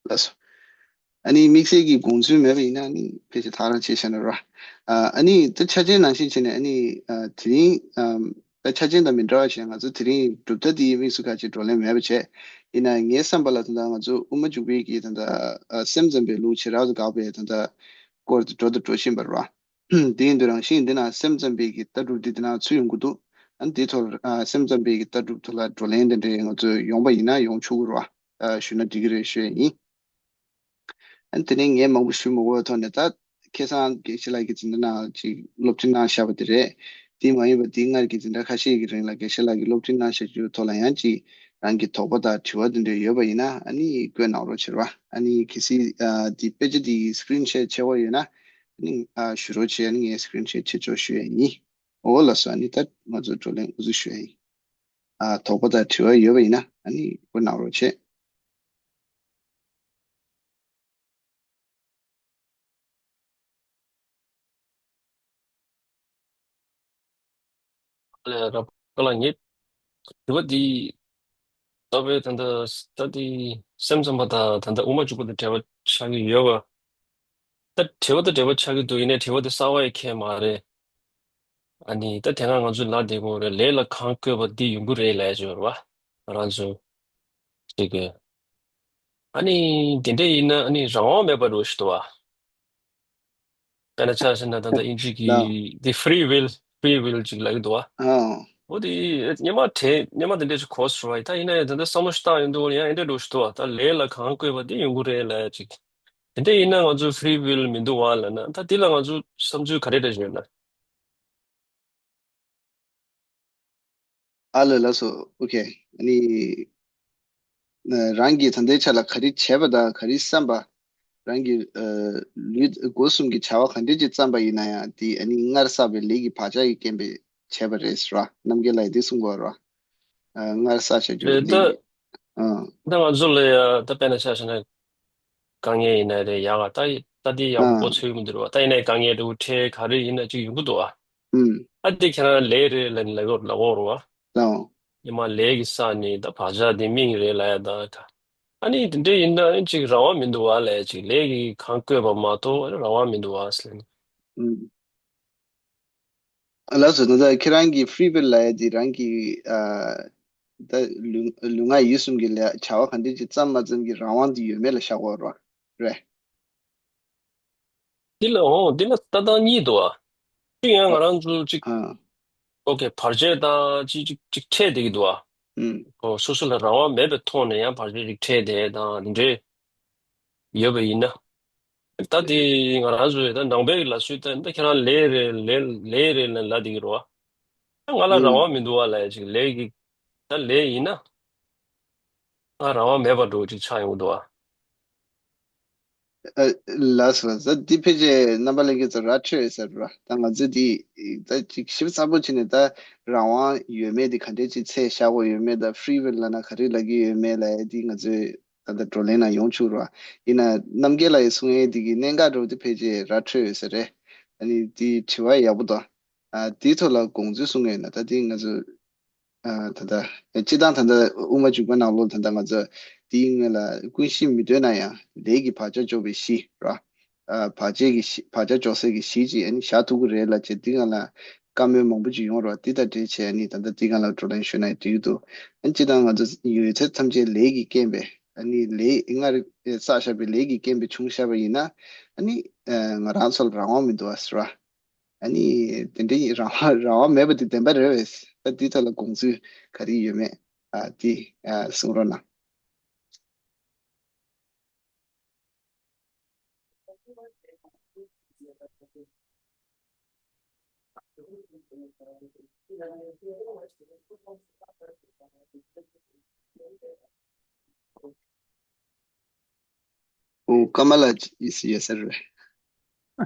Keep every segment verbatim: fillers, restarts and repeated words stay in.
ལགས་སོ། ཨ་ནི་དམིགས་བསལ་གྱི་དགོངས་ཚུལ་མེད་པ་ཡིན་ན་ཨ་ནི་ཕལ་ཆེར་ཐག་རང་བཅད་བཞག་ན་ར། ཨ་ནི་ད་ཆ་ཅན་ནང་བཞིན་བྱས་ནས་ཨ་ནི་དེ་རིང་ད་ཆ་ཅན་དང་མི་འདྲ་བ་བྱས་ང་ཚོ་དེ་རིང་གྲུབ་མཐའ་དེའི་དམིགས་སུ་ཁ་ཅིག་བགྲོ་གླེང་མེད་པ་བྱས། ཡིན་ན་ངའི་བསམ་པ་ལ་ད་ལྟ་ང་ཚོ་དབུ་མ་འཇུག་པའི་གི་ད་ལྟ་སེམས་ཙམ་པའི་ལུགས་བྱེ་བྲག་ཏུ་དགག་པའི་ད་ལྟ་སྐོར་དུ་འགྲོ་དང་འགྲོ་བཞིན་པ་ར། དེ་ཡིན་དུས་རང་བཞིན་འདི་ན་སེམས་ཙམ་པའི་གི་ལྟ་གྲུབ་འདི་འདི་ན་ཚུད་ཡོང་གི་འདུག་ཨ་ནི་དེའི་ཐོག་ལ་ཨ་སེམས་ཙམ་པའི་གི་ལྟ་གྲུབ་ཐོག་ལ་བགྲོ་གླེང་དེ་འདྲའི་ང་ཚོས་ཡོང་པ་ཡིན་ན་ཡོང་ཆོག་གི་རེད་བ། ཨ་ཞུས་ན་འགྲིག་གི་རེད་ཞུ་ཡ་ཡིན། ཨ་ནི་དེ་ནས་ངས་མང་པོ་ཞུ་མི་དགོས་པའི་ཐོག་ནས་ད་ཁ་སང་དགེ་བཤེས་ལགས་ཀྱིས་འཛིན་གྲྭ་ནང་ཅིག་སློབ་ཁྲིད་གནང་བཞག་པ་དེ་རེད། དེ་མ་ཡིན་པ་དེ་སྔར་གྱི་འཛིན་གྲྭ་ཁ་ཤས་ཀྱི་རིང་ལ་དགེ་བཤེས་ལགས་ཀྱིས་སློབ་ཁྲིད་གནང་བཞག་རྒྱུའི་ཐོག་ལ་ཡང་ཅིག་རང་གི་དོགས་པ་དང་དྲི་བ་དེ་འདྲ་ཡོད་པ་ཡིན་ན་ཨ་ནི་བཀོད་གནང་རོགས་བྱེད་རོགས། ཨ་ནི་གལ་སྲིད་ཨ་དེ་དཔེ་ཆ་དེ་screen share བྱེད་དགོས་ཡོད་ན་ཨ་ནི་ཨ་ཞུ་རོགས་བྱེད། ཨ་ནི་ངས་screen share བྱེད་ཆོག་ཞུ་ཡ་ཡིན། འོ་ལགས་སོ། ཨ་ནི་ད་ང་ཚོ་བགྲོ་གླེང་འུ་ཚོ་ཞུ་ཡ་ཡིན། ཨ་དོགས་པ་དང་དྲི་བ་ཡོད་པ་ཡིན་ན་ཨ་ནི་བཀོད་གནང་རོགས་བྱེད། ལས་རབ་ཀ་ལ་ཉིད། དྲི་བ་འདི་ལྟ་བུའི་ད་ལྟ་ད་འདི་སེམས་ཙམ་པ་དང་ད་ལྟ་དབུ་མ་འཇུག་པ་དང་འབྲེལ་བ་ཆགས་ཀྱི་ཡོད་པ། ད་དྲི་བ་དང་འབྲེལ་བ་ཆགས་ཀྱི་འདུག་ཡིན་ནའི་དྲི་བ་དེ་གསར་བ་ཡི་ཁེ་མ་རེད། ཨ་ནི་ད་དེ་སྔ་ང་ཚོས་ལབ་བསྡད་ཀྱི་ཡོད་རེད། ལས་ལ་གང་བཀོད་པ་འདི་ཡོང་གི་རེད་ལབ་ཡ་ཅིག་ཡོད་རེད་བ། ང་རང་ཚོ་ཅིག་གི་ཨ་ནི་དེ་འདྲ་ཡིན་ན་ཨ་ནི་རང་དབང་མེད་པ་འགྲོ་ཞིག་འདུག་བ། དཔེར་ན་ཆ་བཞག་ན་ད་ལྟ་དབྱིན་ཇི་གི་ལ། འདི་free will, free will ཅིག་ལབ་ཀྱི་འདུག་བ། ཨོ། འོ་དེ་སྔོན་མ་དེ་སྔོན་མ་དེ་འདྲ་ཅིག་གོ་སོང་བ་ཡིན། ད་ཡིན་ན་ཡང་ད་ལྟ་བསམ་བློ་ཞིག་བཏང་ཡོང་དུས་ཡང་ཨེ་འདྲ་འགྲོ་ཞིག་འདུག་བ། ད་ལས་ལ་གང་བཀོད་པ་དེ་ཡོང་གི་རེད་ལབ་ཡ་ཅིག་དེ་འདྲ་ཡིན་ན་ང་ཚོ་free will མི་འདུག་བ་ལབ་ན་ད་འདི་ལ་ང་ཚོ་བསམ་ཚུལ་ག་རེ་འདྲ་ཡོད་ན། ཨ་ལ་ལགས་སོ། ཨོ་ཁེ། ཨ་ནི་ན་རང་གིས་ད་ལྟའི་ཆ་ལ་ག་རེ་བྱས་པ་དང་ག་རེ་བསམ་པ། རང་གི་ཨ་ལུས་སྒོ་གསུམ་གྱི་བྱ་བ་ག་འདྲས་ཅིག་བརྩམས་པ་ཡིན་ན་ཡང་དེ་ཨ་ནི་སྔར་བསགས་པའི་ལས་ཀྱི་བག་ཆགས་ཀྱི་རྐྱེན་པས་བྱས་པ་རེད་ཟེར་བ། རྣམ་རྒྱལ་ལགས་ཀྱིས་འདི་གསུངས་པ་རེད་བ། ཨ་སྔར་བསགས་བྱ་རྒྱུ་རེད་ལས་ད། ཀྱི་ཨ། ད་ང་ཚོ་ལ་ཡ་ད་དཔེར་ན་ཆ་བཞག་ན། དཀའ་ངལ་ཡིན་ན་རེད་ཡག་ག་ད་ད་དེ་ཡག་པོ་ཨ། གོ་ཚོད་མི་འདུག་ར་བ། ད་ཡིན་ནའི་དཀའ་ངལ་འདྲ་བོ་འཕྲད་ག་རེ་ཡིན་ན་ཅིག་ཡོང་གི་འདུག་ཨ། ཨུམ། ཨ་དེ་ཁྱེད་རང་ལས་རེད་ལབ་ནས་ལབ་ཡོད་ལབ་ཡོད་རེད་བ། ཨོ། ཉི་མ་ལས་ཀྱི་ས་ནས་ད་བག་ཆགས་དེ་སྨིན་རེད་ལབ་ཡ་ད་ད། ཨ་ནི་དེ་འདྲ་ཡིན་ན་ཅིག་རང་དབང་མི་འདུག་བ་ལབ་ཅིག་ལས་ཀྱི་གང་བཀོད་པ་མ་གཏོགས་རང་དབང་མི་འདུག་བ་ཟེར་ནས། ཨུམ། ལགས་སོ། ད་ལྟ་ཁྱེད་རང་གི་free will ལབ་ཡ་དེ་རང་གི་ཨ་ད་ལུས་ལུས་ངག་ཡིད་གསུམ་གྱི་ལས་བྱ་བ་ག་འདྲས་ཅིག་བརྩམས་མ་བརྩམས་ཀྱི་རང་དབང་དེ་ཡོད་མེད་ལ་བཞག་དགོས་རེད། འདི་ལ་འོང་འདི་ལ་ལྟ་སྟངས་གཉིས་འདུག་ཨ། གཅིག་ཡང་ང་རང་ཚོ་གཅིག་ཨ། ཨོ་ཁེ་བར་ཆད་དང་གཅིག་གཅིག་གཅིག་འཕྲད་བསྡད་ཀྱི་འདུག་ཨ། ཨུམ། ཨོ་སོ་སོ་ལ་རང་དབང་མེད་པའི་ཐོག་ནས་ཡང་བར་ཆད་ཅིག་འཕྲད་བསྡད་དང་འདི་འདྲའི་ཡོད་པ་ཡིན་ན། ད་དེ་ང་རང་ཚོའི་ད་ནང་པའི་ལ་སུས་ད་ད་ཁྱེད་རང་ལས་རེད་ལས་ལས་རེད་ལ་ལབ་བསྡད་ཀྱི་རེད་བ། ད་ང་ལ་རང་དབང་མི་འདུག་བ་ལབ་ཡ་ཅིག་ལས་ཀྱི་ད་ལས་ཡིན་ན་ང་རང་དབང་མེད་པ་འདྲ་བོ་ཅིག་ཆགས་ཡོང་གི་འདུག་བ། ཨ། ལགས་སོ། ད་འདི་ཕལ་ཆེར་རྣམ་པ་ལྷན་རྒྱས་ཚོ་ར་འཕྲོད་ཡོད་ས་རེད་བ། ད་ང་ཚོས་འདི་ད་ཅིག་ཞིབ་ཚགས་པོ་བྱས་ནས་ད་རང་དབང་ཡོད་མེད་འདི་ག་འདྲས་ཅིག་ཚད་བཞག་དགོས་ཡོད་མེད་ད་free will ལབ་ན་ག་རེ་ལབ་ཀྱི་ཡོད་མེད་ལབ་ཡ་འདི་ང་ཚོས་ད་ལྟ་བགྲོ་གླེང་ནང་ཡོང་ཆོག་རེད་བ། ཡིན་ན་རྣམ་རྒྱལ་ལགས་ཀྱིས་གསུང་ཡས་འདི་གི་གནད་འགག་འདྲ་བོ་འདི་ཕལ་ཆེར་ར་འཕྲོད་ཡོད་ས་རེད། ཨ་ནི་འདི་དྲི་བ་ཡག་པོ་འདུག་ཨ་དེའི་ཐོག་ལ་དགོངས་ཚུལ་གསུང་ཡས་ན་ད་འདི་ང་ཚོ་ཨ་ད་ལྟ་སྤྱིར་བཏང་ད་ལྟ་དབུ་མ་འཇུག་པ་ནང་ལོགས་ད་ལྟ་ང་ཚོ་དེའི་སྔོན་ལ་ཀུན་གཞི་མི་འདོད་ན་ཡང་ལས་ཀྱི་བག་ཆགས་འཇོག་པའི་གཞི་ར། ཨ་བར་ཆད་ཀྱི་གཞི་བག་ཆགས་འཇོག་སའི་གི་གཞི་ཅིག་ཨ་ནི་བཞག་ཐུབ་ཀྱི་རེད་ལབ་བྱས་འདི་སྒང་ལ་བཀའ་མོལ་མང་པོ་ཅིག་ཡོང་ར། འདི་དང་འབྲེལ་བྱས་ཨ་ནི་ད་ལྟ་འདི་སྒང་ལ་བགྲོ་གླེང་ཞུས་ན་འགྲིག་གི་འདུག་ཨ་ནི་སྤྱིར་བཏང་ང་ཚོ་ཡོད་ཚད་ཐམས་ཅད་ལས་ཀྱི་རྐྱེན་པས་ཨ་ནི་ལས་སྔར་བསགས་བཞག་པའི་ལས་ཀྱི་རྐྱེན་པས་བྱུང་བཞག་པ་ཡིན་ན་ཨ་ནི་ཨ་ང་རང་ཚོ་ལ་རང་དབང་མི་འདུག་ཨ་ཟེར་བ། ཨ་ནི་དེ་འདྲའི་རང་དབང་རང་དབང་མེད་པ་དེ་བདེན་པ་རེད་བས། ད་འདི་ཐོག་ལ་དགོངས་ཚུལ་ག་རེ་ཡོད་མེད་ཨ་འདི་ཨ་གསུང་རོགས་གནང་། ཨོ་ཀ་མ་ལ་ཡིས་ཡོད་ས་རེད།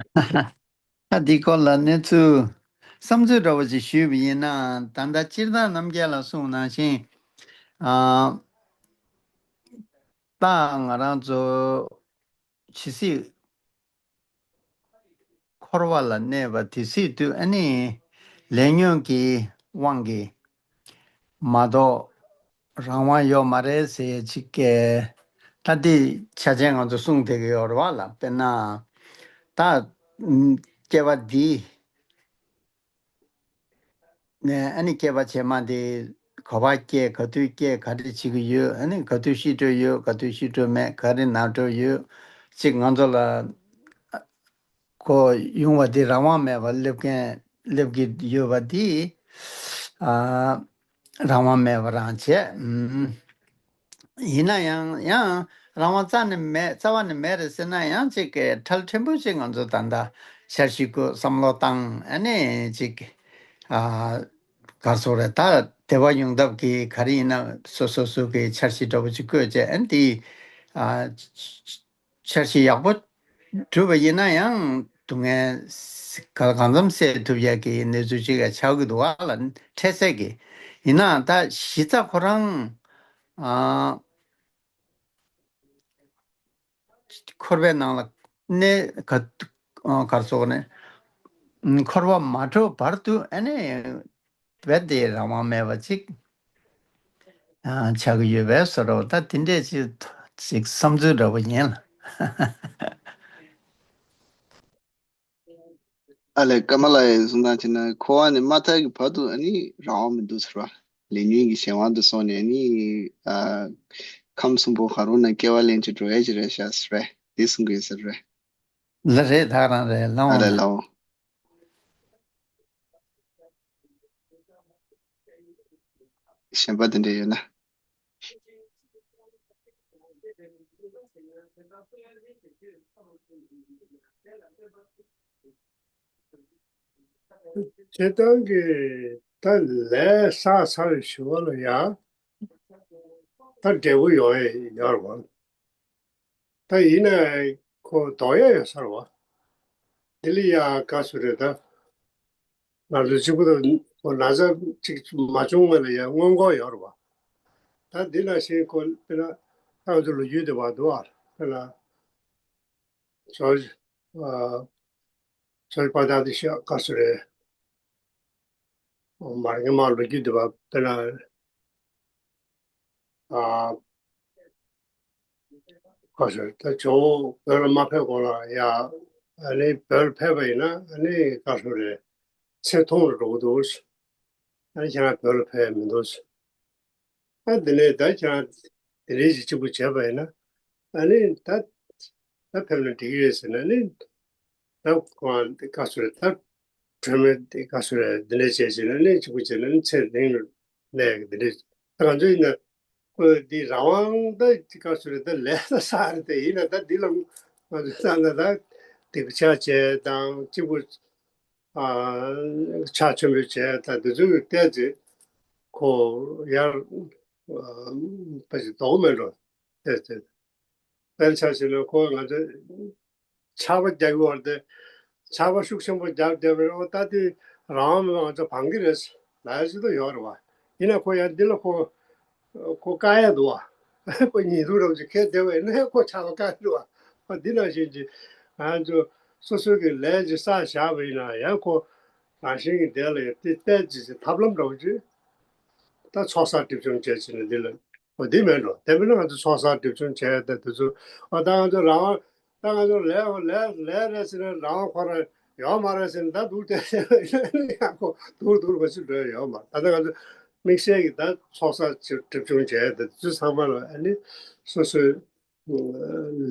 ད་འདི་སྐོར་ལ་གནས་ཚུལ་བསམ་ཚུལ་འདྲ་བོ་ཞིག་ཞུས་པ་ཡིན་ན་ད་ལྟ་སྤྱིར་བཏང་རྣམ་རྒྱལ་ལགས་གསུངས་ནང་བཞིན་ཨ་ད་ང་རང་ཚོ་ཇི་སྲིད་འཁོར་བ་ལ་གནས་པ་དེ་སྲིད་དུ་ཨ་ནི་ལས་ཉོན་གྱི་དབང་གིས་མ་གཏོགས་རང་དབང་ཡོད་མ་རེད་ཟེར་ཡས་ཅིག་གི་ ད་འདི་ཆ་ཅན་ང་ཚོ་གསུངས་བསྡད་ཀྱི་ཡོད་རེད་བ་ལ། དཔེར་ན་ད་ཨུམ་སྐྱེ་བ་འདི་ནས་ཨ་ནི་སྐྱེ་བ་རྗེས་མ་དེ་ག་པར་སྐྱེ། ག་དུས་སྐྱེ། ག་རེ་བྱེད་ཀྱི་ཡོད། ཨ་ནི་ག་དུས་ཤི་འགྲོ་ཡོད། ག་དུས་ཤི་འགྲོ་མེད། ག་རེ་ན་འགྲོ་ཡོད། ཅིག་ང་ཚོ་ལ་གོ་ཡོང་བ་འདི་རང་དབང་མེད་པར་སླེབས་མཁན་སླེབས་ཀྱི་ཡོད་པ་འདི་ཨ་རང་དབང་མེད་པ་རང་བྱས། ཨུམ། ཡིན་ན་ཡང་ཡང་རང་དབང་རྩ་ནས་མེད། རྩ་བ་ནས་མེད་རེད་ཟེར་ན་ཡང་ཅིག་གི་ཁྲལ་ཕྲན་བུ་ཅིག་ང་ཚོ་ད་ལྟ་འཆར་གཞི་བཀོད། བསམ་བློ་བཏང་། ཨ་ནི་ཅིག་ཨ་ག་རེ་ཟེར་རེད། ད་བདེ་བ་ཡོང་ཐབས་ཀྱི་ག་རེ་ཡིན་ན་སོ་སོ་སོ་གི་འཆར་གཞི་འདྲ་བོ་ཅིག་བཀོད་བྱས། ཨ་ནི་དེ་ཨ་འཆར་གཞི་ཡག་པོ་གྲུབ་པ་ཡིན་ན་ཡང་སྡུག་བསྔལ་ག་གང་འཚམ་སེལ་ཐུབ་ཡག་གི་གནས་ཚུལ་ཅིག་ཡང་ཆགས་ཀྱི་འདུག་བ་ལ། འཕྲལ་སེལ་གྱི་ཡིན་ན་ད་གཞི་རྩ་ཁོ་རང་ཨ་འཁོར་བའི་ནང་ལ་གནས་ག་ཨ་ག་རེ་ཟེར་ནས་འཁོར་བ་མ་གྲོལ་བར་དུ་ཨ་ནི་རྦད་དེ་རང་དབང་མེད་པ་ཅིག་ཨ་ཆགས་ཀྱི་ཡོད་པའི་བཟོ་འདྲ་བོ། ད་དེ་འདྲས་ཅིག་ཅིག་བསམ་ཚུལ་འདྲ་བོ་ཡིན་ལ། ཨ་ལས། ཀརྨ་ལགས་ཀྱིས་གསུངས་སྟངས་བྱས་ན་འཁོར་བ་ནས་མ་ཐར་གྱི་བར་དུ་ཨ་ནི་རང་དབང་མི་འདུག་ཟེར་བ། ལས་ཉོན་གྱི་གཞན་དབང་དུ་སོང་ནས་ཨ་ནི་ཨ་ཁམས་གསུམ་པོ་གང་རུང་ན་སྐྱེ་བ་ལེན་བྱས་འགྲོ་ཡ་ཅིག་རེད་ཤག་ཟེར་བས། དེ་གསུང་གི་ཡོད་ཟེར་བས། ལགས་རེད། ད་རང་རེད། ལགས་འོང་། ཨ་ལས། ལགས་འོང་། གཞན་པ་དེ་འདྲ་ཡོད་ན། བྱེད་སྟངས་ཀྱི་ད་ལས་བསགས་ཚར་ཞུ་བ་ལ་ཡ་ད་འབྲས་བུ་ཡོང་ཡ་ཡོད་རེད་བ། ད་ཡིན་ན་ཁོ་ལྡོག་ཡ་ཡོད་ས་རེད་བ། འདི་ལ་ཡ་དགའ་བསུ་རེད་ད། ང་ཚོ་གཅིག་པུ་དང་ཁོ་ན་ཚ་གཅིག་མ་བྱུང་བ་ལ་ཡང་སྔོན་འགོག་ཡོད་རེད་བ། ད་འདི་ནང་བཞིན་ཁོ་དཔེར་ན་ང་ཚོ་ལོ་རྒྱུས་དེ་བར་འདུག་ཨ། དཔེར་ན་ཇོརྗ་ཨ་ཇོརྗ་པ་ཏ་དེ་ཤ་དགའ་བསུ་རེད། མར་ངས་མར་ལོ་རྒྱུས་འདི་བ་དཔེར་ན་ཨ་ཁ་ཤོར་ད་ཇོ་བོ་བོད་ལ་མ་ཕེབས་གོང་ལ་ཡ་ཨ་ནི་བོད་ལ་ཕེབས་པ་ཡིན་ན་ཨ་ནི་ཁ་ཤོར་རེད། ཚེ་ཐུང་ལ་འགྲོ་གི་འདུག་ཨ་ནི་ཁྱེད་རང་བོད་ལ་ཕེབས་མི་འདུག་ཨ་འདི་ནས་ད་ཁྱེད་རང་དེ་འདྲའི་ཞིག་གཅིག་པུ་བྱས་པ་ཡིན་ན་ཨ་ནི་ད་ད་ཕེབས་ན་འགྲིག་གི་རེད་ཟེར་ན་ནི། ད་ཁོང་དེ་བཀའ་ཟུར་ད་གྲོས་མོལ་དེ་བཀའ་ཟུར་འདི་འདྲ་བྱས་བྱས་ན་ནི་གཅིག་པུ་བྱས་ན་ནི་ཚེ་རིང་རུ་གནས་ཀྱི་འདི་འདྲ། ད་ང་ཚོ་ཡིན་ན་ཁོ་འདི་རང་དབང་ད་བཀའ་ཟུར་ད་ལས་ད་ས་རེད་དེ། ཡིན་ན་ད་འདི་ལ་ང་ཚོ་ད་ད་ད་སྡིག་པ་ཆ་བྱས་དང་གཅིག་པུ་ཨ་ཕྱག་མཆོད་འབུལ་བྱས་ད་འདི་ཚོ་གི་བལྟས་ཚེ་ཁོ་ཡར་ཨ་ཕ་ཞིག་ལྡོག་མེད་འགྲོ་བལྟས་ཚེ། དཔེར་ཆ་བཞག་ན་ཁོ་ང་ཚོ་ཆར་པ་རྒྱག་གི་བར་དུ་ཆར་པ་ཤུགས་ཆེན་པོ་རྒྱག་བསྡད་པའི་འོ་ད་དེ་རང་དབང་མེད་པ་ང་ཚོ་སྤང་གི་རེད་ལབ་ཡ་ཅིག་ཏུ་ཡོད་རེད་བ། ཡིན་ན་ཁོ་ཡང་འདི་ལ་ཁོ་ཁོ་དཀའ་ཡ་འདུག་བ། ཁོ་ཉིན་དུ་རབ་ཅིག་ཁས་བསྡད་པ་ཡིན་ན་ཁོ་ཆར་པ་དཀའ་འདུག་བ། ཁོ་འདི་ནང་བཞིན་གྱི་ང་ཚོ་སོ་སོ་གི་ལས་ཅིག་བསགས་བཞག་པ་ཡིན་ན་ཡང་ཁོ་རང་བཞིན་གྱི་འདས་ལ་ཡང་དེ་བལྟས་ཅིག་ཅིག་ཐབས་ལམ་འདྲ་བོ་ཅིག་ད་ཚོགས་བསགས་སྒྲིབ་སྦྱོང་བྱས་ཕྱིན་ན་འདི་ལ་འོ་འདི་མེད་འགྲོ། དེ་མིན་ན་ང་ཚོ་ཚོགས་བསགས་སྒྲིབ་སྦྱོང་བྱས་ད་དེ་ཚོ་འོ་ད་ང་ཚོ་རང་དབང་ད་ང་ཚོ་ལས་ལས་ལས་རེད་ཟེར་ན་རང་དབང་ཁོ་རང་ཡོད་མ་རེད་ཟེར་ན་ད་འདུག་སྟེ་ཡང་ཁོ་འདུག་འདུག་མ་ཞིག་འགྲོ་ཡ་ཡོད་མ་རེད། ད་ལྟ་ང་ཚོ་དམིགས་བསལ་གྱི་ད་ཚོགས་བསགས་སྒྲིབ་སྦྱོང་བྱས་ད་དེ་ཚོ་ཚང་མ་ལ་ཨ་ནི་སོ་སོའི་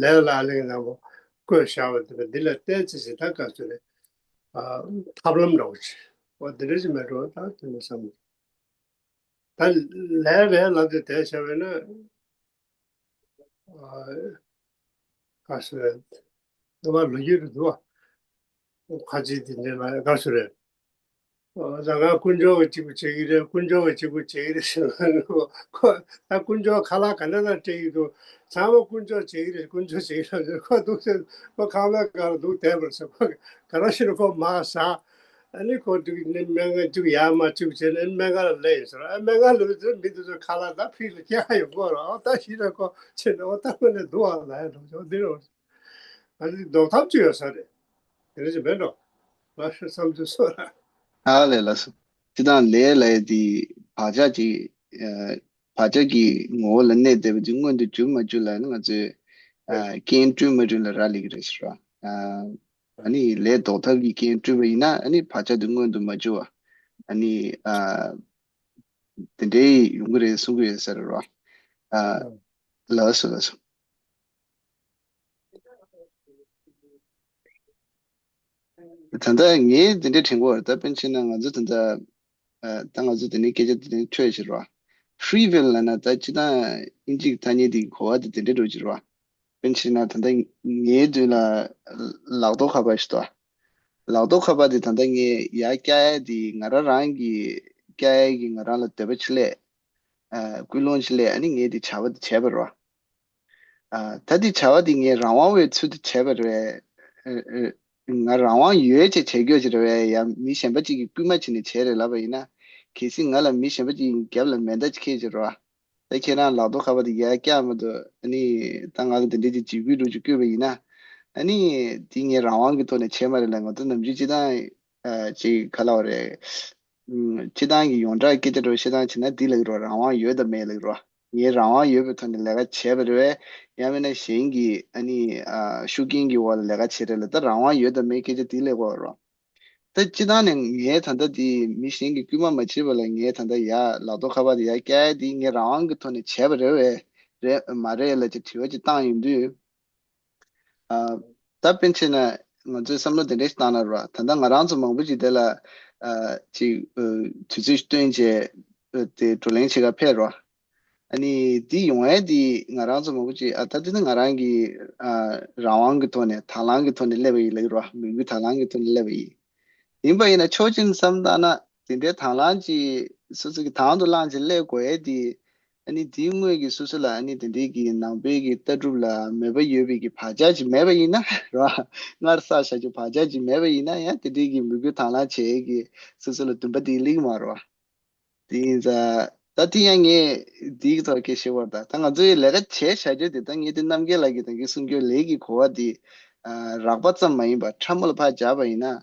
ལས་ལ་ཨ་ལེ་ནང་བཀོད་བཞག་པ་འདི་ལ་བལྟས་ཚེ་ཞེ་ད་དཀའ་ཚོད་རེད། ཐབས་ལམ་འདྲ་བོ་ཅིག་འོ་འདི་འདྲ་ཅིག་མེད་འགྲོ་ད་དེ་ནས་བསམ། ད་ལས་རེད་ལབ་དེ་དེ་བྱས་པས་ན་ག་ཟེར་ང་མ་ལོ་རྒྱུས་རེད་འདུག་བ། ཁ་ཆེ་དེ་འདྲ་ལ་ག་ཟེར་རེད། ད་ང་དཀོན་མཆོག་གི་གཅིག་པུ་བྱེད་ཀྱི་རེད། དཀོན་མཆོག་གི་གཅིག་པུ་བྱེད་ཀྱི་རེད་ཟེར་ན་ཁོ་ད་དཀོན་མཆོག་ཁ་ལག་ག་འདྲ་ལ་སྤྲད་ཀྱི་འདུག་ཚང་མ་དཀོན་མཆོག་བྱེད་ཀྱི་རེད། དཀོན་མཆོག་བྱེད་ཀྱི་རེད་ཟེར་ཁོ་འདུག་ཟེར་ཁོ་ཁང་པའི་སྒང་ལ་འདུག་བསྡད་པར་ཟེར་ཁོ་ག་ར་ཤི་རུ་ཁོ་མ་ཟ། ཨ་ནི་ཁོ་འདུག་ནི་སྨན་ཁང་འདུག་ཡར་མར་འདུག་བྱས་ནས་སྨན་ཁང་ལ་སླེབས་ཡོད་ཟེར། ཨ་སྨན་ཁང་ལ་སླེབས་ཚེ་མི་འདི་ཚོ་ཁ་ལག་ད་ཕི་ལ་སྐྱེལ་ཡོང་གི་རེད། ཨོ་ད་ཤི་ར་ཁོ་ཕྱིན་ནས་ཨོ་ད་ཁོ་ནས་འདུག་ཨ་ལ་ཡ་འགྲོ་ཆོག་འདི་རེད། ང་ཚོ་ལྡོག་ཐབས་ཅིག་ཡོད་ས་རེད། དེ་འདྲ་ཅིག་མེད་འགྲོ། ང་བསམ་ཚུལ་སོགས་ར། ཨ་ལས་ལགས་སོ། སྤྱི་བཏང་ལས་ལས་དེ་བག་ཆགས་ཅིག་ཨ་ བག་ཆགས་ཀྱི་ངོ་བོ་ལ་གནས་བསྡད་པ་དེ་མངོན་དུ་གྱུར་མ་གྱུར་ལ་ནི་ང་ཚོས་ཨ་རྐྱེན་བསྐྲུན་མ་བསྐྲུན་ལ་རག་ལས་ཀྱི་རེད་ཟེར་བ། ཨ་ནི་ལས་ལྡོག་ཐབས་ཀྱི་རྐྱེན་བསྐྲུན་པ་ཡིན་ན་ཨ་ནི་བག་ཆགས་དེ་མངོན་དུ་མ་གྱུར་བ། ཨ་ནི་ཨ་དེ་འདྲའི་ཡོང་གི་རེད་གསུང་གི་ཡོད་ཟེར་བ། ཨ་ལགས་སོ་ལགས་སོ། ད་ལྟ་ངས་འདི་འདྲའི་དྲན་གྱི་ཡོད་རེད། ད་དཔེར་ན་ང་ཚོ་ད་ལྟ་ཨ་ད་ང་ཚོ་འདི་ནས་སྐད་ཆ་འདི་ནས་ཐོས་ཤེས་ར། ཕི་རི་ཝེལ་ལབ་ན་ད་སྤྱིར་བཏང་དབྱིན་ཇིའི་ཐ་སྙད་འདི་གོ་བ་འདི་འདི་འདྲའི་འགྲོ་གི་རེད་བ། དཔེར་ན་ད་ལྟ་ངའི་མདུན་ལ་ལག་ཐོག་ཁ་པར་ཞིག་འདུག་ལག་ཐོག་ཁ་པར་འདི་ད་ལྟ་ངས་ཡར་བཀྱག་ཡ་འདི་ང་རང་རང་གིས་བཀྱག་ཡ་གི་ང་རང་ལ་འདོད་པ་ཅིག་སླེབས། ཨ་ཀུན་སློང་ཅིག་སླེབས། ཨ་ནི་ངས་འདི་བྱ་བ་འདི་བྱས་པ་རེད་བ། ཨ་ད་འདི་བྱ་བ་འདི་ངའི་རང་དབང་བའི་ཚུལ་དུ་བྱས་པ་རེད་པས། ཨ་ཨ་ང་རང་དབང་ཡོད་ཅེས་བྱེད་རྒྱུ་ཅིག་རེད་པས། ཡང་མི་གཞན་པ་ཅིག་གིས་སྐུལ་མ་བྱས་ནས་བྱས་རེད་ལབ་པ་ཡིན་ན། གལ་སྲིད་ང་ལ་མི་གཞན་པ་ཅིག་གིས་རྒྱབ་ལ་མེ་མདའ་ཅིག་འཁྱེར་བྱས་རེད་པ། ད་ཁྱེད་རང་ལག་ཐོག་ཁ་པར་དེ་ཡར་བཀྱག་མ་གཏོགས་ཨ་ནི་ད་ང་ལ་དེ་འདྲའི་ཅིག་འཇིགས་སྐུལ་འདྲ་ཅིག་བསྐུལ་བ་ཡིན་ན། ཨ་ནི་འདི་ངའི་རང་དབང་གི་ཐོག་ནས་བྱས་མ་རེད་ལབ། ང་ཚོ་ནམ་རྒྱུན་སྤྱིར་བཏང་ཨ་ཅིག་ག་ལབ་དགོས་རེད། ཨམ་སྤྱིར་བཏང་གི་ཡོངས་གྲགས་སྐད་ཆ་འདྲ་བོ་བཤད་སྟངས་བྱས་ན་འདི་ལབ་ཀྱི་རེད་བ། རང་དབང་ཡོད་དམ་མེད་ལབ་ཀྱི་རེད་བ། ངའི་རང་དབང་ཡོད་པའི་ཐོག་ནས་ལས་ཀ་བྱས་པ་རེད་པས། ཡང་མིན་ན་གཞན་གྱི་ཨ་ནི་ཨ་ཤུགས་རྐྱེན་གྱི་འོག་ལ་ལས་ཀ་བྱས་རེད་ལབ། ད་རང་དབང་ཡོད་དམ་མེད་སྐད་ཆ་འདི་སླེབས་ཀྱི་ཡོད་རེད་བ། ད་སྤྱིར་བཏང་ནས་ངས་ད་ལྟ་འདི་མི་གཞན་གྱིས་སྐུལ་མ་མ་བྱས་པ་ལ་ངས་ད་ལྟ་ཡར་ལག་ཐོག་ཁ་པར་དེ་ཡར་བཀྱག་ཡ་འདི་ངས་རང་དབང་གི་ཐོག་ནས་བྱས་པ་རེད་པས། རེད་མ་རེད་ལབ་ཅིག་དྲི་བ་ཅིག་བཏང་ཡོང་དུས། ཨ་ད་དཔེར་ན་ཆ་བཞག་ན་ང་ཚོས་བསམ་བློ་དེ་འདྲ་ཞིག་བཏང་ན་ར། ད་ལྟ་ང་རང་ཚོ་མང་པོ་ཅིག་དེ་ལ་ཨ་ཅིག་ཨ་དུས་ཚོད་ཞིག་བཏོན་བྱས་ཨ་དེ་བགྲོ་གླེང་བྱེད་ག་ཕེབས་ར། ཨ་ནི་འདི་ཡོང་ཡ་འདི་ང་རང་ཚོ་མང་པོ་ཅིག་ཨ་ད་འདི་ནི་ང་རང་གི་ཨ་རང་དབང་གི་ཐོག་ནས་དང་བླངས་གི་ཐོག་ནས་སླེབས་པ་ཡིན་ལབ་ཀྱི་ར། མོས་གུས་དང་བླངས་གི་ཐོག་ནས་སླེབས་པ་ཡིན། ཡིན་པ་ཡིན་ན་ཕྱོགས་གཅིག་ནས་བསམ་བཏང་ན་དེ་འདྲའི་དང་བླངས་ཅིག་སོ་སོ་གི་དང་དུ་བླངས་ཅིག་སླེབས་དགོས་ཡ་འདི། ཨ་ནི་དེའི་དངོས་ཀྱི་སོ་སོ་ལ་ཨ་ནི་དེ་འདྲའི་གི་ནང་པའི་གི་ལྟ་གྲུབ་ལ་མོས་པ་ཡོད་པའི་གི་བག་ཆགས་ཅིག་མེད་པ་ཡིན་ན་ར། སྔར་བསགས་བཞག་རྒྱུ་བག་ཆགས་ཅིག་མེད་པ་ཡིན་ན་ཡང་དེ་འདྲའི་གི་མོས་གུས་དང་བླངས་བྱེད་ཡས་གི་སོ་སོ་ལ་འདུན་པ་དེ་སླེབས་ཀྱི་མ་རེད་བ། དེ་ཡིན་ཙང་ད་དེ་ཡང་ངས་དེའི་ཐོག་སྐད་ཆ་བཤད་པ་རེད། ད་ད་ང་ཚོའི་ལས་ཀ་བྱས་བཞག་རྒྱུ་དེ་ད་ངས་དེ་རྣམ་རྒྱལ་ལགས་ཀྱིས་ད་གིན་གསུང་རྒྱུ་ལས་ཀྱི་གོ་བ་དེ་ཨ་རགས་པ་ཙམ་མ་ཡིན་པར་ཕྲ་མོ་ལ་ཕར་སྦྱར་བ་ཡིན་ན།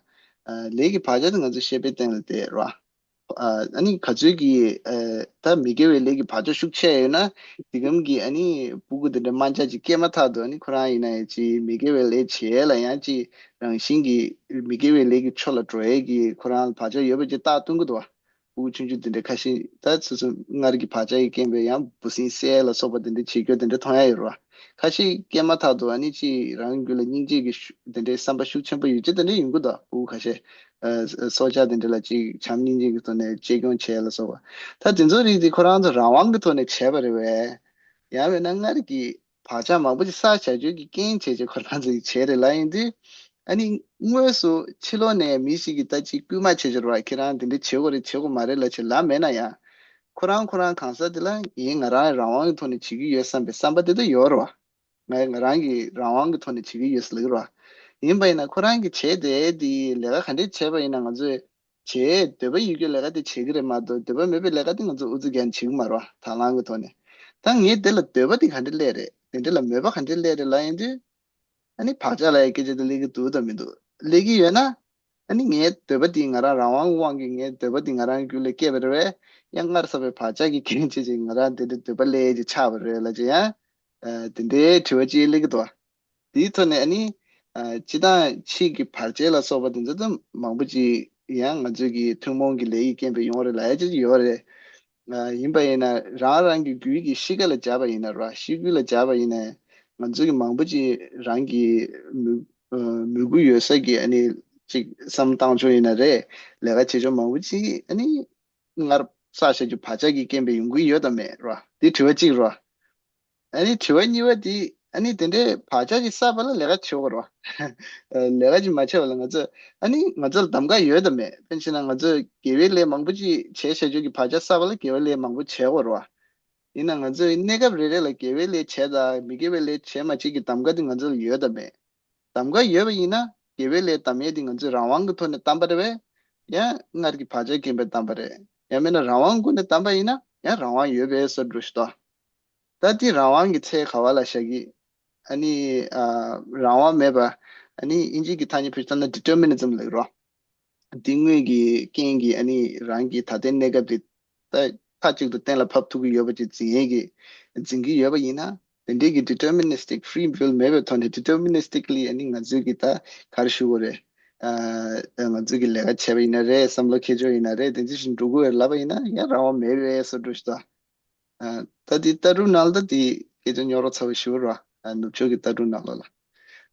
ཨ་ལས་ཀྱི་བག་ཆགས་དེ་ང་ཚོའི་ཤེས་པའི་སྟེང་ལ་བསྡད་རེད་བ། ཨ་ཨ་ནི་ག་ཚོད་ཀྱི་ཨ་ད་མི་དགེ་བའི་ལས་ཀྱི་བག་ཆགས་ཤུགས་ཆེ་ཡོད་ན། དེ་གམ་གྱི་ཨ་ནི་སྤུ་གུ་དེ་འདྲ་དམར་འབྱར་ཅིག་སྐྱེས་མ་ཐག་ཏུ་ཨ་ནི་ཁོ་རང་ཡིན་ན་ཡང་ཅིག་མི་དགེ་བའི་ལས་བྱེད་ཡས་ལ་ཡང་ཅིག་རང་བཞིན་གྱིས་མི་དགེ་བའི་ལས་ཀྱི་ཕྱོགས་ལ་འགྲོ་ཡས་ཀྱི་ཁོ་རང་ལ་བག་ཆགས་ཡོད་པ་ཅིག་རྟགས་སྟོན་གྱི་འདུག་བ། སྤུ་གུ་ཆུང་ཆུང་དེ་འདྲ་ཁ་ཤས་ད་སོ་སོ་སྔར་གྱི་བག་ཆགས་ཀྱི་རྐྱེན་པས་ཡང་འབུ་སྲིན་བསད་ལ་སོགས་པ་དེ་འདྲ་བྱེད་རྒྱུ་དེ་འདྲ་མཐོང་ཡ་ཡོད་རེད་བ། ཁ་ཤས་སྐྱེས་མ་ཐག་ཏུ་ཨ་ནི་ཅིག་རང་རྒྱུད་ལ་སྙིང་རྗེ་གི་ཤུ་དེ་འདྲའི་བསམ་པ་ཤུགས་ཆེན་པོ་ཡོད་ཅིག་དེ་འདྲ་ཡོང་གི་འདུག་སྤུ་གུ་ཁ་ཤས། ཨ་སྲོག་ཆགས་དེ་འདྲ་ལ་ཅིག་བྱམས་སྙིང་རྗེ་གི་ཐོག་ནས་གཅེས་སྐྱོང་བྱས་ལ་སོགས་པ། ད་དེ་ཚོ་རིགས་དེ་ཁོ་རང་ཚོ་རང་དབང་གི་ཐོག་ནས་བྱས་པ་རེད་བས། ཡང་མིན་ན་སྔར་གྱི་བག་ཆགས་མང་པོ་ཅིག་བསགས་བྱ་རྒྱུ་གི་རྐྱེན་བྱས་བྱས་ཁོ་རང་ཚོ་ཡིས་བྱས་རེད་ལབ་ཡིན་དུས། ཨ་ནི་དངོས་སུ་ཕྱི་ལོགས་ནས་མི་ཞིག་གིས་ད་ཅིག་སྐུལ་མ་བྱེད་བྱེད་རོགས། ཁྱེད་རང་དེ་འདྲ་བྱེད་དགོས་རེད་བྱེད་དགོས་མ་རེད་ལབ་བྱས་ལབ་མེད་ན་ཡང་། ཁོ་རང་ཁོ་རང་གང་ཟག་དེ་ལ་ངས་ང་རང་རང་དབང་གི་ཐོག་ནས་བྱེད་ཀྱི་ཡོད་བསམ་པའི་བསམ་པ་དེ་ད་ཡོད་རེད་བ། ང་ང་རང་གི་རང་དབང་གི་ཐོག་ནས་བྱེད་ཀྱི་ཡོད་ཟེར་ལབ་ཀྱི་རེད་བ། ཡིན་པ་ཡིན་ན་ཁོ་རང་གིས་བྱས་དེ་དེ་ལས་ཀ་ག་འདྲས་བྱས་པ་ཡིན་ན་ང་ཚོས་བྱས་འདོད་པ་ཡོད་རྒྱུ་ལས་ཀ་དེ་བྱེད་ཀྱི་རེད་མ་གཏོགས་འདོད་པ་མེད་པའི་ལས་ཀ་དེ་ང་ཚོ་ཨུ་ཚུགས་རྒྱག་ནས་བྱེད་ཀྱི་མ་རེད་བ། དང་བླངས་ཀྱི་ཐོག་ནས། ད་ངས་དེ་ལ་འདོད་པ་དེ་ག་འདྲས་སླེབས་རེད། དེ་འདྲས་ལ་མོས་པ་ག་འདྲས་སླེབས་རེད་ལབ་ཡིན་དུས། ཨ་ནི་བག་ཆགས་ལབ་ཡའི་སྐད་ཆ་དེ་སླེབས་ཀྱི་འདུག་དང་མི་འདུག་སླེབས་ཀྱི་ཡོད་ན། ཨ་ནི་ངའི་འདོད་པ་འདི་ང་རང་རང་དབང་གི་དབང་གིས་ངའི་འདོད་པ་འདི་ང་རང་རྒྱུད་ལ་སྐྱེས་པ་རེད་པས། ཡང་སྔར་བསགས་པའི་བག་ཆགས་ཀྱི་རྐྱེན་བྱས་ཅིག་ང་རང་འདི་འདྲའི་འདོད་པ་སླེབས་ཅིག་ཆགས་པ་རེད་ལབ་ཅིག་ཡང་། ཨ་དེ་འདྲའི་དྲི་བ་ཅིག་སླེབས་ཀྱི་འདུག་དེའི་ཐོག་ནས་ཨ་ནི། ཨ་སྤྱིར་བཏང་ཕྱིའི་གི་བར་ཆད་ལ་སོགས་པ་དེ་ཚོ་ད་མང་པོ་ཅིག་ཡང་ང་ཚོའི་གི་ཐུན་མོང་གི་ལས་ཀྱི་རྐྱེན་པས་ཡོང་བ་རེད་ལབ་ཡ་ཅིག་ཡོད་རེད། ཨ་ཡིན་པ་ཡིན་ན་རང་རང་གི་རྒྱུད་ཀྱི་གཤིས་ཀ་ལ་སྦྱར་བ་ཡིན་ན་ར། གཤིས་རྒྱུད་ལ་སྦྱར་བ་ཡིན་ན་ང་ཚོ་གི་མང་པོ་ཅིག་རང་གི་མོས་ཨ་མོས་གུས་ཡོད་ས་གི་ཨ་ནི་ཅིག་བསམ་བཏང་ཆོག་ཡིན་ན་རེད། ལས་ཀ་བྱེད་ཕྱོགས་མང་པོ་ཅིག་ཨ་ནི་སྔར་བསགས་བཞག་རྒྱུ་བག་ཆགས་ཀྱི་རྐྱེན་པས་ཡོང་གི་ཡོད་དམ་མེད་ར། འདི་དྲི་བ་གཅིག་ར། ཨ་ནི་དྲི་བ་གཉིས་པ་འདི་ཨ་ནི་དེ་འདྲའི་བག་ཆགས་ཀྱི་བསགས་པ་ལ་ལས་ཀ་བྱེད་དགོས་རེད་བ། ལས་ཀ་ཅིག་མ་བྱས་པ་ལ་ང་ཚོ་ཨ་ནི་ང་ཚོ་ལ་གདམ་ག་ཡོད་དམ་མེད། དཔེར་ན་ཆ་བཞག་ན་ང་ཚོས་དགེ་བའི་ལས་མང་པོ་ཅིག་བྱས་བཞག་རྒྱུ་གི་བག་ཆགས་བསགས་པ་ལ་དགེ་བའི་ལས་མང་པོ་བྱེད་དགོས་རེད་བ། ཡིན་ན་ང་ཚོས་གནས་སྐབས་རེ་རེ་ལ་དགེ་བའི་ལས་བྱས་དང་མི་དགེ་བའི་ལས་བྱས་མ་བྱས་ཀྱི་གདམ་ག་དེ་ང་ཚོ་ལ་ཡོད་དམ་མེད། གདམ་ག་ཡོད་པ་ཡིན་ན་དགེ་བའི་ལས་གདམ་ཡས་དེ་ང་ཚོས་རང་དབང་གི་ཐོག་ནས་བདམས་པ་རེད་པས། ཡང་སྔར་གྱི་བག་ཆགས་རྐྱེན་པས་བདམས་པ་རེད། ཡང་མིན་ན་རང་དབང་ཀུན་ནས་བདམས་པ་ཡིན་ན་ཡང་རང་དབང་ཡོད་པའི་བཟོ་འདྲ་ཞིག་འདུག་ད་དེ་རང་དབང་གི་ཚད་ག་བ་ལ་བཞག་གི། ཨ་ནི་ཨ་རང་དབང་མེད་པ། ཨ་ནི་དབྱིན་ཇི་གི་ཐ་སྙད་བེད་སྤྱོད་བཏང་ན་determinism་ལབ་རོ། དེ་དངོས་ཀྱི་རྐྱེན་གྱིས་ཨ་ནི་རང་གི་ད་ལྟའི་གནས་སྐབས་དེ་ད་ མཐའ་གཅིག་ཏུ་གཏན་ལ་ཕབ་ཐུབ་ཀྱི་ཡོད་པ་ཅིག་འཛིན་ཡས་ཀྱི་འཛིན་གྱི་ཡོད་པ་ཡིན་ན། དེ་འདྲའི་གི་deterministic free will མེད་པའི་ཐོག་ནས་deterministically ཨ་ནི་ང་ཚོའི་གི་ད་ག་རེ་ཞུ་དགོས་རེད། ཨ་ང་ཚོའི་གི་ལས་ཀ་བྱས་པ་ཡིན་ན་རེད། བསམ་བློ་འཁྱེར་ཕྱོགས་ཡིན་ན་རེད། དེ་ཚོ་ཞིག་འགྲོ་དགོས་རེད་ལབ་པ་ཡིན་ན་ཡང་རང་དབང་མེད་པའི་བཟོ་འདྲ་ཞིག་ད། ཨ་ད་དེ་ལྟ་གྲུབ་ནང་ལ་ད་དེ་སྐད་ཆ་རྙོག་ར་ཚ་བོ་ཞིག་རེད་བ། ཨ་ནུབ་ཕྱོགས་ཀྱི་ལྟ་གྲུབ་ནང་ལོགས་ལ།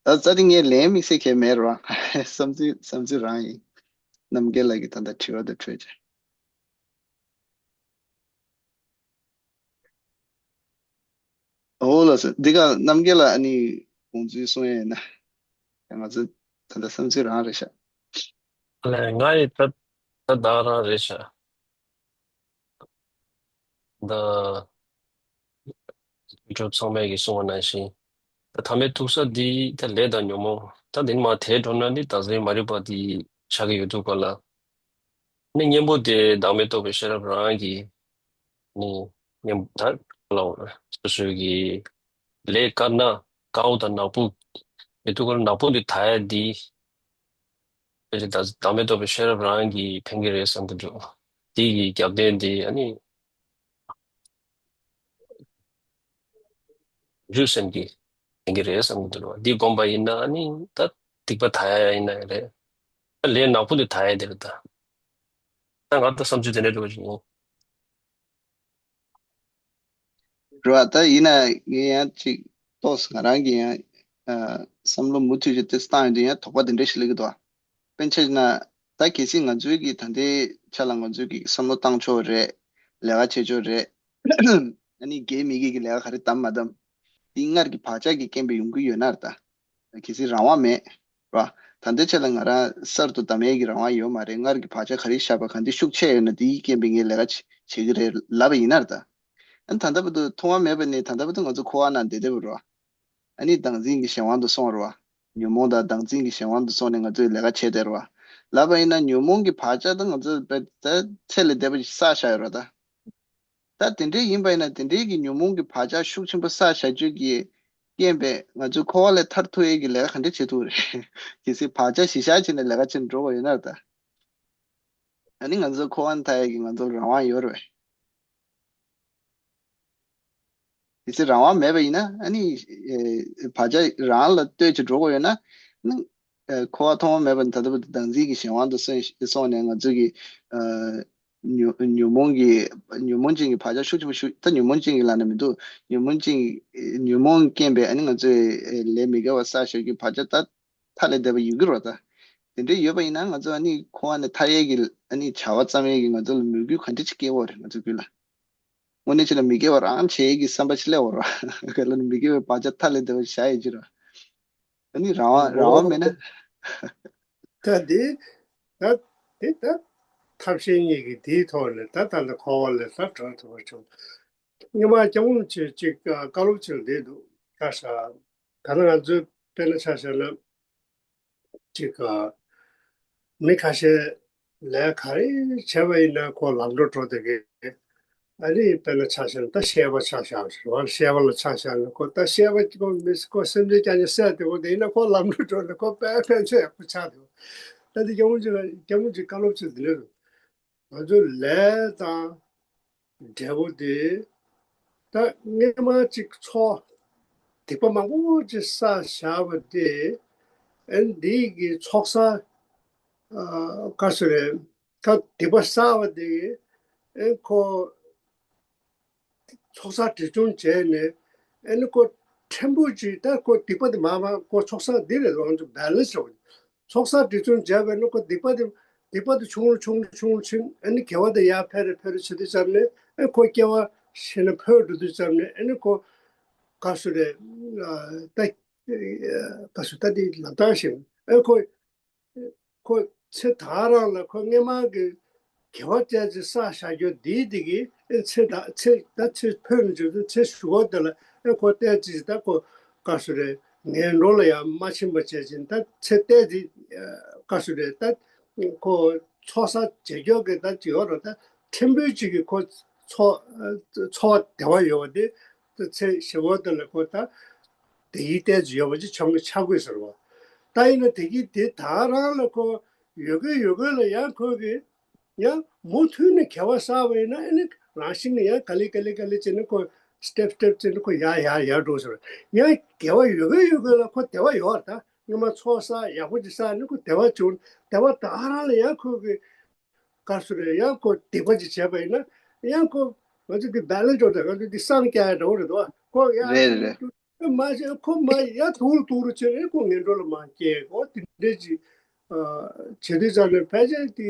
ད་རྩ་དེ་ངས་ལན་དམིགས་བསལ་གང་ཡང་མེད་རེད་བ། བསམ་ཚུལ་བསམ་ཚུལ་རང་ཡིན། རྣམ་རྒྱལ་ལགས་ཀྱིས་ད་ལྟ་དྲི་བ་དེ་འཕྲོད་ཀྱི། ཨོ་ལགས་སོ། འདི་ག་རྣམ་རྒྱལ་ལགས་ཨ་ནི་དགོངས་ཚུལ་གསུང་ཡས་ཡིན་ན། ང་ཚོ་ད་ལྟ་བསམ་ཚུལ་རང་རེད་ཤག་ལགས་ང་ཡི་ད་ད་ད་རང་རེད་ཤག་ད་ཁྱེད་ཚོ་ཚང་མས་ཀྱིས་གསུངས་པ་ནང་བཞིན། ད་མཐའ་མའི་ཐུག་ས་འདི་ད་ལས་དང་ཉོན་མོངས། ད་འདི་ནས་མར་དེད་འགྲོ་ན་ནི་བདག་འཛིན་མ་རིག་པ་འདི་ཆགས་ཀྱི་ཡོད་དུས་ག་ལ། ནི་གཉེན་པོ་དེ་བདག་མེད་རྟོགས་པའི་ཤེས་རབ་རང་གིས་ནི་གཉེན་པོ་ད་ལ་སོ་སོའི་གི་ལས་དཀར་ནག་དཀར་པོ་དང་ནག་པོ་ཡོད་དུས་ག་ལ་ནག་པོ་འདི་དག་ཡ་འདི། ཕལ་ཆེར་བདག་མེད་རྟོགས་པའི་ཤེས་རབ་རང་གིས་ཕན་གྱི་རེད་བསམ་གྱི་འདུག་དེ་ཡི་རྒྱབ་རྟེན་དེ་ཨ་ནི་རྒྱུ་སེམས་ཀྱིས་ཕན་གྱི་རེད་བསམ་གྱི་འདུག་འདི་བསྒོམ་པ་ཡིན་ན་ཨ་ནི་ད་སྡིག་པ་དག་ཡ་ཡིན་ན་རེད། ད་ལས་ནག་པོ་དེ་དག་ཡ་དེ་རེད་ད། ད་ང་ད་བསམ་ཚུལ་དེ་འདྲ་འདུག་ཅིག་ཡིན། རེད་བ། ད་ཡིན་ན་ངས་ཡང་ཅིག་ཏོག་ཙམ་ང་རང་གི་ཡང་ཨ་བསམ་བློ་མུ་མཐུད་ཅིག་ཏོག་ཙམ་བཏང་ཡོང་དུས་ཡང་དོགས་པ་དེ་འདྲ་ཞིག་སླེབས་ཀྱི་འདུག་དཔེར་ན་ཆ་བཞག་ན་ད་གལ་སྲིད་ང་ཚོའི་གི་ད་ལྟའི་ཆ་ལ་ང་ཚོའི་གི་བསམ་བློ་བཏང་ཕྱོགས་རེད། ལས་ཀ་བྱེད་ཕྱོགས་རེད། ཨ་ནི་དགེ་མི་དགེ་གི་ལས་ཀ་ག་རེ་བདམས་མ་བདམས། དེ་སྔར་གྱི་བག་ཆགས་ཀྱི་རྐྱེན་པས་ཡོང་གི་ཡོད་ན་རེད་ད། གལ་སྲིད་རང་དབང་མེད། ར། ད་ལྟའི་ཆ་ལ་ང་རང་གསར་དུ་གདམ་ཡས་ཀྱི་རང་དབང་ཡོད་མ་རེད། སྔར་གྱི་བག་ཆགས་ག་རེ་བཞག་པ་གང་དེ་ཤུགས་ཆེ་ཡོད་ན་དེའི་རྐྱེན་པས་ངས་ལས་ཀ་བྱེད་ཀྱི་རེད་ལབ་པ་ཡིན་ན་རེད་ད། ཨ་ནི་ད་ལྟ་བར་དུ་མཐོང་བ་མེད་པ་ནས་ད་ལྟ་བར་དུ་ང་ཚོ་འཁོར་བ་ནང་བསྡད་བསྡད་པ་རེད་བ། ཨ་ནི་བདག་འཛིན་གྱི་གཞན་དབང་དུ་སོང་བ་རེད་བ། ཉོན་མོངས་དང་བདག་འཛིན་གྱི་གཞན་དབང་དུ་སོང་ནས་ང་ཚོས་ལས་ཀ་བྱས་བསྡད་རེད་བ། ལབ་པ་ཡིན་ན་ཉོན་མོངས་ཀྱི་བག་ཆགས་ད་ང་ཚོས་ད་ཚད་ལས་འདས་པ་ཞིག་བསགས་བཞག་ཡོད་རེད་ད། ད་དེ་འདྲའི་ཡིན་པ་ཡིན་ན་དེ་འདྲའི་གི་ཉོན་མོངས་ཀྱི་བག་ཆགས་ཤུགས་ཆེན་པོ་བསགས་བཞག་རྒྱུ་གི་རྐྱེན་པས་ང་ཚོས་འཁོར་བ་ལས་ཐར་ཐུབ་ཡས་ཀྱི་ལས་ཀ་ག་འདྲ་བྱེད་ཐུབ་རེད། གལ་སྲིད་བག་ཆགས་གཞི་བཞག་བྱས་ནས་ལས་ཀ་བྱེད་འགྲོ་བ་ཡོད་ན་ད། ཨ་ནི་ང་ཚོ་འཁོར་བ་ནས་ཐར་ཡས་ཀྱི་ང་ཚོ་ལ་རང་དབང་ཡོད་རེད། གལ་སྲིད་རང་དབང་མེད་པ་ཡིན་ན་ཨ་ནི་ཨེ་བག་ཆགས་རང་ལ་ལྟོས་བྱས་འགྲོ་དགོས་ཡོད་ན་ནི། ཨེ་འཁོར་བ་མཐོང་བ་མེད་པ་ནི་ད་ལྟ་བར་དུ་བདག་འཛིན་གྱི་གཞན་དབང་དུ་སོང་སོང་ནས་ང་ཚོ་གི་ཨ་ཉོན་ཉོན་མོངས་ཀྱི་ཉོན་མོངས་ཅན་གྱི་བག་ཆགས་ཤུགས་ཆེན་པོ་ཞིག་ད་ཉོན་མོངས་ཅན་གྱི་ལབ་ན་མི་འདུག་ཉོན་མོངས་ཅན་གྱི་ཉོན་མོངས་རྐྱེན་པས་ཨ་ནི་ང་ཚོས་ཨེ་ལས་མི་དགེ་བ་བསགས་བཞག་རྒྱུ་བག་ཆགས་ད་མཐའ་ལས་འདས་པ་ཡོང་གི་རེད་ད། དེ་འདྲ་ཡོད་པ་ཡིན་ན་ང་ཚོ་ཨ་ནི་འཁོར་བ་ནས་ཐར་ཡས་ཀྱི་ཨ་ནི་བྱ་བ་བརྩམ་ཡས་ཀྱི་ང་ཚོ་ལ་མོས་གུས་ག་འདྲ་ཅིག་སྐྱེ་བོ་རེད་ང་ཚོ་རྒྱུད་ལ། དངོས་གནས་བྱས་ན་མི་དགེ་བ་རང་བྱེད་ཀྱི་བསམ་པ་ཞིག་སླེབས་པ་རེད། ག་ལ་ནི་མི་དགེ་བའི་བག་ཆགས་མཐའ་ལས་འདས་པ་བཞག་ཡོད་ཀྱི་རེད། ཨ་ནི་རང་དབང་རང་དབང་མེད་ན། ད་འདི་ད་འདི་ད་ཐབས་ཤེས་གཉིས་ཀྱི་འདིའི་ཐོག་ནས་ད་ད་ལྟ་འཁོར་བ་ལས་ད་གྲོལ་ཐུབ་པ་བྱུང་། སྔོན་མ་སྐྱབས་མགོན་ཆེན་གཅིག་བཀའ་སློབ་ཅིག་འདི་འདུག་བཀའ་ཤག་ད་ནི་ང་ཚོའི་དཔེར་ན་ཆ་བཞག་ན། ཅིག་ག་མི་ཁ་ཤས་ལས་ག་རེ་བྱས་པ་ཡིན་ན་ཁོ་ལམ་འགྲོ་འགྲོ་བསྡད་ཀྱི། ཨ་ནི་དཔེར་ན་ཆ་བཞག་ན་ད་བཤད་པ་ཆ་བཞག་ན་བཤད་པ་ལ་ཆ་བཞག་ན་ཁོ་ད་བཤད་པ་ཁོ་མི་ཁོ་སེམས་ཅན་རྐྱང་རྐྱང་བསད་བསྡད་པ་དེ་ཡིན་ན་ཁོ་ལམ་འགྲོ་འགྲོ་ནས་ཁོ་དཔེ་ཕན་ཆད་ཡག་པོ་ཆགས་འདུག་ད་འདི་སྐྱབས་མགོན་ཅིག་ལ་སྐྱབས་མགོན་ཅིག་བཀའ་སློབ་ཅིག་འདི་འདྲ་འདུག་ང་ཚོའི་ལས་དང་འབྲས་བུ་དེ་ད་སྔོན་མ་གཅིག་ཚོགས་སྡིག་པ་མང་པོ་ཅིག་བསགས་བཞག་པ་དེ་ཨེ་འདི་གི་ཚོགས་བསགས་ཨ་ག་ཟེར་རེད། ད་སྡིག་པ་བསགས་པ་དེ་ཨེ་ཁོ་ཚོགས་བསགས་སྒྲིབ་སྦྱོང་བྱས་ནས་ཨེ་ནི་ཁོ་ཕྲན་བུ་ཅིག་ད་ཁོ་སྡིག་པ་དེ་མ་མ་ཁོ་ཚོགས་བསགས་འདི་ལས་ལོངས་སུ་བེ་ལེན་སི་བྱེད་དགོས། ཚོགས་བསགས་སྒྲིབ་སྦྱོང་བྱས་པས་ན་ཁོ་སྡིག་པ་དེ་སྡིག་པ་དེ་ཆུང་རུ་ཆུང་རུ་ཆུང་རུ་ཕྱིན་ཨ་ནི་དགེ་བ་དེ་ཡར་འཕེལ་རུ་འཕེལ་རུ་བྱེད་དུས་ཙམ་ནས་ཨ་ཁོ་སྐྱེ་བ་ཤེས་ན་འཕེལ་འགྲོ་དུས་ཙམ་ནས་ཨ་ནི་ཁོ་ག་སུ་རེད་ད་ག་སུ་ད་དེ་ལབ་སྟངས་ཤིག་ཨ་ཁོ་ཁོ་ཚེ་ད་རང་ལ་ཁོ་སྔས་མ་གི་དགེ་བ་ཅན་ཅིག་བསགས་བཞག་རྒྱུ་འདིའི་འདི་གིས་ཨེ་ཚེ་ད་ཚེ་ད་ཚེ་འཕོས་ནས་བྱུང་ཚེ་ཚེ་གཞུག་གུ་དེ་ལ་ཨེ་ཁོ་ཏོག་ཙམ་ད་ཁོ་ག་སུ་རེད་ངན་འགྲོ་ལ་ཡང་མ་ཕྱིན་པ་བྱས་ཅིང་ད་ཚེ་ཏོག་ཙམ་ག་སུ་རེད་ད་ཁོ་ཚོགས་བསགས་བྱེད་རྒྱུ་གི་ད་ཅིག་ཡོད་རེད་ད་ཕྲན་བུ་ཅིག་གིས་ཁོ་ཚོགས་ཚོགས་བདེ་བ་ཡོད་པ་དེ་ད་ཚེ་གཞུག་གུ་དེ་ལ་ཁོ་ད་བདེ་སྐྱིད་ཏོག་ཙམ་ཡོད་པ་ཅིག་བྱུང་གི་ཆགས་དགོས་ཟེར་བ། ད་ཡིན་ན་བདེ་སྐྱིད་དེ་ད་རང་ལ་ཁོ་ཡོད་དགོས་ཡོད་དགོས་ལ་ཡང་ཁོ་གི་ཡང་མུ་མཐུད་ནས་དགེ་བ་བསགས་པ་ཡིན་ན་ཨ་ནི་རང་བཞིན་ནས་ཡང་ག་ལེ་ག་ལེ་ག་ལེ་བྱས་ནས་ཁོ་སི་ཊེབ་སི་ཊེབ་བྱས་ནས་ཁོ་ཡར་ཡར་ཡར་འགྲོ་ཟེར། ཡང་དགེ་བ་ཡོད་གི་ཡོད་གི་ལ་ཁོ་བདེ་བ་ཡོད་རེད། ད་སྔོན་མ་ཚོགས་བསགས་ཡག་པོ་ཅིག་བསགས་ནས་ཁོ་བདེ་བ་བྱུང་། བདེ་བ་ད་ག་རང་ལ་ཡང་ཁོ་གི་ག་སུ་རེད། ཡང་ཁོ་སྡིག་པ་ཅིག་བྱས་པ་ཡིན་ན་ཡང་ཁོ་ང་ཚོ་འདི་བེ་ལེན་སི་འགྲོ་དང་ང་ཚོ་འདི་སངས་རྒྱས་འདྲ་བོ་རེད་དོ། ཁོ་ཡང་རེད་རེད། མ་བྱས་ཁོ་མ་ཡ་དུག་ལ་དུག་རུ་བྱས་ནས་ཁོ་ངན་འགྲོ་ལ་མ་སྐྱེ་གོ། དེ་འདྲས་ཅིག་བྱེད་དུས་ཙམ་ནས་ཕལ་ཆེར་དེ་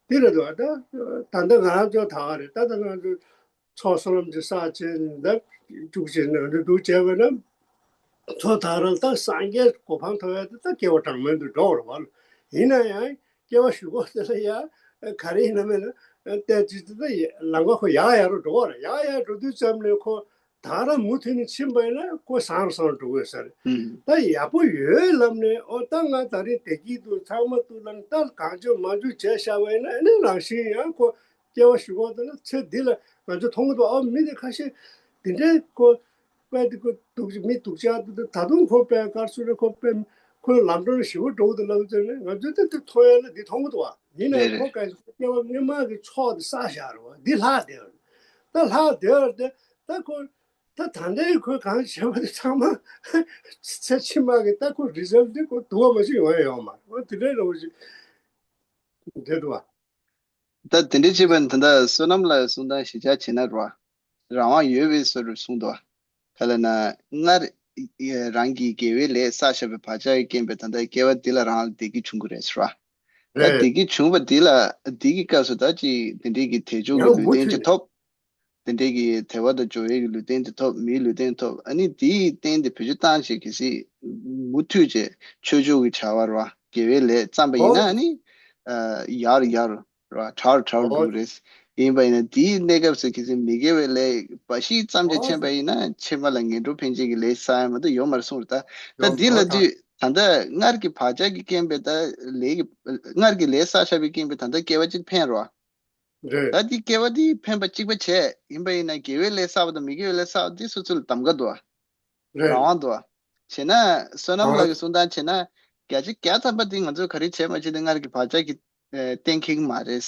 དེ་རེད་དོ། ད་ད་ལྟ་ང་རང་ཚོ་ད་ག་རེད། ད་ལྟ་ང་ཚོ་ཚོགས་བསོད་ནམས་ཀྱི་བསགས་བྱས་ནས་ད་བཅུག་བྱས་ནས་འདི་འདུག་བྱས་པ་ན་ཚོ་ད་རང་ད་སངས་རྒྱས་གོ་འཕང་ཐོབ་ཡ་དེ་ད་སྐྱེ་བ་གྲངས་མེད་དུ་འགྲོ་བ་རེད་བ། ཡིན་ན་ཡང་སྐྱེ་བ་གཞུག་གུ་དེ་ལ་ཡ་ག་རེ་ཡིན་ན་མེད་ན་བལྟས་ཚེ་དེ་ད་ལམ་ཁ་ཁོ་ཡག་ཡག་རུ་འགྲོ་བ་རེད། ཡག་ཡག་འགྲོ་དུས་ཙམ་ནས་ཁོ་ད་རང་མུ་མཐུད་ནས་ཕྱིན་པ་ཡིན་ན་ཁོ་སང་རུ་སང་རུ་འགྲོ་དགོས་ས་རེད། ད་ཡག་པོ་ཡོད་ལབ་ནས་ཨོ་ད་ང་ད་རིང་བདེ་སྐྱིད་འདུག་ཚང་མ་འདུག་ལབ་ནས་ད་གང་བྱུང་མང་བྱུང་བྱས་བཞག་པ་ཡིན་ན་ཨ་ནི་རང་བཞིན་ཡང་ཁོ་སྐྱེ་བ་གཞུག་གུ་དེ་ལ་ཚེ་འདི་ལ་ང་ཚོ་མཐོང་གི་འདུག་ཨ་མི་དེ་ཁ་ཤས་དེ་འདྲའི་ཁོ་དཔེ་དེ་ཁོ་སྡུག་ཅག་མི་སྡུག་ཅག་དེ་ད་དུང་ཁོ་དཔེ་དཀར་སུ་རེ་ཁོ་དཔེ་ཁོའི་ལམ་འགྲོ་ལ་ཞི་བ་འགྲོ་གི་འདུག་ལབ་ཚེ་ནས་ང་ཚོ་དེ་དེ་མཐོང་ཡ་ལ་འདི་མཐོང་གི་འདུག་ཨ་ཡིན་ནའི་རེད་ཁོ་རེད། སྐྱེ་བ་སྔོན་མ་གི་ཚོགས་དེ་བསགས་བཞག་རེད་བ། འདི་ལྷག་བསྡད་ཡོད་རེད། ད་ལྷག་བསྡད་ཡོད་རེད་དེ་ད་ཁོ། ད་ད་ལྟའི་ཁོས་གང་བྱས་པ་དེ་ཚང་མ་ཚེ་ཕྱི་མ་གི་ད་ཁོ་རི་ཛལ་དེ་ཁོ་དུ་བ་མ་ཞིག་ཡོང་ཡ་ཡོད་མ་རེད། འོ་དེ་འདྲའི་རོ་ཞིག་འདྲ་འདུག་བ། ད་དེ་འདྲའི་བྱས་པ་ནི་ད་ལྟ་བསོད་ནམས་ལ་གསུང་སྟངས་གཞི་བཅའ་བྱས་ན་རོ། རང་དབང་ཡོད་པའི་བཟོ་འདྲ་གསུངས་འདུག་བ། ག་ལ་ན་སྔར་རང་གི་དགེ་བའི་ལས་བསགས་བཞག་པའི་བག་ཆགས་ཀྱི་རྐྱེན་པས་ད་ལྟའི་སྐྱེ་བ་འདི་ལ་རང་ལ་བདེ་སྐྱིད་བྱུང་གི་རེད་ཟེར་བ། ད་རེད། བདེ་སྐྱིད་བྱུང་བ་འདི་ལ་འདི་གི་སྐབས་སུ་ད་ཅི་དེ་འདྲའི་གི་དལ་འབྱོར་གྱི་ཡང་མུ་ལུས་རྟེན་མཐུད་ཅིག་ནས། ཐོབ། དེ་འདྲའི་གི་དལ་བ་དང་འབྱོར་བའི་གི་ལུས་རྟེན་དེ་ཐོབ། མིའི་ལུས་རྟེན་ཐོབ། ཨ་ནི་དེའི་རྟེན་དེ་བེད་སྤྱོད་བཏང་བྱས་གལ་སྲིད་མུ་མཐུད་བྱས་ཆོས་ཕྱོགས་ཀྱི་བྱ་བ་རེད་བ། དགེ་བའི་ལས་བརྩམས་པ་ཡིན་ན་ཨོ། ཨ་ནི་ཨ་ཡར་ཡར་རེད་བ། དྲག་དྲག་འགྲོ་ཨོ། གི་རེད། ཡིན་པ་ཡིན་ན་དེའི་གནས་སྐབས་སུ་གལ་སྲིད་མི་དགེ་བའི་ལས་འབའ་ཞིག་བརྩམས་བྱས་ཨོ། ཕྱིན་པ་ཡིན་ན་ཕྱི་མ་ལ་ངན་འགྲོ་ཕན་ཆད་ཀྱི་ལས་བསགས་ཡ་མ་གཏོགས་ཡོད་མ་རེད་གསུངས་རེད། ད་ད་ཡོད་འདི་ལ་ཨོ་ད། དུས་ད་ལྟ་སྔར་གྱི་བག་ཆགས་ཀྱི་རྐྱེན་པས་ད་ལས་ཀྱི་སྔར་གྱི་ལས་བསགས་བཞག་པའི་རྐྱེན་པས་ད་ལྟ་སྐྱེ་བ་གཅིག་འཕེན་རོགས། རེད། ད་འདི་སྐྱེ་བ་འདི་འཕེན་པ་གཅིག་པ་བྱས་ཡིན་པ་ཡིན་ན་དགེ་བའི་ལས་བསགས་པ་དང་མི་དགེ་བའི་ལས་བསགས་པ་འདི་སོ་སོ་ལ་གདམ་ག་འདུག་བ། རང་རེད། དབང་འདུག་བ། བྱས་ན་བསོད་ནམས་ལགས་ཀྱིས་གསུང་སྟངས་བྱས་ན་བརྒྱ་ཆ་བརྒྱ་ཐམ་པ་འདི་ང་ཚོས་ག་རེ་བྱས་མ་བྱས་ཏེ་སྔར་གྱི་བག་ཆགས་ཀྱི་ཨེ་གཏན་འཁེལ་གྱི་མ་རེད།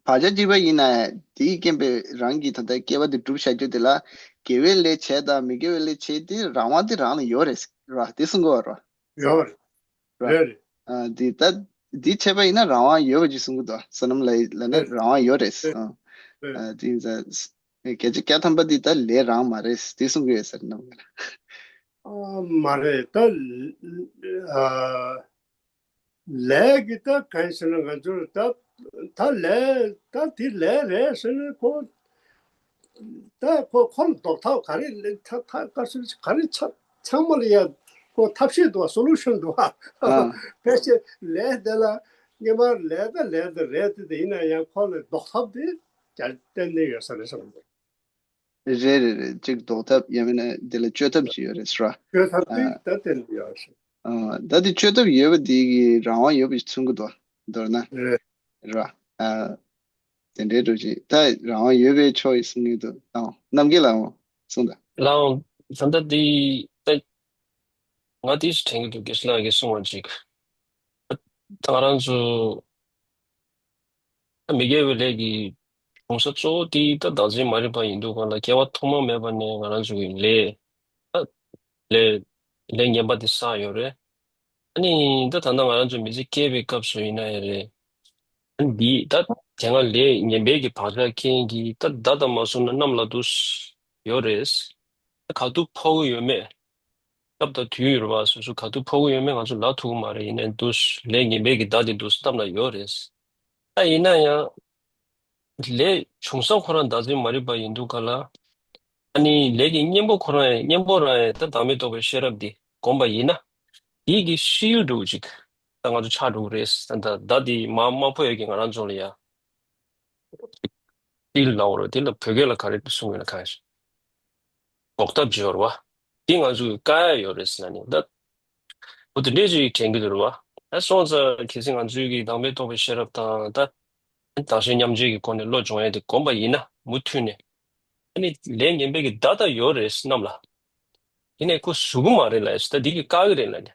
བག་ཆགས་གཅིག་པ་ཡིན་ན་དེའི་རྐྱེན་པས་རང་གི་ད་ལྟ་སྐྱེ་བ་འདི་སྒྲུབ་བྱ་རྒྱུ་དེ་ལ་དགེ་བའི་ལས་བྱས་དང་མི་དགེ་བའི་ལས་བྱས་ཏེ་རང་དབང་དེ་རང་ལ་ཡོད་རེད་ར་དེ་གསུང་གི་ཡོད་ར། ཡོད་རེད། ར། རེད་རེད། ཨ་འདི་ད་འདི་བྱས་པ་ཡིན་ན་རང་དབང་ཡོད་པ་ཅིག་གསུང་གི་འདུག་བསོད་ནམས་ལགས་ལ་ནི་རེད། རང་དབང་ཡོད་རེད། རེད། ཨ་རེད། ཨ་འདི་ད་བརྒྱ་ཆ་བརྒྱ་ཐམ་པ་འདི་ད་ལས་རང་མ་རེད་དེ་གསུང་གི་ཡོད་ཟེར་ནམ། ཨ་མ་རེད་ད། ཨ། ལས་ཀྱི་ད་གང་ཟེར་ན་ང་ཚོར་ད་ད་ལས་ད་དེ་ལས་རེད་ཟེར་ན་ཁོ་ད་ཁོ་ཁོ་ལ་ཟློག་ཐབས་ག་རེ་ལས་ཐ་ཐ་ག་ཟེར་ག་རེ་ཚ་ཚང་མ་ལ་ཡ་ཁོ་ཐབས་ཤེས་འདུག་བ། སོ་ལུ་ཤོན་འདུག་བ། ཨ། ཕལ་ཆེར་ལས་དེ་ལ་སྔོན་མ་ལས་ད་ལས་ད་རེད་དེ་དེ་ཡིན་ན་ཡང་ཁོ་ལ་ཟློག་ཐབས་དེ་ཀྱང་གཏན་ནས་ཡོད་ས་རེད་བསམ་གི། རེད་རེད་རེད། གཅིག་ཟློག་ཐབས་ཡང་མིན་ན་དེ་ལ་བཅོས་ཐབས་ཅིག་ཡོད་རེད་ཟེར་བ། བཅོས་ཐབས་དེ་ཨ། ད་གཏན་ནས་ཡོད་རེད། ཨ། ད་དེ་བཅོས་ཐབས་ཡོད་པ་དེ་གི་རང་དབང་ཡོད་པ་ཞིག་མཚོན་གི་འདུག་མདོར་ན། རེད། རེད་བ། ཨ། དེ་འདྲའི་འགྲོ་ཅིག་ད་རང་དབང་ཡོད་པའི་ཕྱོགས་ཡིན་གསུང་གི་འདུག་ཨ། རྣམ་རྒྱལ་ལགས་གསུངས་དང་། ལགས་འོང་། ད་ལྟ་དེ་ད་ང་དེ་ཞིག་དྲན་གི་འདུག་དགེ་བཤེས་ལགས་ཀྱིས་གསུངས་པ་ཅིག་ད་ང་རང་ཚོ། མི་དགེ་བའི་ལས་ཀྱི་བྱུང་ས་གཙོ་བོ་དེ་ད་བདག་འཛིན་མ་རིག་པ་ཡིན་དུས་གང་ལ་སྐྱེ་བ་ཐོག་མ་མེད་པ་ནས་ང་རང་ཚོ་གི་ལས་ད་ལས་ལས་ངན་པ་དེ་བསགས་ཡོད་རེད། ཨ་ནི་ད་ད་ལྟ་ང་རང་ཚོ་མི་ཚེ་སྐྱེལ་བའི་སྐབས་སུ་ཡིན་ན་ཡང་རེད། ཨ་ནི་འདི་ད་དེ་སྔ་ལས་ངན་པའི་གི་བག་ཆགས་རྐྱེན་གྱིས་ད་བརྡ་དང་མ་བཟུང་ན་གནམ་ལ་འདུག་ཡོད་རེད། ད་ག་དུས་ཕོག་གི་ཡོད་མེད། སྐབས་དང་དུས་ཡོད་རེད་བ། སོ་སོ་ག་དུས་ཕོག་གི་ཡོད་མེད་ང་ཚོ་ལབ་ཐུབ་ཀྱི་མ་རེད། ཡིན་ནའི་འདུག་ལས་ངན་པའི་གི་བརྡ་དེ་འདུག་གནམ་ལ་ཡོད་རེད། ད་ཡིན་ན་ཡང་། ལས་བྱུང་ས་ཁོ་རང་བདག་འཛིན་མ་རིག་པ་ཡིན་དུས་ག་ལ། ཨ་ནི་ལས་ཀྱི་གཉེན་པོ་ཁོ་རང་ཡང་གཉེན་པོ་རང་ཡང་ད་བདག་མེད་རྟོགས་པའི་ཤེས་རབ་འདི་བསྒོམ་པ་ཡིན་ན། དེའི་གི་ཤིལ་འདྲ་བོ་ཅིག་ད་ང་ཚོ་ཆགས་འགྲོ་གི་རེད། ད་ད་ད་འདི་མ་མ་ཕོག་ཡ་གི་ང་རང་ཚོ་ལ་ཡ། ཤིལ་ལའོ་རོ་དེ་ལ་བོད་སྐད་ལ་ག་རེ་གསུང་ཡོད་ན་གང་ཞིག་ཟློག་ཐབས་བྱེད་ཡོད་རེད་བ། དེ་ང་ཚོ་གི་བཀག་ཡ་ཡོད་རེད་ཟེར་ན་ནི་ད། འོ་དེ་འདྲས་ཅིག་དྲན་གྱི་འདུག་རེད་བ། ད་སོང་ཙང་གལ་སྲིད་ང་ཚོའི་གི་བདག་མེད་རྟོགས་པའི་ཤེས་རབ་དང་ད། བདག་གཞན་མཉམ་བརྗེ་གི་སྒོ་ནས་བློ་སྦྱོང་ཡ་དེ་བསྒོམ་པ་ཡིན་ན་མུ་མཐུད་ནས། ཨ་ནི་ལས་ངན་པའི་གི་བརྡ་ད་ཡོད་རེད་གནམ་ལ། ཡིན་ནའི་ཁོ་ཟུག་གི་མ་རེད་ལབ་ཡ་ད་འདི་གི་བཀག་གི་རེད་ལབ་ནས།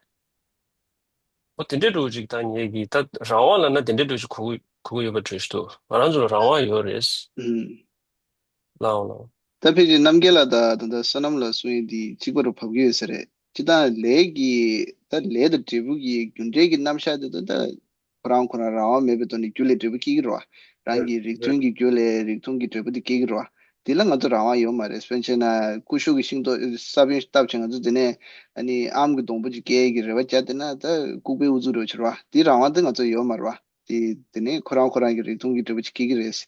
ཨོ་དེ་འདྲའི་འདྲ་བོ་ཅིག་ད་ངེད་ཀྱིས་ད་རང་དབང་ལབ་ན་དེ་འདྲའི་འདྲ་བོ་ཅིག་གོ་གི་གོ་གི་ཡོད་པ་འདྲ་ཞིག་འདུག་ང་རང་ཚོ་ལ་རང་དབང་ཡོད་རེད། ཨུམ། ལའོ་ལའོ། ད་ཕལ་ཆེར་རྣམ་རྒྱལ་ལགས་དང་ད་ལྟ་བསོད་ནམས་ལགས་གསུང་ཡས་འདི་གཅིག་པ་རུ་བབས་ཀྱི་ཡོད་ས་རེད། སྤྱིར་བཏང་ལས་ཀྱི་ད་ལས་དང་འབྲས་བུ་གི་རྒྱུ་འབྲས་ཀྱི་རྣམ་གཞག་དེ་ད་ད་ཁོ་རང་ཁོ་རང་རང་དབང་མེད་པའི་ཐོག་ནས་རྒྱུ་ལས་འབྲས་བུ་སྐྱེ་གི་རེད་བ། རང་གི་རིགས་མཐུན་གྱི་རྒྱུ་ལས་རིགས་མཐུན་གྱི་འབྲས་བུ་དེ་སྐྱེ་གི་རེད་བ། དེ་ལ་ང་ཚོ་རང་དབང་ཡོད་མ་རེད། དཔེར་བྱས་ན་ཀུ་ཤུ་གི་ཤིང་ཏོག་ས་བོན་བཏབ་བྱས་ང་ཚོ་དེ་ནས་ཨ་ནི་ཨམ་གྱི་སྡོང་པོ་ཅིག་སྐྱེ་གི་རེ་བ་བརྒྱབ་བསྡད་ན་ད་ལྐུགས་པའི་ཨུ་ཚུགས་རེད་བ་ཕྱིར་བ། དེའི་རང་དབང་དེ་ང་ཚོ་ཡོད་མ་རེད་བ། དེ་དེ་ནས་ཁོ་རང་ཁོ་རང་གི་རིགས་མཐུན་གྱི་འབྲས་བུ་ཅིག་སྐྱེ་གི་རེད།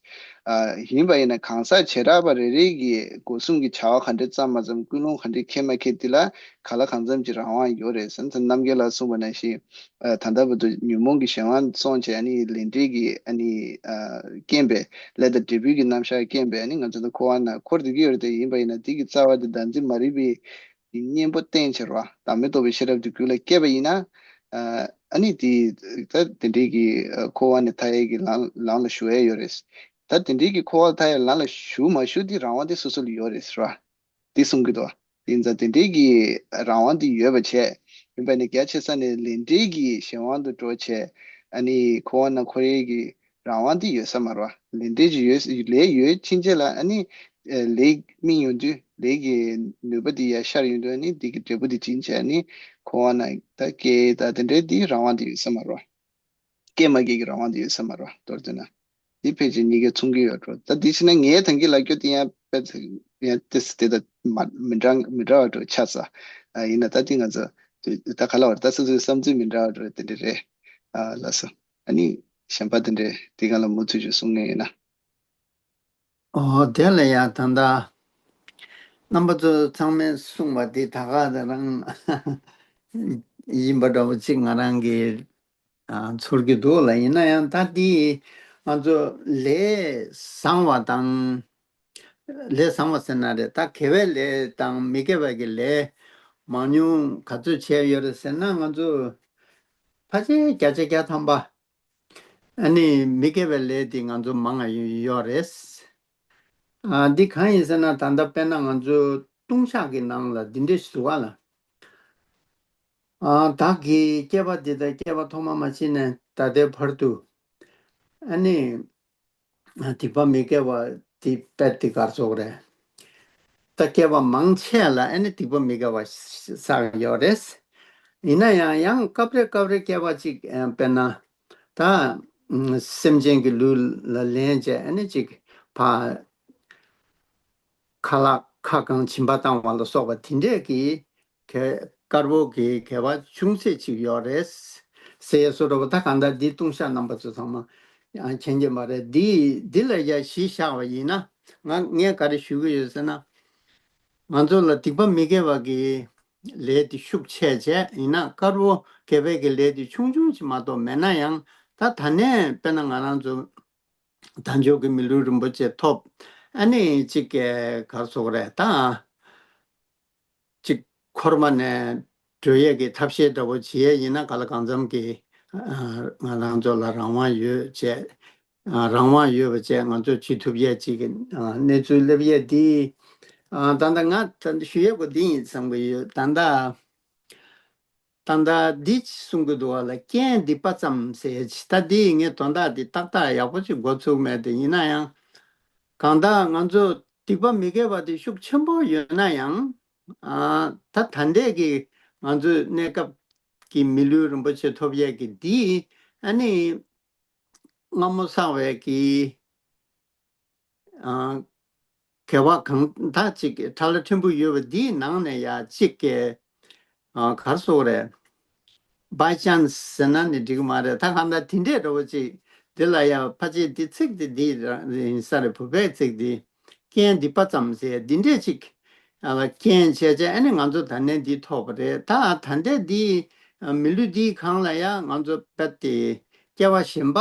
ཨ་ཡིན་པ་ཡིན་ན་གང་ཟག་བྱེ་བྲག་པ་རེ་རེ་གིས་སྒོ་གསུམ་གྱི་བྱ་བ་ག་འདྲས་བརྩམས་མ་བརྩམས་ཀུན་སློང་ག་འདྲས་འཁྱེར་མ་འཁྱེར་དེ་ལ་ག་ལ་གང་འཚམ་གྱི་རང་དབང་ཡོད་རེད་ཟེར་ན། ད་རྣམ་རྒྱལ་ལགས་གསུངས་པ་ནང་བཞིན་ཨ་ད་ལྟ་བར་དུ་ཉོན་མོངས་ཀྱི་གཞན་དབང་སོང་བྱས་ཨ་ནི་ལས་འབྲས་ཀྱི་ཨ་ནི་ཨ་རྐྱེན་པས་ལས་དང་འབྲས་བུའི་གི་རྣམ་གཞག་རྐྱེན་པས་ཨ་ནི་ང་ཚོ་ད་འཁོར་བ་ན་འཁོར་བསྡད་ཀྱི་ཡོད་རེད། དེ་ཡིན་པ་ཡིན་ན་དེ་གི་རྩ་བ་དེ་བདག་འཛིན་མ་རིག་པའི་གཉེན་པོ་བསྟེན་བྱེད་རོགས། བདག་མེད་རྟོགས་པའི་ཤེས་རབ་དེ་རྒྱུད་ལ་སྐྱེས་པ་ཡིན་ན། ཨ་ནི་དེ་ད་དེ་འདྲའི་གི་འཁོར་བ་ནས་ཐར་ཡས་ཀྱི་ལམ་ལམ་ལ་ཞུགས་ཡས་ཡོད་རེད། ད་དེ་འདྲའི་གི་འཁོར་བ་ཐར་ཡས་ལམ་ལ་ཞུགས་མ་ཞུགས་དེ་རང་དབང་དེ་སོ་སོ་ལ་ཡོད་རེད་ཟེར་བ། དེ་གསུང་གི་འདུག་དེ་ཡིན་ཙང་དེ་འདྲའི་གི་རང་དབང་དེ་ཡོད་པ་བྱས། ཡིན་པ་ནི་རྒྱ་ཆེ་ས་ནས་ལས་འབྲས་ཀྱི་གཞན་དབང་དུ་འགྲོ་བྱས། ཨ་ནི་འཁོར་བ་ནང་འཁོར་ཡས་ཀྱི་རང་དབང་དེ་ཡོད་ས་མ་རེད་བ། ལས་འབྲས་ཀྱི་ཡོད་ལས་ཡོད་ཕྱིན་ཆད་ལ་ཨ་ནི་ལས་སྨིན་ཡོང་དུས་ལས་ཀྱི་ནུས་པ་དེ་ཡར་ཤར་ཡོང་དུས་ཨ་ནི་དེ་གི་འབྲས་བུ་དེ་སྦྱིན་བྱས་ཨ་ནི་འཁོར་བ་ནང་ད་སྐྱེ་ད་དེ་འདྲའི་དེ་རང་དབང་དེ་ཡོད་ས་མ་རེད་བ། སྐྱེས་མ་སྐྱེས་ཀྱི་རང་དབང་དེ་ཡོད་ས་མ་རེད་བ། མདོར་བསྡུས་ན། འདི་ཕལ་ཆེར་གཉིས་ཀའི་མཚུངས་ཀྱི་ཡོད་འགྲོ། ད་འདི་ཕྱིན་ན་ངའི་ཐང་གི་ལ་སྐྱོ་དེ་ཡང་དཔེ་ཡང་ཏེ་སི་དེ་དང་མ་མི་འདྲ་མི་འདྲ་བ་འགྲོ་ཆགས་ས། ཨ་ཡིན་ན་ད་དེ་ང་ཚོ་དེ་ད་ག་ལ་བར་ད་སོ་སོའི་བསམ་ཚུལ་མི་འདྲ་བ་འགྲོ་དེ་འདྲ་རེད། ཨ་ལགས་སོ། ཨ་ནི་གཞན་པ་དེ་འདྲས་དེ་ག་ལ་མུ་མཐུད་ཅིག་གསུང་ངེས་ཡིན་ན། ཨོ་དེ་ལ་ཡང་ད་ལྟ་རྣམ་པ་ཚོ་ཚང་མས་གསུངས་པ་དེ་ད་ག་དེ་རང་ཡིན་པ་འདྲ་བོ་ཅིག་ང་རང་གི་ཨ་ཚོར་གྱི་འདུག་ལ། ཡིན་ན་ཡང་ད་འདི་ང་ཚོ་ལས་བཟང་བ་དང་། ལས་བཟང་བ་ཟེར་ན་རེད། ད་དགེ་བའི་ལས་དང་མི་དགེ་བའི་གི་ལས་མང་ཉུང་ག་ཚོད་བྱས་ཡོད་རེད་ཟེར་ན། ང་ཚོ་ཕལ་ཆེར་བརྒྱ་ཆ་བརྒྱ་ཐམ་པ་ཨ་ནི་མི་དགེ་བའི་ལས་དེ་ང་ཚོ་མང་ང་ཡོད་རེད། ཨ་འདི་གང་ཡིན་ཟེར་ན། ད་ལྟ་དཔེར་ན་ང་ཚོ་ལྟུང་བཤགས་ཀྱི་ནང་ལ་འདི་འདྲས་ཞུ་བ་ལ། ཨ་བདག་གིས་སྐྱེས་པ་འདི་དང་སྐྱེས་པ་ཐོག་མ་མ་ཕྱིན་ནས་ད་ལྟའི་བར་དུ་ཨ་ནི་སྡིག་པ་མི་དགེ་བ་འདི་དཔེ་འདི་གར་སོགས་རེད། ད་སྐྱེས་པ་མང་ཆེ་ལ་ཨ་ནི་སྡིག་པ་མི་དགེ་བ་བསགས་ཡོད་རེད། ཡིན་ན་ཡང་ཡང་སྐབས་རེ་སྐབས་རེ་སྐྱེས་པ་གཅིག་ཨ་དཔེར་ན་ད་སེམས་ཅན་གྱི་ལུས་ལ་ལེན་བྱས་ཨ་ནི་གཅིག་ཕ་ཁ་ལག་ཁ་བཀང་སྦྱིན་པ་བཏང་བ་ལ་སོགས་པ་དེ་འདྲས་ཀྱི་དཀར་པོ་གི་དགེ་བ་ཅུང་ཟད་ཅིག་ཡོད་རེད་ཟེར་བཟོ་འདྲ་པོ། ད་གང་ལྟར་འདི་ལྟུང་བཤགས་རྣམ་པ་ཚོ་ཚང་མ་ཡང་མཁྱེན་གྱི་མ་རེད། འདི་འདི་ལ་ཡ་གཞི་བཞག་པ་ཡིན་ན་ང་ངས་ག་རེ་ཞུ་གི་ཡོད་ཟེར་ན། ང་ཚོ་ལ་སྡིག་པ་མི་དགེ་བ་གི་ལས་དེ་ཤུགས་ཆེ་བྱས་ཡིན་ན་དཀར་པོ་དགེ་བའི་གི་ལས་དེ་ཆུང་ཆུང་ཅིག་མ་གཏོགས་མེད་ན་ཡང་། ད་ད་ནས་དཔེར་ན་ང་རང་ཚོ་དལ་འབྱོར་གྱི་མི་ལུས་རིན་པོ་ཆེ་ཐོབ། ཨ་ནི་གཅིག་གི་གར་སོགས་རེད་ད། གཅིག་འཁོར་བ་ནས་སྒྲོལ་ཡས་ཀྱི་ཐབས་ཤེས་འདྲ་བོ་བྱེད་ཡས་ཡིན་ན་ག་ལ་གང་འཚམ་གྱི་ང་རང་ཚོ་ལ་རང་དབང་ཡོད་བྱས། རང་དབང་ཡོད་པ་བྱས་ང་ཚོ་བྱེད་ཐུབ་ཡས་གཅིག་གི་གནས་ཚུལ་སླེབས་ཡས་འདི། ད་ལྟ་ང་ད་ལྟ་ཞུ་ཡས་པོ་འདི་ཡིན་བསམ་གྱི་ཡོད། ད་ལྟ། ད་ལྟ་འདི་གསུང་གི་འདུག་བ་ལ། རྐྱེན་སྡིག་པ་ཙམ་ཟེར་ཅི། ད་འདི་ངས་དོན་དག་འདི་ཏག་ཏག་ཡག་པོ་ཅིག་མགོ་ཚུགས་མེད་དེ། ཡིན་ན་ཡང་གང་ལྟར་ང་ཚོ་སྡིག་པ་མི་དགེ་བ་དེ་ཤུགས་ཆེན་པོ་ཡོད་ན་ཡང་། ཨ་ད་ད་ལྟའི་གི་ང་ཚོའི་གནས་སྐབས་ཀྱི་མི་ལུས་རིན་པོ་ཆེ་ཐོབ་ཡས་ཀྱི་འདི་ཨ་ནི་སྔ་མོ་བསགས་པའི་གི་ཨ་དགེ་བ་གང་དག་ཅིག་ཕྲ་ལ་ཕྲན་བུ་ཡོད་པ་འདིའི་ནང་ནས་ཡ་གཅིག་གི་ཨ་གར་སོགས་རེད། by chance ཟེར་ན་ནི་འགྲིག་གི་མ་རེད། ད་གང་ལྟར་དེ་འདྲས་འདྲ་བོ་ཅིག་འདི་ལ་ཡ་ཕལ་ཆེར་འདི་ཚིག་དེ་འདི་རང་ཡིན་ས་རེད། བོད་པའི་ཚིག་འདི་རྐྱེན་སྡིག་པ་ཙམ་ཟེར་འདི་འདྲས་ཅིག་ཨ་རྐྱེན་བྱས་བྱས་ཨ་ནི་ང་ཚོ་ད་ནས་འདི་ཐོབ་པ་རེད། ད་ད་ལྟའི་འདི་མི་ལུས་འདིའི་སྒང་ལ་ཡ་ང་ཚོ་རྦད་དེ་སྐྱེ་བ་གཞན་པ།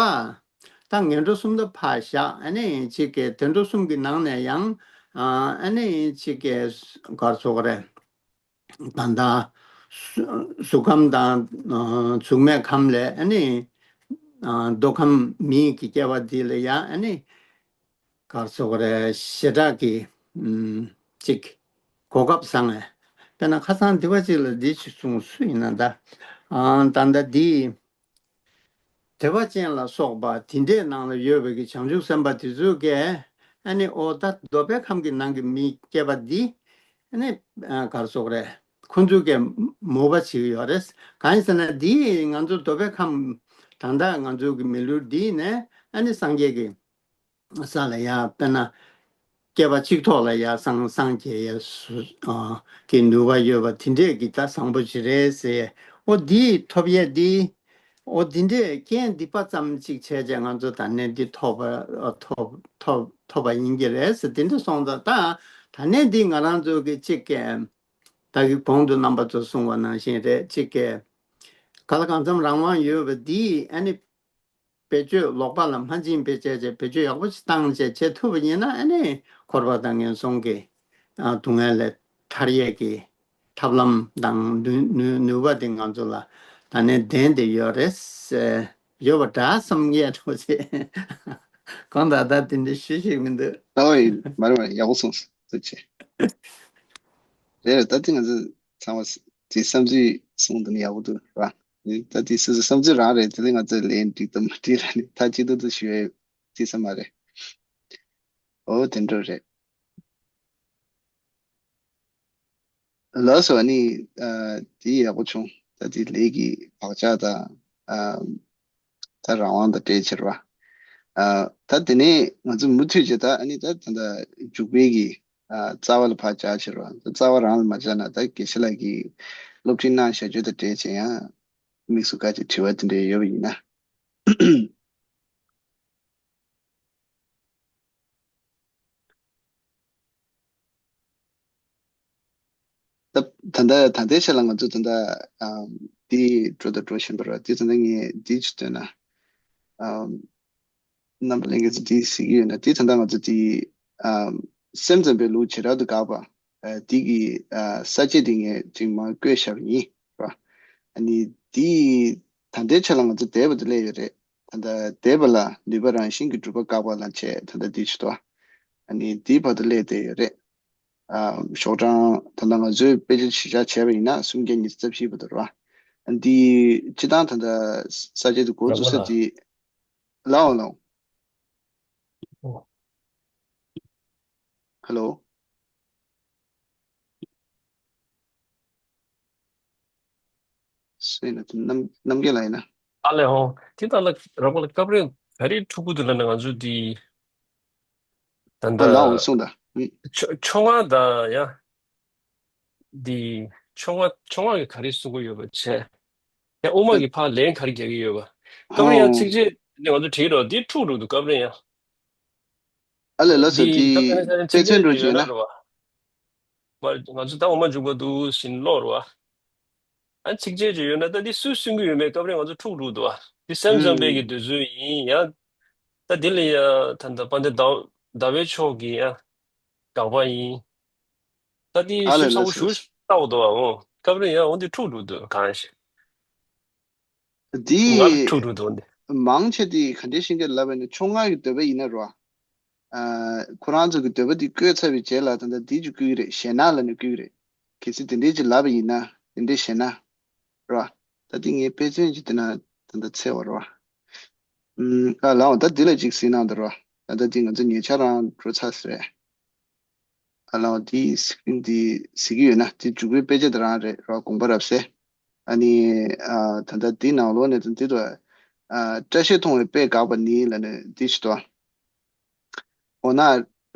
ད་ངན་འགྲོ་གསུམ་དུ་ཕར་བཞག་ཨ་ནི་གཅིག་གི་དུད་འགྲོ་གསུམ་གྱི་ནང་ནས་ཡང་ཨ་ནི་གཅིག་གི་གར་སོགས་རེད། ད་ལྟ་གཟུགས་ཁམས་དང་གཟུགས་མེད་ཁམས་ལས་ཨ་ནི་མདོ་ཁམས་མིའི་གི་སྐྱེ་བ་འདི་ལ་ཡང་ཨ་ནི་གར་སོགས་རེད། ཞེ་དྲག་གི་གཅིག་གོ་སྐབས་བཟང་ངེ་ དཔེར་ན་ཁ་སང་དེ་བ་ཅིག་ལ་འདི་ཅིག་གསུངས། སུ་ཡིན་ན་ད། ཨང་ད་ལྟ་འདི། དད་པ་ཅན་ལ་སོགས་པ་དེ་འདྲའི་ནང་ལ་ཡོད་པའི་གི་བྱང་ཆུབ་སེམས་དཔའ་དེ་ཚོ་གས་ཨ་ནི་ཨོ་ད་འདོད་པའི་ཁམས་ཀྱི་ནང་གི་མི་སྐྱེས་པ་འདི་ཨ་ནི་ག་རེ་ཟེར་དགོས་རེད། ཁོ་ཚོ་གས་མོས་པ་བྱེད་ཀྱི་ཡོད་རེད། གང་ཡིན་ཟེར་ན་འདི་ང་ཚོ་འདོད་པའི་ཁམས་ད་ལྟ་ང་ཚོ་གི་མི་ལུས་འདི་ནས་ཨ་ནི་སངས་རྒྱས་ཀྱི་ས་ལ་ཡ་དཔེར་ན་བསྐལ་པ་གཅིག་ཐོག་ལ་ཡ་སངས་སངས་རྒྱས་ཡ་སུ་ཨ་གི་ནུས་པ་ཡོད་པ་དེ་འདྲས་ཀྱི་ད་བཟང་པོ་ཅིག་རེད་ཟེར། ཨོ་འདི་ཐོབ་ཡས་འདི་ཨོ་འདི་འདྲས་རྐྱེན་འདི་པ་ཙམ་ཅིག་བྱས་རྗེས་ང་ཚོ་ད་ནས་འདི་ཐོབ་པ་ཨ་ཐོབ་ཐོབ་ཐོབ་པ་ཡིན་གྱི་རེད་ཟེར། དེ་འདྲ་སོང་ཙང་ད་ད་ནས་འདི་ང་རང་ཚོ་གི་གཅིག་གི་ད་གི་གོང་དུ་རྣམ་པ་ཚོ་གསུངས་པ་ནང་བཞིན་རེད། གཅིག་གི་ག་ལ་གང་འཚམ་རང་དབང་ཡོད་པ་འདི་ཨ་ནི། བེད་སྤྱོད་ལོག་པ་ལ་མ་སྦྱིན་པའི་བྱས་བྱས་བེད་སྤྱོད་ཡག་པོ་ཞིག་བཏང་བྱས་བྱེད་ཐུབ་པ་ཡིན་ན་ཨ་ནི་འཁོར་བ་དང་ངན་སོང་གི་ཨ་སྡུག་བསྔལ་ལས་ཐར་ཡས་ཀྱི་ཐབས་ལམ་དང་ནུས་ནུས་ནུས་པ་དེ་ང་ཚོ་ལ་ད་ནས་ལྡན་དེ་ཡོད་རེད། ཡོད་པ་འདྲ་བསམ་ཡས་འགྲོ་ཆེ། གང་ལྟར་ད་དེ་འདྲ་ཞུ་ཞིག་མི་འདུག་ཨོ་ཡིན་མ་རེད་མ་རེད། ཡག་པོ་གསུངས་སོང་ཐུགས་རྗེ་ཆེ། རེད་རེད། ད་དེ་ང་ཚོ་ཚང་མ་དེ་བསམ་ཚུལ་གསུངས་འདུག་ན་ཡག་པོ་འདུག་ར། ད་དེ་སོ་སོ་བསམ་ཚུལ་རང་རེད། དེ་ལས་ང་ཚོ་ལན་འགྲིག་དང་མ་འགྲིག་ལ་ནི་ད་ཅི་ཏུ་ཏུ་ཞུ་ཡས་ཅི་ས་མ་རེད། ཨོ་དེ་འདྲ་རེད། ལགས་སོ། ཨ་ནི་ཨ་དེ་ཡག་པོ་བྱུང་། ད་དེ་ལས་ཀྱི་བག་ཆགས་དང་ཨ་ད་རང་དབང་དང་འབྲེལ་ཆེར་བ། ཨ་ད་དེ་ནས་ང་ཚོ་མུ་མཐུད་བྱས་ད་ཨ་ནི་ད་ད་ལྟ་འཇུག་པའི་གི་ཨ་རྩ་བ་ལ་ཕར་བཅར་ཕྱིར་བ། རྩ་བ་རང་ལ་མ་བཅར་ན་ད་དགེ་བཤེས་ལགས་ཀྱིས་སློབ་ཁྲིད་གནང་བཞག་རྒྱུ་དང་འབྲེལ་བྱས་ཡང་དམིགས་སུ་བཀར་གྱི་དྲི་བ་དེ་འདྲ་ཡོད་པ་ཡིན་ན། ད་ད་ལྟ་ད་ལྟའི་ཆ་ལ་ང་ཚོ་ད་ལྟ་ཨམ་འདི་འགྲོ་དང་འགྲོ་བཞིན་པ་རེད་བ། འདི་ད་ལྟ་ངས་འདི་ཅིག་བཏོན་ན་ཨམ་རྣམ་པ་ལྷན་རྒྱས་ཚོ་འདི་གཟིགས་ཀྱི་ཡོད་ན། འདི་ད་ལྟ་ང་ཚོ་འདི་ཨམ་སེམས་ཙམ་པའི་ལུགས་བྱེ་བྲག་ཏུ་དགག་པ་ཨ་འདི་གི་ཨ་ས་བཅད་འདི་ངས་ཅིག་མར་བཀོད་བཞག་པ་ཡིན་ར། ཨ་ནི་འདི་ད་ལྟའི་ཆ་ལ་ང་ཚོ་འདས་པ་དུ་སླེབས་ཡོད་རེད། ད་ལྟ་འདས་པ་ལ་ནུས་པ་རང་བཞིན་གྱིས་གྲུབ་པ་བཀག་པ་ལ་བྱས་ད་ལྟ་འདི་བྱེད་དོ། ཨ་ནི་འདིའི་བར་དུ་སླེབས་བསྡད་ཡོད་རེད། ཨ་ཤོག་གྲངས་ད་ལྟ་ང་ཚོས་དཔེ་ཆ་གཞི་བཞག་བྱས་པ་ཡིན་ན་སུམ་བརྒྱ་ཉི་ཤུ་རྩ་བཞི་བར་དུ་རེད་བ། ཨ་འདི་སྤྱི་བཏང་ད་ལྟ་ས་བཅད་དུ་འགོ་ཚུགས་ས་འདི་ལའོ་ལའོ། ཧེ་ལོ། སུ་ཡིན་ན་རྣམ་རྣམ་རྒྱལ་ལགས་ཡིན་ན། ཨ་ལེ་ཧོ། དེ་ལྟར་ལ་རག་པ་ལ་སྐབས་རེ་ག་རེ་འཁྲུག་པོ་འདུག་ལབ་ན་ང་ཚོ་འདི་ད་ཨ་ལའོ་ལྟ་གསུངས་དང་། ཨུ། ཕྱོ་ཕྱོགས་སྔ་དང་ཡ། འདི་ཕྱོགས་སྔ་ཕྱོགས་སྔ་གི་ག་རེ་གསུང་གི་ཡོད་པ་བྱས། ཡ་དབུ་མ་ཨ་གི་ཕར་ལན་ག་རེ་རྒྱག་གི་ཡོད་པ། སྐབས་རེ་ཡང་ཧོ། ཚིགས་བཅད་འདི་ང་ཚོ་བྲིས་རོགས་འདི་འཁྲུག་འགྲོ་འདུག་སྐབས་རེ་ཡང་། ཨ་ལས་ལགས་སོ། འདི་དེ་ད་དཔེ་མཚོན་འགྲོ་ཅེ་ན། ང་ཚོ་ད་འོ་མ་འཇུག་པ་འདུག་ཟིན་ལོག་རུ་བ། ཨ་ཚིགས་བཅད་ཅིག་ཡོད་ན་ད་འདི་སུས་གསུང་གི་ཡོད་མེད་སྐབས་རེ་ང་ཚོ་འཁྲུག་འགྲོ་འདུག་བ། འདི་སེམས་ཙམ་པའི་གི་འདོད་ཚུལ་ཡིན་ཡང་། ད་འདི་ལ་ཡ་ད་ད་དཔལ་ལྡན་ཟླ་བའི་ཕྱོགས་ཀྱི་ཡ་དགག་པ་ཡིན། ད་འདི་ཨ་ལས་ཞིབ་ཚགས་པོ་ལགས་སོ། ཞུ་ལྟ་བུ་འདུག་བ། འོ་སྐབས་རེ་ཡ་འོ་འདི་འཁྲུག་འགྲོ་འདུག་གང་ཞིག་འདི་ང་ལ་འཁྲུག་འགྲོ་འདུག་འདི། མང་ཆེ་འདི་ག་འདྲའི་ཤེས་ཀྱི་ལབ་པ་ཡིན་ན་ཕྱོགས་སྔ་གི་འདོད་པ་ཡིན་ན་རོ། ཨ་ཁོ་རང་ཚོ་གི་འདོད་པ་འདི་བཀོད་ཚར་བའི་རྗེས་ལ་ད་ལྟ་འདི་ཅིག་བསྐུལ་གྱི་རེད། ཞེད་སྣང་ལབ་ནས་བསྐུལ་གྱི་རེད། གལ་སྲིད་དེ་འདྲའི་ཅིག་ལབ་པ་ཡིན་ན་དེ་འདྲའི་ཞེད་སྣང་རོ། ད་འདི་ངའི་དཔེ་མཚོན་ཅིག་འདི་ན་ད་ལྟ་འཚོལ་བ་རོ། ཨ་ལའོ་ད་འདི་ལ་ཅིག་གཟིགས་གནང་དང་རོ། ད་ལྟ་འདི་ང་ཚོ་ཉེ་ཆར་རང་འགྲོ་ཚར་ས་རེད། ཨ་ལའོ་འདི་འདི་གཟིགས་ཀྱི་ཡོད་ན་འདི་འཇུག་པའི་དཔེ་ཆ་དེ་རང་རེད་རོ། དགོངས་པ་རབ་གསལ། ཨ་ནི་ཨ་ད་ལྟ་འདི་ནང་ལོགས་ནས་ད་འདི་དུ་ཨ་སྐྲ་ཤད་མཐོང་བའི་དཔེ་དགག་པ་ནི་ལབ་ནས་འདི་ཞིག་ཏོ། འོ་ན་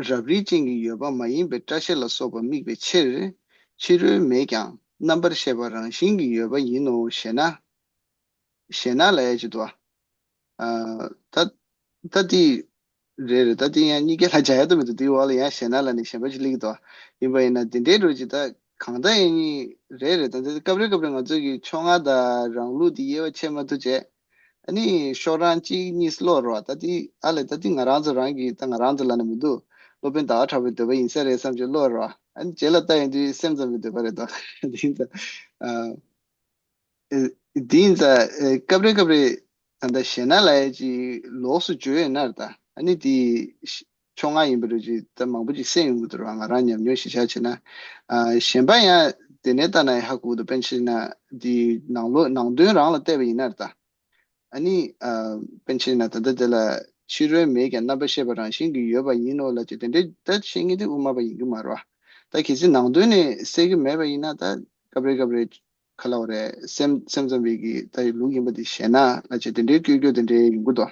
རབ་རིབ་ཅན་གྱི་ཡོད་པ་མ་ཡིན་པའི་སྐྲ་ཤད་ལ་སོགས་པ་དམིགས་པའི་ཕྱིར། ཕྱི་རོལ་མེད་ཀྱང་རྣམ་པར་ཤེས་པ་རང་བཞིན་གྱིས་ཡོད་པ་ཡིན་ནོ་ཞེ་ན། ཞེ་ན་ལབ་ཡ་ཅིག་འདུག་ཨ་ད་ད་དེ་རེད་རེད། ད་དེ་ཡང་གཉིས་ཀའི་ལ་སྦྱར་ཡ་ད་མི་འདུག་དེའི་འོག་ལ་ཡང་ཞེ་ན་ལབ་ནས་གཞན་པ་ཅིག་སླེབས་ཀྱི་འདུག་ཡིན་པ་ཡིན་ན་དེ་འདྲའི་འགྲོ་ཅིག་ད་གང་ལྟར་ཡིན་རེད་རེད། ད་ལྟ་སྐབས་རེ་སྐབས་རེ་ང་ཚོ་གི་ཕྱོགས་སྔ་དང་རང་ལུགས་དེ་དབྱེ་བ་ཕྱེ་མ་ཐུབ་བྱས། ཨ་ནི་ཤོག་གྲངས་གཅིག་གཉིས་ཀློག་རོགས། ད་དེ་ཨ་ལས་ད་དེ་ང་རང་ཚོ་རང་གི་ད་ང་རང་ཚོ་ལབ་ན་མི་འདུག་སློབ་དཔོན་ཟླ་བ་གྲགས་པའི་འདོད་པ་ཡིན་ས་རེད་བསམ་བྱས་ཀློག་རོགས། ཨ་ནི་རྗེས་ལ་ལྟ་ཡོང་དུས་སེམས་ཙམ་པའི་འདོད་པ་རེད་དོ། དེ་ཡིན་ད། ཨ། ཨེ། འདི་ཡིན་ཙང་ཨེ་སྐབས་རེ་སྐབས་རེ་ད་ལྟ་ཞེད་སྣང་ལབ་ཡ་ཅིག་ལོགས་སུ་བརྗོད་ཡོད་ན་རེད་ད། ཨ་ནི་དེ་ཕྱོགས་སྔ་ཡིན་པ་རེད་ཅིག་ད་མང་པོ་ཅིག་གསན་ཡོང་གི་འདུག་ར། ང་རང་ཉམས་མྱོང་གཞི་བཞག་བྱས་ན། ཨ་གཞན་པ་ཡང་ དེ་ནས་ལྟ་ན་ཡང་ཧ་གོ་འདུག་པཎ་ཆེན་ན་འདི་ནང་ལོ་ནང་དོན་རང་ལ་བལྟས་པ་ཡིན་ན་ད། ཨ་ནི་ཨ་པཎ་ཆེན་ན་ད་ལྟ་དེ་ལ་ཕྱི་རོལ་མེད་ཀྱང་རྣམ་པར་ཤེས་པ་རང་བཞིན་གྱིས་ཡོད་པ་ཡིན་ནོ་ལབ་ཅེས་དེ་འདྲའི་ད་བཤད་མཁན་དེ་དབུ་མ་པ་ཡིན་གྱི་མ་རེད་བ། ད་གལ་སྲིད་ནང་དོན་ནས་གསལ་གྱི་མེད་པ་ཡིན་ན་ད་སྐབས་རེ་སྐབས་རེ་ག་ལབ་དགོས་རེད། སེམས་སེམས་ཙམ་པའི་གི་ད་ཡི་ལུགས་ཡིན་པ་དེ་ཞེད་སྣང་ལབ་ཅེས་དེ་འདྲའི་བཀོད་རྒྱུ་དེ་འདྲའི་ཡོང་གི་འདུག་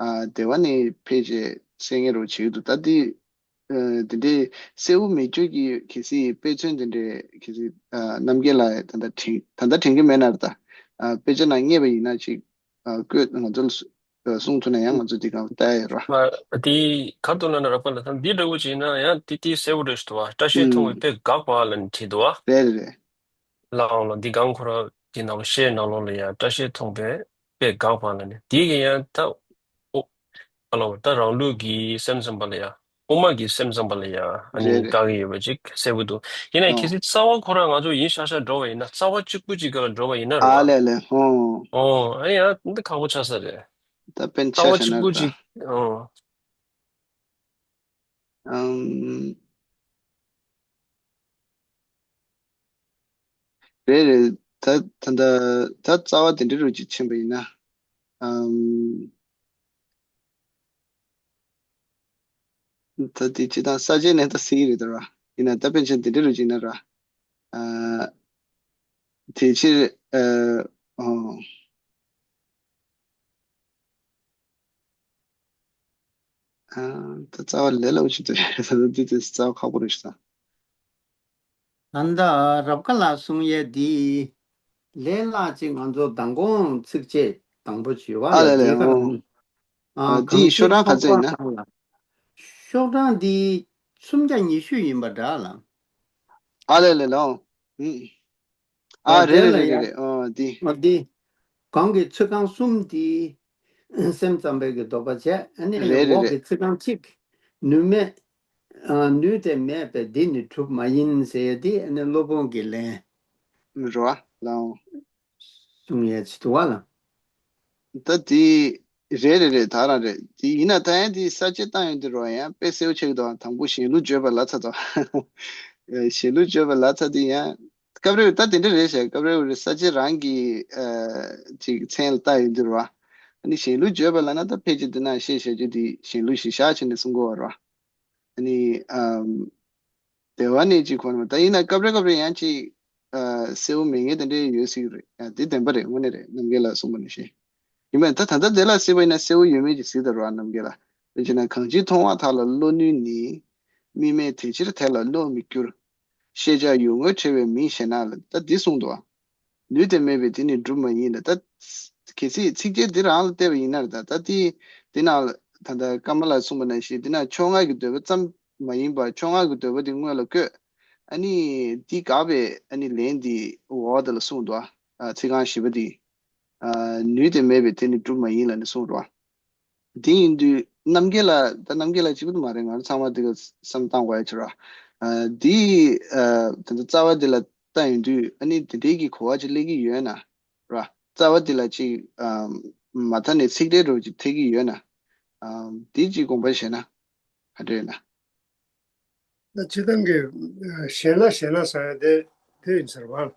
ཨ་སྡེ་བ་ནས་ཕལ་ཆེར་གསལ་ངེས་རུ་བྱེད་ཀྱི་འདུག་ད་འདི་ཨ་དེ་འདྲའི་གསལ་བོ་མེད་རྒྱུ་གི་གལ་སྲིད་དཔེ་མཚོན་དེ་འདྲའི་གལ་སྲིད་ཨ་རྣམ་རྒྱལ་ལགས་ད་ལྟ་དྲན་ད་ལྟ་དྲན་གྱི་མེད་ན་རེད་ད། ཨ་དཔེ་ཆ་ནང་རྙེད་པ་ཡིན་ན་ཅིག་ཨ་བཀོད་ང་ཚོ་ལ་གསུ་ཨ་གསུང་ཐུབ་ན་ཡང་ང་ཚོ་འདི་གང་ལྟ་ཡ་ཡོད་ར། ཨ་དེ་ག་དུ་ན་ན་ར་པ་ལ་ད་འདི་འདྲ་བོ་ཅིག་ཡིན་ན་ཡང་དེ་དེ་གསལ་བོ་རེད་ཞུ་དུ་བ། བཀྲ་ཤིས་མཐོང་བའི་ཨུམ། དཔེ་དགག་པ་ལ་ནི་བྲིས་འདུག་བ། རེད་རེད་རེད། ལའང་ལ་འདི་གང་ཁོ་ར་གི་ནང་ལ་ཤེས་ནང་ལོགས་ལ་ཡང་བཀྲ་ཤིས་མཐོང་བའི་དཔེ་དགག་པ་ལ་ནི་དེ་གི་ཡང་ད་ཨོ་ཨ་ལོ་ད་རང་ལུགས་ཀྱི་སེམས་ཙམ་པ་ལ་ཡང་དབུ་མ་གི་སེམས་ཙམ་པ་ལ་ཡང་ཨ་ནི་རེད་རེད། དགག་གི་ཡོད་པ་ཅིག་གསལ་པོ་འདུག་ཡིན་ན་ཡང་ཨོ། གལ་སྲིད་རྩ་བ་ཁོ་ར་ང་ཚོ་ཡིན་ཤག་ཤག་འགྲོ་བ་ཡིན་ན་རྩ་བ་གཅིག་པུ་ཅིག་ག་ལ་འགྲོ་བ་ཡིན་ན་རེད་ཨ་བ། ལེ་ལེ་ཧོ། ཨོ་ཨ་ཡང་འདི་ཁག་པོ་ཆགས་ས་རེད། ད་པན་རྩ་ཆ་བ་ཆ་གཅིག་ན་པུ་རེད་ད། ཅིག་ཨོ། ཨམ། རེད་རེད། ད་ད་ད་ད་རྩ་བ་དེ་འདྲ་རུ་ཅིག་ཕྱིན་པ་ཡིན་ན། ཨམ། ད་དེ་ཅི་དང་ས་བཅད་ནས་ད་སྲིད་རེད་ད་ར། ཡིན་ན་ད་པན་ཆེན་དེ་འདྲ་རུ་ཅིག་ན་ར། ཨ། དེ་ཕྱིར་ཨ། ཨོ། ཨ། ད་རྩ་བ་ལས་སླ་པོ་ཞིག་ཏུ་རེད། ད་འདི་དེ་རྩ་བ་ཁག་པོ་རེད་ཤག་ད་ལྟ་རབ་དཀའ་ལ་གསུང་ཡས་འདི་ལས་སླ་ཅིག་ང་ཚོ་མདང་དགོང་ཚིགས་བཅད་དང་པོ་བྱས་པ་ཨ་ལ་ལས་ལས་ཨོ། ཨ་ཨ་འདི་གང་ཤོག་ཅི་གྲངས་ག་ཚོད་ཡིན་ན། ཤོག་གྲངས་འདི་སུམ་བརྒྱ་ཉི་ཤུ་ཡིན་པ་འདྲ་ལ། ཨ་ལས་ལས་ལོ། ཨ་རེད་རེད་རེད་རེད་ཨ་འདི། ཨ་འདི། གོང་གི་ཚིག་རྐང་གསུམ་འདི། སེམས་ཙམ་པའི་གི་དོགས་པ་བྱས་ཨ་ནི་རེད་རེད་འོག་རེད། གི་ཚིག་རྐང་གཅིག་ནུས་མེད། ཨ་ནུས་ཏེ་མེད་པས་འདི་ནི་གྲུབ་མ་ཡིན་ཟེར་ཡས་འདི་ཨ་ནི་སློབ་དཔོན་གྱི་ལན། རོ་ལའོ། གསུང་ཡས་ཚིག་ཏུ་བ་ལ། ད་དེ་རེད་རེད་རེད་ད་རང་རེད་དེ་ཡིན་ན་ད་ཡང་དེ་ས་བཅད་བཏང་ཡོང་དུས་རོ་ཡང་དཔེ་གསལ་པོ་ཆགས་ཀྱི་འདུག་དང་པོ་གཞན་ལུགས་བརྗོད་པ་ལ་ཚ་དང་། གཞན་ལུགས་བརྗོད་པ་ལ་ཚ་དེ་ཡང་། སྐབས་རེ་ད་དེ་འདྲ་རེད་ཤག་སྐབས་རེ་རེ་ས་བཅད་རང་གི་ཨ་ཅིག་མཚན་ལ་ལྟ་ཡོང་དུས་རོ། ཨ་ནི་གཞན་ལུགས་བརྗོད་པ་ལ་ན་ད་ཕལ་ཆེར་དེ་ན་བཤད་བྱ་རྒྱུ་དེ་གཞན་ལུགས་ཞིག་བཞག་བྱས་ནས་གསུང་གི་ཡོད་རོ། ཨ་ནི་ཨམ། དེ་བ་ནས་ཅིག་གོ་ནོ་ད་ཡིན་ན་སྐབས་རེ་སྐབས་རེ་ཡང་ཅིག་ཨ་གསལ་བོ་མེད་མཁན་དེ་འདྲ་ཡོད་སྲིད་རེད། ཡང་དེ་བདེན་པ་རེད་དངོས་གནས་རེད་རྣམ་རྒྱལ་ལགས་གསུངས་པ་ནང་བཞིན། ཡིན་པས་ད་ད་ལྟ་དེ་ལ་གཟིགས་པ་ཡིན་ན་གསལ་བོ་ཡོད་མེད་ཅིག་གཟིགས་དང་རོགས་རྣམ་རྒྱལ་ལགས། དཔེར་བྱས་ན་གང་ཕྱིར་མཐོང་བ་དག་ལ་བློ་ནུས་ནི། དམིགས་མེད་དེ་ཕྱིར་དེ་ལ་བློ་མི་འགྱུར། ཤེས་བྱ་ཡུལ་ངོར་བྲལ་བའི་མིང་ཞེ་ན་ལ་ད་འདི་གསུངས་འདུག་ནུས་དེ་མེད་པས་དེ་ནི་གྲུབ་མ་ཡིན་ལ་ད། གལ་སྲིད་ཚིགས་བཅད་འདི་རང་ལ་བལྟས་པ་ཡིན་ན་ད་ད་དེ་འདི་ནང་ལ་ད་ད་ཀརྨ་ལགས་གསུངས་པ་ནང་བཞིན་འདི་ན་ཕྱོགས་སྔ་གི་འདོད་པ་ཙམ་མ་ཡིན་པར་ཕྱོགས་སྔ་གི་འདོད་པ་དེ་སྔོན་ལ་བཀོད། ཨ་ནི་འདི་དགག་པའི་ཨ་ནི་ལན་འདི་འོག་དེ་ལ་གསུངས་འདུག་ཨ་ཚིག་རྐང་བཞི་པ་འདི། ཨ་ནུས་དེ་མེད་པས་དེ་ནི་གྲུབ་མ་ཡིན་ལ་ནི་གསུངས་འདུག་དེ་ཡིན་དུས་རྣམ་རྒྱལ་ལ་ད་རྣམ་རྒྱལ་ལ་གཅིག་པུ་མ་རེད། ང་རང་ཚང་མ་དེ་ག་བསམ་བཏང་དགོས་ཡ་ཆེ་ར། ཨ་འདི་ཨ་ད་ལྟ་རྩ་བ་འདི་ལ་ལྟ་ཡོང་དུས་ཨ་ནི་དེ་འདྲའི་གི་གོ་བ་ཅིག་སླེབས་ཀྱི་ཡོད་ན་ར། རྩ་བ་འདི་ལ་ཅིག་ཨ་མ་མཐའ་ནས་ཚིག་འགྲེལ་འདྲ་བོ་ཅིག་ཐེབས་ཀྱི་ཡོད་ན། ཨ་འདི་ཅིག་དགོངས་པ་བཞེས་ན་ག་འདྲ་ཡོད་ན། ད་སྤྱིར་བཏང་གི་ཨ་ཞེ་ན་ཞེ་ན་ཟེར་ཡ་དེ་དེ་ཡིན་ཟེར་བ།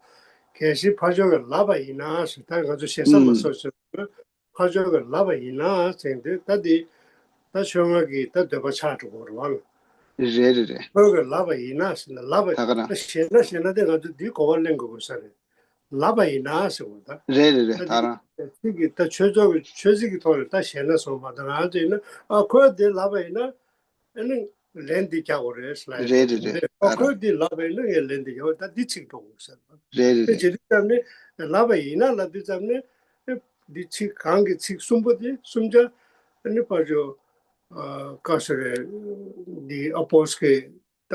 གལ་སྲིད་ཕར་ཕྱོགས་ཀྱིས་ལབ་པ་ཡིན་ན་ཟེར་ད་ང་ཚོ་ཞེ་ས་མ་ཨུམ། སོགས་ཟེར་ན། ཕར་ཕྱོགས་ཀྱིས་ལབ་པ་ཡིན་ན་ཟེར་དུས་ད་འདི་ད་ཕྱོགས་སྔ་གི་ད་འདོད་པ་ཆགས་འགྲོ་གི་རེད་བ། རེད་རེད་རེད། ཕར་ཕྱོགས་ཀྱིས་ལབ་པ་ཡིན་ན་ཟེར་ན་ལབ་པ་ད་ག་རང་ད་ཞེ་ན་ཞེ་ན་དེ་ང་ཚོ་འདི་གོ་བ་ལེན་དགོས་དགོས་ས་རེད། ལབ་པ་ཡིན་ན་ཟེར་བ་ད། རེད་རེད་རེད་ད་ད་རང་། ཚིག་གི་ད་ཆོས་ཚོགས་ཀྱི་ཆོས་ཚིག་གི་ཐོག་ནས་ད་ཞེ་ན་སོང་བ་ད་ང་ཚོ་ཡིན་ན་ཨ་ཁོས་འདི་ལབ་པ་ཡིན་ན་ཨ་ནི་ལན་འདི་རྒྱག་དགོས་རེད་ཟེར་ལབ་ཡ་རེད་རེད་རེད་ཨ་ད་ཁོས་རང་འདི་ལབ་པ་ཡིན་ན་ངས་ལན་འདི་རྒྱག་དགོས་ད་འདི་ཚིག་འགྲོ་དགོས་ཟེར་བ། རེད་རེད་དེ་རེད། བྱེད་དུས་ཙམ་ནས་ལབ་པ་ཡིན་ན་ལབ་དུས་ཙམ་ནས། འདི་ཚིག་གང་གི་ཚིག་གསུམ་པོ་དེ་གསུམ་ཆ་ཨ་ནི་ཕར་ཕྱོགས་ཨ་བཀའ་ཟེར་རེད། འདི་ཨོ་པོ་སི་གི་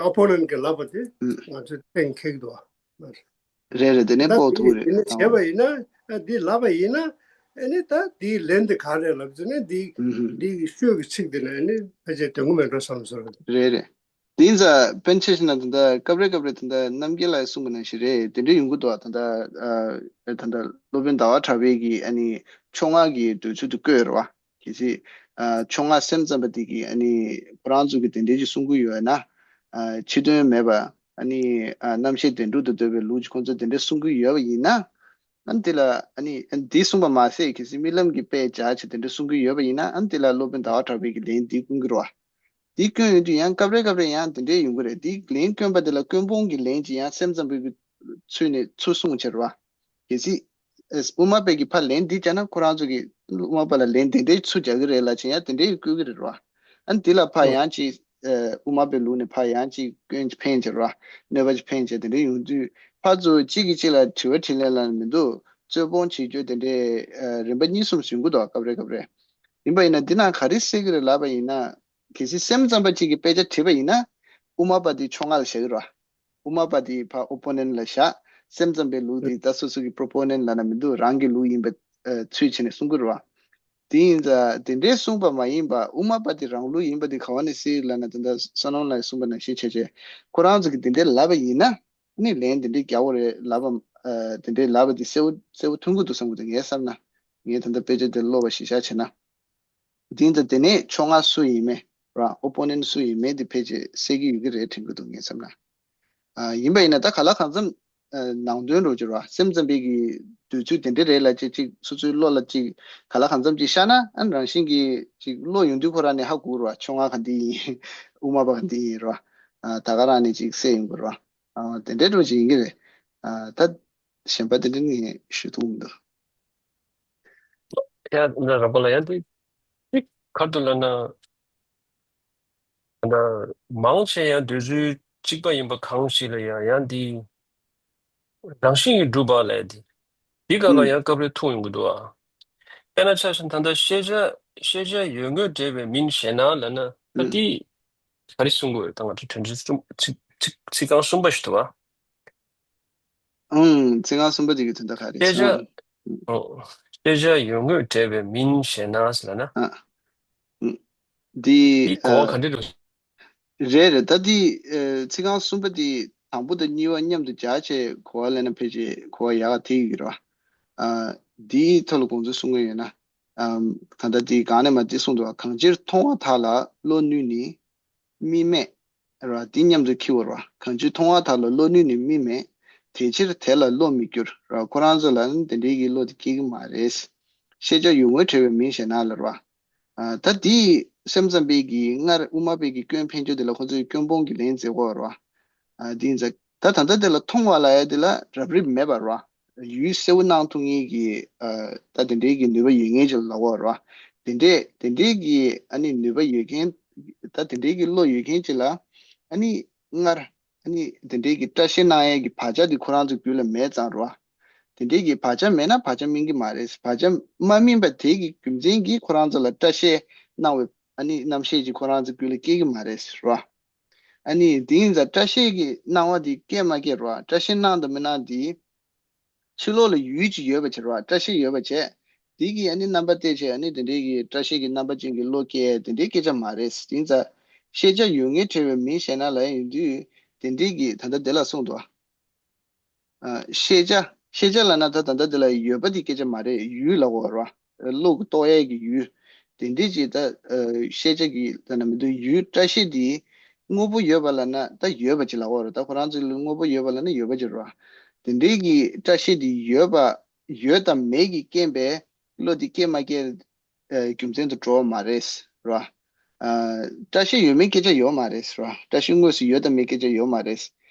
ཨོ་པོ་ནན་གི་ལབ་པ་དེ་ང་ཚོས་གཏན་འཁེལ་གྱི་འདུག་རེད་རེད་དེ་ནས་ད་སྤོ་ཐུབ་དེ་རེད་དེ་ནས་བྱས་པ་ཡིན་ན་ཨ་འདི་ལབ་པ་ཡིན་ན་ཨ་ནི་ད་འདིའི་ལན་དེ་ག་རེ་ལབ་ཟེར་ན་འདི་ཨུ་ཧུ། འདི་གི་ཤོད་ཀྱི་ཚིག་དེ་ནི་ཨ་ནི་ཕལ་ཆེར་དོན་གྱི་མེད་འགྲོ་བསམ་སོང་། རེད་རེད། དེ་ཡིན་ཙང་པཎ་ཆེན་ཞིག་ན་ད་ལྟ་སྐབས་རེ་སྐབས་རེ་ད་ལྟ་རྣམ་རྒྱལ་ལགས་གསུངས་པ་ནང་བཞིན་རེད་དེ་འདྲ་ཡོང་གི་འདུག་ད་ལྟ་ཨ་ད་ལྟ་སློབ་དཔོན་ཟླ་བ་གྲགས་པའི་གི་ཨ་ནི་ཕྱོགས་སྔ་གི་འདོད་ཚུལ་དེ་བཀོད་ཡོད་རེད་བ། གལ་སྲིད་ཨ་ཕྱོགས་སྔ་སེམས་ཙམ་པ་དེ་གིས་ཨ་ནི་ཁོ་རང་ཚོ་གི་དེ་འདྲ་ཅིག་གསུང་གི་ཡོད་ན་ཨ་ཕྱི་དོན་མེད་པ་ ཨ་ནི་ཨ་རྣམ་ཤེས་བདེན་གྲུབ་ཏུ་འདོད་པའི་ལུགས་ཀྱི་ཁོང་ཚོས་དེ་འདྲ་གསུང་གི་ཡོད་པ་ཡིན་ན། ཨ་ནི་དེ་ལ་ཨ་ནི་ཨ་ནི་འདི་གསུངས་པ་མ་ཟད་གལ་སྲིད་རྨི་ལམ་གྱི་དཔེ་སྦྱར་བྱས་དེ་འདྲ་གསུང་གི་ཡོད་པ་ཡིན་ན། ཨ་ནི་དེ་ལ་སློབ་དཔོན་ཟླ་བ་གྲགས་པས་ཀྱི་ལན་འདི་བསྐྱོན་གྱི་རེད་བ། འདི་བསྐྱོན་ཡོང་དུས་ཡང་སྐབས་རེ་སྐབས་རེ་ཡང་དེ་འདྲའི་ཡོང་གི་རེད། འདི་ལན་བསྐྱོན་པ་དེ་ལ་སྐྱོན་སྤོང་གི་ལན་ཅིག་ཡང་སེམས་ཙམ་པའི་གི་ཚུལ་ནས་ཚུར་གསུངས་བྱས་རེད་བ། གལ་སྲིད་ཨེ་དབུ་མ་པའི་གི་ཕར་ལན་འདི་བྱས་ན་ཁོ་རང་ཚོ་གི་དབུ་མ་པ་ལ་ལན་དེ་འདྲའི་ཚུར་རྒྱག་གི་རེད་ལབ་བྱས་ཡང་དེ་འདྲའི་བསྐྱོན་གྱི་རེད་བ། ཨ་ནི་འདི་ལ་ཕར་ཡང་ཅིག་ཨེ་དབུ་མ་པའི་ལུགས་ནས་ཕར་ཡང་ཅིག་སྐྱོན་ཕན་བྱས་རེད་བ། གནོད་པ་ཅིག་ཕན་བྱས་དེ་འདྲའི་ཡོང་དུས་ཕར་ཚུར་གཅིག་གིས་གཅིག་ལ་དྲི་བ་དྲིས་ལན་ལབ་ན་མི་འདུག་རྩོད་སྤོང་བྱེད་རྒྱུ་དེ་འདྲའི་ཨེ་རིམ་པ་གཉིས་གསུམ་བྱུང་གི་འདུག་སྐབས་རེ་སྐབས་རེ། ཡིན་པ་ཡིན་ན་འདི་ནང་ག་རེ་གསལ་གྱི་རེད་ལབ་པ་ཡིན་ན། གལ་སྲིད་སེམས་ཙམ་པ་གཅིག་གིས་དཔེ་ཆ་བྲིས་པ་ཡིན་ན། དབུ་མ་པ་དེ་ཕྱོགས་སྔ་ལ་བཞག་གི་རེད་བ། དབུ་མ་པ་དེ་ཕར་ཨོ་པོ་ནན་ལ་བཞག་སེམས་ཙམ་པའི་ལུགས་དེ་ད་སོ་སོ་གི་པོ་རོ་པོ་ནན་ལབ་ན་མི་འདུག་རང་གི་ལུགས་ཡིན་པ་ཨ་ཚུལ་བྱས་ནས་གསུང་གི་རེད་བ། དེ་ཡིན་ཙང་དེ་འདྲའི་གསུངས་པ་མ་ཡིན་པ་དབུ་མ་པ་དེ་རང་ལུགས་ཡིན་པ་དེ་ག་བ་ནས་གསལ་ལབ་ན། ད་ལྟ་བསོད་ནམས་ལགས་གསུངས་པ་ནང་བཞིན་བྱས་བྱས་ཁོ་རང་ཚོ་གིས་དེ་འདྲའི་ལབ་པ་ཡིན་ན། ཨ་ནི་ལན་དེ་འདྲའི་རྒྱག་དགོས་རེད་ལབ་པ། ཨ་དེ་འདྲའི་ལབ་པ་དེ་གསལ་བོ་གསལ་བོ་མཐོང་གི་འདུག་བསམ་གི་འདུག་ངས་བསམ་ན། ངས་ད་ལྟ་དཔེ་ཆ་དེ་ཀློག་པ་གཞི་བཞག་བྱས་ན། དེ་ཡིན་ཙང་དེ་ནས་ཕྱོགས་སྔ་སུ་ཡིན་མིན་ར་ཨོ་པོ་ནན་སུ་ཡིན་མིན་དེ་ཕལ་ཆེར་གསལ་གྱི་ཡོད་ཀྱི་རེད་དྲན་གྱི་འདུག་ངས་བསམ་ན། ཨ་ཡིན་པ་ཡིན་ན་ད་ག་ལ་གང་འཚམ་ཨ་ནང་དོན་རོ་ཅིག་ར་སེམས་ཙམ་པའི་གི་དུས་ཚོད་དེ་འདྲ་རེད་ལབ་ཅིག་ཅིག་སོ་སོའི་བློ་ལ་ཅིག་ག་ལ་གང་འཚམ་ཅིག་ཤར་ན། ཨ་རང་བཞིན་གྱིས་ཅིག་བློ་ཡོང་དུས་ཁོ་རང་ནས་ཧ་གོ་ར་ཕྱོགས་སྔ་ག་འདི་ཡིན། དབུ་མ་པ་ག་འདི་ཡིན་ར། ཨ་ད་ག་རང་ནས་ཅིག་གསལ་ཡོང་གི་ར། ཨ་དེ་འདྲའི་འགྲོ་ཅིག་ཡིན་གྱི་རེད། ཨ་ད་གཞན་པ་དེ་འདྲ་ནི་ཞུ་ཐུབ་མི་འདུག་ཡ་ན་ར་པ་ལ་ཡ་དེ་གཅིག་ག་རེ་ལབ་ན། ད་མང་ཆེ་ཡང་དུས་ཚོད་གཅིག་པ་ཡིན་པ་གང་ཞིག་ལ་ཡང་ཡང་འདི་རང་བཞིན་གྱིས་གྲུབ་པ་ལས་དེ། འདི་ག་ལ་ཡང་སྐབས་རེ་མཐོང་ཡོང་གི་འདུག་ཨ། དཔེར་ན་ཆ་བཞག་ན་ད་ལྟ་ཤེས་བྱ་ཤེས་བྱ་ཡོད་ངོས་འབྲེལ་བའི་མིན་ཞེ་ན་ལབ་ན། ད་འདི་ག་རེ་གསུང་དགོས་ད་ང་ཚོ་དོན་ཚིག་གསུམ་ཚིག་ཚིག་ཚིག་རྐང་གསུམ་པ་ཞིག་འདུག་ཨ། ཨང་། ཚིག་རྐང་གསུམ་པ་དེ་གི་དོན་དག་ག་རེ་ཤེས་བྱ་ཨང་། ཨོ། ཤེས་བྱ་ཡོད་ངོས་འབྲེལ་བའི་མིན་ཞེ་ན་ཟེར་ན། ཨ། ཨང་། འདི་འདི་གོ་བ་ཨ་ག་འདྲ་རེད། རེད་རེད། ད་འདི་ཨ་ཚིག་རྐང་གསུམ་པ་འདི་དང་པོ་དང་གཉིས་པ་མཉམ་དུ་སྦྱར་བྱས་གོ་བ་ལེན་ན་ཕལ་ཆེར་གོ་བ་ཡག་ག་ཐེབས་ཀྱི་རེད་བ། ཨ་འདིའི་ཐོག་ལ་དགོངས་ཚུལ་གསུང་གི་ཡོད་ན། ཨམ་ད་ལྟ་འདི་གང་ནས་མ་འདི་གསུངས་འདུག་བ། གང་ཕྱིར་མཐོང་བ་དག་ལ་བློ་ནུས་ནི། དམིགས་མེད་ར་འདི་མཉམ་དུ་འཁྱེར་བ་ར། གང་ཕྱིར་མཐོང་བ་དག་ལ་བློ་ནུས་ནི་དམིགས་མེད། དེ་ཕྱིར་དེ་ལ་བློ་མི་འགྱུར་ར། ཁོ་རང་ཚོ་ལ་ནི་དེ་འདྲའི་གི་བློ་དེ་སྐྱེ་གི་མ་རེད། ཤེས་བྱ་ཡོད་ངོས་བྲལ་བའི་མིན་ཞེ་ན་ལ་ར། ཨ་ད་འདི་སེམས་ཙམ་པའི་གི་སྔར་དབུ་མ་པའི་གི་སྐྱོན་ཕན་ཆོད་དེ་ལ་ཁོ་ཚོས་སྐྱོན་སྤོང་གི་ལན་འཛེག་གོ་ར། ཨ་འདི་ཡིན་ཙང་ད་ད་ལྟ་དེ་ལ་མཐོང་བ་ལ་ཡ་དེ་ལ་རབ་རིབ་མེད་པ་ར། ཡུལ་གསལ་བོ་སྣང་ཐུབ་མཁན་གྱི་ཨ་ད་དེ་འདྲའི་གི་ནུས་པ་ཡོད་མཁན་ཅིག་ལ་ལབ་དགོས་རེད་བ། དེ་འདྲའི་དེ་འདྲའི་གི་ཨ་ནི་ནུས་པ་ཡོད་མཁན། ད་དེ་འདྲའི་གི་བློ་ཡོད་མཁན་ཅིག་ལ་ཨ་ནི་སྔར་ཨ་ནི་དེ་འདྲའི་གི་སྐྲ་ཤད་སྣང་ཡས་ཀྱི་བག་ཆགས་དེ་ཁོ་རང་ཚོ་རྒྱུད་ལ་མེད་ཙང་རེད་བ། དེ་འདྲའི་གི་བག་ཆགས་མེད་ན་བག་ཆགས་སྨིན་གྱི་མ་རེད། བག་ཆགས་མ་སྨིན་པ་དེ་གི་རྒྱུ་མཚན་གྱིས་ཁོ་རང་ཚོ་ལ་སྐྲ་ཤད་སྣང་བའི་ཨ་ནི་རྣམ་ཤེས་ཅིག་ཁོ་རང་ཚོ་རྒྱུད་ལ་སྐྱེ་གི་མ་རེད་རེད་བ། ཨ་ནི་དེ་ཡིན་ཙང་སྐྲ་ཤད་ཀྱི་སྣང་བ་དེ་སྐྱེ་མ་སྐྱེ་རེད་བ། སྐྲ་ཤད་སྣང་དང་མི་སྣང་དེ། ཕྱི་ལོགས་ལ་ཡུལ་ཅིག་ཡོད་པ་བྱས་རེད་བ། སྐྲ་ཤད་ཡོད་པ་བྱས། དེ་གིས་ཨ་ནི་རྣམ་པ་བལྟས་བྱས་ཨ་ནི་དེ་འདྲའི་གི་སྐྲ་ཤད་ཀྱི་རྣམ་པ་ཅན་གྱི་བློ་སྐྱེ་དེ་འདྲའི་སྐད་ཆ་མ་རེད། དེ་ཡིན་ཙང་ཤེས་བྱ་ཡོད་ངོས་བྲལ་བའི་མིན་ཞེ་ན་ལ་ཡིན་དུས་དེ་འདྲའི་གི་ད་ལྟ་དེ་ལ་གསུངས་འདུག་བ། ཨ་ཤེས་བྱ། ཤེས་བྱ་ལབ་ན་ད་ད་ལྟ་འདི་ལ་ཡོད་པ་དེ་སྐད་ཆ་མ་རེད། ཡུལ་ལབ་དགོས་རེད་བ། བློ་གི་རྟོགས་ཡས་ཀྱི་ཡུལ། དེ་འདྲས་ཅིག་ད་ཨ་ཤེས་བྱ་གི་ད་ན་མི་འདུག་ཡུལ་སྐྲ་ཤད་དེ་དངོས་པོ་ཡོད་པ་ལབ་ན་ད་ཡོད་པ་ཅིག་ལབ་དགོས་རེད། ད་ཁོ་རང་ཚོ་ལ་དངོས་པོ་ཡོད་པ་ལབ་ན་ཡོད་པ་ཅིག་རེད་བ། དེ་འདྲས་ཀྱི་སྐྲ་ཤད་དེ་ཡོད་པ་ཡོད་དང་མེད་ཀྱི་རྐྱེན་པས་བློ་དེ་སྐྱེ་མ་སྐྱེ། ཨ་རྒྱུ་མཚན་དུ་འགྲོ་བ་མ་རེད་ར། ཨ་སྐྲ་ཤད་ཡོད་མེད་སྐད་ཆ་ཡོད་མ་རེད་ར། སྐྲ་ཤད་དངོས་སུ་ཡོད་དང་མེད་སྐད་ཆ་ཡོད་མ་རེད།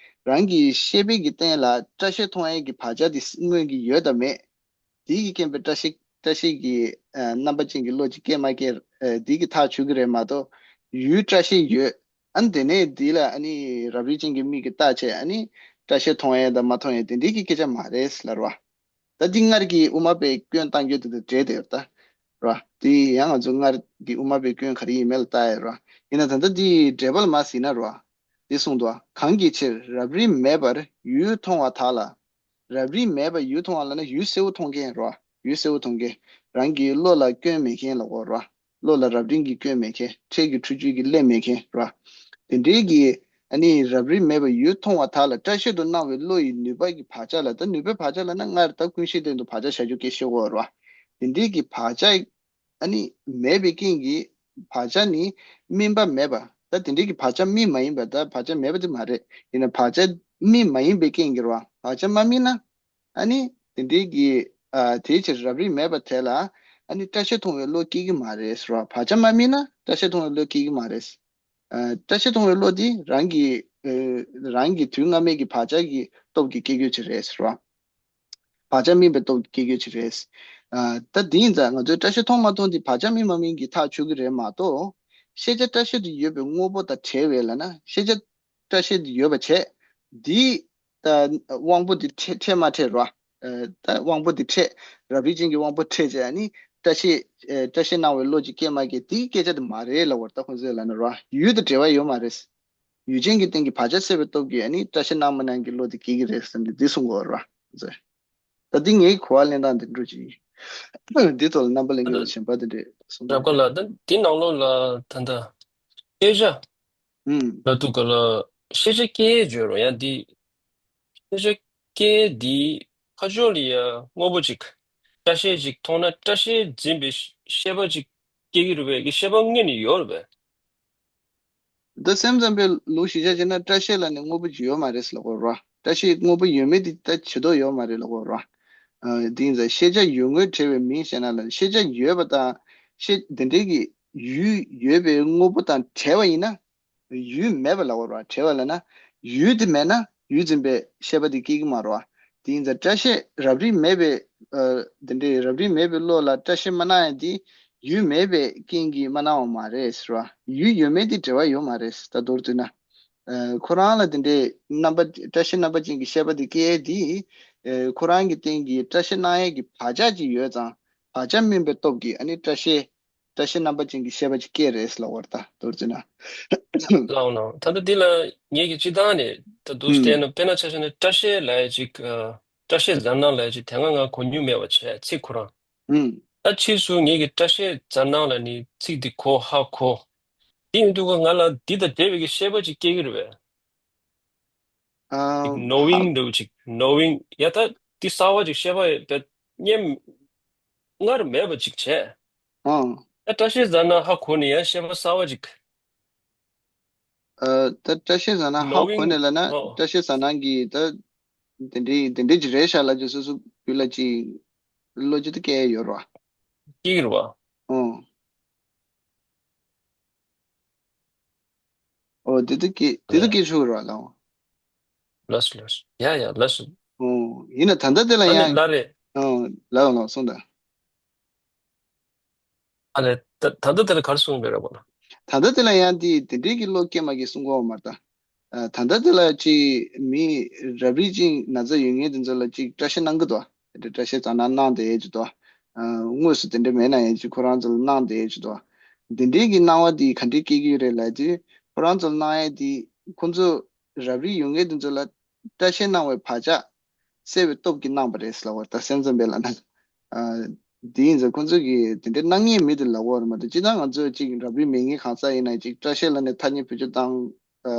རང་གི་ཤེས་པའི་གི་སྟེང་ལ་སྐྲ་ཤད་མཐོང་ཡས་ཀྱི་བག་ཆགས་དེ་དངོས་ཀྱི་ཡོད་དང་མེད། དེ་གི་རྐྱེན་པས་སྐྲ་ཤད་སྐྲ་ཤད་ཀྱི་ཨ་རྣམ་པ་ཅན་གྱི་བློ་ཅིག་སྐྱེ་མ་སྐྱེ་ཨ་དེ་གི་ཐག་ཆོད་ཀྱི་རེད་མ་གཏོགས། ཡུལ་སྐྲ་ཤད་ཡོད། ཨ་ནི་དེ་ནས་དེ་ལ་ཨ་ནི་རབ་རིབ་ཅན་གྱི་མིག་གིས་བལྟས་བྱས་ཨ་ནི་སྐྲ་ཤད་མཐོང་ཡས་དང་མ་མཐོང་ཡས་དེ་འདྲའི་གི་སྐད་ཆ་མ་རེད་ལབ་ར་བ། ད་འདི་སྔར་གྱི་དབུ་མ་པའི་སྐྱོན་བཏང་རྒྱུ་དེ་དང་འབྲེལ་བསྡད་ཡོད་ད། ར། དེ་ཡང་ང་ཚོ་སྔར་གྱི་དབུ་མ་པའི་སྐྱོན་ག་རེ་ཡིན་མིན་ལ་ལྟ་ཡ་ར། ཡིན་ན་ད་ལྟ་འདི་འགྲེལ་པ་ལ་མ་གཟིགས་ན་ར། འདི་གསུངས་འདུག་གང་གི་ཕྱིར་རབ་རིབ་མེད་པར་ཡུལ་མཐོང་བ་དག་ལ། རབ་རིབ་མེད་པར་ཡུལ་མཐོང་བ་ལབ་ན་ཡུལ་གསལ་བོ་མཐོང་མཁན་ར། ཡུལ་གསལ་བོ་མཐོང་མཁན། རང་གི་བློ་ལ་སྐྱོན་མེད་མཁན་ལ་གོ་ར། བློ་ལ་རབ་རིབ་ཀྱི་སྐྱོན་མེད་མཁན། འཕྲལ་གྱི་འཁྲུལ་རྒྱུ་གི་སླད་མེད་མཁན་ར། དེ་འདྲའི་གི་ཨ་ནི་རབ་རིབ་མེད་པར་ཡུལ་མཐོང་བ་དག་ལ་སྐྲ་ཤད་དུ་སྣང་བའི་བློ་ཡི་ནུས་པ་གི་བག་ཆགས་ལ། ད་ནུས་པའི་བག་ཆགས་ལབ་ན་སྔར་ད་ཀུན་གཞིའི་སྟེང་དུ་བག་ཆགས་བཞག་རྒྱུ་སྐད་ཆ་བཤད་དགོས་ར། དེ་འདྲའི་གི་བག་ཆགས་ཨ་ནི་མེད་པའི་རྐྱེན་གྱིས་བག་ཆགས་ནི་སྨིན་པ་མེད་པ། ད་ ད་དེ་འདྲའི་གི་བག་ཆགས་དམིགས་མ་ཡིན་པ་ད་བག་ཆགས་མེད་པ་དེ་མ་རེད། ཡིན་ན་བག་ཆགས་དམིགས་མ་ཡིན་པའི་རྐྱེན་གྱིས་རེད་བ། བག་ཆགས་མ་དམིགས་ན་ཨ་ནི་དེ་འདྲའི་གི་ཨ་དེའི་ཕྱིར་རབ་རིབ་མེད་པ་དེ་ལ་ཨ་ནི་སྐྲ་ཤད་མཐོང་བའི་བློ་སྐྱེ་གི་མ་རེད་ཟེར་བ། བག་ཆགས་མ་དམིགས་ན་སྐྲ་ཤད་མཐོང་བའི་བློ་སྐྱེ་གི་མ་རེད། ཨ་སྐྲ་ཤད་མཐོང་བའི་བློ་དེ་རང་གི་ཨ་རང་གི་དུས་སྔ་མའི་གི་བག་ཆགས་ཀྱི་སྟོབས་ཀྱིས་སྐྱེ་རྒྱུ་ཅིག་རེད་ཟེར་བ། བག་ཆགས་དམིགས་པའི་སྟོབས་ཀྱིས་སྐྱེ་རྒྱུ་ཅིག་རེད། ཨ་ད་དེ་ཡིན་ཙང་ང་ཚོས་སྐྲ་ཤད་མཐོང་མ་མཐོང་དེ་བག་ཆགས་དམིགས་མ་དམིགས་ཀྱིས་ཐག་ཆོད་ཀྱི་རེད་མ་གཏོགས། ཤེས་བྱ་སྐྲ་ཤད་དུ་ཡོད་པའི་དངོས་པོ་དང་བྲལ་བས་ལབ་ན། ཤེས་བྱ་སྐྲ་ཤད་དུ་ཡོད་པ་བྱས། འདི་ད་དབང་པོ་འདི་འཕྲད་འཕྲད་མ་འཕྲད་རོ། ཨ་ད་དབང་པོ་འདི་འཕྲད། རབ་རིབ་ཅན་གྱི་དབང་པོ་འཕྲད་བྱས་ཨ་ནི་སྐྲ་ཤད་ཨ་སྐྲ་ཤད་སྣང་བའི་བློ་ཅིག་སྐྱེས་མ་སྐྱེས་དེའི་སྐད་ཆ་དེ་མ་རེད་ལབ་པ་རེད། ད་ཁོང་ཚོས་ལབ་ན་རོ། ཡུལ་དང་འབྲེལ་བ་ཡོད་མ་རེད། ཡུལ་ཅན་གྱི་སྟེང་གི་བག་ཆགས་སད་པའི་སྟོབས་ཀྱིས་ཨ་ནི་སྐྲ་ཤད་སྣང་མ་སྣང་གི་བློ་དེ་སྐྱེ་གི་རེད་བསམ་ནས་འདི་གསུང་གི་ཡོད་རེད་བ། ད་འདི་ངའི་གོ་བ་ལེན་སྟངས་འདི་འདྲ་ཅིག་ཡིན། འདི་ཐོག་ལ་རྣམ་པ་ལྷན་རྒྱས་ལ་གཞན་པ་དེ་འདྲས་གསུང་རབ་དགའ་ལགས། ད་འདི་ནང་ལོགས་ལ་ད་ལྟ་ཤེས་བྱ་ཨུམ། ལ་ཐུག་ག་ལ་ཤེས་བྱ་སྐྱེ་བརྗོད་རོ། ཡང་འདི་ཤེས་བྱ་སྐྱེ་འདི་ཁ་ཕྱོགས་ལ་ཡ་དངོས་པོ་ཅིག་སྐྲ་ཤད་ཅིག་མཐོང་ན་སྐྲ་ཤད་འཛིན་པའི་ཤེས་པ་ཅིག་སྐྱེ་གི་རེད་པས། ཀྱི་ཤེས་པ་དངོས་ནས་ཡོད་རེད་པས། ད་སེམས་ཙམ་པའི་ལུགས་གཞི་ཆ་བྱས་ན་སྐྲ་ཤད་ལ་ནི་དངོས་པོ་ཅིག་ཡོད་མ་རེད་ཟེར་ལབ་དགོས་རེད་བ། སྐྲ་ཤད་དངོས་པོ་ཡོད་མེད་དེ་ད་བྱེད་དོགས་ཡོད་མ་རེད་ལབ་དགོས་རེད་བ། ཨ་དེ་ཡིན་ཙང་ཤེས་བྱ་ཡོད་ངོས་བྲལ་བའི་མིང་བཤད་ན་ལ་ཤེས་བྱ་ཡོད་པ་དང་ཤེས་དེ་འདྲའི་གི་ཡུལ་ཡོད་པའི་དངོས་པོ་དང་བྲལ་བ་ཡིན་ན། ཡུལ་མེད་པ་ལབ་དགོས་རེད་བ། བྲལ་བ་ལབ་ན་ཡུལ་དེ་མེད་ན་ཡུལ་འཛིན་པའི་ཤེས་པ་དེ་སྐྱེ་གི་མ་རེད་བ། དེ་ཡིན་ཙང་སྐྲ་ཤད་རབ་རིབ་མེད་པའི་ཨ་དེ་འདྲའི་རབ་རིབ་མེད་པའི་བློ་ལ་སྐྲ་ཤད་མ་སྣང་ཡ་དེ་ཡུལ་མེད་པའི་རྐྱེན་གྱིས་མ་སྣང་བ་མ་རེད་ཟེར་བ། ཡུལ་ཡོད་མེད་དེ་འབྲེལ་བ་ཡོད་མ་རེད། ད་མདོར་བསྡུས་ན། ཨ་ཁོ་རང་ལ་དེ་འདྲའི་རྣམ་པ་སྐྲ་ཤད་རྣམ་པ་ཅན་གྱི་ཤེས་པ་དེ་སྐྱེ་ཡས་དེ་ཨ་ཁོ་རང་གི་སྟེང་གི་སྐྲ་ཤད་སྣང་ཡས་ཀྱི་བག་ཆགས་ཅིག་ཡོད་ཙང་བག་ཆགས་སྨིན་པའི་སྟོབས་ཀྱིས་ཨ་ནི་སྐྲ་ཤད་སྐྲ་ཤད་རྣམ་པ་ཅན་གྱི་ཤེས་པ་ཅིག་སྐྱེ་རེད་ལབ་པ་རེད། ད་མདོར་བསྡུས་ན། ལགས་འོང་ལགས་འོང་། ད་ལྟ་འདི་ལ་ངེད་ཀྱི་སྤྱི་བཏང་ནས་ད་འདུག་ཨུམ། བལྟས་ན་དཔེར་ན་ཆ་བཞག་ན་སྐྲ་ཤད་ལབ་ཡ་ཅིག་ཨ་སྐྲ་ཤད་འཛར་སྣང་ལབ་ཡ་ཅིག་དེ་སྔ་ང་གོ་མྱོང་མེད་པ་བྱས་ཚིག་ཁོ་རང་། ཨུམ། ད་ཕྱིས་སུ་ངེད་ཀྱི་སྐྲ་ཤད་འཛར་སྣང་ལབ་ནི་ཚིག་འདི་གོ་ཧ་གོ། དེ་ཡིན་དུས་ང་ལ་འདི་དང་འབྲེལ་བའི་གི་ཤེས་པ་ཅིག་སྐྱེ་གི་རེད་པས། ཨ་ཅིག་ནོ་ཧ་ཝིང་འདྲ་བོ་ཅིག་ནོ་ཝིང་ཡ་ད་འདི་གསར་བ་ཅིག་ཤེས་པ་ཡོད་པས་སྙམ། སྔར་མེད་པ་ཅིག་བྱས། ཨང་། ད་སྐྲ་ཤད་འཛར་ན་ཧ་གོ་ནས་ཡང་ཤེས་པ་གསར་བ་ཅིག་ཨ་ད་སྐྲ་ཤད་འཛར་ན་ཧ་ནོ་གོ་ཝིང་ནས་ལབ་ན་ཨོ་སྐྲ་ཤད་འཛར་སྣང་གི་ད་དེ་འདྲའི་དེ་འདྲའི་ཅིག་རེད་ཤག་ལབ་ཅིག་སོ་སོ་རྒྱུད་ལ་ཅིག་བློ་ཅིག་ད་སྐྱེ་ཡ་ཡོད་རེད་བ། སྐྱེ་གི་རེད་བ། ཨོ། ཨོ་དེ་ད་སྐྱེ་དེ་ད་ལས། སྐྱེ་ཆོག་གི་རེད་བ་ལགས། ལགས་སོ་ལགས་སོ། ཡ་ཡ་ལགས་སོ། ཨོ་ཡིན་ན་ད་ལྟ་དེ་ལ་ཨ་ནི་ཡང་ལགས་རེད། ཨོ་ལགས་ལགས་གསུངས་དང་། ཨ་ལས་ད་ད་ལྟ་དེ་ལ་ག་རེ་གསུངས་པའི་རེད་བ་ལགས། ད་ལྟ་དེ་ལ་ཡང་དེ་དེ་འདྲའི་གི་བློ་སྐྱེ་མ་སྐྱེ་གསུང་གི་ཡོད་མ་རེད་ད། ཨ་ད་ལྟ་དེ་ལ་ཅིག་མི་རབ་རིབ་ཅིག་ན་ཚ་ཡོད་མཁན་དེ་ཚོ་ལ་ཅིག་སྐྲ་ཤད་སྣང་གི་འདུག་དེ་འདྲ་སྐྲ་ཤད་འཛར་སྣང་སྣང་བསྡད་ཡས་ཅིག་འདུག་ཨ་དངོས་སུ་དེ་འདྲ་མེད་ན་ཡང་ཅིག་ཁོ་རང་ཚོ་ལ་སྣང་བསྡད་ཡས་ཅིག་འདུག་དེ་འདྲའི་གི་སྣང་བ་དེ་ག་འདྲས་སྐྱེ་གི་ཡོད་རེད་ལབ་དུས་ཁོ་རང་ཚོ་ལ་སྣང་ཡས་དེ་ཁོ་ཚོ་རབ་རིབ་ཡོད་མཁན་དེ་ཚོ་ལ་སྐྲ་ཤད་སྣང་བའི་བག་ཆགས་སད་པའི་སྟོབས་ཀྱིས་སྣང་བ་རེད་ཟེར་ལབ་པ་རེད་ད། སེམས་ཙམ་པས་ལབ་ན། ཨ་དེ་ཡིན་ཙང་ཁོ་ཚོ་གིས་དེ་འདྲའི་སྣང་མཁན་མི་དེ་ལབ་ཀྱི་ཡོད་རེད་མ་གཏོགས་སྤྱིར་བཏང་ང་ཚོས་ཅིག་རབ་རིབ་མེད་མཁན་གང་ཟག་ཡིན་ན་ཅིག་སྐྲ་ཤད་ལབ་ནས་ཐ་སྙད་བེད་སྤྱོད་བཏང་ཨ་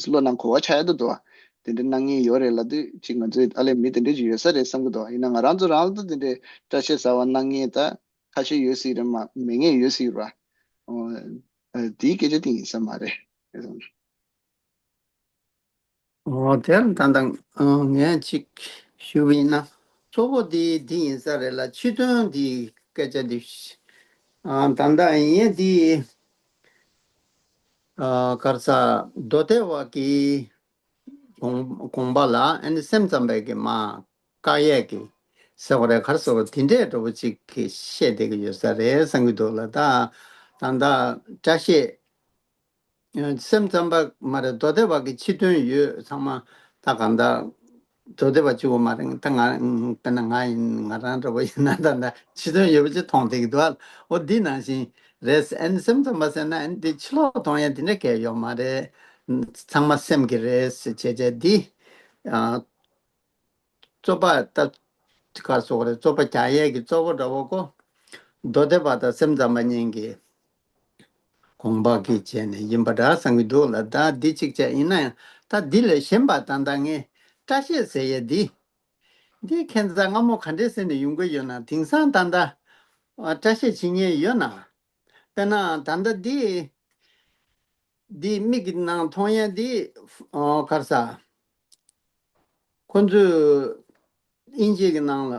བློ་ནང་གོ་བ་ཆགས་ཡ་ད་འདུག་བ། དེ་འདྲའི་སྣང་མཁན་ཡོད་རེད་ལབ་དུས་ཅིག་ང་ཚོས་ཨ་ལས་མི་དེ་འདྲ་ཅིག་ཡོད་ས་རེད་བསམ་གྱི་འདུག་ཡིན་ན་ང་རང་ཚོ་རང་ལ་ད་དེ་འདྲའི་སྐྲ་ཤད་འཛར་བ་སྣང་མཁན་ད་ཁ་ཤས་ཡོད་སྲིད་རེད་མ་མེད་མཁན་ཡོད་སྲིད་རེད་བ། ཨ་དེའི་སྐད་ཆ་དེ་ཡིན་ས་མ་རེད། འོ་དེར་ད་ལྟ་ཨ་ངས་ཅིག་ཞུ་བ་ཡིན་ན་གཙོ་བོ་འདི་འདི་ཡིན་ས་རེད་ལ་ཕྱི་དོན་འདི་སྐད་ཆ་འདི་ཨ་ད་ལྟ་ཡིན་འདི་ཨ་ག་རེ་ཟ་མདོ་སྡེ་པ་གི་དགོངས་དགོངས་པ་ལ་ཨ་ནི་སེམས་ཙམ་པའི་གི་མ་བཀག་ཡས་ཀྱི་ཟེར་བ་རེད་ག་རེ་ཟེར་བ་དེ་འདྲས་འདྲ་བོ་ཅིག་གི་བཤད་བསྡད་ཀྱི་ཡོད་ས་རེད་བསམ་གྱི་འདུག་ལ་ད་ད་ལྟ་སྐྲ་ཤད། སེམས་ཙམ་པ་མ་རེད་མདོ་སྡེ་པ་གི་ཕྱི་དོན་ཡོད་ཚང་མ་ད་གང་ལྟར་མདོ་སྡེ་པ་གཅིག་པོ་མ་རེད། ད་ང་དཔེར་ན་ང་ཡིན་ང་རང་འདྲ་པོ་ཡིན་ན་ད་ལྟ་ཕྱི་དོན་ཡོད་པ་ཅིག་མཐོང་བསྡད་ཀྱི་འདུག་ཨ། འོ་འདི་ནང་བཞིན་རེད། ཨ་ནི་སེམས་ཙམ་པ་ཟེར་ན་ཨ་ནི་འདི་ཕྱི་ལོགས་མཐོང་ཡ་འདི་འདྲ་གས་ཡོད་མ་རེད། ཚང་མ་སེམས་ཀྱི་རེད་ཟེར་བྱས་བྱས་འདི། རྩོད་པ་ལྟ་ག་སོགས་རེད། རྩོད་པ་རྒྱག་ཡས་ཀྱི་གཙོ་བོ་འདྲ་བོ་ཀོ། མདོ་སྡེ་པ་དང་སེམས་ཙམ་པ་གཉིས་ཀྱི་དགོངས་པ་གི་བྱས་ནས་ཡིན་པ་འདྲ་བསམ་གྱི་འདུག་ལ་ད་འདི་གཅིག་བྱས་ཡིན་ན་ཡང་ད་འདི་ལས་གཞན་པ་ད་ལྟ་ངས་སྐྲ་ཤད་ཟེར་ཡས་འདི། འདི་ཁྱེད་ཚ་སྔ་མོ་ག་འདྲས་ཟེར་ནས་ཡོང་གི་ཡོད་ན་དེང་སང་ད་ལྟ་སྐྲ་ཤད་བྱེད་མཁན་ཡོད་ན། དཔེར་ན་ད་ལྟ་འདི། འདི་མིག་གི་ནང་མཐོང་ཡ་འདི། ཨོ་ག་རེ་ཟ། ཁོ་ཚོས་དབྱིན་ཇི་གི་ནང་ལ་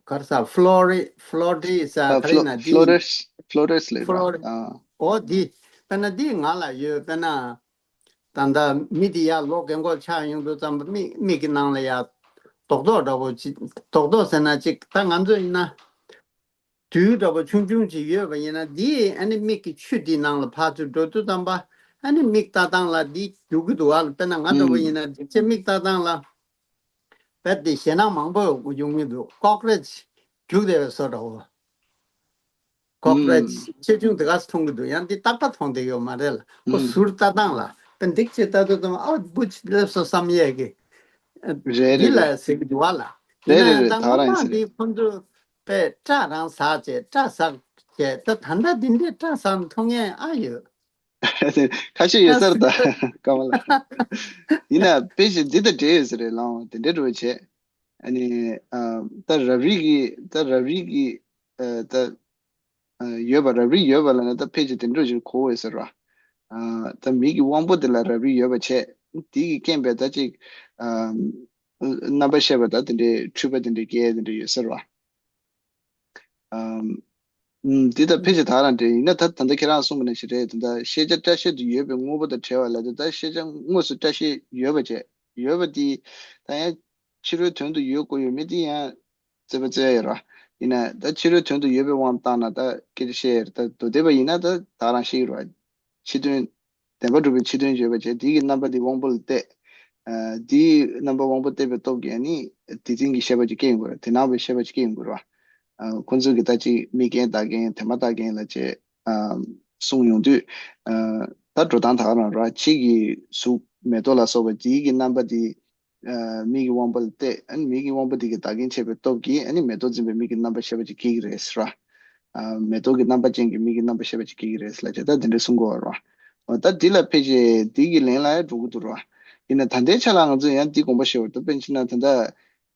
ག་རེ་ཟ། ཕློ་རི་ཕློ་ཏི་ཟ། ག་རེ་ན་འདི། ཕློ་ཏར་ཕློ་ཏར་ལབ་ཕློ་རི། ར། ཨོ་འདི། དཔེར་ན་འདི་ང་ལ་ཡོད། དཔེར་ན། ད་ལྟ་མི་དེ་ཡར་ལོག་རྒན་གོག་ཆགས་ཡོང་དུས་ཙམ་པ་མིག་མིག་གི་ནང་ལ་ཡར་རྡོག་རྡོག་འདྲ་པོ་ཅིག་རྡོག་རྡོག་ཟེར་ན་ཅིག་ད་ང་ཚོ་ཡིན་ན་རྡུལ་འདྲ་པོ་ཆུང་ཆུང་ཅིག་ཡོད་པ་ཡིན་ན། འདི་ཨ་ནི་མིག་གི་ཆུ་དེའི་ནང་ལ་ཕར་ཚུར་འགྲོ་དུས་ཙམ་པ་ཨ་ནི་མིག་ལྟ་སྟངས་ལ་འདི་རྒྱུག་གི་འདུག་ཨ། དཔེར་ན་ང་འདྲ་པོ་ཡིན་ན་འདི་ཚེ་མིག་ལྟ་སྟངས་ལ་རྦད་དེ་ཞེད་སྣང་མང་པོ་ཡོང་གི་འདུག་ཀོག་རེ་ཆི་རྒྱུག་བསྡད་པའི་བཟོ་འདྲ་པོ། ཀོག་རེ་ཆི་ཆེ་ཆུང་དེ་ག་སེ་མཐོང་གི་འདུག་ཡང་འདི་རྟག་པར་མཐོང་བསྡད་ཡོད་མ་རེད་ལ། ཁོ་ཟུར་ལྟ་སྟངས་ལ་དཔེ་འདི་ཅིག་ལྟ་དུས་ཙམ། ཨ། འབུ་ཅིག་སླེབས་སོང་བསམ་ཡས་ཀྱི། རེད་འདི་རེད་ལ་ཟེར་གི་འདུག་བ་ལ། ཡིན་རེད་ན་རེད་རེད། ད་ད་ག་སྔོན་རང་ཡིན་མ་ཟེར། འདི་ཁོ་ཚོས་དཔེ་སྐྲ་རང་ཟག་བྱས། སྐྲ་ཟག་བྱས། ད་ད་ལྟ་འདི་འདྲའི་སྐྲ་ཟག་མཐོང་མཁན་ཨ་ཡོད། ཁ་ཤས་ཡོད་ས་རེད་ད། ཀ་མ་ལ། ཡིན་ན་དཔེ་ཞིག་འདི་དང་འབྲེལ་ཡོད་ས་རེད། ལའང་དེ་འདྲའི་འགྲོ་བྱས། ཨ་ནི། ཨ། ད་རབ་རིབ་ཀྱི་ད་རབ་རིབ་ཀྱི། ཨ། ད། ཨ། ཡོད་པ། རབ་རིབ་ཡོད་པ་ལ་ནི་ད་ཕལ་ཆེར་དེ་འདྲ་ཞིག་གོ་འོས་ཟེར་བ། ཨ། ད་མིག་གི་དབང་པོ་དེ་ལ་རབ་རིབ་ཡོད་པ་བྱས། དེ་གི་རྐྱེན་པས་ད་ཅིག་ཨ། རྣམ་པར་ཤེས་པ་ད་དེ་འདྲའི་འཁྲུལ་པ་དེ་འདྲའི་སྐྱེ་དེ་འདྲ་ཡོད་ཟེར་བ། ཨམ། ཨུམ། འདི་ད་ཕལ་ཆེར་ད་རང་འདྲ་ཡིན་ན། ད་ད་ལྟ་ཁྱེད་རང་གསུངས་པ་ནང་བཞིན་རེད། ད་ལྟ་ཤེས་བྱ་སྐྲ་ཤད་དུ་ཡོད་པའི་དངོས་པོ་དང་བྲལ་བ་ལ། ད་ལྟ་ཤེས་བྱ་དངོས་སུ་སྐྲ་ཤད་ཡོད་པ་བྱས། ཡོད་པ་འདི་ད་ཡང་ཕྱི་རོལ་དོན་དུ་ཡོད་དགོས་ཡོད་མེད་འདི་ཡང་རྩོད་པ་རྩོད་ཡ་ཡོད་ར། ཡིན་ན་ད་ཕྱི་རོལ་དོན་དུ་ཡོད་པའི་དབང་བཏང་ན་ད་སྐད་ཆ་བཤད་ཡ་རེད། ད་མདོ་སྡེ་པ་ཡིན་ན་ད་ད་རང་ཤེས་ཀྱི་རེད་བ། ཕྱི་དོན། བདེན་པར་གྲུབ་པའི་ཕྱི་དོན་བརྗོད་པ་བྱས། དེའི་གི་རྣམ་པ་དེ་དབང་པོ་ལ་གཏད། ཨ། དེའི་རྣམ་པ་དབང་པོ་གཏད་པའི་སྟོབས་ཀྱིས་ནི་དེ་འཛིན་གྱི་ཤེས་པ་ཅིག་སྐྱེ་ཡོང་གི་རེད། དེ་སྣང་བའི་ཤེས་པ་ཅིག་སྐྱེ་ཡོང་གི་རེད་བ། ཨ། ཁོ་ཚོས་གི་ད་ཅིག་དམིགས་རྐྱེན་བདག་རྐྱེན་དེ་མ་བདག་རྐྱེན་ལབ་བྱས། ཨ། གསུངས་ཡོང་དུས། ཨ། ད་འགྲོ་སྟངས་ད་ག་རང་རེད་བ། ཕྱི་གི་གཟུགས་མེ་ཏོག་ལ་སོགས་པ་དེའི་གི་རྣམ་པ་དེ། ཨ། མིག་གི་དབང་པོ་ལ་གཏད། ཨ་ནི་མིག་གི་དབང་པོ་དེ་གི་བདག་རྐྱེན་བྱས་པའི་སྟོབས་ཀྱིས་ཨ་ནི་མེ་ཏོག་འཛིན་པའི་མིག་གི་རྣམ་པ་ཤེས་པ་ཅིག་སྐྱེ་གི་རེད་ཟེར་བ། ཨ། མེ་ཏོག་གི་རྣམ་པ་ཅན་གྱི་མིག་གི་རྣམ་པ་ཤེས་པ་ཅིག་སྐྱེ་གི་རེད་ཟེར་ལབ་བྱས། ད་དེ་འདྲ་གསུང་གི་ཡོད་རེད་བ། ཨོ། ད་འདི་ལ་ཕལ་ཆེར་འདི་གི་ལན་ལ་ཡང་འགྲོ་གི་འདུག་རེད་བ། ཡིན་ན་ད་ལྟའི་ཆ་ལ་ང་ཚོས་ཡང་འདི་དགོངས་པ་བཞེས་པ་རེད། ད་དཔེར་ན་ཕྱིན་ན་ད་ལྟ།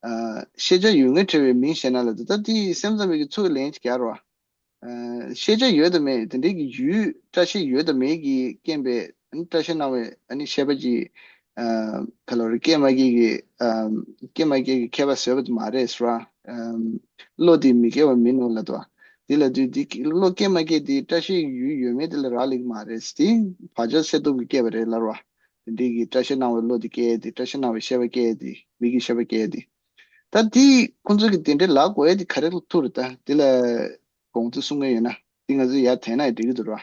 ཨ། ཤེས་བྱ་ཡུལ་ངོར་བྲལ་བའི་མིང་ཞེས་ན་ལབ་འདུག་ད་འདི་སེམས་ཙམ་པའི་གི་ཚུར་ལན་ཅིག་རྒྱག་རེད་བ། ཨ། ཤེས་བྱ་ཡོད་དང་མེད། དེ་འདྲའི་གི་ཡུལ། སྐྲ་ཤད་ཡོད་དང་མེད་ཀྱི་རྐྱེན་པས་སྐྲ་ཤད་སྣང་བའི་ཨ་ནི་ཤེས་པ་ཅིག་ཨ། ག་ལ་རེ། སྐྱེ་མ་སྐྱེ་གི། ཨ། སྐྱེ་མ་སྐྱེ་གི་ཁྱད་པར་བཟོས་པ་དེ་མ་རེད་ཟེར་བ། ཨ། བློ་དེ་མི་སྐྱེ་བ་མིན་ནོ་ལབ་འདུག་དེ་ལབ་དུས་དེ་བློ་སྐྱེ་མ་སྐྱེ་དེ་སྐྲ་ཤད་ཡུལ་ཡོད་མེད་དེ་ལ་རག་ལས་ཀྱི་མ་རེད། དེ་བག་ཆགས་སད་སྟོབས་ཀྱིས་སྐྱེས་པ་རེད་ལབ་རེད་བ། དེ་འདྲའི་གི་སྐྲ་ཤད་སྣང་བའི་བློ་དེ་སྐྱེ་དེ། སྐྲ་ཤད་སྣང་བའི་ཤེས་པ་སྐྱེ་དེ། མིག་གི་ཤེས་པ་སྐྱེ་དེ། ད་དེ་ཁོང་ཚོ་གི་དེ་འདྲའི་ལབ་དགོས་ཡ་དེ་ག་རེ་ལ་ཐུག་རེད། ད་དེ་ལ། དགོངས་ཚུལ་གསུང་མཁན་ཡོད་ན་འདི་ང་ཚོས་ཡར་དྲན་ན་ཡང་འགྲིག་གི་འདུག་ར།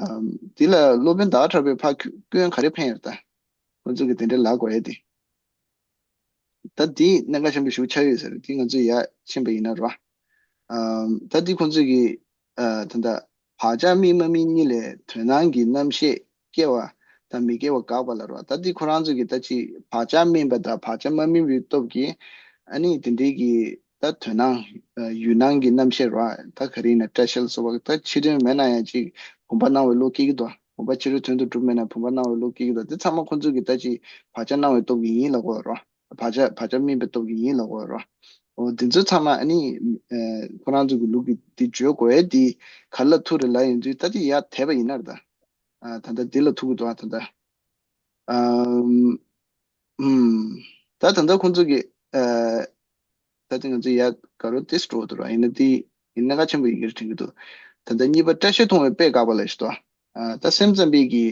ཨམ། འདི་ལ་སློབ་དཔོན་ཟླ་བ་གྲགས་པས་ཕར་སྐྱོན་ག་རེ་འཕེན་ཡོད་རེད། ད་ཁོང་ཚོ་གིས་དེ་འདྲ་ལབ་དགོས་ཡ་དེ། ད་འདི་གནད་འགག་ཆེན་པོ་ཞིག་ཆགས་ཡོད་ས་རེད། འདི་ང་ཚོས་ཡར་ཕྱིན་པ་ཡིན་ན་ར། ཨམ། ད་འདི་ཁོང་ཚོ་གིས། ཨ། ད་ལྟ་བག་ཆགས་སྨིན་མ་སྨིན་གཉིས་ལས་དོན་སྣང་གི་རྣམ་ཤེས་སྐྱེ་བ་དང་མི་སྐྱེ་བ་དགག་པ་ལ་ར། ད་འདི་ཁོ་རང་ཚོ་གིས་ད་ཅིག་བག་ཆགས་སྨིན་པ་དང་བག་ཆགས་མ་སྨིན་པའི་སྟོབས་ཀྱིས་ཨ་ནི་དེ་འདྲའི་གི་ད་དོན་སྣང་། ཨ། ཡུལ་སྣང་གི་རྣམ་ཤེས་ར། ད་ག་རེ་ཡིན་ན་སྐྲ་ཤད་ལ་སོགས་པ་ད་ཕྱི་དོན་མེད་ན་ཡང་ཅིག་བུམ་པ་སྣང་བའི་བློ་སྐྱེ་གི་འདུག་བུམ་པ་ཕྱི་རོལ་དོན་དུ་གྲུབ་མེད་ན་བུམ་པ་སྣང་བའི་བློ་སྐྱེ་གི་འདུག་དེ་ཚང་མ་ཁོང་ཚོ་གིས་ད་ཅིག་བག་ཆགས་སྣང་བའི་སྟོབས་ཀྱིས་ཡིན་ལབ་དགོས་ར། བག་ཆགས། བག་ཆགས་སྨིན་པའི་སྟོབས་ཀྱིས་ཡིན་ལབ་དགོས་ར། འོ། འདི་ཚོ་ཚང་མ་ཨ་ནི། ཨ། ཁོ་རང་ཚོ་གི་ལུགས་ཀྱི་འདི་བརྗོད་དགོས་ཡ་འདི་ག་ལ་ཐུག་རེད་ལབ་ཡོང་དུས། ད་འདི་ཡར་དེད་པ་ཡིན་ན་ར། ད། ཨ། ད་ལྟ་འདི་ལ་ཐུག་གི་འདུག་ཨ། ད་ལྟ། ཨམ། ཨུམ། ད་ད་ལྟ་ཁོང་ཚོ་གི། ཨ། ད་ལྟ་ང་ཚོ་ཡ་ག་རོ་ཏིས་འགྲོ་འདུག་ར། ཡིན་ན་དེ་ཡིན་ན་ག་ཆེན་པོ་ཡི་གེར་དྲན་གྱི་འདུག་ད་ལྟ་གཉིས་པ་སྐྲ་ཤད་མཐོང་བའི་དཔེ་དགག་པ་ལ་ཞིག་ཏུ། ཨ། ད་སེམས་ཙམ་པའི་གི་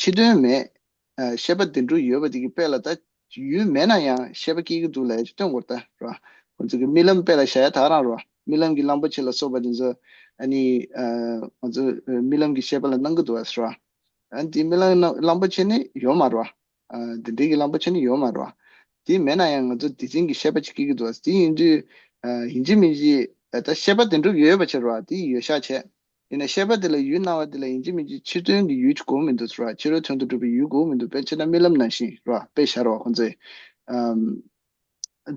ཕྱི་དོན་མེད། ཨ། ཤེས་པ་བདེན་གྲུབ་ཡོད་པ་དེ་གི་དཔེ་ལ་ད་ཡུལ་མེད་ན་ཡང་ཤེས་པ་སྐྱེ་གི་འདུག་ལབ་ཡ་ཅིག་སྟོན་དགོས་རེད་ད་ར། ཁོང་ཚོ་གི་རྨི་ལམ་དཔེ་ལ་བཞག་ཡ་ད་རང་ར། རྨི་ལམ་གྱི་གླང་པོ་ཆེ་ལ་སོགས་པ་དེ་ཚོ་ཨ་ནི། ཨ། ང་ཚོ་རྨི་ལམ་གྱི་ཤེས་པ་ལ་སྣང་གི་འདུག་བ་ཟེར་བ། ཨ། དེ་རྨི་ལམ་ན་གླང་པོ་ཆེ་ནི་ཡོད་མ་རེད་བ། ཨ། དེ་འདྲའི་གི་གླང་པོ་ཆེ་ནི་ཡོད་མ་རེད་བ། དེ་མེད་ན་ཡང་ང་ཚོ་དེ་འཛིན་གྱི་ཤེས་པ་ཅིག་སྐྱེ་གི་འདུག་བ། དེ་ཡིན་དུས། ཨ། ཡིན་གཅིག་མིན་གཅིག་ཨ། ད་ཤེས་པ་བདེན་གྲུབ་ཡོད་པ་ཕྱིར་བ་དེ་ཡོད་ཤག་བྱས། ཡིན་ན་ཤེས་པ་དེ་ལ་ཡུལ་སྣང་བ་དེ་ལ་ཡིན་གཅིག་མིན་གཅིག་ཕྱི་དོན་གྱི་ཡུལ་གཅིག་དགོས་མི་འདུག་ཟེར་བ། ཕྱི་རོལ་དོན་དུ་གྲུབ་པའི་ཡུལ་དགོས་མི་འདུག་དཔེ་ཕྱིར་ན་རྨི་ལམ་ནང་བཞིན་ར། དཔེ་བཞག་ར་བ་ཁོང་ཚོས། ཨམ།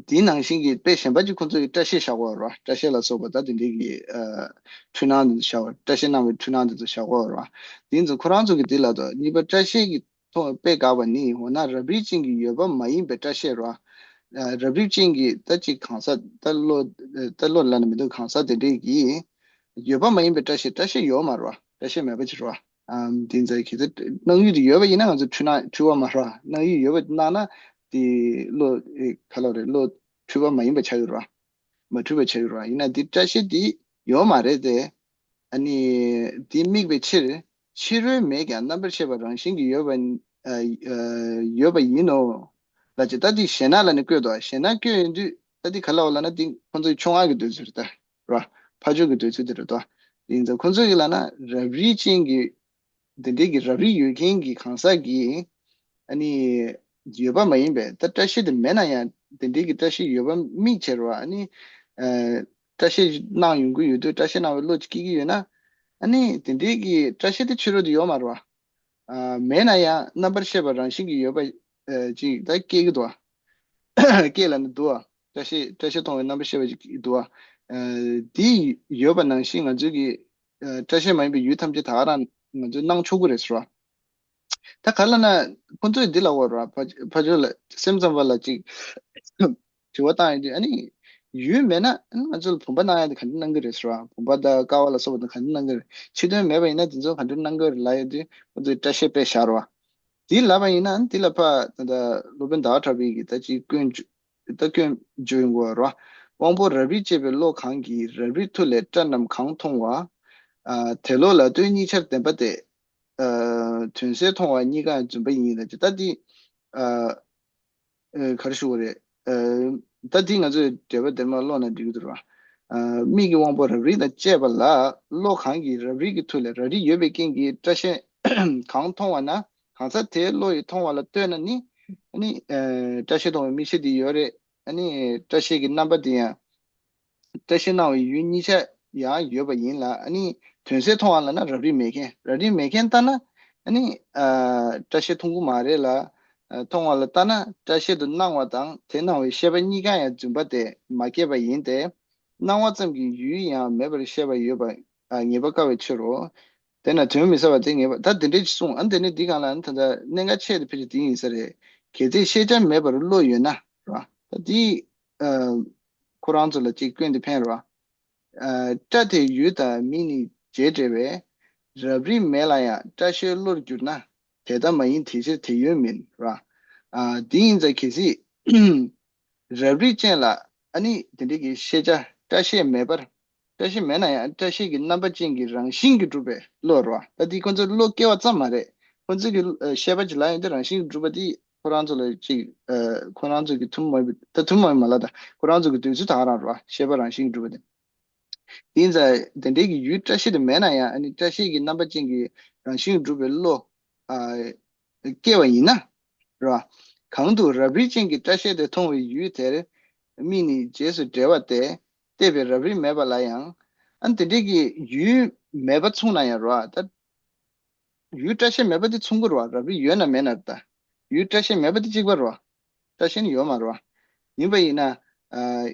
དེའི་ནང་བཞིན་གྱི་དཔེ་གཞན་པ་ཅིག་ཁོང་ཚོ་ཡི་སྐྲ་ཤད་བཞག་གོ་ར། སྐྲ་ཤད་ལ་སོགས་པ་ད་དེ་འདྲའི་གི། ཨ། འཁྲུལ་སྣང་དེ་ཚོ་བཞག་གོ། སྐྲ་ཤད་སྣང་བའི་འཁྲུལ་སྣང་དེ་ཚོ་བཞག་གོ་ར། དེ་ཚོ་ཁོ་རང་ཚོ་གི་དེ་ལ་ད་གཉིས་པ་སྐྲ་ཤད་ཀྱི་ཐོག་དཔེ་དགག་པ་ནི། འོ་ན་རབ་རིབ་ཅན་གྱི་ཡོད་པ་མ་ཡིན་པའི་སྐྲ་ཤད་ར། ཨ། རབ་རིབ་ཅན་གྱི་ད་ཅིག་གང་ཟག་ད་བློ། ད་བློ་ལ་ནི་མི་འདུག་གང་ཟག་དེ་འདྲའི་གི་ཡོད་པ་མ་ཡིན་པའི་སྐྲ་ཤད། སྐྲ་ཤད་ཡོད་མ་རེད་བ། སྐྲ་ཤད་མེད་པ་ཅིག་རེད་བ། ཨམ། དེ་ཚོ་གལ་སྲིད་སྣང་ཡུལ་དེ་ཡོད་པ་ཡིན་ན་ང་ཚོ་འཁྲུལ་སྣང་འཁྲུལ་བ་མ་རེད་བ། སྣང་ཡུལ་ཡོད་པ་སྣང་ན་དེ་བློ་ཨེ་ག་ལབ་རེད། བློ་འཁྲུལ་པ་མ་ཡིན་པ་ཆགས་ཡོད་རེད་བ། མ་འཁྲུལ་པ་ཆགས་ཡོད་རེད་བ། ཡིན་ན་དེ་བཀྲ་ཤིས་དེ་ཡོད་མ་རེད་དེ། ཨ་ནི་དེ་དམིགས་པའི་ཕྱིར་ཕྱི་རོལ་མེད་ཀྱང་རྣམ་པར་ཤེས་པ་རང་བཞིན་གྱིས་ཡོད་པ་ཨ་ཨ་ཡོད་པ་ཡིན་ནོ། ལ་ཅི་ད་དེ་ཞེ་ན་ལ་ནི་བཀོད་དོ། ཞེ་ན་བཀོད་ཡོང་དུས་ད་དེ་ག་ལབ་པ་ལབ་ན་དེ་ཁོང་ཚོའི་ཕྱོགས་སྔ་གི་འདོད་ཚུལ་རེད་ད། ར། ཕར་ཕྱོགས་ཀྱི་འདོད་ཚུལ་དེ་རེད་དོ། ཡིན་ཙང་ཁོང་ཚོ་ཡིས་ལབ་ན་རབ་རིབ་ཅན་གྱི་དེ་འདྲའི་གི་རབ་རིབ་ཡོད་མཁན་གྱི་གང་ཟག་གིས་ཨ་ནི་ཡོད་པ་མ་ཡིན་པས། ད་བཀྲ་ཤིས་དེ་མེད་ན་ཡང་དེ་འདྲའི་གི་བཀྲ་ཤིས་ཡོད་པ་དམིགས་བྱས་རེད་བ། ཨ་ནི་ཨ་བཀྲ་ཤིས་སྣང་ཡོང་གི་ཡོད་དུས་བཀྲ་ཤིས་སྣང་བའི་བློ་ཅིག་སྐྱེ་གི་ཡོད་ན། ཨ་ནི་དེ་འདྲའི་གི་བཀྲ་ཤིས་དེ་ཕྱི་རོལ་དུ་ཡོད་མ་རེད་བ། ཨ་མེད་ན་ཡང་རྣམ་པར་ཤེས་པ་རང་བཞིན་གྱིས་ཡོད་པ་ཨ་ཅིག་ད་སྐྱེ་གི་འདུག་བ། སྐྱེ་ལ་ནི་འདུག་བ། བཀྲ་ཤིས་བཀྲ་ཤིས་མཐོང་བའི་རྣམ་པར་ཤེས་པ་ཅིག་འདུག་བ། ཨ་དེ་ཡོད་པ་ནང་བཞིན་ང་ཚོའི་གི་ཨ་བཀྲ་ཤིས་མ་ཡིན་པའི་ཡུལ་ཐམས་ཅད་ད་ག་རང་ང་ཚོས་སྣང་ཆོག་གི་རེད་ཟེར་བ། ད་ག་ལབ་ན་ཁོང་ཚོས་འདི་ལབ་པ་རེད་བ། ཕ་ཕ་ཇོ་ལ་སེམས་ཙམ་པ་ལ་ཅིག་དྲི་བ་བཏང་ཡོང་དུས། ཨ་ནི་ཡུལ་མེད་ན་ཨ་ནི་ང་ཚོ་ལ་བུམ་པ་སྣང་ཡ་དེ་ག་འདྲ་སྣང་གི་རེད་ཟེར་བ། བུམ་པ་དང་ཀ་བ་ལ་སོགས་པ་དེ་ག་འདྲ་སྣང་གི་རེད། ཕྱི་དོན་མེད་པ་ཡིན་ན་དེ་ཚོ་ག་འདྲ་སྣང་གི་རེད་ལབ་ཡོང་དུས་ཁོང་ཚོས་བཀྲ་ཤིས་དཔེ་བཞག་རེད་བ། དེ་ལབ་པ་ཡིན་ན་ཨ་ནི་དེ་ལ་ཕ་ད་ལྟ་སློབ་དཔོན་ཟླ་བ་གྲགས་པས་ཀྱིས་ད་ཅིག་སྐྱོན་བརྗོད་ད་སྐྱོན་བརྗོད་ཡོང་གི་ཡོད་རེད་བ། དབང་པོ་རབ་རིབ་བཅས་པའི་བློ་གང་གིས་རབ་རིབ་མཐུ་ལས་སྐྲ་རྣམས་གང་མཐོང་བ། ཨ་དེ་བློ་ལ་ལྟོས་གཉིས་ཆར་ལྡན་པ་སྟེ། ཨ་དོན་གསལ་མཐོང་བ་གཉིས་ཀ་རྫུན་པ་ཡིན་ལ། ད་འདི་ཨ་ཨ་ག་རེ་ཞུ་དགོས་རེད། ཨ་ད་འདི་ང་ཚོས་འགྲེལ་པ་དེ་མར་ཀློག་ན་འགྲིག་གི་འདུག་ར། ཨ་མིག་གི་དབང་པོ་རབ་རིབ་དང་བཅས་པ་ལ་བློ་གང་གིས་རབ་རིབ་ཀྱི་མཐུ་ལས། རབ་རིབ་ཡོད་པའི་རྐྱེན་གྱིས་སྐྲ་ཤད་གང་མཐོང་བ་ན། གང་ཟག་དེའི་བློ་ཡིས་མཐོང་བ་ལ་ལྟོས་ན་ནི། ཨ་ནི་ཨ་བཀྲ་ཤིས་མཐོང་བའི་མིག་ཤེས་དེ་ཡོད་རེད། ཨ་ནི་བཀྲ་ཤིས་ཀྱི་རྣམ་པ་དེ་ཡང་། བཀྲ་ཤིས་སྣང་བའི་ཡུལ་གཉིས་ཆ་ཡང་ཡོད་པ་ཡིན་ལ། ཨ་ནི་དོན་གསལ་མཐོང་བ་ལབ་ན་རབ་རིབ་མེད་མཁན། རབ་རིབ་མེད་མཁན་ལྟ་ན་ཨ་ནི་ཨ་བཀྲ་ཤིས་མཐོང་གི་མ་རེད་ལ། ཨ་མཐོང་བ་ལ་ལྟ་ན་བཀྲ་ཤིས་དུ་སྣང་བ་དང་དེ་སྣང་བའི་ཤེས་པ་གཉིས་ཀ་ཡང་རྫུན་པ་སྟེ་མ་སྐྱེས་པ་ཡིན་ཏེ། སྣང་བ་ཙམ་གྱི་ཡུལ་ཡང་མེད་པར་བཤད་པ་ཡོད་པ་ཨ་ངེས་པ་དཀའ་བའི་ཕྱིར་རོ། དེས་ན་དོན་མི་གསལ་བ་དེ་ངེས་པ། ད་དེ་འདྲའི་གསུངས། ཨ་ནི་དེ་ནི་འདི་གང་ལ་ཨ་ནི་ད་ལྟ་གནད་འགག་ཆེ་དེ་ཕལ་ཆེར་དེ་ཡིན་ས་རེད། གལ་སྲིད་ཤེས་བྱ་མེད་པར་བློ་ཡོད་ན་ར། ད་འདི་ཨ་ཁོ་རང་ཚོ་ལ་ཅིག་སྐྱོན་དེ་འཕེན་ར། ཨ་སྐྲ་དེ་ཡུལ་དང་མིག་ནི་བྱེད་འབྲེལ་བས། རབ་རིབ་མེད་ལ་ཡང་སྐྲ་ཤད་བློར་གྱུར་ན། དེ་ལྟ་མ་ཡིན་དེ་ཕྱིར་དེ་ཡོད་མིན་ར། ཨ་འདི་ཡིན་ཙང་གལ་སྲིད་རབ་རིབ་ཅན་ལ་ཨ་ནི་དེ་འདྲའི་གི་ཤེས་བྱ་སྐྲ་ཤད་མེད་པར། སྐྲ་ཤད་མེད་ན་ཡང་སྐྲ་ཤད་ཀྱི་རྣམ་པ་ཅན་གྱི་རང་བཞིན་གྱིས་གྲུབ་པའི་བློ་རེད་བ། ད་འདི་ཁོ་ཚོའི་བློ་སྐྱེ་བ་ཙམ་མ་རེད། ཁོ་ཚོས་ཀྱི་ཨ་ཤེས་པ་ཅིག་ལབ་ཡོང་དུས་རང་བཞིན་གྱིས་གྲུབ་པ་འདི་ཁོ་རང་ཚོ་ལ་ཅིག་ཨ་ཁོ་རང་ཚོ་གི་ཐུན་མོང་མ་ཡིན་པའི། ད་ཐུན་མོང་མ་ཡིན་མ་ལབ། ད་ཁོ་རང་ཚོ་གི་འདོད་ཚུལ་ད་ག་རང་རེད་བ། ཤེས་པ་རང་བཞིན་གྱིས་གྲུབ་པ་དེ། དེ་ཡིན་ཙང་དེ་འདྲའི་གི་ཡུལ་སྐྲ་ཤད་དེ་མེད་ན་ཡང་ཨ་ནི་སྐྲ་ཤད་ཀྱི་རྣམ་པ་ཅན་གྱི་རང་བཞིན་གྱིས་གྲུབ་པའི་བློ་ཨ་སྐྱེ་བ་ཡིན་ན་ར། གང་དུ་རབ་རིབ་ཅན་གྱི་སྐྲ་ཤད་དེ་མཐོང་བའི་ཡུལ་དེར་མིག་ནི་རྗེས་སུ་འབྲེལ་བ་སྟེ། བལྟས་པས་རབ་རིབ་མེད་པ་ལ་ཡང་། ཨ་ནི་དེ་འདྲའི་གི་ཡུལ་མེད་པ་མཚུངས་ན་ཡང་ར། ད་ཡུལ་སྐྲ་ཤད་མེད་པ་དེ་མཚུངས་ཀྱི་རེད་བ། རབ་རིབ་ཡོད་ན་མེད་ན་རེད་ད། ཡུལ་སྐྲ་ཤད་མེད་པ་དེ་གཅིག་པ་རེད་བ། སྐྲ་ཤད་ནི་ཡོད་མ་རེད་བ། ཡིན་པ་ཡིན་ན། ཨ་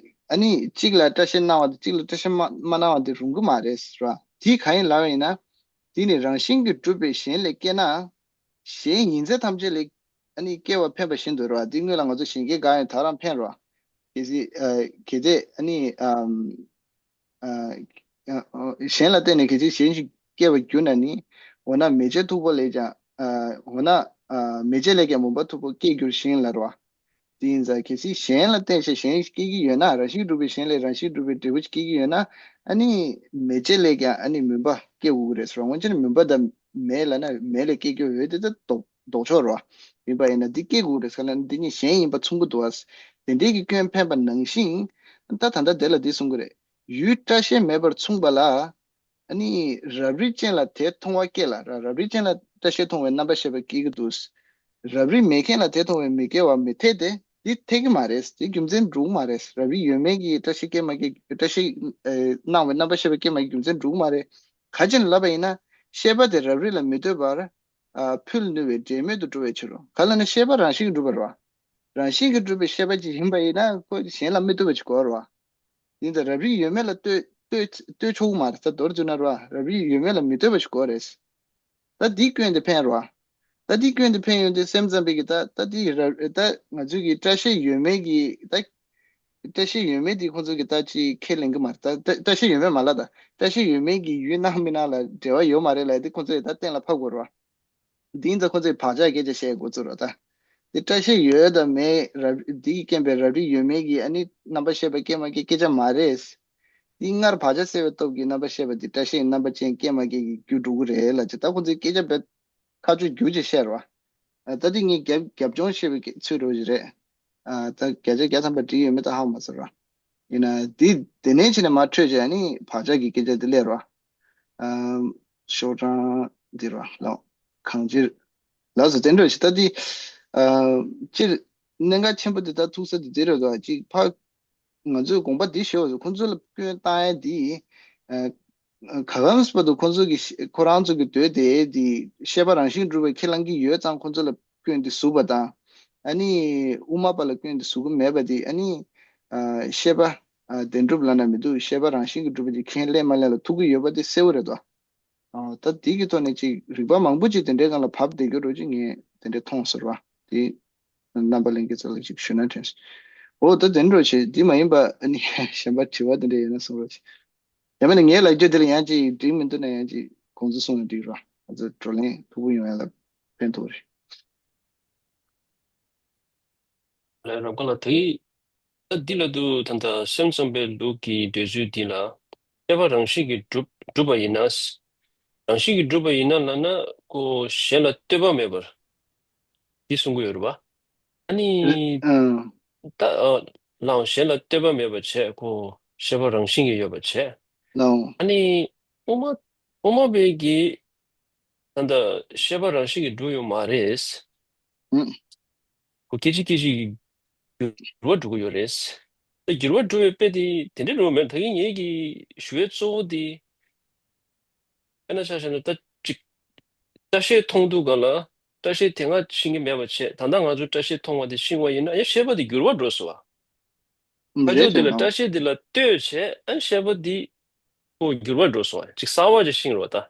ཨ་ནི་གཅིག་ལ་སྐྲ་ཤད་སྣང་བ་དང་གཅིག་ལ་སྐྲ་ཤད་མ་མ་སྣང་བ་དེ་རུང་གི་མ་རེད་ཟེར་བ། དེ་གང་ཡིན་ལབ་པ་ཡིན་ན། དེ་ནི་རང་བཞིན་གྱིས་གྲུབ་པའི་གཞན་ལས་སྐྱེས་ན། གཞན་ཡིན་ཚད་ཐམས་ཅད་ལས་ཨ་ནི་སྐྱེ་བ་འཕེན་པ་བཞིན་དུ་རེད་བ། དེ་སྔོན་ལ་ང་ཚོ་གཞན་སྐྱེ་འགག་ཡང་དག་རང་འཕེན་རེད་བ། གལ་སྲིད་ཨ་གལ་ཏེ་ཨ་ནི་ཨམ། ཨ་ཨ་གཞན་ལ་བརྟེན་ནས་གལ་ཏེ་གཞན་ཞིག་སྐྱེ་བར་གྱུར་ན་ནི། འོ་ན་མེ་ལྕེ་མཐུག་པོ་ལས་ཀྱང་། ཨ་འོ་ན་ཨ་མེ་ལྕེ་ལས་ཀྱང་མུན་པ་མཐུག་པོ་སྐྱེ་འགྱུར་ཞིང་ལ་རོ། དེ་ཡིན་ཙང་གལ་སྲིད་གཞན་ལ་བརྟེན་བྱས་གཞན་ཞིག་སྐྱེ་གི་ཡོད་ན། རང་བཞིན་གྱིས་གྲུབ་པའི་གཞན་ལས་རང་བཞིན་གྱིས་གྲུབ་པའི་འབྲས་བུ་ཞིག་སྐྱེ་གི་ཡོད་ན། ཨ་ནི་མེ་ལྕེ་ལས་ཀྱང་ཨ་ནི་མུན་པ་སྐྱེ་དགོས་ཀྱི་རེད་ཟེར་བ། འོན་ཀྱང་མུན་པ་དང་མེ་ལབ་ན་མེ་ལས་སྐྱེ་རྒྱུ་ཡོད་དེ་ད་ལྡོག་ལྡོག་ཕྱོགས་རེད་བ། ཡིན་པ་ཡིན་ན་འདི་སྐྱེ་དགོས་རེད་ཟེར་ན་འདི་གཉིས་གཞན་ཡིན་པ་མཚུངས་ཀྱི་འདུག་བ། དེ་འདྲའི་གི་སྐྱོན་འཕེན་པ་ནང་བཞིན། ད་ད་ལྟ་དེ་ལ་འདི་གསུང་གི་རེད། ཡུལ་སྐྲ་ཤད་མེད་པར་མཚུངས་པ་ལ། ཨ་ནི་རབ་རིབ་ཅན་ལ་དེ་མཐོང་བ་སྐྱེ་ལ་ར། རབ་རིབ་ཅན་ལ་སྐྲ་ཤད་མཐོང་བའི་རྣམ་པར་ཤེས་པ་སྐྱེ་གི་འདུག་རབ་རིབ་མེད་མཁན་ལ་དེ་མཐོང་བའི་མི་སྐྱེ་བ་མི་འཐད་དེ། འདི་འཐད་ཀྱི་མ་རེད། འདི་རྒྱུ་མཚན་འགྲོ་གི་མ་རེད། རབ་རིབ་ཡོད་མེད་ཀྱི་སྐྲ་ཤད་སྐྱེ་མ་སྐྱེ། སྐྲ་ཤད་ཨེ་སྣང་བའི་རྣམ་པར་ཤེས་པ་སྐྱེ་མ་སྐྱེ་རྒྱུ་མཚན་འགྲོ་གི་མ་རེད། ག་ཅི་ལབ་པ་ཡིན་ན། ཤེས་པ་དེ་རབ་རིབ་ལ་མི་ལྟོས་པར། ཨ་ཕུལ་ནུས་པའི་འབྲེལ་མེད་དུ་འགྲོ་བའི་ཕྱིར་རོ། ག་ལབ་ན་ཤེས་པ་རང་བཞིན་གྱིས་གྲུབ་པ་རེད་བ། རང་བཞིན་གྱིས་གྲུབ་པའི་ཤེས་པ་ཅིག་ཡིན་པ་ཡིན་ན་ཁོ་གཞན་ལ་མི་ལྟོས་པ་ཞིག་དགོས་རེད་བ། ཡིན་ཙང་རབ་རིབ་ཡོད་མེད་ལ་ལྟོས་ལྟོས་ལྟོས་ཆོག་གི་མ་རེད། ད་མདོར་བསྡུས་ན་རེད་བ། རབ་རིབ་ཡོད་མེད་ལ་མི་ལྟོས་པ་ཞིག་དགོས་རེད། ད་འདིའི་སྐྱོན་དེ་འཕེན་རེད་བ། ད་འདིའི་སྐྱོན་དེ་འཕེན་ཡོང་དུས་སེམས་ཙམ་པས་ཀྱི་ད་ད་འདི་རབ་ད་ང་ཚོའི་གི་སྐྲ་ཤད་ཡོད་མེད་ཀྱི་ད་ བཀྲ་ཤིས་ཡོད་མེད་དེ་ཁོང་ཚོ་གི་ད་ཅི་ཁས་ལེན་གི་མ་རེད། ད་ད་བཀྲ་ཤིས་ཡོད་མེད་མ་ལ་ད་བཀྲ་ཤིས་ཡོད་མེད་ཀྱི་ཡུལ་ནང་མི་ནང་ལ་འབྲེལ་བ་ཡོད་མ་རེད་ལ་དེ་ཁོང་ཚོས་ད་གཏན་ལ་ཕབ་དགོས་རེད་བ། འདི་ཡིན་ཙང་ཁོང་ཚོས་བག་ཆགས་སྐད་ཆ་བཤད་འགོ་བཙུགས་རོགས་ད། འདི་བཀྲ་ཤིས་ཡོད་དང་མེད་རབ་འདི་ཡིས་རྐྱེན་པས་རབ་རིབ་ཡོད་མེད་ཀྱི་ཨ་ནི་རྣམ་པ་བཤད་པ་སྐད་མ་སྐད་སྐད་ཆ་མ་རེད། འདི་སྔར་བག་ཆགས་སེལ་བའི་སྟོབས་ཀྱིས་རྣམ་པ་བཤད་པ་འདི་བཀྲ་ཤིས་རྣམ་པ་ཅན་སྐད་མ་སྐད་ཀྱི་རྒྱུ་འགྲོ་གི་རེད་ལ་ཅེ་ད་ཁོང་ཚོས་སྐད་ཆ་བེད་ཁ་ཆུ་རྒྱུ་ཅེ་བཤད་རོགས། ད་འདི་ངས་རྒྱབ་རྒྱབ་ལྗོངས་བཤད་པའི་ཚུལ་རོ་ཞིག་རེད། ད་བརྒྱ་ཆ་བརྒྱ་ཐམ་པ་འགྲིག་ཡོད་མེད་ད་ཧ་མ་ཟེར་རོགས། ཡིན་ན་འདི་དེ་ནས་ཕྱིན་ནས་མ་འཕྲོས་ཀྱི་ཨ་ནི་བག་ཆགས་ཀྱི་སྐད་ཆ་འདི་སླེབས་རོགས། ཨམ། ཤོག་གྲངས་འདི་ར་ལགས། གང་ཅིར། ལགས་སོ་དེ་འདྲ་ཞིག་ད་འདི། ཨ། སྤྱིར། གནད་འགག་ཆེན་པོ་འདི་ད་ཐུག་ས་འདི་འདི་རེད་དོ་ཅིག་ཕ། ང་ཚོས་དགོངས་པ་འདི་ཞུ་བ་ཁོང་ཚོ་ལ་སྐྱོན་བཏང་ཡ་འདི། ཨ། ག་གམ་སྤ་དུ་ཁོང་ཚོ་གི་ཁོ་རང་ཚོ་གི་འདོད་དེ་འདི་ཤེས་པ་རང་བཞིན་གྲུབ་པའི་ཁས་བླངས་ཀྱི་ཡོད་ཙང་ཁོང་ཚོ་ལ་སྐྱོན་འདི་ཟུག་པ་དང་། ཨ་ནི། དབུ་མ་པ་ལ་སྐྱོན་འདི་ཟུག་གི་མེད་པ་འདི་ཨ་ནི། ཨ། ཤེས་པ། ཨ། བདེན་གྲུབ་ལབ་ན་མི་འདུག་ཤེས་པ་རང་བཞིན་གྱིས་གྲུབ་པ་འདི་ཁས་ལེན་མ་ལེན་ལ་ཐུག་གི་ཡོད་པ་འདི་གསལ་བོ་རེད་དོ། ཨ། ད་འདི་གི་ཐོག་ནས་ཅིག་རིགས་པ་མང་པོ་ཅིག་དེ་འདྲའི་སྒང་ལ་བབས་བསྡད་རྒྱུ་རོ་ཅིག་ངས་དེ་འདྲའི་མཐོང་ཟེར་བ། འདི། རྣམ་པ་ལྷན་རྒྱས་ཚོ་ལ་ཅིག་ཞུ་ན་དྲན། འོ་ད་དེ་འདྲ་བྱེད་འདི་མ་ཡིན་པ་ཨ་ནི་གཞན་པ་དྲི་བ་དེ་འདྲ་ཡོད་ན་གསུང་རོགས་བྱེད། ཡང་མིན་ན་ངའི་ལབ་རྒྱུ་དེ་ལ་ཡང་ཅིག་འགྲིག་མི་འདུག་ན་ཡང་ཅིག་གོང་ཚུལ་གསུངས་ན་འགྲིག་རོགས། ང་ཚོ་བགྲོ་གླེང་ཕུགས་ཕུགས་ཡོང་ཡ་ལ་ཕན་ཐོགས་རེད། ལགས་རོགས་ག་ལ་དེ། ད་འདི་ལ་དུ་ད་ལྟ་སེམས་ཙམ་པའི་ལུགས་ཀྱི་འདོད་ཚུལ་འདི་ལ་ཤེས་པ་རང་བཞིན་གྱིས་གྲུབ་གྲུབ་པ་ཡིན་ན། རང་བཞིན་གྱིས་གྲུབ་པ་ཡིན་ན་ལབ་ན་ཁོ་གཞན་ལ་ལྟོས་པ་མེད་པར་འདི་གསུང་གི་ཡོད་རེད་བ། ཨ་ནི། ཨང་། ད་ཨ། ལའང་གཞན་ལ་ལྟོས་པ་མེད་པ་བྱས་ཁོ་ཤེས་པ་རང་བཞིན་གྱིས་ཡོད་པ་བྱས། ལའང་། ཨ་ནི། དབུ་མ་དབུ་མ་པའི་གི་ད་ལྟ་ཤེས་པ་རང་བཞིན་གྱིས་གྲུབ་ཡོད་མ་རེད། ཨང་། ཁོ་སྐད་ཅིག་སྐད་ཅིག་གིས་འགྱུར་བ་འགྲོ་གི་ཡོད་རེད། ད་འགྱུར་བ་འགྲོ་བའི་དཔེ་དེ་དེ་འདྲ་འགྲོ་བ་མེད། ད་གིན་ངེད་ཀྱི་ཞུ་བའི་གཙོ་བོ་དེ་དཔེར་ན་ཆ་བཞག་ན་ད་ཅིག་བཀྲ་ཤིས་མཐོང་དུས་ག་ལ་བཀྲ་ཤིས་དེ་སྔ་ཤེས་ཀྱི་མེད་པ་བྱས། ད་ལྟ་ང་ཚོ་བཀྲ་ཤིས་མཐོང་བ་དེ་ཤེས་པ་ཡིན་ན་ཡང་ཤེས་པ་དེ་འགྱུར་བ་འགྲོ་སོང་བ། ཨང་། ཁ་རེད་ཕྱོགས་དེ་ལ་ལགས། བཀྲ་ཤིས་དེ་ལ་ལྟོས་བྱས་ཨ་ཤེས་པ་དེ་ཁོ་འགྱུར་བ་འགྲོ་སོང་བ་ཅིག་གསར་བ་ཅིག་ཤེས་རོགས་ད།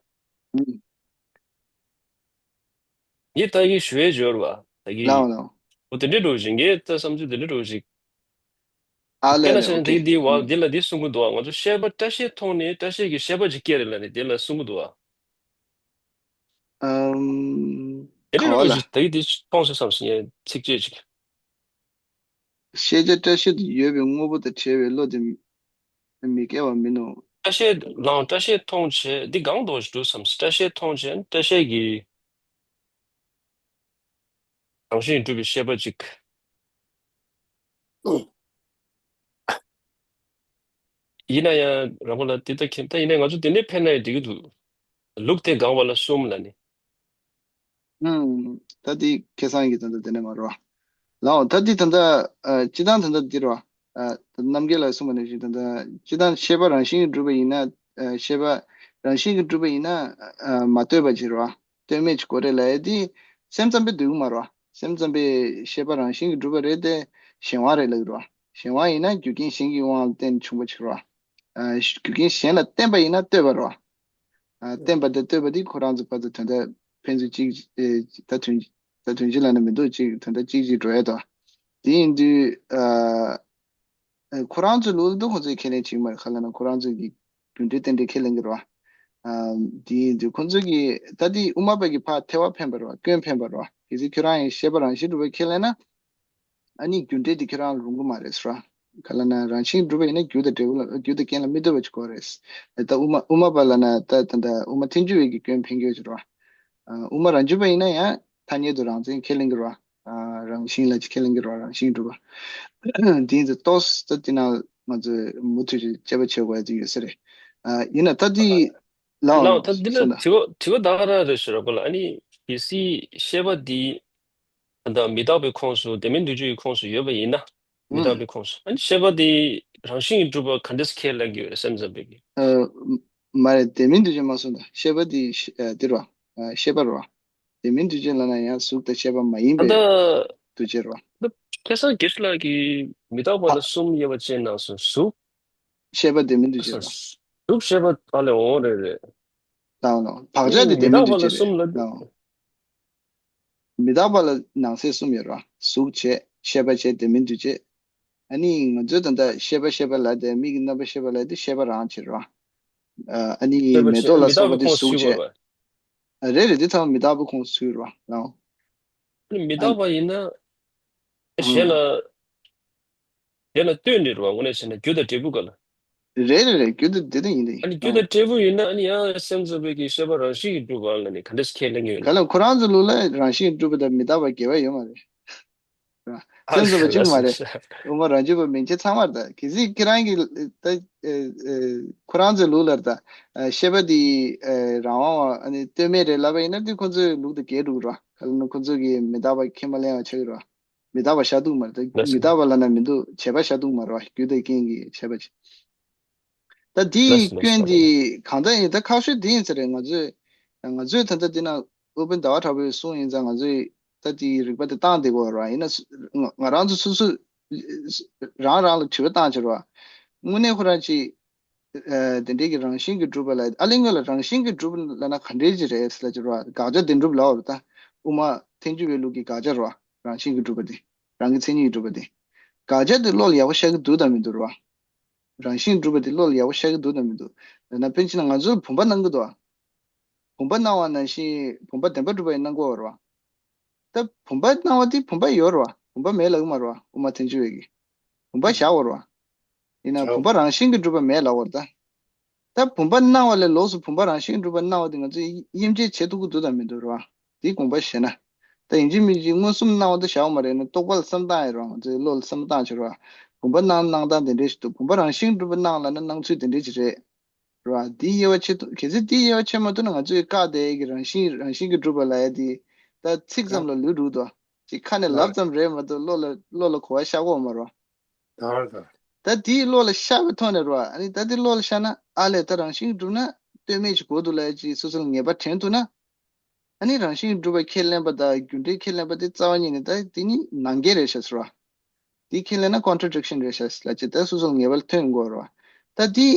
ཨང་། ངས་ད་གིན་ཞུ་ཡས་འབྱོར་བ་ད་གིན། ལའོ་ལའོ། འོ་དེ་འདྲའི་འགྲོ་བཞིན་ངས་ད་བསམ་ཚུལ་དེ་འདྲའི་འགྲོ་བཞིན། ཨ་ལས་དཔེར་ན་ལས། ཆ་ཨོ་ནས་དེ་ཁེ། གི་དེ་བ་ཨུམ། དེ་ལ་དེ་གསུང་གི་འདུག་བ། ང་ཚོ་ཤེས་པ་བཀྲ་ཤིས་མཐོང་ནས་བཀྲ་ཤིས་ཀྱི་ཤེས་པ་ཅིག་སྐྱེ་རེད་ལ་ནི་དེ་ལ་གསུང་གི་འདུག་བ། ཨུམ། དེ་ག་འདྲའི་བ་འགྲོ་ལ། བཞིན་ད་གིན་དེ་མཐོང་སོང་བསམ་སོང་ངས་ཚིགས་བཅད་ཅིག་ཤེས་བྱ་བཀྲ་ཤིས་དུ་ཡོད་པའི་དངོས་པོ་དང་བྲལ་བའི་བློ་དེ་མི་སྐྱེ་བ་མིན་ནོ། བཀྲ་ཤིས་ལའང་བཀྲ་ཤིས་མཐོང་བྱས་འདི་གང་དུ་འགྲོ་བསམ། བཀྲ་ཤིས་མཐོང་བྱས་བཀྲ་ཤིས་ཀྱི་རང་བཞིན་གྲུབ་པའི་ཤེས་པ་ཅིག་ཡིན་ན་ཡང་རང་པོ་ལ་འདི་ལྟ་མཁྱེན། ད་ཡིན་ན་ང་ཚོ་འདི་ནས་ཕན་ན་ཡང་འགྲིག་གི་འདུག་ལུགས་དེ་གང་བ་ལ་གསུམ་ལ་ནི། ཨང་། ད་འདི་ཁ་སང་གི་ད་ལྟ་དེ་ནས་མ་རོ། ལའོ་ད་འདི་ད་ལྟ་ཨ། སྤྱི་བཏང་ད་ལྟ་འདི་རོ། ཨ། རྣམ་རྒྱལ་ལགས་གསུངས་པ་ནང་བཞིན་ད་ལྟ་སྤྱི་བཏང་ཤེས་པ་རང་བཞིན་གྱིས་གྲུབ་པ་ཡིན་ན། ཨ། ཤེས་པ་རང་བཞིན་གྱིས་གྲུབ་པ་ཡིན་ན། ཨ། མ་ལྟོས་པ་ཅིག་རོ། ལྟོས་མེད་ཅིག་དགོས་རེད་ལབ་ཡ་འདི་སེམས་ཙམ་པས་འདོད་གི་མ་རོ། སེམས་ཙམ་པས་ཤེས་པ་རང་བཞིན་གྱིས་གྲུབ་པ་རེད་དེ་གཞན་དབང་རེད་ལབ་ཀྱི་རོ། གཞན་དབང་ཡིན་ན་རྒྱུ་རྐྱེན་གཞན་གྱི་དབང་ལ་བརྟེན་བྱུང་བ་ཅིག་རོ། ཨ། རྒྱུ་རྐྱེན་གཞན་ལ་བརྟེན་པ་ཡིན་ན་ལྟོས་པ་རོ། ཨ། བརྟེན་པ་དང་ལྟོས་པ་འདི་ཁོ་རང་ཚོ་བར་དུ་དོན་དག་ཕན་ཚུན་གཅིག་ཨེ། ད་དོན་ད་དོན་གཅིག་ལབ་ན་མི་འདུག་གཅིག་དོན་དག་གཅིག་གཅིག་འགྲོ་ཡས་དོ། དེ་ཡིན་དུས་ཨ། ཨ། ཁོ་རང་ཚོའི་ལུགས་ལ་འདུག་ཁོ་ཚོས་ཁས་ལེན་བྱེད་ཀྱི་མ་རེད། ག་ལབ་ན་ཁོ་རང་ཚོ་གི་རྒྱུ་འབྲས་རྟེན་འབྲེལ་ཁས་ལེན་གྱི་རེད་བ། ཨ། དེ་ཡིན་དུས་ཁོ་ཚོ་གི་ད་དེ་དབུ་མ་པ་གི་ཕར་ཐེ་བ་འཕེན་པ་རེད་བ། སྐྱོན་འཕེན་པ་རེད་བ། གལ་སྲིད་ཁྱོད་རང་ཡང་ཤེས་པ་རང་བཞིན་གྲུབ་པ་ཁས་ལེན་ན། ཨ་ནི་རྒྱུ་འབྲས་དེ་ཁྱེད་རང་ལ་རུང་གི་མ་རེད་ཟེར་བ། ག་ལབ་ན་རང་བཞིན་གྲུབ་པ་ཡིན་ན་རྒྱུ་དང་འབྲས་བུ་ལ་རྒྱུ་དང་རྐྱེན་ལ་མི་ལྟོས་པ་ཅིག་དགོས་རེད། ད་དབུ་མ་དབུ་མ་པ་ལབ་ན་ད་ད་ད་དབུ་མ་ཐལ་འགྱུར་བའི་གི་སྐྱོན་འཕེན་གྱི་ཡོད་ཅེས་རེད་བ། ཨ། དབུ་མ་རང་རྒྱུད་པ་ཡིན་ན་ཡང་ཐ་སྙད་དུ་རང་མཚན་ཁས་ལེན་གྱི་རེད་བ། ཨ། རང་བཞིན་ལ་ཅིག་ཁས་ལེན་གྱི་རེད་བ། རང་བཞིན་གྲུབ་པ། དེ་ཡིན་ཙང་ཏོག་ཙམ་ད་དེ་ན་ང་ཚོས་མུ་མཐུད་ཅིག་དཔྱད་པ་བྱེད་དགོས་ཡ་ཅིག་ཡོད་ས་རེད། ཨ། ཡིན་ན་ད་དེ་ལའོ་ལའོ་ད་འདི་ལ་སོང་ད། དྲི་བ་དྲི་བ་ད་ག་རང་རེད་ཟེར་རོགས་ལ། ཨ་ནི་གལ་སྲིད་ཤེས་པ་འདི་ད་ལྟ་མི་རྟག་པའི་ཁོངས་སུ་དེ་མིན་འདུ་བྱེད་ཀྱི་ཁོངས་སུ་ཡོད་པ་ཡིན་ན། མི་རྟག་ཨང་། པའི་ཁོངས་སུ། ཨ་ནི་ཤེས་པ་དེ་རང་བཞིན་གྱིས་གྲུབ་པ་ག་འདྲས་ཁས་ལེན་གྱི་ཡོད་རེད་སེམས་ཙམ་པའི་གི། ཨ། མ་རེད། དེ་མིན་འདུ་བྱེད་མ་གསུངས་ད། ཤེས་པ་དེ་ཤེ་ཨ། དེ་རེད་བ། ཨ། ཤེས་པ་རེད་བ། དེ་མིན་འདུ་བྱེད་ལབ་ན་ཡང་གཟུགས་དང་ཤེས་པ་མ་ཡིན་ད་པའི་ལྟ་འདུ་བྱེད་རེད་བ། ད་ཁ་སང་དགེ་བཤེས་ལགས་ཀྱིས་མི་རྟག་པ་ཨ། ལ་གསུམ་དབྱེ་བ་ཕྱེ་གནང་སོང་། གཟུགས། ཤེས་པ་དེ་མིན་འདུ་བྱེད་རེད་བ། གཟུགས་ཤེས་པ་ད་ལས་འོང་རེད་རེད། ད་འོང་ནོ། བག་ཆགས་དེ་དེ་མིན་འདུ་བྱེད་རེད། ད་འོང་། མི་རྟག་པ་ལ་ནང་གསེས་གསུམ་ཡོད་ར། གཟུགས་བྱས། ཤེས་པ་བྱས། དེ་མིན་འདུ་བྱེད། ཨ་ནི་ང་ཚོའི་ད་ལྟ་ཤེས་པ་ཤེས་པ་ལབ་དེ་མིག་གི་རྣམ་པ་ཤེས་པ་ལབ་དེ་ཤེས་པ་རང་བྱེད་རོ། ཨ་ནི་ཤེས་པ་མེ་ཆེ་ཏོག་ལ་མི་རྟག་སོགས་པ་པའི་དེ་ཁོངས་གཟུགས་སུ་བྱས། ཡོད་པ། རེད་རེད། དེ་ཚང་མ་མི་རྟག་པའི་ཁོངས་སུ་ཚུད་རོ་ལའོ། ཨ་ནི་མི་རྟག་པ་ཡིན་ན། ཨ་གཞན་ལ། གཞན་ལ་ལྟོས་ནས་རེད་བ། དངོས་གནས་བྱས་ན་རྒྱུ་དང་འབྲས་བུ་ག་ལ། རེད་རེད་རེད། རྒྱུ་དེ་དེ་དེ་ཡིན་དེ། ཨ་ནི་རྒྱུ་དང་འབྲས་བུ་ཡིན་ན་ཨ་ནི་ཡང་སེམས་ཙམ་པའི་གི་ཤེས་པ་རང་བཞིན་གྱིས་གྲུབ་པ་ལ་ནི་ག་འདྲས་ཁས་ལེན་གྱི་ཡོད་ག་ལ། ལ་ཁོ་རང་ཚོ་ལུགས་ལ་རང་བཞིན་གྱིས་གྲུབ་པ་དང་མི་རྟག་པ་འགལ་བ་ཡོད་མ་རེད། ཨ་སེམས་ཙམ་པ་གཅིག་མ་རེད། དབུ་མ་རང་རྒྱུད་པ་མན་ཆད་ཚང་མར་ད་གལ་སྲིད་ཁྱེད་རང་གི་ད་ཁོ་རང་ཚོའི་ལུགས་ལ་ད་ཤེས་པ་དེ་རང་དབང་བ་ཨ་ནི་ལྟོས་མེད་རེད་ལབ་པ་ཡིན་ན་དེ་ཁོ་ཚོའི་ལུགས་དེ་འགལ་འགྲོ་གི་རེད། ག་ལ་ན་ཁོ་ཚོ་གིས་མི་རྟག་པ་ཁས་མ་ལེན་པ་ཆགས་ཀྱི་རེད། མི་རྟག་པ་ཤ་སྟག་མ་རེད། ད་མི་རྟག་པ་ལབ་ན་མི་འདུག་བྱས་པ་ཤ་སྟག་མ་རེད་བ། རྒྱུ་དང་རྐྱེན་གྱིས་བྱས་པ་ཅིག་ད་དེའི་སྐྱོན་དེ་གང་ལྟར་ཡིན། ད་ཁག་ཤོས་དེ་ཡིན་ས་རེད། ང་ཚོས་ང་ཚོས་ད་ལྟ་འདི་ན་སློབ་དཔོན་ཟླ་བ་གྲགས་པའི་གསུང་ཡིན་ཙང་ང་ཚོས་ད་དེའི་རིགས་པ་དེ་བཏང་བསྡད་དགོས་རེད་བ། ཡིན་ན་སུ་ང་ང་རང་ཚོ་སོ་སོ་རང་རང་ལ་དྲི་བ་བཏང་བྱས་རེད་བ། དངོས་གནས་ཁོ་རང་ཅིག་ཨ་དེ་འདྲའི་གི་རང་བཞིན་གྱིས་གྲུབ་པ་ལ་ཨ་ལས་ངོས་ལ་རང་བཞིན་གྱིས་གྲུབ་ལབ་ན་ག་འདྲའི་ཅིག་རེད་ལབ་ཀྱི་རེད་བ། དགག་བྱ་བདེན་གྲུབ་ལབ་པ་རེད། ད་དབུ་མ་ཐལ་འགྱུར་བའི་ལུགས་ཀྱི་དགག་བྱ་རེད་བ། རང་བཞིན་གྱིས་གྲུབ་པ་དེ་རང་གི་མཚན་ཉིད་ཀྱིས་གྲུབ་པ་དེ་དགག་བྱ་དེ་བློ་ལ་ཡག་པོ་ཤར་གྱི་འདུག་དང་མི་འདུག་རེད་བ། རང་བཞིན་གྲུབ་པ་དེ་བློ་ལ་ཡག་པོ་ཤར་གྱི་འདུག་དང་མི་འདུག་ཡང་ན་དཔེར་བྱས་ན་ང་ཚོས་བུམ་པ་སྣང་གི་འདུག་བ། བུམ་པ་སྣང་བ་ནང་བཞིན་བུམ་པ་བདེན་པར་གྲུབ་པ་ཡིན་སྣང་གི་ཡོད་རེད་བ། ད་བུམ་པ་སྣང་བ་དེ་བུམ་པ་ཡོད་རེད་བ། བུམ་པ་མེད་ལབ་ཀྱི་མ་རེད་བ། དབུ་མ་ཐལ་འགྱུར་བས་ཀྱི། བུམ་པ་བཞག་ཡོད་རེད་བ། ཡིན་ན་བུམ་པ་རང་བཞིན་གྱིས་གྲུབ་པ་མེད་ལབ་ཡོད་རེད་ད། ད་བུམ་པ་སྣང་བ་ལས་ལོགས་སུ་བུམ་པ་རང་བཞིན་གྱིས་གྲུབ་པ་སྣང་བ་དེ་ང་ཚོས་དབྱེ་དབྱེ་འབྱེད་བྱེད་ཐུབ་ཀྱི་འདུག་དང་མི་འདུག་རེད་བ། དེའི་དགོངས་པ་བཞེས་ན། ད་ཡིན་གཅིག་མིན་གཅིག་མངོན་སུམ་སྣང་བ་དེ་བཞག་ཡོད་མ་རེད་ན་རྟོག་པ་ལ་བསམ་བཏང་ཡོད་རེད་བ། ང་ཚོས་བློ་ལ་བསམ་བཏང་བྱས་རེད་བ། བུམ་པ་སྣང་སྣང་སྟངས་དེ་འདྲས་ཞིག་འདུག་བུམ་པ་རང་བཞིན་གྱིས་གྲུབ་པ་སྣང་ལབ་ན་སྣང་ཚུལ་དེ་འདྲས་ཅིག་རེད། རེད་བ། འདིའི་དབྱེ་བ་ཕྱེ་ཐུབ། གལ་སྲིད་འདིའི་དབྱེ་བ་ཕྱེ་མ་ཐུབ་ན་ང་ཚོས་བཀག་བསྡད་ཀྱི་རང་བཞིན་རང་བཞིན་གྱིས་གྲུབ་པ་ལབ་ཡ་དེ་ད་ཚིག་ཙམ་ལ་ལུས་འགྲོ་འདུག་ཅིག་ཁ་ནས་ལབ་ཙམ་རེད་མ་གཏོགས་བློ་ལ་བློ་ལ་གོ་བ་ཤར་གྱི་ཡོད་མ་རེད་བ། ད་ད་དེའི་བློ་ལ་ཤར་བའི་ཐོག་ནས་རེད་བ། ཨ་ནི་ད་དེ་བློ་ལ་ཤར་ན་ཨ་ལས་ད་རང་བཞིན་གྱིས་གྲུབ་ན་ལྟོས་མེད་ཅིག་གོ་འདུག་ལབ་ཡ་ཅིག་སོ་སོ་ལ་ངེས་པ་དྲན་ཐུབ་ན། ཨ་ནི་རང་བཞིན་གྱིས་གྲུབ་པ་ཁས་ལེན་པ་དང་རྒྱུ་འབྲས་ཁས་ལེན་པ་དེ་རྩ་བ་ཉིད་ནས་ད་དེ་གཉིས་ནང་འགལ་རེད་ཤག་ཟེར་བ། དེ་ཁས་ལེན་ན་contradiction་རེད་ཤག་ལབ་ཅིག་ད་སོ་སོ་ལ་ངེས་པ་ལ་ཐོན་དགོས་རེད་བ། ད་དེ་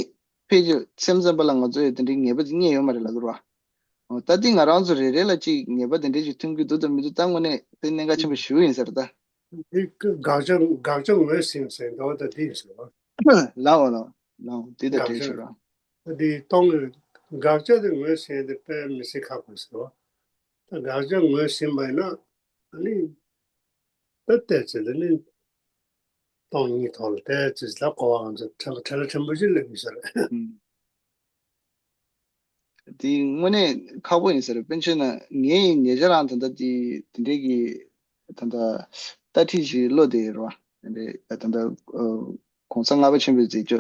ཕལ་ཆེར་སེམས་ཙམ་པ་ལ་ང་ཚོས་དེ་འདྲའི་ངེས་པ་ཅིག་རྙེད་ཡོད་མ་རེད་ལབ་ཀྱི་རེད་བ། འོ་ད་དེ་ང་རང་ཚོ་རེ་རེ་ལ་ཅིག་ངེས་པ་དེ་འདྲའི་ཅིག་ཐོན་གྱི་འདུག་དང་མི་འདུག་ད་དངོས་གནས་དེ་གནད་འགག་ཆེན་པོ་ཞེ་པོ་ཡིན་ས་རེད་ད། དེ་དགག་བྱ་དགག་བྱ་ངོས་ཟིན་ཟེར་འདུག་ད་དེ་ཡིན་ཟེར་བ། ལའོ་ལའོ་ལའོ་དེ་ད་དགག་དྲན་བྱ་ཤོད་རོགས། ད་དེ་གཏོང་གི་དགག་བྱ་དེ་ངོས་ཟིན་དེ་དཔེ་མི་སྲིད་ཁག་པོ་ཟེར་བ། ད་དགག་བྱ་ངོས་ཟིན་པ་ཡིན་ན་ཨ་ནི། ད་ལྟའི་ཚེ་འདི་ནི་སྟོང་ཉིད་ཐོག་ལ་བལྟས་ཚེ་ད་གོ་བ་ང་ཚོ་ཁྲ་ཁྲ་ལ་ཕྲན་བུ་ཞིག་སླེབས་ཡོད་ས་རེད། ཨུམ། དེ་དངོས་གནས་ཁག་པོ་ཡིན་ས་རེད། དཔེར་ན་ཆ་བཞག་ན་ངས་ཉེ་ཆར་རང་ད་ལྟ་དེ་དེ་འདྲའི་གི་ད་ལྟ་ལྟ་ཁྲིད་ཅིག་ཀློག་བསྡད་ཡོད་རེད་བ། དེ་འདྲའི་ད་ལྟ་ཨ་གོང་ས་ལྔ་པ་ཆེན་པོས་མཛད་རྒྱུ་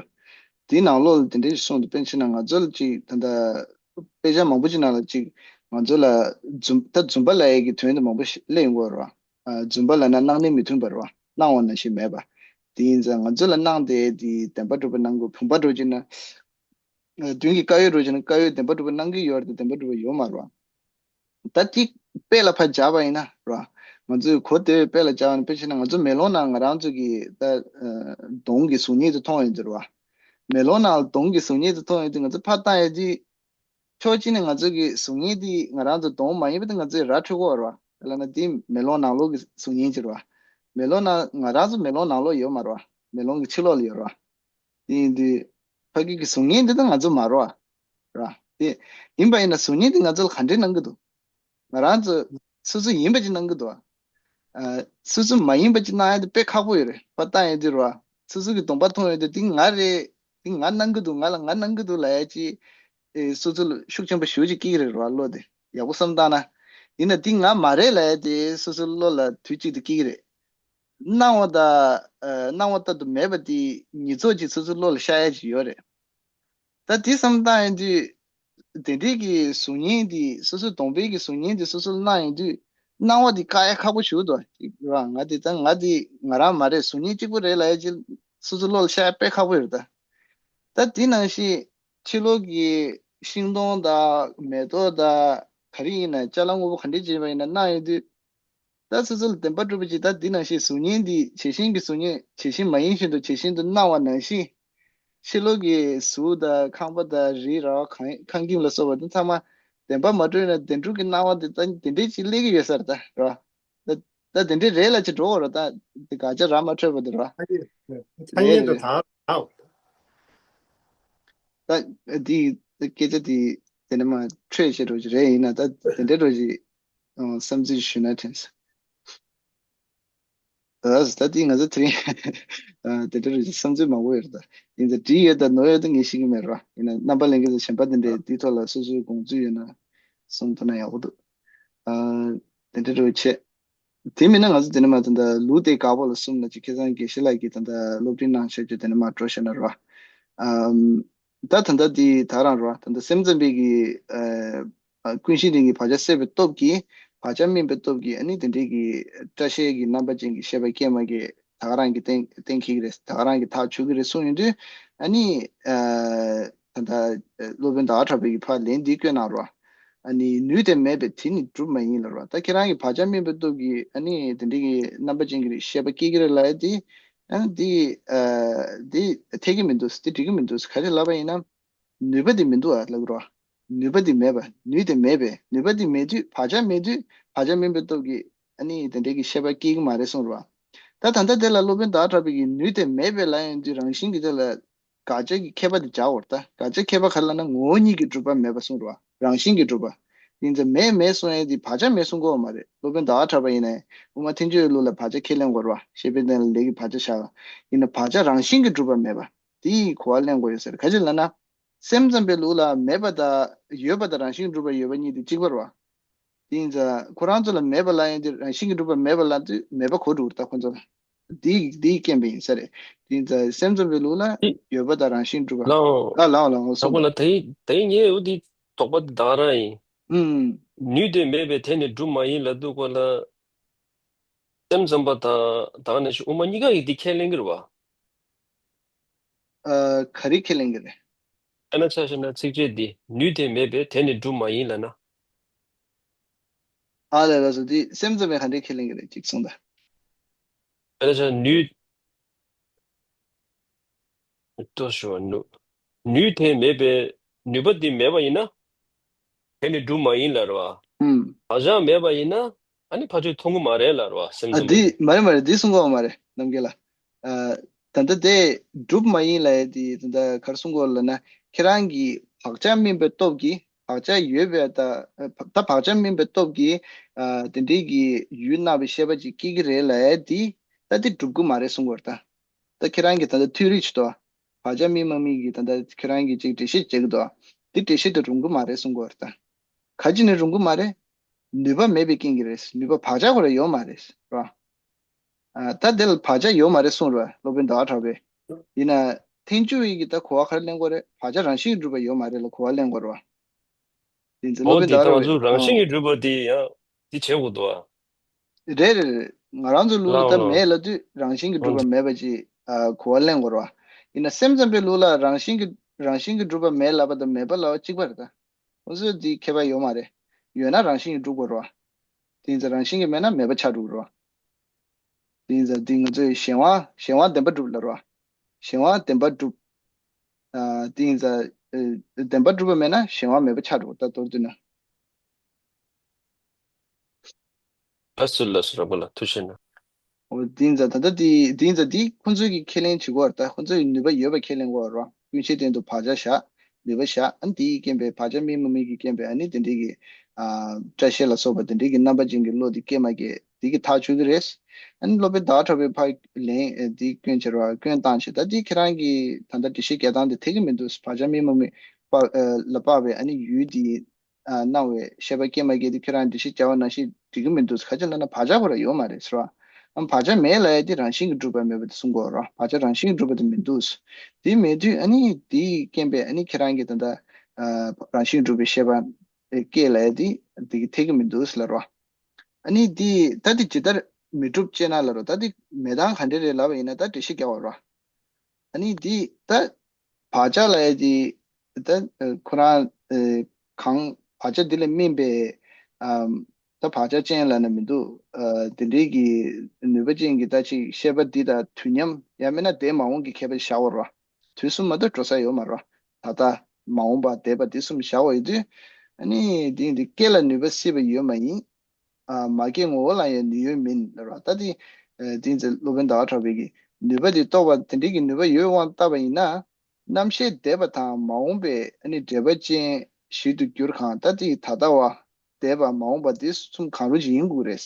དེའི་ནང་ལོགས་ལ་དེ་འདྲའི་ཞིག་གསུངས་འདུག་དཔེར་ན་ཆ་བཞག་ན་ང་ཚོ་ལ་ཅིག་ད་ལྟ་དཔེ་ཆ་མང་པོ་ཅིག་ནང་ལ་ཅིག་ང་ཚོ་ལ་རྫུན་ད་རྫུན་པ་ལབ་ཡས་ཀྱི་དོན་དེ་མང་པོ་ཞིག་སླེབས་ཡོང་གི་ཡོད་རེད་བ། ཨ་རྫུན་པ་ལབ་ན་སྣང་གནས་མི་མཐུན་པ་རེད་བ། སྣང་བ་ནང་བཞིན་མེད་པ། དེ་ཡིན་ཙང་ང་ཚོ་ལ་སྣང་དེ་དེ་བདེན་པར་གྲུབ་པ་སྣང་དགོས། བུམ་པ་འདྲ་བོ་ཅིག་ན། མདུན་གྱི་དཀར་ཡོལ་འདྲ་བོ་ཅིག་ན་དཀར་ཡོལ་བདེན་པར་གྲུབ་པ་སྣང་གི་ཡོད་རེད་དེ་བདེན་པར་གྲུབ་པ་ཡོད་མ་རེད་བ། ད་དེ་དཔེ་ལ་ཕར་སྦྱར་བ་ཡིན་ན་རེད་བ། ང་ཚོས་གོ་བདེ་བའི་དཔེ་ལ་སྦྱར་བ་ན་དཔེར་ན་ཆ་བཞག་ན་ང་ཚོ་མེ་ལོང་ནང་ང་རང་ཚོ་གི་ད་གདོང་གི་གཟུགས་བརྙན་དེ་མཐོང་ཡོང་དུས་རེད་བ། མེ་ལོང་ནང་གདོང་གི་གཟུགས་བརྙན་དེ་མཐོང་ཡོང་དུས་ང་ཚོ་ཕར་བཏང་ཡོང་དུས། ཕྱོགས་གཅིག་ནས་ང་ཚོ་གི་གཟུགས་བརྙན་འདི་ང་རང་ཚོ་གདོང་མ་ཡིན་པ་དེ་ང་ཚོས་ར་འཕྲོད་ཀྱི་ཡོད་རེད་བ། ལབ་ན་འདི་མེ་ལོང་ནང་ལོགས་ཀྱི་གཟུགས་བརྙན་ཅིག་རེད་བ། མེ་ལོང་ནང་ང་རང་ཚོ་མེ་ལོང་ནང་ལོགས་ཡོད་མ་རེད་བ། མེ་ལོང་གི་ཕྱི་ལོགས་ལ་ཡོད་རེད་བ། དེ་ཡིན་དུས་ཕ་གི་གི་གཟུགས་བརྙན་འདི་ད་ང་ཚོ་མ་རེད་བ། རེད་བ། དེ་ཡིན་པ་ཡིན་ན་གཟུགས་བརྙན་འདི་ང་ཚོ་ལ་ག་འདྲས་སྣང་གི་འདུག་ང་རང་ཚོ་སོ་སོ་ཡིན་པ་ཅིག་སྣང་གི་འདུག་བ། ཨ་སོ་སོ་མ་ཡིན་པ་ཅིག་སྣང་ཡ་དེ་དཔེ་ཁག་པོ་ཡོད་རེད། ཕར་བཏང་ཡ་དེ་རེད་བ། སོ་སོ་གི་གདོང་པ་མཐོང་ཡ་དེ་འདི་ང་རེད། འདི་ང་སྣང་གི་འདུག་ང་ལ་ང་སྣང་གི་འདུག་ལབ་ཡ་ཅིག་ཨེ་སོ་སོ་ལ་ཤུགས་ཆེན་པོ་ཞེ་པོ་ཅིག་སྐྱེ་གི་རེད་བ། བློ་དེ་ཡག་པོ་བསམ་བཏང་ན། ཡིན་ན་འདི་ང་མ་རེད་ལབ་ཡ་དེ་སོ་སོ་བློ་ལ་དུས་གཅིག་ཏུ་སྐྱེ་གི་རེད། སྣང་བ་དང་ཨ་སྣང་བ་ལྟར་དུ་མེད་པ་དེ་ཉིས་བརྩེགས་ཅིག་སོ་སོ་བློ་ལ་ཤར་ཡ་ཅིག་ཡོད་རེད། ད་དེ་བསམ་བཏང་ཡོང་དུས། དེ་འདྲའི་གི་གཟུགས་བརྙན་འདི་སོ་སོའི་གདོང་པའི་གི་གཟུགས་བརྙན་འདི་སོ་སོ་ལ་སྣང་ཡོང་དུས། སྣང་བ་འདི་བཀག་ཡ་ཁག་པོ་ཞེ་པོ་འདུག་བ། ང་འདི་ད་ང་འདི་ང་རང་མ་རེད། གཟུགས་བརྙན་གཅིག་པུ་རེད་ལབ་ཡ་ཅིག་སོ་སོ་བློ་ལ་ཤར་ཡ་དཔེ་ཁག་པོ་ཡོད་རེད་ད། ད་དེ་ནང་བཞིན་ཕྱི་ལོགས་ཀྱི་ཤིང་སྡོང་དང་མེ་ཏོག་དང་ག་རེ་ཡིན་ན་ཅ་ལག་དངོས་པོ་ག་འདྲས་ཅིག་ཡིན་པ་ཡིན་ན་སྣང་ཡོང་དུས། ད་སོ་སོ་ལ་བདེན་པ་གྲུབ་པ་ཅིག་ད་འདི་ནང་བཞིན་གཟུགས་བརྙན་འདི་བྱད་བཞིན་གྱི་གཟུགས་བརྙན་བྱད་བཞིན་མ་ཡིན་བཞིན་དུ་བྱད་བཞིན་དུ་སྣང་བ་ནང་བཞིན། ཕྱི་ལོགས་ཀྱི་གཟུགས་དང་ཁང་པ་དང་རི་ར་བ་གངས་ཁང་ཁྱིམ་ལ་སོགས་པ་འདི་ཚང་མ་བདེན་པ་མ་གྲུབ་ན་བདེན་གྲུབ་ཀྱི་སྣང་བ་འདི་ད་འདི་འདྲས་ཅིག་སླེབས་ཀྱི་ཡོད་ས་རེད་ད་ར་བ། ད་ ད་དེ་འདྲས་རེད་ལབ་ཅིག་འགྲོ་བ་རེད། ད་དེ་དགག་བྱ་རག་མ་འཕྲོད་པ་དེ་རེད་བ། ཐ་སྙད་རེད་ཐ་རེད། སྙད་དུ་དག་དག་ད་དེ་སྐད་ཆ་དེ་དེ་ནས་མར་འཕྲོད་བྱེད་འགྲོ་གི་རེད། ཡིན་ན་ད་དེ་འདྲས་འགྲོ་གི་བསམ་ཚུལ་ཞུས་ན་དྲན་སོང་། ཨ་ད་དེ་ང་ཚོ་དེ་རིང་ཨ་དེ་འདྲ་རེད། བསམ་ཚུལ་མང་པོ་ཡོད་རེད། ད་ཡིན་ཙང་བྲིས་ཡོད་དང་ནོར་ཡོད་དེ་ངས་ཤེས་ཀྱི་མེད་རེད། ཡིན་ན་རྣམ་པ་ལྷན་རྒྱས་ཚོ་གཞན་པ་དེ་འདྲའི་དེའི་ཐོག་ལ་སོ་སོའི་དགོངས་ཚུལ་ཡོད་ན་གསུང་ཐུབ་ན་ཡག་པོ་འདུག་ཨ་དེ་འདྲ་རེད་བྱས། དེ་མིན་ན་ང་ཚོ་དེ་ནས་མར་ད་ལྟ་ལུགས་དེ་དགག་པ་ལ་གསུམ་ལབ་ཅིག་ཁ་སང་དགེ་བཤེས་ལགས་ཀྱིས་ད་ལྟ་སློབ་ཁྲིད་གནང་བཞག་རྒྱུ་དེ་ནས་མར་འགྲོ་བཞག་ན་རེད་བ། ཨམ་ད་ད་ལྟ་དེ་ད་རང་རེད་བ། ད་ལྟ་སེམས་ཙམ་པའི་གི་ཨ། ཨ་ཀུན་གཞི་རིག་གི་བག་ཆགས་སད་པའི་སྟོབས་ཀྱིས། བག་ཆགས་སྨིན་པའི་སྟོབས་ཀྱིས་ཨ་ནི་དེ་འདྲའི་གི་སྐྲ་ཤད་ཀྱི་རྣམ་པ་ཅན་གྱི་ཤེས་པ་སྐྱེས་མ་སྐྱེས་ད་ག་རང་གི་གཏན་གཏན་འཁེལ་གྱི་རེད། ད་ག་རང་གི་ཐག་ཆོད་ཀྱི་རེད་གསུངས་ཡོང་དུས། ཨ་ནི་ཨ་ད་ལྟ་སློབ་དཔོན་ཟླ་བ་གྲགས་པའི་གི་ཕར་ལན་འདི་བཀོད་གནང་རོགས། ཨ་ནི་ནུས་དེ་མེད་པས་དེ་ནི་གྲུབ་མ་ཡིན་ལབ་རོགས། ད་ཁྱེད་རང་གི་བག་ཆགས་སྨིན་པའི་སྟོབས་ཀྱིས་ཨ་ནི་དེ་འདྲའི་གི་རྣམ་པ་ཅན་གྱི་ཤེས་པ་སྐྱེ་གི་རེད་ལབ་ཡ་དེ། ཨ་ནི་འདི་ཨ་འདི་འཐད་ཀྱི་མི་འདུག་འདི་འགྲིག་གི་མི་འདུག་ག་རེ་ལབ་པ་ཡིན་ན། ནུས་པ་དེ་མི་འདུག་ཨ་ལབ་རོགས། ནུས་པ་དེ་མེད་པ། ནུས་དེ་མེད་པས། ནུས་པ་དེ་མེད་དུས་བག་ཆགས་མེད་དུས་བག་ཆགས་སྨིན་པའི་སྟོབས་ཀྱིས་ཨ་ནི་དེ་འདྲའི་གི་ཤེས་པ་སྐྱེ་གི་མ་རེད་གསུངས་རོགས། ད་ད་ལྟ་དེ་ལ་སློབ་དཔོན་ཟླ་བ་གྲགས་པའི་གི་ནུས་དེ་མེད་པས་ལབ་ཡོང་དུས་རང་བཞིན་གྱི་དེ་ལ་དགག་བྱ་གི་མཁས་པ་དེ་སྦྱར་བར་ད། དགག་བྱ་མཁས་པ་ག་རེ་ལབ་ན་ངོ་བོ་ཉིད་ཀྱིས་གྲུབ་པ་མེད་པ་གསུངས་རོགས། རང་བཞིན་གྱིས་གྲུབ་པ། ཡིན་ཙང་མེད་མེད་གསུང་ཡས་དེ་བག་ཆགས་མེད་གསུང་གི་ཡོད་མ་རེད། སློབ་དཔོན་ཟླ་བ་གྲགས་པ་ཡིན་ནའི་དབུ་མ་ཐལ་འགྱུར་བའི་ལུགས་ལ་བག་ཆགས་ཁས་ལེན་དགོས་རོགས། ཤེས་པའི་གཏན་ལ་ལས་ཀྱི་བག་ཆགས་བཞག་ཡིན་ན་བག་ཆགས་རང་བཞིན་གྱིས་གྲུབ་པ་མེད་པ། དེ་ཡི་གོ་བ་ལེན་དགོས་ཡོད་ཟེར། ག་ཅི་ལབ་ན། སེམས་ཙམ་པའི་ལུགས་ལ་མེད་པ་དང་ཡོད་པ་དང་རང་བཞིན་གྲུབ་པ་ཡོད་པ་གཉིས་དེ་གཅིག་པ་རེད་བ། དེ་ཡིན་ཙང་ཁོ་རང་ཚོ་ལ་མེད་པ་ལབ་ཡོང་དུས་རང་བཞིན་གྱིས་གྲུབ་པ་མེད་པ་ལབ་དུས་མེད་པ་གོ་འགྲོ་གི་རེད་ད་ཁོ་ཚོ་ལ། དེའི་དེའི་རྐྱེན་པས་ཡིན་ས་རེད། དེ་ཡིན་ཙང་སེམས་ཙམ་པའི་ལུགས་ལ་ཡོད་པ་དང་རང་བཞིན་གྲུབ་པ། ལའོ། ལ་ལའོ་ལའོ་ད་སོང་ཁོ་ལ་ད་ཡིན་ད་ཡིན་ངས་འོ་དེ་དོགས་པ་དེ་ད་ག་རང་ཡིན། ཨུམ། ནུས་དེ་མེད་པས་དེ་ནི་གྲུབ་མ་ཡིན་ལབ་དུས་ཁོ་ལ། སེམས་ཙམ་པ་དང་དང་ནས་ཤི་དབུ་མ་གཉིས་ཀ་ཡིས་འདི་ཁས་ལེན་གྱི་རེད་བ། ཨ་ག་རེ་ཁས་ལེན་གྱི་རེད། ཨ་ན་ཆ་བཞག་ན་ཚིགས་བཅད་འདི་ནུས་དེ་མེད་པས་དེ་ནི་གྲུབ་མ་ཡིན་ལབ་ན། ཨ་ལས་ལགས་སོ། འདི་སེམས་ཙམ་པས་ག་འདྲས་ཁས་ལེན་གྱི་རེད་ཅིག་གསུངས་དང་། ཨ་ན་ཆ་ནུས། ལྟོས་ཞུ་བ་ནུ། ནུས་དེ་མེད་པས་ནུས་པ་འདི་མེད་པ་ཡིན་ན། དེ་ནི་གྲུབ་མ་ཡིན་ལབ་རེད་བ། ཨུམ། བག་ཆགས་མེད་པ་ཡིན་ན། ཨ་ནི་ཕར་ཚུར་མཐོང་གི་མ་རེད་ལབ་རེད་བ་སེམས་ཨ་ཙམ་འདི་པས། མ་རེད་མ་རེད། འདི་གསུང་གི་ཡོད་མ་རེད་རྣམ་རྒྱལ་ལགས། ཨ་ད་ལྟ་དེ་གྲུབ་མ་ཡིན་ལབ་ཡས་དེ་ད་ལྟ་ག་རེ་གསུང་གི་ཡོད་ལབ་ན། ཁྱེད་རང་གི་བག་ཆགས་སྨིན་པའི་སྟོབས་ཀྱིས་བག་ཆགས་ཡོད་པའི་ད་ད་བག་ཆགས་སྨིན་པའི་སྟོབས་ཀྱིས་ཨ་དེ་འདྲའི་གི་ཡུལ་སྣང་བའི་ཤེས་པ་ཅིག་སྐྱེ་གི་རེད་ལབ་ཡས་དེ་ད་དེ་གྲུབ་ཀྱི་མ་རེད་གསུང་གི་ཡོད་རེད་ད། ད་ཁྱེད་རང་གིས་ད་ལྟ་ཐུགས་རེ་ཆེ་དོ། བག་ཆགས་སྨིན་མ་སྨིན་གྱི་ད་ལྟ་ཁྱེད་རང་གིས་ཅིག་འགྲེལ་བཤད་བྱེད་ཀྱི་འདུག་འདི་འགྲེལ་བཤད་དེ་རུང་གི་མ་རེད་གསུང་གི་ཡོད་རེད་ད། ག་ཅི་ནས་རུང་གི་མ་རེད། ནུས་པ་མེད་པའི་རྐྱེན་གྱིས་རེད། ནུས་པ་བག་ཆགས་ཁོ་རང་ཡོད་མ་རེད་ར། ཨ་ད་དེ་ལ་བག་ཆགས་ཡོད་མ་རེད་གསུངས་ར་སློབ་དཔོན་ཟླ་བ་གྲགས་པས། ཡིན་ན་ཐལ་འགྱུར་བའི་གི་ད་གོ་བ་ག་རེ་ལེན་དགོས་རེད། བག་ཆགས་རང་བཞིན་གྱིས་གྲུབ་པ་ཡོད་མ་རེད་ལ་གོ་བ་ལེན་དགོས་རེད་བ། དེ་ཚོ་སློབ་འོ་དཔོན་དེ་ཟླ་བ་ད་ང་གྲགས་ཚོ་རང་བཞིན་གྱིས་གྲུབ་པ་དེ་ཡང་དེ་བྱེད་དགོས་འདུག་ཨ། རེད་རེད་རེད། ང་རང་ཚོའི་ལུགས་ལ་ལའོ་ད་ལའོ། མེད་ལབ་དུས་རང་བཞིན་གྱིས་འོ་གྲུབ་པ་དེ། མེད་པ་ཅིག་ཨ་གོ་བ་ལེན་དགོས་རེད་བ། ཡིན་ན་སེམས་ཙམ་པའི་ལུགས་ལ་རང་བཞིན་གྱིས་རང་བཞིན་གྱིས་གྲུབ་པ་མེད་ལབ་པ་དང་མེད་པ་ལབ་པ་གཅིག་པ་རེད་ད། ཁོ་ཚོས་འདི་ཁྱད་པར་ཡོད་མ་རེད། ཡོད་ན་རང་བཞིན་གྱིས་འགྲུབ་དགོས་རེད་བ། དེ་ཡིན་ཙང་རང་བཞིན་གྱིས་མེད་ན་མེད་པ་ཆགས་འགྲོ་གི་རེད་བ། དེ་ཡིན་ཙང་འདི་ང་ཚོས་གཞན་དབང་གཞན་དབང་བདེན་པར་གྲུབ་ལབ་རེད་བ། གཞན་དབང་བདེན་པར་གྲུབ། ཨ་དེ་ཡིན་ཙང་ཨ་བདེན་པར་གྲུབ་པ་མེད་ན་གཞན་དབང་མེད་པ་ཆགས་འགྲོ་གི་རེད་ད་མདོར་བསྡུས་ན། ལགས་སོ་ལགས་སོ་རོགས་པ་ལགས་ཐུགས་རྗེ་གནང་། འོ་དེ་ཡིན་ཙང་ད་ལྟ་དེ་དེ་ཡིན་ཙང་དེ་ཁོང་ཚོས་ཀྱི་ཁས་ལེན་བྱེད་དགོས་རེད་ད། ཁོང་ཚོས་ཀྱི་ནུས་པ་ཡོད་པ་ཁས་ལེན་དགོས་རེད། ཀུན་གཞིའི་སྟེང་དུ་བག་ཆགས་བཞག་ནུས་པ་བཞག་ཨ་ནི་དེའི་རྐྱེན་པས་བག་ཆགས་སྨིན་མ་སྨིན་གྱི་རྐྱེན་པས་ཨ་ནི་དེ་འདྲའི་གི་ཨ་སྐྲ་ཤད་ལ་སོགས་པ་དེ་འདྲའི་གི་རྣམ་པ་ཅན་གྱི་བློ་དེ་སྐྱེ་མ་སྐྱེ་དེ་གི་ཐག་ཆོད་ཀྱི་རེད། ཨ་ནི་སློབ་དཔོན་ཟླ་བ་གྲགས་པས་ཕར་ལན་ཨ་དེ་སྐྱོན་བྱེད་རོགས་སྐྱོན་བཏང་བྱེད་ད་དེ་ཁྱེད་རང་གི་ད་ལྟ་འགྲེལ་བཤད་རྒྱག་སྟངས་དེ་འཐད་ཀྱི་མི་འདུག་བག་ཆགས་སྨིན་མ་སྨིན་པ་ཨ་ལ་དཔག་པའི་ཨ་ནི་ཡུལ་དེ། ཨ་སྣང་བའི་ཤེས་པ་སྐྱེ་མ་སྐྱེ་དེ་ཁྱེད་རང་འགྲེལ་བཤད་བྱ་བ་ནང་བཞིན་འགྲིག་གི་མི་འདུག་ག་ཅི་ལབ་ན་བག་ཆགས་ཁོ་རང་ཡོད་མ་རེད་ཟེར་བ། ཨ་བག་ཆགས་མེད་ལབ་ཡ་དེ་རང་བཞིན་གྱིས་གྲུབ་པ་མེད་པ་དེ་གསུང་གི་ཡོད་རེད། བག་ཆགས་རང་བཞིན་གྱིས་གྲུབ་པ་དེ་མི་འདུག་དེ་མེད་དུས་ཨ་ནི་དེའི་རྐྱེན་པས་ཨ་ནི་ཁྱེད་རང་གིས་ད་ལྟ་ཨ་རང་བཞིན་གྱིས་གྲུབ་པའི་ཤེས་པ་སྐྱེ་ལབ་ཡ་དེ་དེ་གི་འཐད་ཀྱི་མི་འདུག་ལབ་རེད་བ། ཨ་ནི་དེ་ད་དེ་ཇི་ལྟར་མི་འགྲུབ་ཅེ་ན་ལབ་རེད་བ། ད་དེ་མེད་སྟངས་ག་འདྲ་རེད་ལབ་པ་ཡིན་ན་ད་འགྲེལ་བཤད་རྒྱག་པ་རེད་བ། ཨ་ནི་འདི་ད་བག་ཆགས་ལབ་ཡ་དེ་ད་ཁོ་རང་གང་བག་ཆགས་འདི་ལ་སྨིན་པའི་ཨམ་ད་བག་ཆགས་ཅན་ལབ་ན་མི་འདུག་ཨ་དེ་འདྲའི་གི་ནུས་པ་ཅན་གྱི་ད་ཅིག་ཤེས་པ་འདི་དང་དུས་མཉམ་ཡང་མིན་ན་དེ་མ་འོངས་ཀྱི་ཁྱད་པར་བཞག་པ་རེད། དུས་གསུམ་མ་གཏོགས་འགྲོ་ས་ཡོད་མ་རེད། ད་ལྟ་མ་འོངས་པ་འདས་པ་འདི་གསུམ་བཞག་པ་ཡོད་དུས་ཨ་ནི་འདི་འདི་སྐེ་ལ་ནུས་པ་སྲིད་པ་ཡོད་མ་ཡིན། ཨ་མ་སྐྱེས་ངོ་བོ་ལ་ཡང་ནུས་ཡོད་མིན་ལབ་ར། ད་དེ་ཨ་དེ་ཚེ་སློབ་དཔོན་ཟླ་བ་གྲགས་པས་ཀྱི་ནུས་པ་དེ་རྟོགས་པ་དེ་འདྲའི་གི་ནུས་པ་ཡོད་དབང་བཏགས་པ་ཡིན་ན། རྣམ་ཤེས་འདས་པ་དང་མ་འོངས་པའི་ཨ་ནི་འབྲེལ་པ་ཅན་ཞིག་ཏུ་གྱུར་གང་། ད་དེ་ད་ལྟ་བ་འདས་པ་མ་འོངས་པ་དེ་གསུམ་གང་རུང་ཅིག་ཡིན་དགོས་རེད།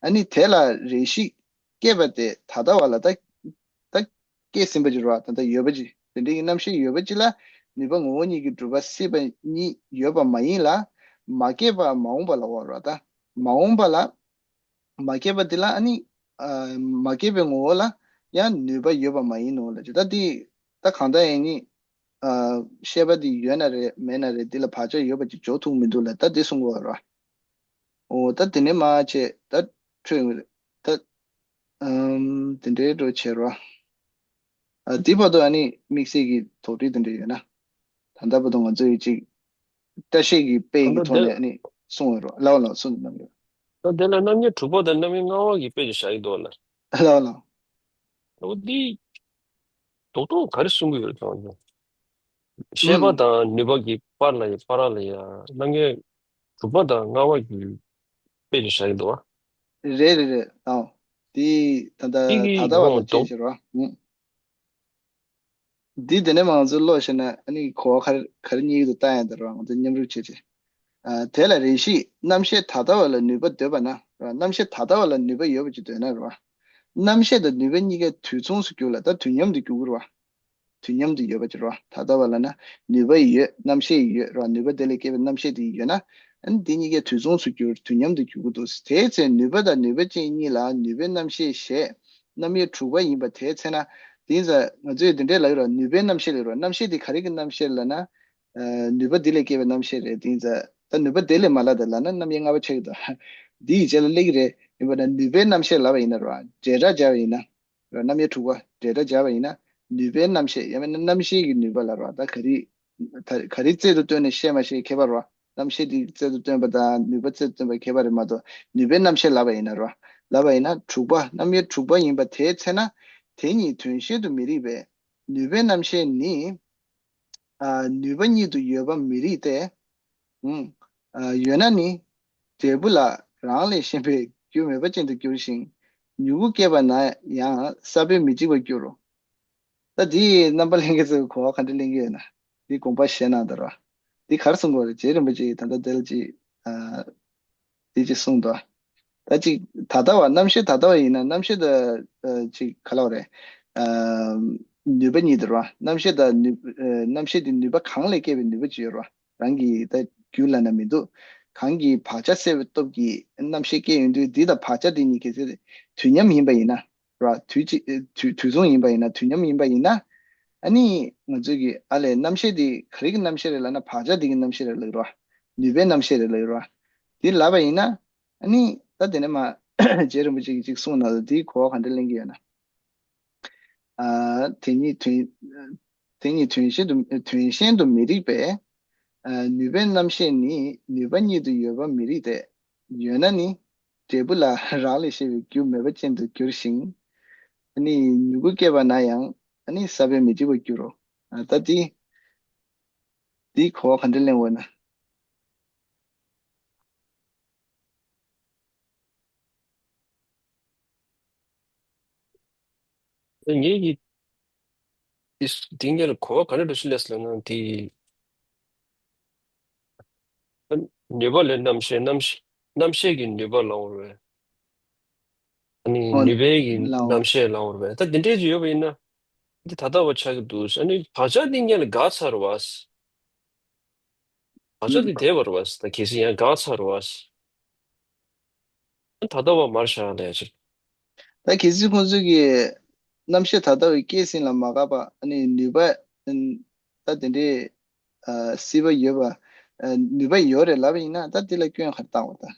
ཨ་ནི་དེ་ལ་རེ་ཞིག་སྐྱེས་པ་དེ་ད་ལྟ་བ་ལ་ད་ད་སྐྱེས་ཟིན་པ་ཅིག་རེད་བ། ད་ལྟ་ཡོད་པ་ཅིག་དེ་འདྲའི་གི་རྣམ་ཤེས་ཡོད་པ་ཅིག་ལ་ནུས་པ་ངོ་བོ་ཉིད་ཀྱིས་གྲུབ་པ་སྲིད་པ་ཉིད་ཡོད་པ་མ་ཡིན་ལ། མ་སྐྱེས་པ་མ་འོངས་པ་ལ་འོ་རེད་བ། ད་མ་འོངས་པ་ལ་མ་སྐྱེས་པ་འདི་ལ་ཨ་ནི་ཨ་མ་སྐྱེས་པའི་ངོ་བོ་ལ་ཡང་ནུས་པ་ཡོད་པ་མ་ཡིན་ནོ་ལབ་ཅིག་ད་འདི་ད་གང་ལྟར་ཡང་ནི་ཨ་ཤེས་པ་འདི་ཡོད་ན་རེད་མེད་ན་རེད་འདི་ལ་བག་ཆགས་ཡོད་པ་ཅིག་འཇོག་ཐུབ་མི་འདུག་ལ་ད་འདི་གསུང་གི་ཡོད་རེད་བ། འོ་ད་དེ་ནས་མར་བྱས་ད་འཕྲོས་ཡོང་གི་རེད། ད་ཨམ་དེ་འདྲའི་འགྲོ་བྱས་རོ། ཨ་དེ་བར་དུ་ཨ་ནི་དམིགས་བསལ་གྱི་དོགས་འདྲི་དེ་འདྲ་ཡོད་ན། ད་ལྟ་བར་དུ་ང་ཚོས་ཅིག་བཀྲ་ཤིས་ཀྱི་དཔེ་ད་ཡི་ལྟ་ཐོག་ནས་དེ་ཨ་ནི་གསུང་ཡོད་རོ། ལའོ་ལའོ་གསུང་གནང་ཡོད། ད་དེ་ལ་རྣམ་དབྱེ་དྲུག་པ་དང་རྣམ་དབྱེ་ལྔ་པ་གི་དཔེ་ཅིག་བཞག་གི་འདུག་ལ། ལའོ་ལའོ། འོ་འདི་རྡོག་རྡོག་ག་རེ་གསུང་གི་ཡོད་ཙང་། ཤེས་པ་ཨུམ། དང་ནུས་པ་གི་བར་ལ་ཡ་བར་ལ་ཡ་རྣམ་དབྱེ་དྲུག་པ་དང་ལྔ་པ་གི་དཔེ་ཅིག་བཞག་གི་འདུག་བ། རེད་རེད་རེད། ཨང་། དེ་ད་ལྟ་ད་ལྟ་བ་ལ་དཔྱད་བྱེད་རོགས། ཨུམ། འདི་དེ་ནས་མ་ང་ཚོས་ཀློག་ཤེས་ན་ཨ་ནི་གོ་བ་ག་རེ་ག་རེ་རྙེད་ཀྱི་འདུག་ལྟ་ཡ་འདི་རོ། ང་ཚོ་མཉམ་རུབ་བྱེད་བྱེད། ཨ་དེ་ལ་རེ་ཞིག་རྣམ་ཤེས་ད་ལྟ་བ་ལ་ནུས་པ་འདོད་པ་ན་རོ། རྣམ་ཤེས་ད་ལྟ་བ་ལ་ནུས་པ་ཡོད་པ་ཅིག་འདོད་ན་རོ། རྣམ་ཤེས་དང་ནུས་པ་གཉིས་ཀ་དུས་མཚུངས་སུ་གྱུར་ལ་ད་དུས་མཉམ་དུ་གྱུར་གྱི་རོ། དུས་མཉམ་དུ་ཡོད་པ་ཅིག་རོ། ད་ལྟ་བ་ལ་ན་ནུས་པ་ཡོད་རྣམ་ཤེས་ཡོད་རོ། ནུས་པ་དེ་ལས་སྐྱེས་པའི་རྣམ་ཤེས་དེ་ཡོད་ན་ཨ་ནི་དེ་གཉིས་ཀ་དུས་མཚུངས་སུ་གྱུར་དུས་མཉམ་དུ་གྱུར་གྱི་འདུག་དེའི་ཚེ་ནུས་པ་དང་ནུས་པ་ཅན་གཉིས་ལ་ནུས་པའི་རྣམ་ཤེས་ཞེས་རྣམ་དབྱེ་དྲུག་པ་ཡིན་པ་དེའི་ཚེ་ན། དེ་ཡིན་ཙང་ང་ཚོས་འདི་འདྲའི་ལབ་ཀྱི་རེད། ནུས་པའི་རྣམ་ཤེས་ལབ་ཀྱི་རེད། རྣམ་ཤེས་དེ་ག་རེ་གི་རྣམ་ཤེས་ལབ་ན། ཨ་ནུས་པ་འདི་ལས་སྐྱེས་པའི་རྣམ་ཤེས་རེད། དེ་ཡིན་ཙང་ད་ནུས་པ་དེ་ལས་མ་ལབ་དང་ལབ་ན་རྣམ་དབྱེ་ལྔ་པ་ཆགས་ཀྱི་འདུག་འདི་ཡི་རྗེས་ལ་སླེབས་ཀྱི་རེད། ཡིན་པ་ན་ནུས་པའི་རྣམ་ཤེས་ལབ་པ་ཡིན་ན་རེད་བ། འབྲེལ་སྒྲ་སྦྱར་བ་ཡིན་ན། རྣམ་དབྱེ་དྲུག་པ་འབྲེལ་སྒྲ་སྦྱར་བ་ཡིན་ན་ནུས་པའི་རྣམ་ཤེས་ཡང་མིན་ན་རྣམ་ཤེས་ཀྱི་ནུས་པ་ལ་རོ། ད་ག་རེ་ད་ག་རེ་རྩལ་དུ་བཏོན་ནས་ཤེས་མ་ཤེས་ཁྱད་པར་རོ། རྣམ་ཤེས་དེ་རྩལ་དུ་བཏོན་པ་དང་ནུས་པ་རྩལ་དུ་བཏོན་པ་ཁྱད་པར་རེད་མ་གཏོགས་ནུས་པའི་རྣམ་ཤེས་ལབ་པ་ཡིན་ན་རོ། ལབ་པ་ཡིན་ན་དྲུག་པ་རྣམ་དབྱེ་དྲུག་པ་ཡིན་པ་དེའི་ཚེ་ན་དེ་ཉིད་དོན་གཞན་དུ་མི་རིགས་པས་ནུས་པའི་རྣམ་ཤེས་ནི། ཨ་ནུས་པ་ཉིད་དུ་ཡོད་པ་མི་རིགས་ཏེ། ཨུམ། ཨ་ཡོད་ན་ནི། འབྲས་བུ་ལ་རང་ལས་གཞན་པའི་རྒྱུ་མེད་པ་ཅན་དུ་འགྱུར་ཞིང་། མྱུ་གུ་སྐྱེས་པ་ན་ཡང་ས་བོན་མི་འཇིག་པར་འགྱུར་རོ། ད་འདི་རྣམ་པ་ལྷན་རྒྱས་ཚོས་གོ་བ་ག་འདྲ་ལེན་གྱི་ཡོད་ན། འདི་དགོངས་པ་བཞེས་གནང་དང་རོ། འདི་ག་རེ་གསུང་དགོས་རེད། རྗེ་རིན་པོ་ཆེས་ད་ལྟ་འདི་ལ་ཅིག་ཨ། དེ་ཅིག་གསུངས་འདུག་ད་ཅིག་ད་ལྟ་བ་རྣམ་ཤེས་ད་ལྟ་བ་ཡིན་ན་རྣམ་ཤེས་ད་ཨ་ཅིག་ག་ལབ་རེད། ཨ་ནུས་པ་གཉིས་དེ་རེད་བ། རྣམ་ཤེས་ད་ནུས་ཨ་རྣམ་ཤེས་དེ་ནུས་པ་གང་ལས་སྐྱེས་པའི་ནུས་པ་ཅིག་ཡོད་རེད་བ། རང་གི་ད་རྒྱུད་ལ་ན་མི་འདུག་གང་གི་བག་ཆགས་སད་པའི་སྟོབས་ཀྱིས་རྣམ་ཤེས་སྐྱེས་ཡོང་དུས་འདི་དང་བག་ཆགས་དེ་གཉིས་གལ་སྲིད་དུས་མཉམ་ཡིན་པ་ཡིན་ན་རེད་བ། དུས་གཅིག་དུས་དུས་མཚུངས་ཡིན་པ་ཡིན་ན་དུས་མཉམ་ཡིན་པ་ཡིན་ན། ཨ་ནི་ང་ཚོས་ཀྱི་ཨ་ལས་རྣམ་ཤེས་དེ་ག་རེ་གི་རྣམ་ཤེས་རེད་ལབ་ན་བག་ཆགས་དེ་གི་རྣམ་ཤེས་རེད་ལབ་ཀྱི་རེད་བ། ནུས་པའི་རྣམ་ཤེས་རེད་ལབ་ཀྱི་རེད་བ། དེ་ལབ་པ་ཡིན་ན། ཨ་ནི་ད་དེ་ནས་མ་རྗེ་རིན་པོ་ཆེ་གིས་ཅིག་གསུངས་ན་དེའི་གོ་བ་ག་འདྲ་ལེན་གྱི་ཡོད་ན། ཨ་དེ་ཉིད་དོན་དེ་ཉིད་དོན་གཞན་དུ་དོན་གཞན་དུ་མི་རིགས་པས། ཨ་ནུས་པའི་རྣམ་ཤེས་ནི་ནུས་པ་ཉིད་དུ་ཡོད་པ་མི་རིགས་ཏེ། ཡོད་ན་ནི་འབྲས་བུ་ལ་རང་ལས་གཞན་པའི་རྒྱུ་མེད་པ་ཅན་དུ་འགྱུར་ཞིང་། ཨ་ནི་མྱུ་གུ་སྐྱེས་པ་ན་ཡང་ཨ་ནི་ས་བོན་མི་འཇིག་པར་འགྱུར་རོ། ཨ་ད་དེ་དེའི་གོ་བ་ག་འདྲ་ལེན་དགོས་ན། ངེད་ཀྱིས་དེ་དེ་ངེད་ལ་གོ་བ་ག་འདྲ་འདྲ་ཞིག་སླེབས་སོང་ལབ་ན་དེ། ནུས་པ་ལས་རྣམ་ཤེས། རྣམ་ཤེས་རྣམ་ཤེས་ཀྱི་ནུས་པ་ལ་འོར་བས། ཨ་ནི་ཨོ་ནུས་པའི་གི་ལའོ། རྣམ་ཤེས་ལ་འོར་བས། ད་དེ་འདྲས་ཅིག་ཡོད་པ་ཡིན་ན། འདི་ད་ལྟ་བ་ཆགས་ཀྱི་འདུག་ཨ་ནི་བག་ཆགས་འདི་ངེད་ལ་འགག་ཚར་བ། བག་ཆགས་འདི་བསྡད་པ་རེད་བ། ད་གལ་སྲིད་ཡང་འགག་ཚར་བ། ད་ལྟ་བ་མར་བཞག་ལས་ཕྱིར། ད་གལ་སྲིད་ཁོང་ཚོས་ཀྱི་རྣམ་ཤེས་ད་ལྟ་བའི་སྐྱེས་ཟིན་ལ་མ་འགགས་པ་ཨ་ནི་ནུས་པ་ཨ་ད་དེ་འདྲའི་ཨ་སྲིད་པ་ཡོད་པ་ཨ་ནུས་པ་ཡོད་རེད་ལབ་པ་ཡིན་ན་ད་དེ་ལ་སྐྱོན་ག་རེ་བཏང་བ་ད།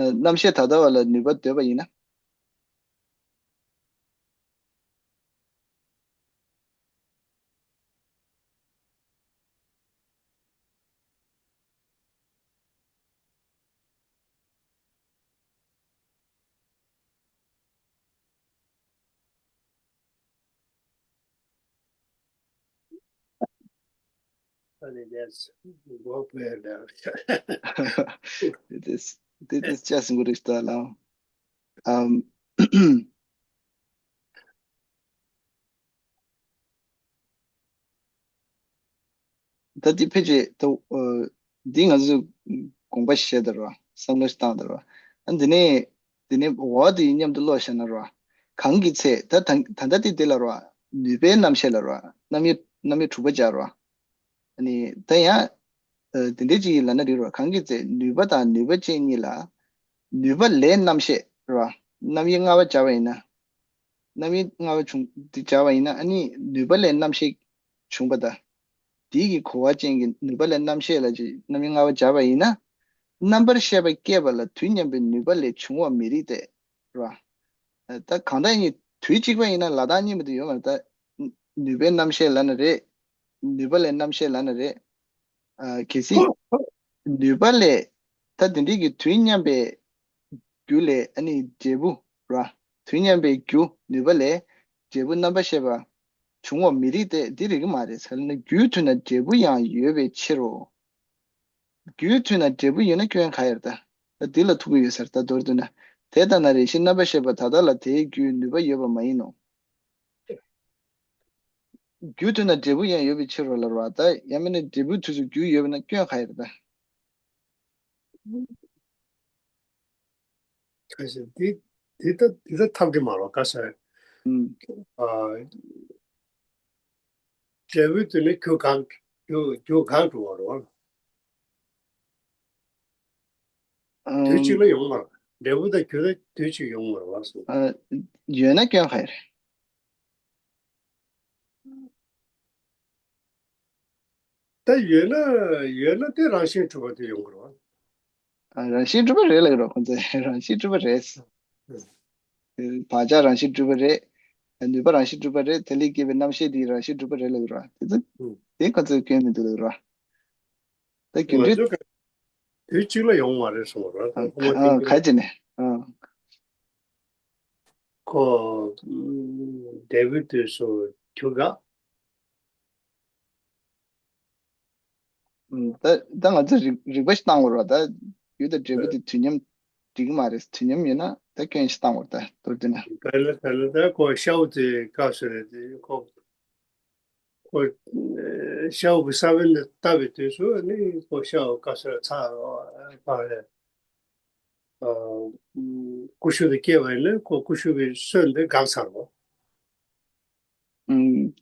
ཨ་རྣམ་ཤེས་ད་ལྟ་བ་ལ་ནུས་པ་འདོད་པ་ཡིན་ན། Honey, that's what we're there. This is, this is just good stuff now. Um, ད་འདི་ཕལ་ཆེར་ད་འདི་ང་ཚོས་དགོངས་པ་བཞེས་དང་ར་བསམ་བློ་ཞིག་བཏང་དང་ར། ཨ་འདི་ནས་འདི་ནས་འོ་འདི་མཉམ་དུ་ཀློག་བཞག་ན་ར། གང་གི་ཚེ་ད་ད་ད་ལྟ་འདི་འདི་ལ་ར་ནུས་པའི་རྣམ་བཤད་ལ་ར་རྣམ་དབྱེ་རྣམ་དབྱེ་དྲུག་པ་སྦྱར་ར། ཨ་ནི་ད་ཡང་དེ་འདྲའི་ཅིག་ལབ་ན་འགྲིག་ར། གང་གི་ཚེ་ནུས་པ་དང་ནུས་པ་ཅན་གཉིས་ལ་ནུས་པ་ལས་རྣམ་བཤད་ར། རྣམ་དབྱེ་ལྔ་པ་སྦྱར་བ་ཡིན་ན། རྣམ་དབྱེ་ལྔ་པ་བྱུང་དེ་སྦྱར་བ་ཡིན་ན་ཨ་ནི་ནུས་པ་ལས་རྣམ་ཤེས་བྱུང་བ་དང་། དེའི་གི་གོ་བ་ཅན་གྱི་ནུས་པ་ལས་རྣམ་ཤེས་ལ་ཅིག་རྣམ་དབྱེ་ལྔ་པ་སྦྱར་བ་ཡིན་ན། རྣམ་པར་ཤེས་པ་སྐྱེས་པ་ལ་དུས་མཉམ་པའི་ནུས་པ་ལས་བྱུང་བ་མི་རིགས་ཏེ། ར། ད་གང་ལྟར་ཡིན་དུས་གཅིག་པ་ཡིན་ན་ལ་དྭགས་གཉིས་མ་དེ་ཡོད་མ་རེད་ད། ནུས་པའི་རྣམ་ཤེས་ལབ་ན་རེད། ནུས་པ་ལས་རྣམ་ཤེས་ལབ་ན་རེད། ཨ་གལ་སྲིད་ནུས་པ་ལས་ད་དེ་འདྲའི་གི་དུས་མཉམ་པའི་རྒྱུ་ལས་ཨ་ནི་འབྲས་བུ་ར། དུས་མཉམ་པའི་རྒྱུ་ནུས་པ་ལས་འབྲས་བུ་རྣམ་པར་ཤེས་པ་བྱུང་བ་མི་རིགས་ཏེ་འདི་རིགས་ཀྱི་མ་རེད་ཟེར་ན་རྒྱུའི་དུས་ན་འབྲས་བུ་ཡང་ཡོད་པའི་ཕྱིར་རོ། རྒྱུའི་དུས་ན་འབྲས་བུ་ཡོད་ན་སྐྱོན་ག་ཡོད་རེད་ད། ད་འདི་ལ་ཐུག་གི་ཡོད་ཟེར་ད་མདོར་བསྡུས་ན། དེ་ལྟ་ན་རེ་ཞིག་རྣམ་པར་ཤེས་པ་ད་ལྟ་ལ་དེའི་རྒྱུའི་ནུས་པ་ཡོད་པ་མ་ཡིན་ནོ། རྒྱུའི་དུས་ན་འབྲས་བུ་ཡང་ཡོད་པའི་ཕྱིར་རོ་ལབ་ར་བ་ད་ཡང་མིན་ན་འབྲས་བུའི་དུས་སུ་རྒྱུ་ཡོད་པ་ན་སྐྱོན་ག་ཡོད་རེད་ད། ཁ་ཤས་འདི་འདི་ལྟ་འདི་ལྟ་ཐབས་ཀྱི་མ་རོ་ག་ས། ཨུམ། ཨ། འབྲས་བུའི་དུས་ནི་རྒྱུ་འགག་རྒྱུ་རྒྱུ་འགག་འགྲོ་བ་རོ། དུས་གཅིག་ལ་ཡོང་མ་རེད། འབྲས་བུ་དང་རྒྱུ་ལ་དུས་གཅིག་ཡོང་མ་རེད་བ་གསུངས། ཨ། ཡོད་ན་སྐྱོན་ག་རེད། ད་ཡོད་ན་ཡོད་ན་དེ་རང་བཞིན་གྲུབ་པ་དེ་ཡོང་གི་རེད་བ། ཨ། རང་བཞིན་གྲུབ་པ་རེད་ལབ་ཀྱི་རེད་ཁོང་ཚོས་རང་བཞིན་གྲུབ་པ་རེད། ཨ། བག་ཆགས་རང་བཞིན་གྲུབ་པ་རེད། ནུས་པ་རང་བཞིན་གྲུབ་པ་རེད། དེ་ལས་སྐྱེས་པའི་རྣམ་ཤེས་དེ་རང་བཞིན་གྲུབ་པ་རེད་ལབ་ཀྱི་རེད་བ། དེ་ཚོ་ཨ། དེ་ཁོང་ཚོས་སྐྱོན་མི་འདུག་ལབ་ཀྱི་རེད་བ། ད་རྒྱུ་ང་འབྲས། ཚོ་ག་དུས་གཅིག་ལ་ཡོང་བ་རེད་གསུངས་པ་རེད། ད་ཁོ་མ་ཨ་ཁྱེད་ག་ཀྱི་ཅི་ནས་ཨ། ཁོ་འབྲས་བུའི་དུས་སུ་རྒྱུ་འགག་ཨུམ། ད་ད་ང་ཚོས་རིག་རིག་པ་ཞིག་བཏང་བ་རེད་བ། ད་རྒྱུ་དང་འབྲས་བུ་དེ་དུས་མཉམ་འགྲིག་གི་མ་རེད། དུས་མཉམ་ཡོད་ན་ད་སྐྱོན་ཞིག་བཏང་བ་རེད་ད་མདོར་བསྡུས་ན། དེ་ལ་དེ་ལ་ད་ཁོ་ཤའུ་དེ་སྐབས་སུ་རེད་དེ་ཁོ། ཁོ་ཤའུ་གི་ས་བོན་དེ་བཏབ་པའི་དུས་སུ་ནི་ཁོ་ཤའུ་སྐབས་སུ་ཚ་བ་རེད། ཨ། ཀུ་ཤུ་དེ་སྐྱེས་པ་ཡིན་ན་ཁོ་ཀུ་ཤུ་གི་སོན་དེ་འགག་ཚར་བ། ཨུམ།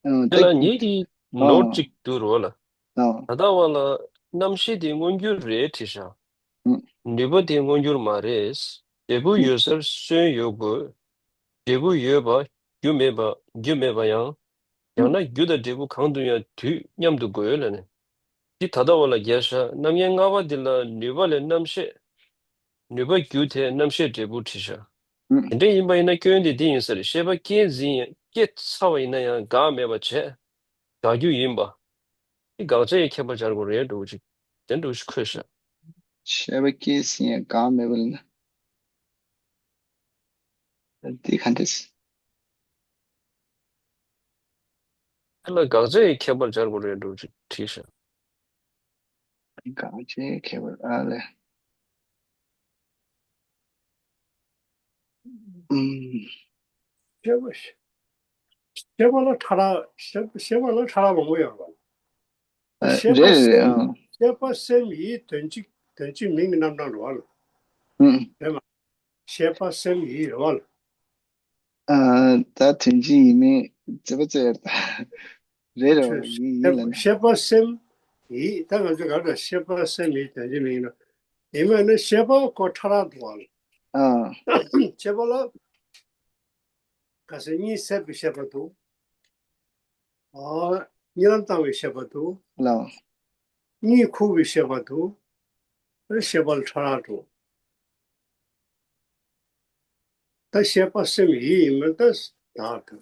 ཨུམ། དེ་ལ་ངེད་ཀྱི་ནོར་གཅིག་འདུག་རོ་ལ། ཨ། ད་ལྟ་བ་ལ་རྣམ་ཤེས་དེ་མངོན་གྱུར་རེད་བྲིས་ཤག་ཨུམ། ནུས་པ་དེ་མངོན་གྱུར་མ་རེད། འབྲས་བུ་ཡོད་སར་སོན་ཡོད་དགོས། འབྲས་བུ་ཡོད་པ་རྒྱུ་མེད་པ་རྒྱུ་མེད་པ་ཡང་། ཡང་ན་རྒྱུ་དང་འབྲས་བུ་གང་དུ་ཡང་དུས་མཉམ་དུ་དགོས་ལ་ནི། འདི་ད་ལྟ་བ་ལ་རྒྱལ་ཤ་རྣམ་ངེས་ལྔ་པ་འདི་ལ་ནུས་པ་ལས་རྣམ་ཤེས། ནུས་པ་རྒྱུ་དེ་རྣམ་ཤེས་འབྲས་བུ་བྲིས་ཤ། ཨུམ། དེ་འདྲ་ཡིན་པ་ཡིན་ན་སྐྱོན་དེ་འདི་ཡིན་ཟེར། ཤེས་པ་སྐྱེས་ཟིན་ཡང་སྐྱེས་ཚར་བ་ཡིན་ན་ཡང་འགག་མེད་པ་བྱས། འགག་རྒྱུ་ཡིན་པ། འདི་དགག་བྱ་ཡི་ཁྱད་པར་སྦྱར་དགོས་རེད་འགྲོ་ཅིག་དེ་འགྲོ་ཞིག་འཁོད་ཤ། ཤེས་པ་སྐྱེས་ཟིན་ཡང་འགག་མེད་པ་ལ་ན། འདི་ག་འདྲས། དེ་ལ་དགག་བྱ་ཡི་ཁྱད་པར་སྦྱར་དགོས་རེད་འགྲོ་ཅིག་བྲིས་ཤ། དགག་བྱའི་ཁྱད་པར་ཨ་ལས། ཨུམ། ཤེས་པ་ཤེས་པ་ལ་ཕྲ་རགས་ཤེས་ཤེས་པ་ལ་ཕྲ་རགས་མང་པོ་ཡོད་རེད་པ། ཤེས་པ་རེད་རེད་སེམས་ཨང་། ཤེས་པ་སེམས་ཡིད་དོན་གཅིག་དོན་གཅིག་མིང་གི་རྣམ་གྲངས་རེད་པ། ཨུམ། རེད་མ། ཤེས་པ་སེམས་ཡིད་རེད་པ། ཨ། ད་དོན་གཅིག་ཡིན་མིན་རྩོད་པ་རྩོད་ཡ་རེད་ད། རེད་རེད་པ་ཡིན་ཡིན་ལབ་ན། ཤེས་པ་སེམས་ཡིད་ད་ང་ཚོ་ག་རེ་ཤེས་པ་སེམས་ཡིད་དོན་གཅིག་མིང་ན་ཡིན་མིན་ན་ཤེས་པ་ཁོ་ཕྲ་རགས་འདུག་པ། ཨ། ཤེས་པ་ལ་ག་ཟེར་གཉིད་སད་པའི་ཤེས་པ་འདུག་ཨ། གཉིད་ལམ་བཏང་བའི་ཤེས་པ་འདུག་ལའོ། གཉིད་ཁུག་པའི་ཤེས་པ་འདུག་ཨ། ཤེས་པ་ལ་ཕྲ་རགས་འགྲོ། ད་ཤེས་པ་སེམས་ཡིད་ཡིན་མིན་ད་བདག་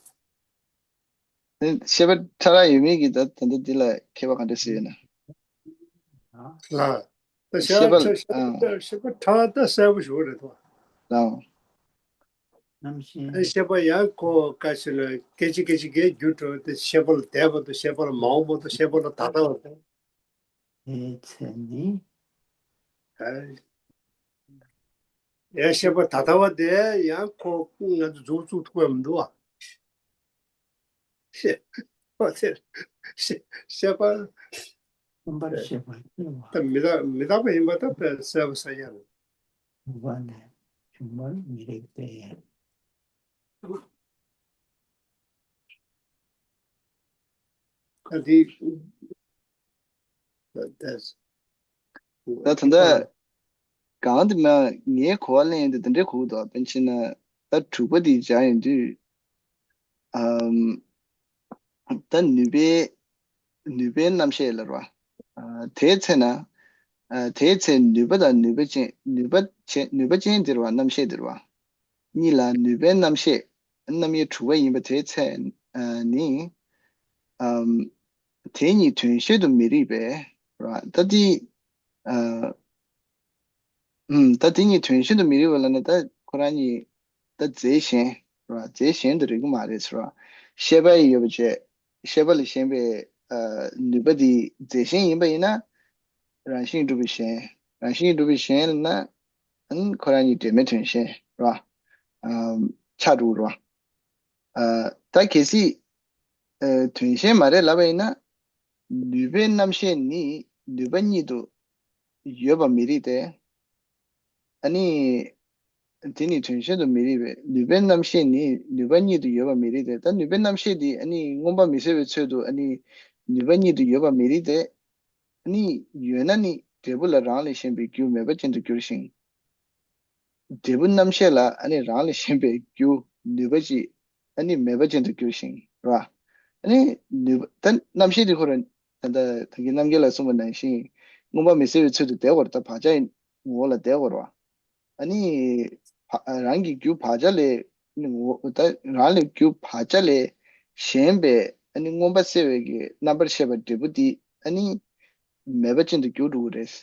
ད། ཤེས་པ་ཕྲ་རགས་ཡོད་མེད་ཀྱི་ད་ད་ལྟ་འདི་ལ་ཁྱད་པར་ག་འདྲ་ཞིག་ཡོད་ན། ལ། ད་ཤེས་པ་ཤེས་པ་ལ་ཕྲ་ཨ། ཤེས་པ་ཕྲ་རགས་ད་གསལ་པོ་ཞིག་རེད་དོ། ལའོ། རྣམ་ཤེས། ཤེས་པ་ཡང་ཁོ་ག་ཞིག་ལ་སྐད་ཅིག་སྐད་ཅིག་གིས་འགྱུར་འགྲོ་སྟེ། ཤེས་པ་ལ་འདས་པ་དང་། ཤེས་པ་ལ་མ་འོངས་པ་དང་། ཤེས་པ་ལ་ད་ལྟ་བ་དང་། དེའི་ཚེ་ནི། ཡང་ཤེས་པ་ད་ལྟ་བ་དེ་ཡང་ཁོ་ང་ཚོ་མཛུབ་བཙུགས་ཐུབ་པ་མི་འདུག་བ། ཤེས་པ་དེ་ཤེས་ཤེས་པ། རྣམ་པར་ཤེས་པ་སྐྱེ་བ། ད་མི་རྟག་མི་རྟག་པ་ཡིན་པ་ད་དཔེ་གསལ་པོ་གསལ་རྐྱང་རེད། རྒྱུ་བ་ནས་བྱུང་བར་མི་རིགས་ཏེ། ད་དེ་ད་ད་ལྟ་གང་དེ་མ་ངའི་གོ་བ་ལེན་ཡོང་དུས་དེ་འདྲའི་གོ་གི་འདུག་དཔེར་ན་ད་དྲུག་པ་དེ་སྦྱར་ཡོང་དུས། ཨམ། ད་ནུས་པའི་ནུས་པའི་རྣམ་ཤེས་ལ་རེད་བ། ཨ། དེའི་ཚེ་ན། ཨ། དེའི་ཚེ་ནུས་པ་དང་ནུས་པ་ཅན། ནུས་པ་ཅན། ནུས་པ་ཅན་དེ་རེད་བ། རྣམ་ཤེས་དེ་རེད་བ། གཉིས་ལ་ནུས་པའི་རྣམ་ཤེས། རྣམ་དབྱེ་དྲུག་པ་ཡིན་པ་དེའི་ཚེ། ཨ། ནི། ཨམ། དེ་གཉིས་དོན་གཞན་དུ་མི་རིགས་པས་རེད་བ། ད་དེ། ཨ། ཨུམ། ད་དེ་གཉིས་དོན་གཞན་དུ་མི་རིགས་པ་ལབ་ན། ད་ཁོ་རང་གཉིས་ད་རྫས་གཞན་རེད་བ། རྫས་གཞན་དུ་རིགས་ཀྱི་མ་རེད་ཟེར་བ། ཤེས་པ་ཡི་ཡོད་པ་བྱས། ཤེས་པ་ལ་ཞེན་པའི། ཨ། ནུས་པ་དེ་རྫས་གཞན་ཡིན་པ་ཡིན་ན། རང་བཞིན་གྲུབ་པའི་གཞན། རང་བཞིན་གྲུབ་པའི་གཞན་ལབ་ན། ཨང་། ཁོ་རང་གཉིས་འབྲེལ་མེད་དོན་གཞན་རེད་བ། ཨམ། ཆགས་འགྲོ་གི་རེད་བ། ཨ། ད་གལ་སྲིད། ཨ། དོན་གཞན་མ་རེད་ལབ་པ་ཡིན་ན། ནུས་པའི་རྣམ་ཤེས་ནི་ནུས་པ་ཉིད་དུ་ཡོད་པར་མི་རིགས་ཏེ། ཨ་ནི། དེ་ནི་དོན་གཞན་དུ་མི་རིགས་པས། ནུས་པའི་རྣམ་ཤེས་ནི་ནུས་པ་ཉིད་དུ་ཡོད་པར་མི་རིགས་ཏེ། ད་ནུས་པའི་རྣམ་ཤེས་འདི་ཨ་ནི་མངོན་པ་མི་གསལ་བའི་ཚོད་དུ་ཨ་ནི་ནུས་པ་ཉིད་དུ་ཡོད་པར་མི་རིགས་ཏེ། ཨ་ནི་ཡོད་ན་ནི་འབྲས་བུ་ལ་རང་ལས་གཞན་པའི་རྒྱུ་མེད་པ་ཅན་དུ་འགྱུར་ཞིང་། འབྲས་བུ་རྣམ་ཤེས་ལ་ཨ་ནི་རང་ལས་གཞན་པའི་རྒྱུ་ནུས་པ་ཅིག་ཨ་ནི་མེད་པ་ཅན་དུ་འགྱུར་ཞིང་ར། ཨ་ནི་ནུས་པ་ད་རྣམ་ཤེས་དེ་ཁོ་རང་ད་ལྟ་ད་གིན་རྣམ་རྒྱལ་ལ་གསུངས་པ་ནང་བཞིན་མངོན་པ་མི་གསལ་བའི་ཚུལ་དུ་བསྡད་དགོས་རེད། ད་བག་ཆགས་ངོ་བོ་ལ་བསྡད་དགོས་རེད་བ། ཨ་ནི་བ་རང་གི་རྒྱུ་བག་ཆགས་ལས་ནི་ངོ་བོ་ད་རང་ལས་རྒྱུ་བག་ཆགས་ལས་གཞན་པའི་ཨ་ནི་མངོན་པ་གསལ་བའི་གི་རྣམ་པར་ཤེས་པ་འབྲས་བུ་དེ་ཨ་ནི་མེད་པ་ཅན་དུ་འགྱུར་འགྲོ་གི་རེད།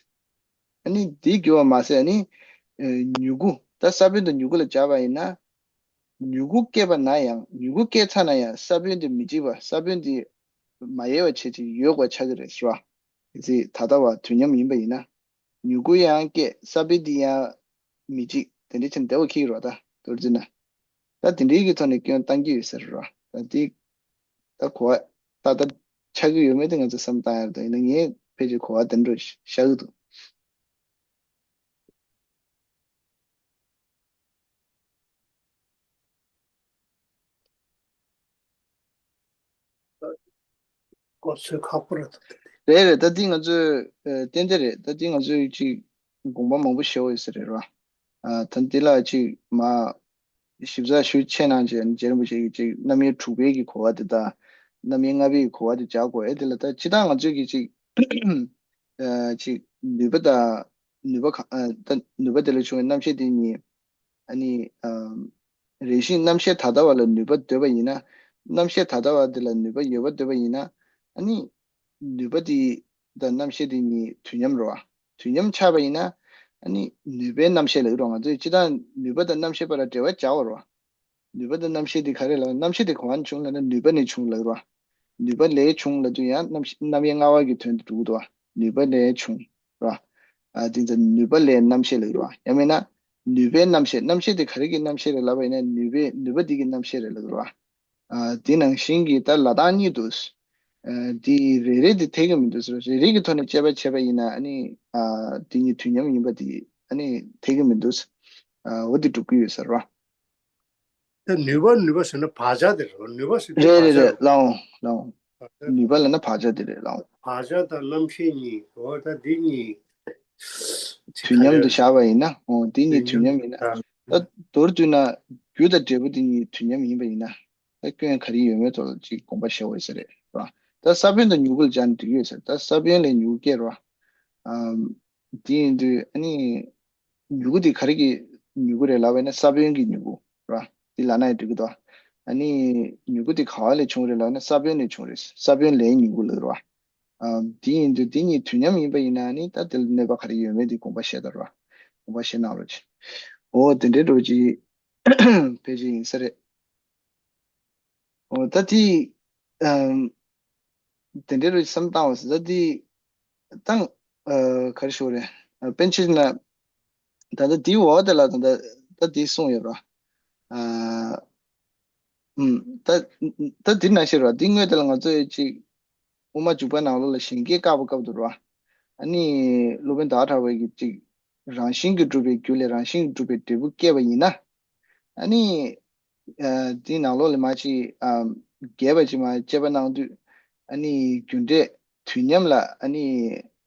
ཨ་ནི་འདི་འགྱུར་བ་མ་ཟད། ཨ་ནི་ཨ་མྱུ་གུ། ད་ས་བོན་དང་མྱུ་གུ་ལ་སྦྱར་བ་ཡིན་ན། མྱུ་གུ་སྐྱེས་པ་ན་ཡང་། མྱུ་གུ་སྐྱེས་ཚར་ན་ཡང་ས་བོན་དེ་མི་འཇིག་པ། ས་བོན་དེ་མ་ཡལ་བ་བྱས་ཅིག་ཡོད་དགོས་ཆགས་ཀྱི་རེད་ཟེར་བ། གལ་སྲིད་ད་ལྟ་བ་དུས་མཉམ་ཡིན་པ་ཡིན་ན། མྱུ་གུ་ཡང་སྐྱེས། ས་བོན་དེ་ཡང་མི་འཇིག་དེ་འདྲ་བྱས་ནས་བསྡད་པ་ཁེགས་རེད་བ། ད་མདོར་བསྡུས་ན། ད་དེ་འདྲའི་གི་ཐོག་ནས་སྐྱོན་བཏང་གི་ཡོད་ས་རེད་བ། ད་དེ་ད་གོ་བ་ཏག་ཏག་ཆགས་ཀྱི་ཡོད་མེད་དེ་ང་ཚོས་བསམ་བློ་བཏང་ཡག་རེད། ད་ཡིན་ན་ངས་ཕལ་ཆེར་གོ་བ་དེ་འདྲ་ཤར་གི་འདུག་གོ་ཚོད་ཁག་པོ་རེད་འདུག་རེད་རེད། ད་འདི་ང་ཚོས་ཨ་ཏན་ཏན་རེད། ད་འདི་ང་ཚོས་ཅིག་དགོངས་པ་མང་པོ་བཞེས་ཡོད་ས་རེད་ར། ཨ་ད་འདི་ལ་ཅིག་མ་ཞིབ་ཚགས་ཞུ་ཆེད་གནང་བྱས། རྗེ་རིན་པོ་ཆེ་གིས་ཅིག་རྣམ་དབྱེ་དྲུག་པའི་གི་གོ་བ་དེ་དང་། རྣམ་དབྱེ་ལྔ་པའི་གི་གོ་བ་དེ་སྦྱར་དགོས་ཨེ། དེ་ལ་ད་སྤྱིར་བཏང་ང་ཚོས་གི་ཅིག་ཨ་ཅིག་ནུས་པ་དང་ནུས་པ་གང་ཨ་ད་ནུས་པ་དེ་ལས་བྱུང་བའི་རྣམ་ཤེས་དེ་གཉིས། ཨ་ནི་ཨ་རེ་ཞིག་རྣམ་ཤེས་ད་ལྟ་བ་ལ་ནུས་པ་འདོད་པ་ཡིན་ན། རྣམ་ཤེས་ད་ལྟ་བ་དེ་ལ་ནུས་པ་ཡོད་པ་འདོད་པ་ཡིན་ན། ཨ་ནི་ནུས་པ་དེ་དང་རྣམ་ཤེས་དེ་གཉིས་དུས་མཉམ་རེད་བ། དུས་མཉམ་ཆགས་པ་ཡིན་ན། ཨ་ནི་ནུས་པའི་རྣམ་ཤེས་ལབ་ཀྱི་རེད་བ། ང་ཚོས་སྤྱིར་བཏང་ནུས་པ་དང་རྣམ་ཤེས་བར་ལ་འབྲེལ་བ་སྦྱར་བ་རེད་བ། ནུས་པ་དང་རྣམ་ཤེས་དེ་ག་རེ་ལབ། རྣམ་ཤེས་དེ་ག་པར་ནས་བྱུང་ལབ་ན་ནུས་པ་ནས་བྱུང་ལབ་རེད་བ། ནུས་པ་ལས་བྱུང་ལབ་དུས་ཡང་རྣམ་ཤེས་རྣམ་དབྱེ་ལྔ་པ་གི་དོན་དུ་འགྲོ་གི་འདུག་བ། ནུས་པ་ལས་བྱུང་ར། ཨ་དེ་ཚོ་ནུས་པ་ལས་རྣམ་ཤེས་ལབ་ར། ཡང་མིན་ན་ནུས་པའི་རྣམ་ཤེས། རྣམ་ཤེས་དེ་ག་རེ་གི་རྣམ་ཤེས་རེད་ལབ་པ་ཡིན་ན། ནུས་པའི་ནུས་པ་དེ་གི་རྣམ་ཤེས་རེད་ལབ་ར། ཨ་དེ་ནང་བཞིན་གྱི་ད་ལ་དྭགས་གཉིས་འདུག་ཨ་དེ་རེ་རེ་དེ་འཐད་ཀྱི་མི་འདུག་ཟེར། རེ་རེ་གི་ཐོག་ནས་དཔྱད་པ་བྱས་པ་ཡིན་ན། ཨ་ནི་ཨ་དེ་གཉིས་དུས་མཉམ་ཡིན་པ་དེ་ཨ་ནི་འཐད་ཀྱི་མི་འདུག་ཨ་འོ་དེ་སྒྲུབ་ཀྱི་ཡོད་ཟེར་བ། ད་ནུས་པ་ནུས་པ་ཟེར་ན་བག་ཆགས་དེ་རེད། ནུས་པ་ཟེར་དུས་རེད་བག་རེད་ཆགས་རེད། ལགས་འོང་ལགས་འོང་། བག་ཆགས། ནུས་པ་ལབ་ན་བག་ཆགས་དེ་རེད། ལགས་འོང་། བག་ཆགས་དང་རྣམ་ཤེས་གཉིས། འོ་ད་འདི་གཉིས་དུས་མཉམ་དུ་བཞག་པ་ཡིན་ན། འོ་འདི་གཉིས་དུས་མཉམ་ཡིན་ན། ད་མདོར་བསྡུས་ན་རྒྱུ་དང་འབྲས་བུ་དེ་གཉིས་དུས་མཉམ་ཡིན་པ་ཡིན་ན། ད་སྐྱོན་ག་རེ་ཡོད་མེད་ཐོག་ལ་ཅིག་དགོངས་པ་བཞེས་འོས་ས་རེད་བ། ད་ས་བོན་དང་མྱུ་གུ་ལ་སྦྱར་ནས་འགྲིག་ཡོད་ས་རེད། ད་ས་བོན་ལས་མྱུ་གུ་སྐྱེ་ར། ཨམ། དེ་ཡིན་དུས་ཨ་ནི་མྱུ་གུ་དེ་ག་རེ་གི་མྱུ་གུ་རེད་ལབ་པ་ཡིན་ན་ས་བོན་གྱི་མྱུ་གུ་ར། དེ་ལབ་ན་ཡང་འགྲིག་གི་འདུག་ཨ་ནི་མྱུ་གུ་དེ་ག་བ་ལས་བྱུང་རེད་ལབ་ན་ས་བོན་ལས་བྱུང་རེད། ས་བོན་ལས་མྱུ་གུ་ལབ་ར། ཨམ། དེ་ཡིན་དུས་དེ་གཉིས་དུས་མཉམ་ཡིན་པ་ཡིན་ན་ཨ་ནི་ད་དེ་ལ་གནོད་པ་ག་རེ་ཡོད་མེད་དེ་དགོངས་པ་བཞེས་དང་ར། དགོངས་པ་བཞེས་གནང་རོགས་གྱིས། འོ་དེ་འདྲའི་འགྲོ་གྱིས། ཕལ་ཆེར་ཡིན་ས་རེད། འོ་ད་དེ་ཨམ། དེ་འདྲའི་རུ་བསམ་བཏང་བ་ཟེར་ད་དེ་བཏང་ཨ་ག་རེ་ཞུ་དགོས་རེད། ཨ་དཔེར་ན་ཆ་བཞག་ན་ད་ལྟ་དེའི་འོག་དེ་ལ་ད་ལྟ་ད་དེ་གསུངས་ཡོད་ར། ཨ་ཨམ། ད་ད་དེ་ནང་བཞིན་ར་དེ་སྔོན་དེ་ལ་ང་ཚོས་ཅིག་དབུ་མ་འཇུག་པ་ནང་ལོགས་ལ་གཞན་སྐྱེ་བཀག་པའི་སྐབས་དུ་ར། ཨ་ནི་སློབ་དཔོན་ཟླ་བ་གྲགས་པས་ཀྱི་ཅིག་རང་བཞིན་གྱིས་གྲུབ་པའི་རྒྱུ་ལས་རང་བཞིན་གྱིས་གྲུབ་པའི་འབྲས་བུ་སྐྱེས་པ་ཡིན་ན། ཨ་ནི། ཨ་དེའི་ནང་ལོགས་ལ་མ་ཅིག་ཨ་རྒྱས་པ་ཅིག་མ་དཔྱད་པ་གནང་དུས། ཨ་ནི་རྒྱུ་འབྲས་དུས་མཉམ་ལ་ཨ་ནི་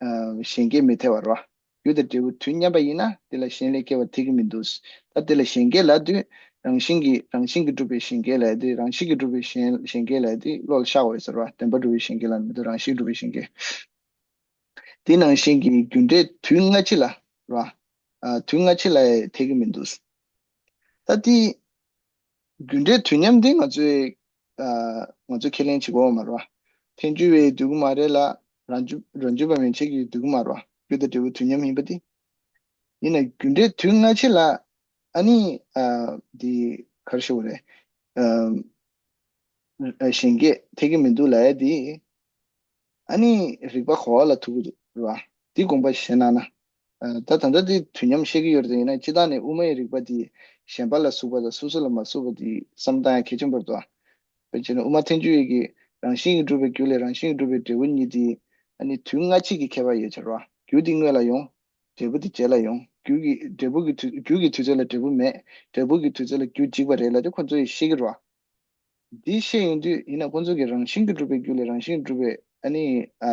ཨ་གཞན་སྐྱེ་མི་འཐད་པ་རེད་བ། རྒྱུ་དང་འབྲས་བུ་དུས་མཉམ་པ་ཡིན་ན་དེ་ལ་གཞན་ལས་སྐྱེ་བ་འཐད་ཀྱི་མི་འདུག་ད་དེ་ལ་གཞན་སྐྱེ་ལབ་དུས་རང་བཞིན་གྱིས་རང་བཞིན་གྱིས་གྲུབ་པའི་གཞན་སྐྱེ་ལབ་དུས་རང་བཞིན་གྱིས་གྲུབ་པའི་གཞན་གཞན་སྐྱེ་ལབ་དུས་བློ་ལ་ཤར་བ་ཡོད་ས་རེད་བ། བདེན་པར་གྲུབ་པའི་གཞན་སྐྱེ་ལ་མི་འདུག་རང་བཞིན་གྱིས་གྲུབ་པའི་གཞན་སྐྱེ། དེ་ནང་བཞིན་གྱི་རྒྱུ་འབྲས་དུས་སྔ་ཕྱི་ལ་ར། ཨ་དུས་སྔ་ཕྱི་ལ་ཡང་འཐད་ཀྱི་མི་འདུག་ད་དེ་རྒྱུ་འབྲས་དུས་མཉམ་དེ་ང་ཚོས་ཨ་ང་ཚོས་ཁས་ལེན་བྱེད་དགོས་པ་མ་རེད་བ། ཐལ་འགྱུར་བས་བསྡུ་གི་མ་རེད་ལ། རང་རྒྱུད་རང་རྒྱུད་པ་མན་ཆད་ཀྱིས་བསྡུ་གི་མ་རེད་བ། རྒྱུ་དང་འབྲས་བུ་དུས་མཉམ་ཡིན་པ་དེ། ཡིན་ན་རྒྱུ་འབྲས་དུས་སྔ་ཕྱི་ལ་ཨ་ནི་ཨ་དེ་ག་རེ་ཞུ་དགོས་རེད། ཨ་གཞན་སྐྱེ་འཐད་ཀྱི་མི་འདུག་ལབ་ཡ་དེ། ཨ་ནི་རིགས་པ་གོ་བ་ལ་ཐུག་གི་འདུག་རེད་བ། འདི་དགོངས་པ་བཞེས་གནང་ན། ཨ་ད་ད་ལྟ་འདི་དུས་མཉམ་བཤད་ཀྱི་ཡོད་རེད་ཡིན་ན་སྤྱིར་བཏང་ནས་དབུ་མའི་རིགས་པ་འདི་གཞན་པ་ལ་ཟུག་པ་དང་སོ་སོ་ལ་མ་ཟུག་པ་འདི་བསམ་བཏང་ཡ་གལ་ཆེན་པོ་རེད་དོ། དཔེར་བྱས་ན་དབུ་མ་ཐལ་འགྱུར་བའི་གི་རང་བཞིན་གྱིས་གྲུབ་པའི་རྒྱུ་ལས་རང་བཞིན་གྱིས་གྲུབ་པའི་འབྲས་བུ་གཉིས་འདི་ཨ་ནི་དུས་སྔ་ཕྱི་གི་ཁྱད་པར་ཡོད་ཚར་བ། རྒྱུ་འདི་སྔོན་ལ་ཡོང་། འབྲས་བུ་འདི་རྗེས་ལ་ཡོང་། རྒྱུ་གི་འབྲས་བུ་གི་དུས་རྒྱུ་གི་དུས་ཚོད་ལ་འབྲས་བུ་མེད། འབྲས་བུ་གི་དུས་ཚོད་ལ་རྒྱུ་འཇིག་པ་རེད་ལབ་དུས་ཁོ་ཚོ་ཡིས་ཤེས་ཀྱི་རེད་བ། འདི་ཤེས་ཡོང་དུས་ཡིན་ན་ཁོ་ཚོ་གི་རང་བཞིན་གྱིས་གྲུབ་པའི་རྒྱུ་ལས་རང་བཞིན་གྱིས་གྲུབ་པའི་ཨ་ནི་ཨ་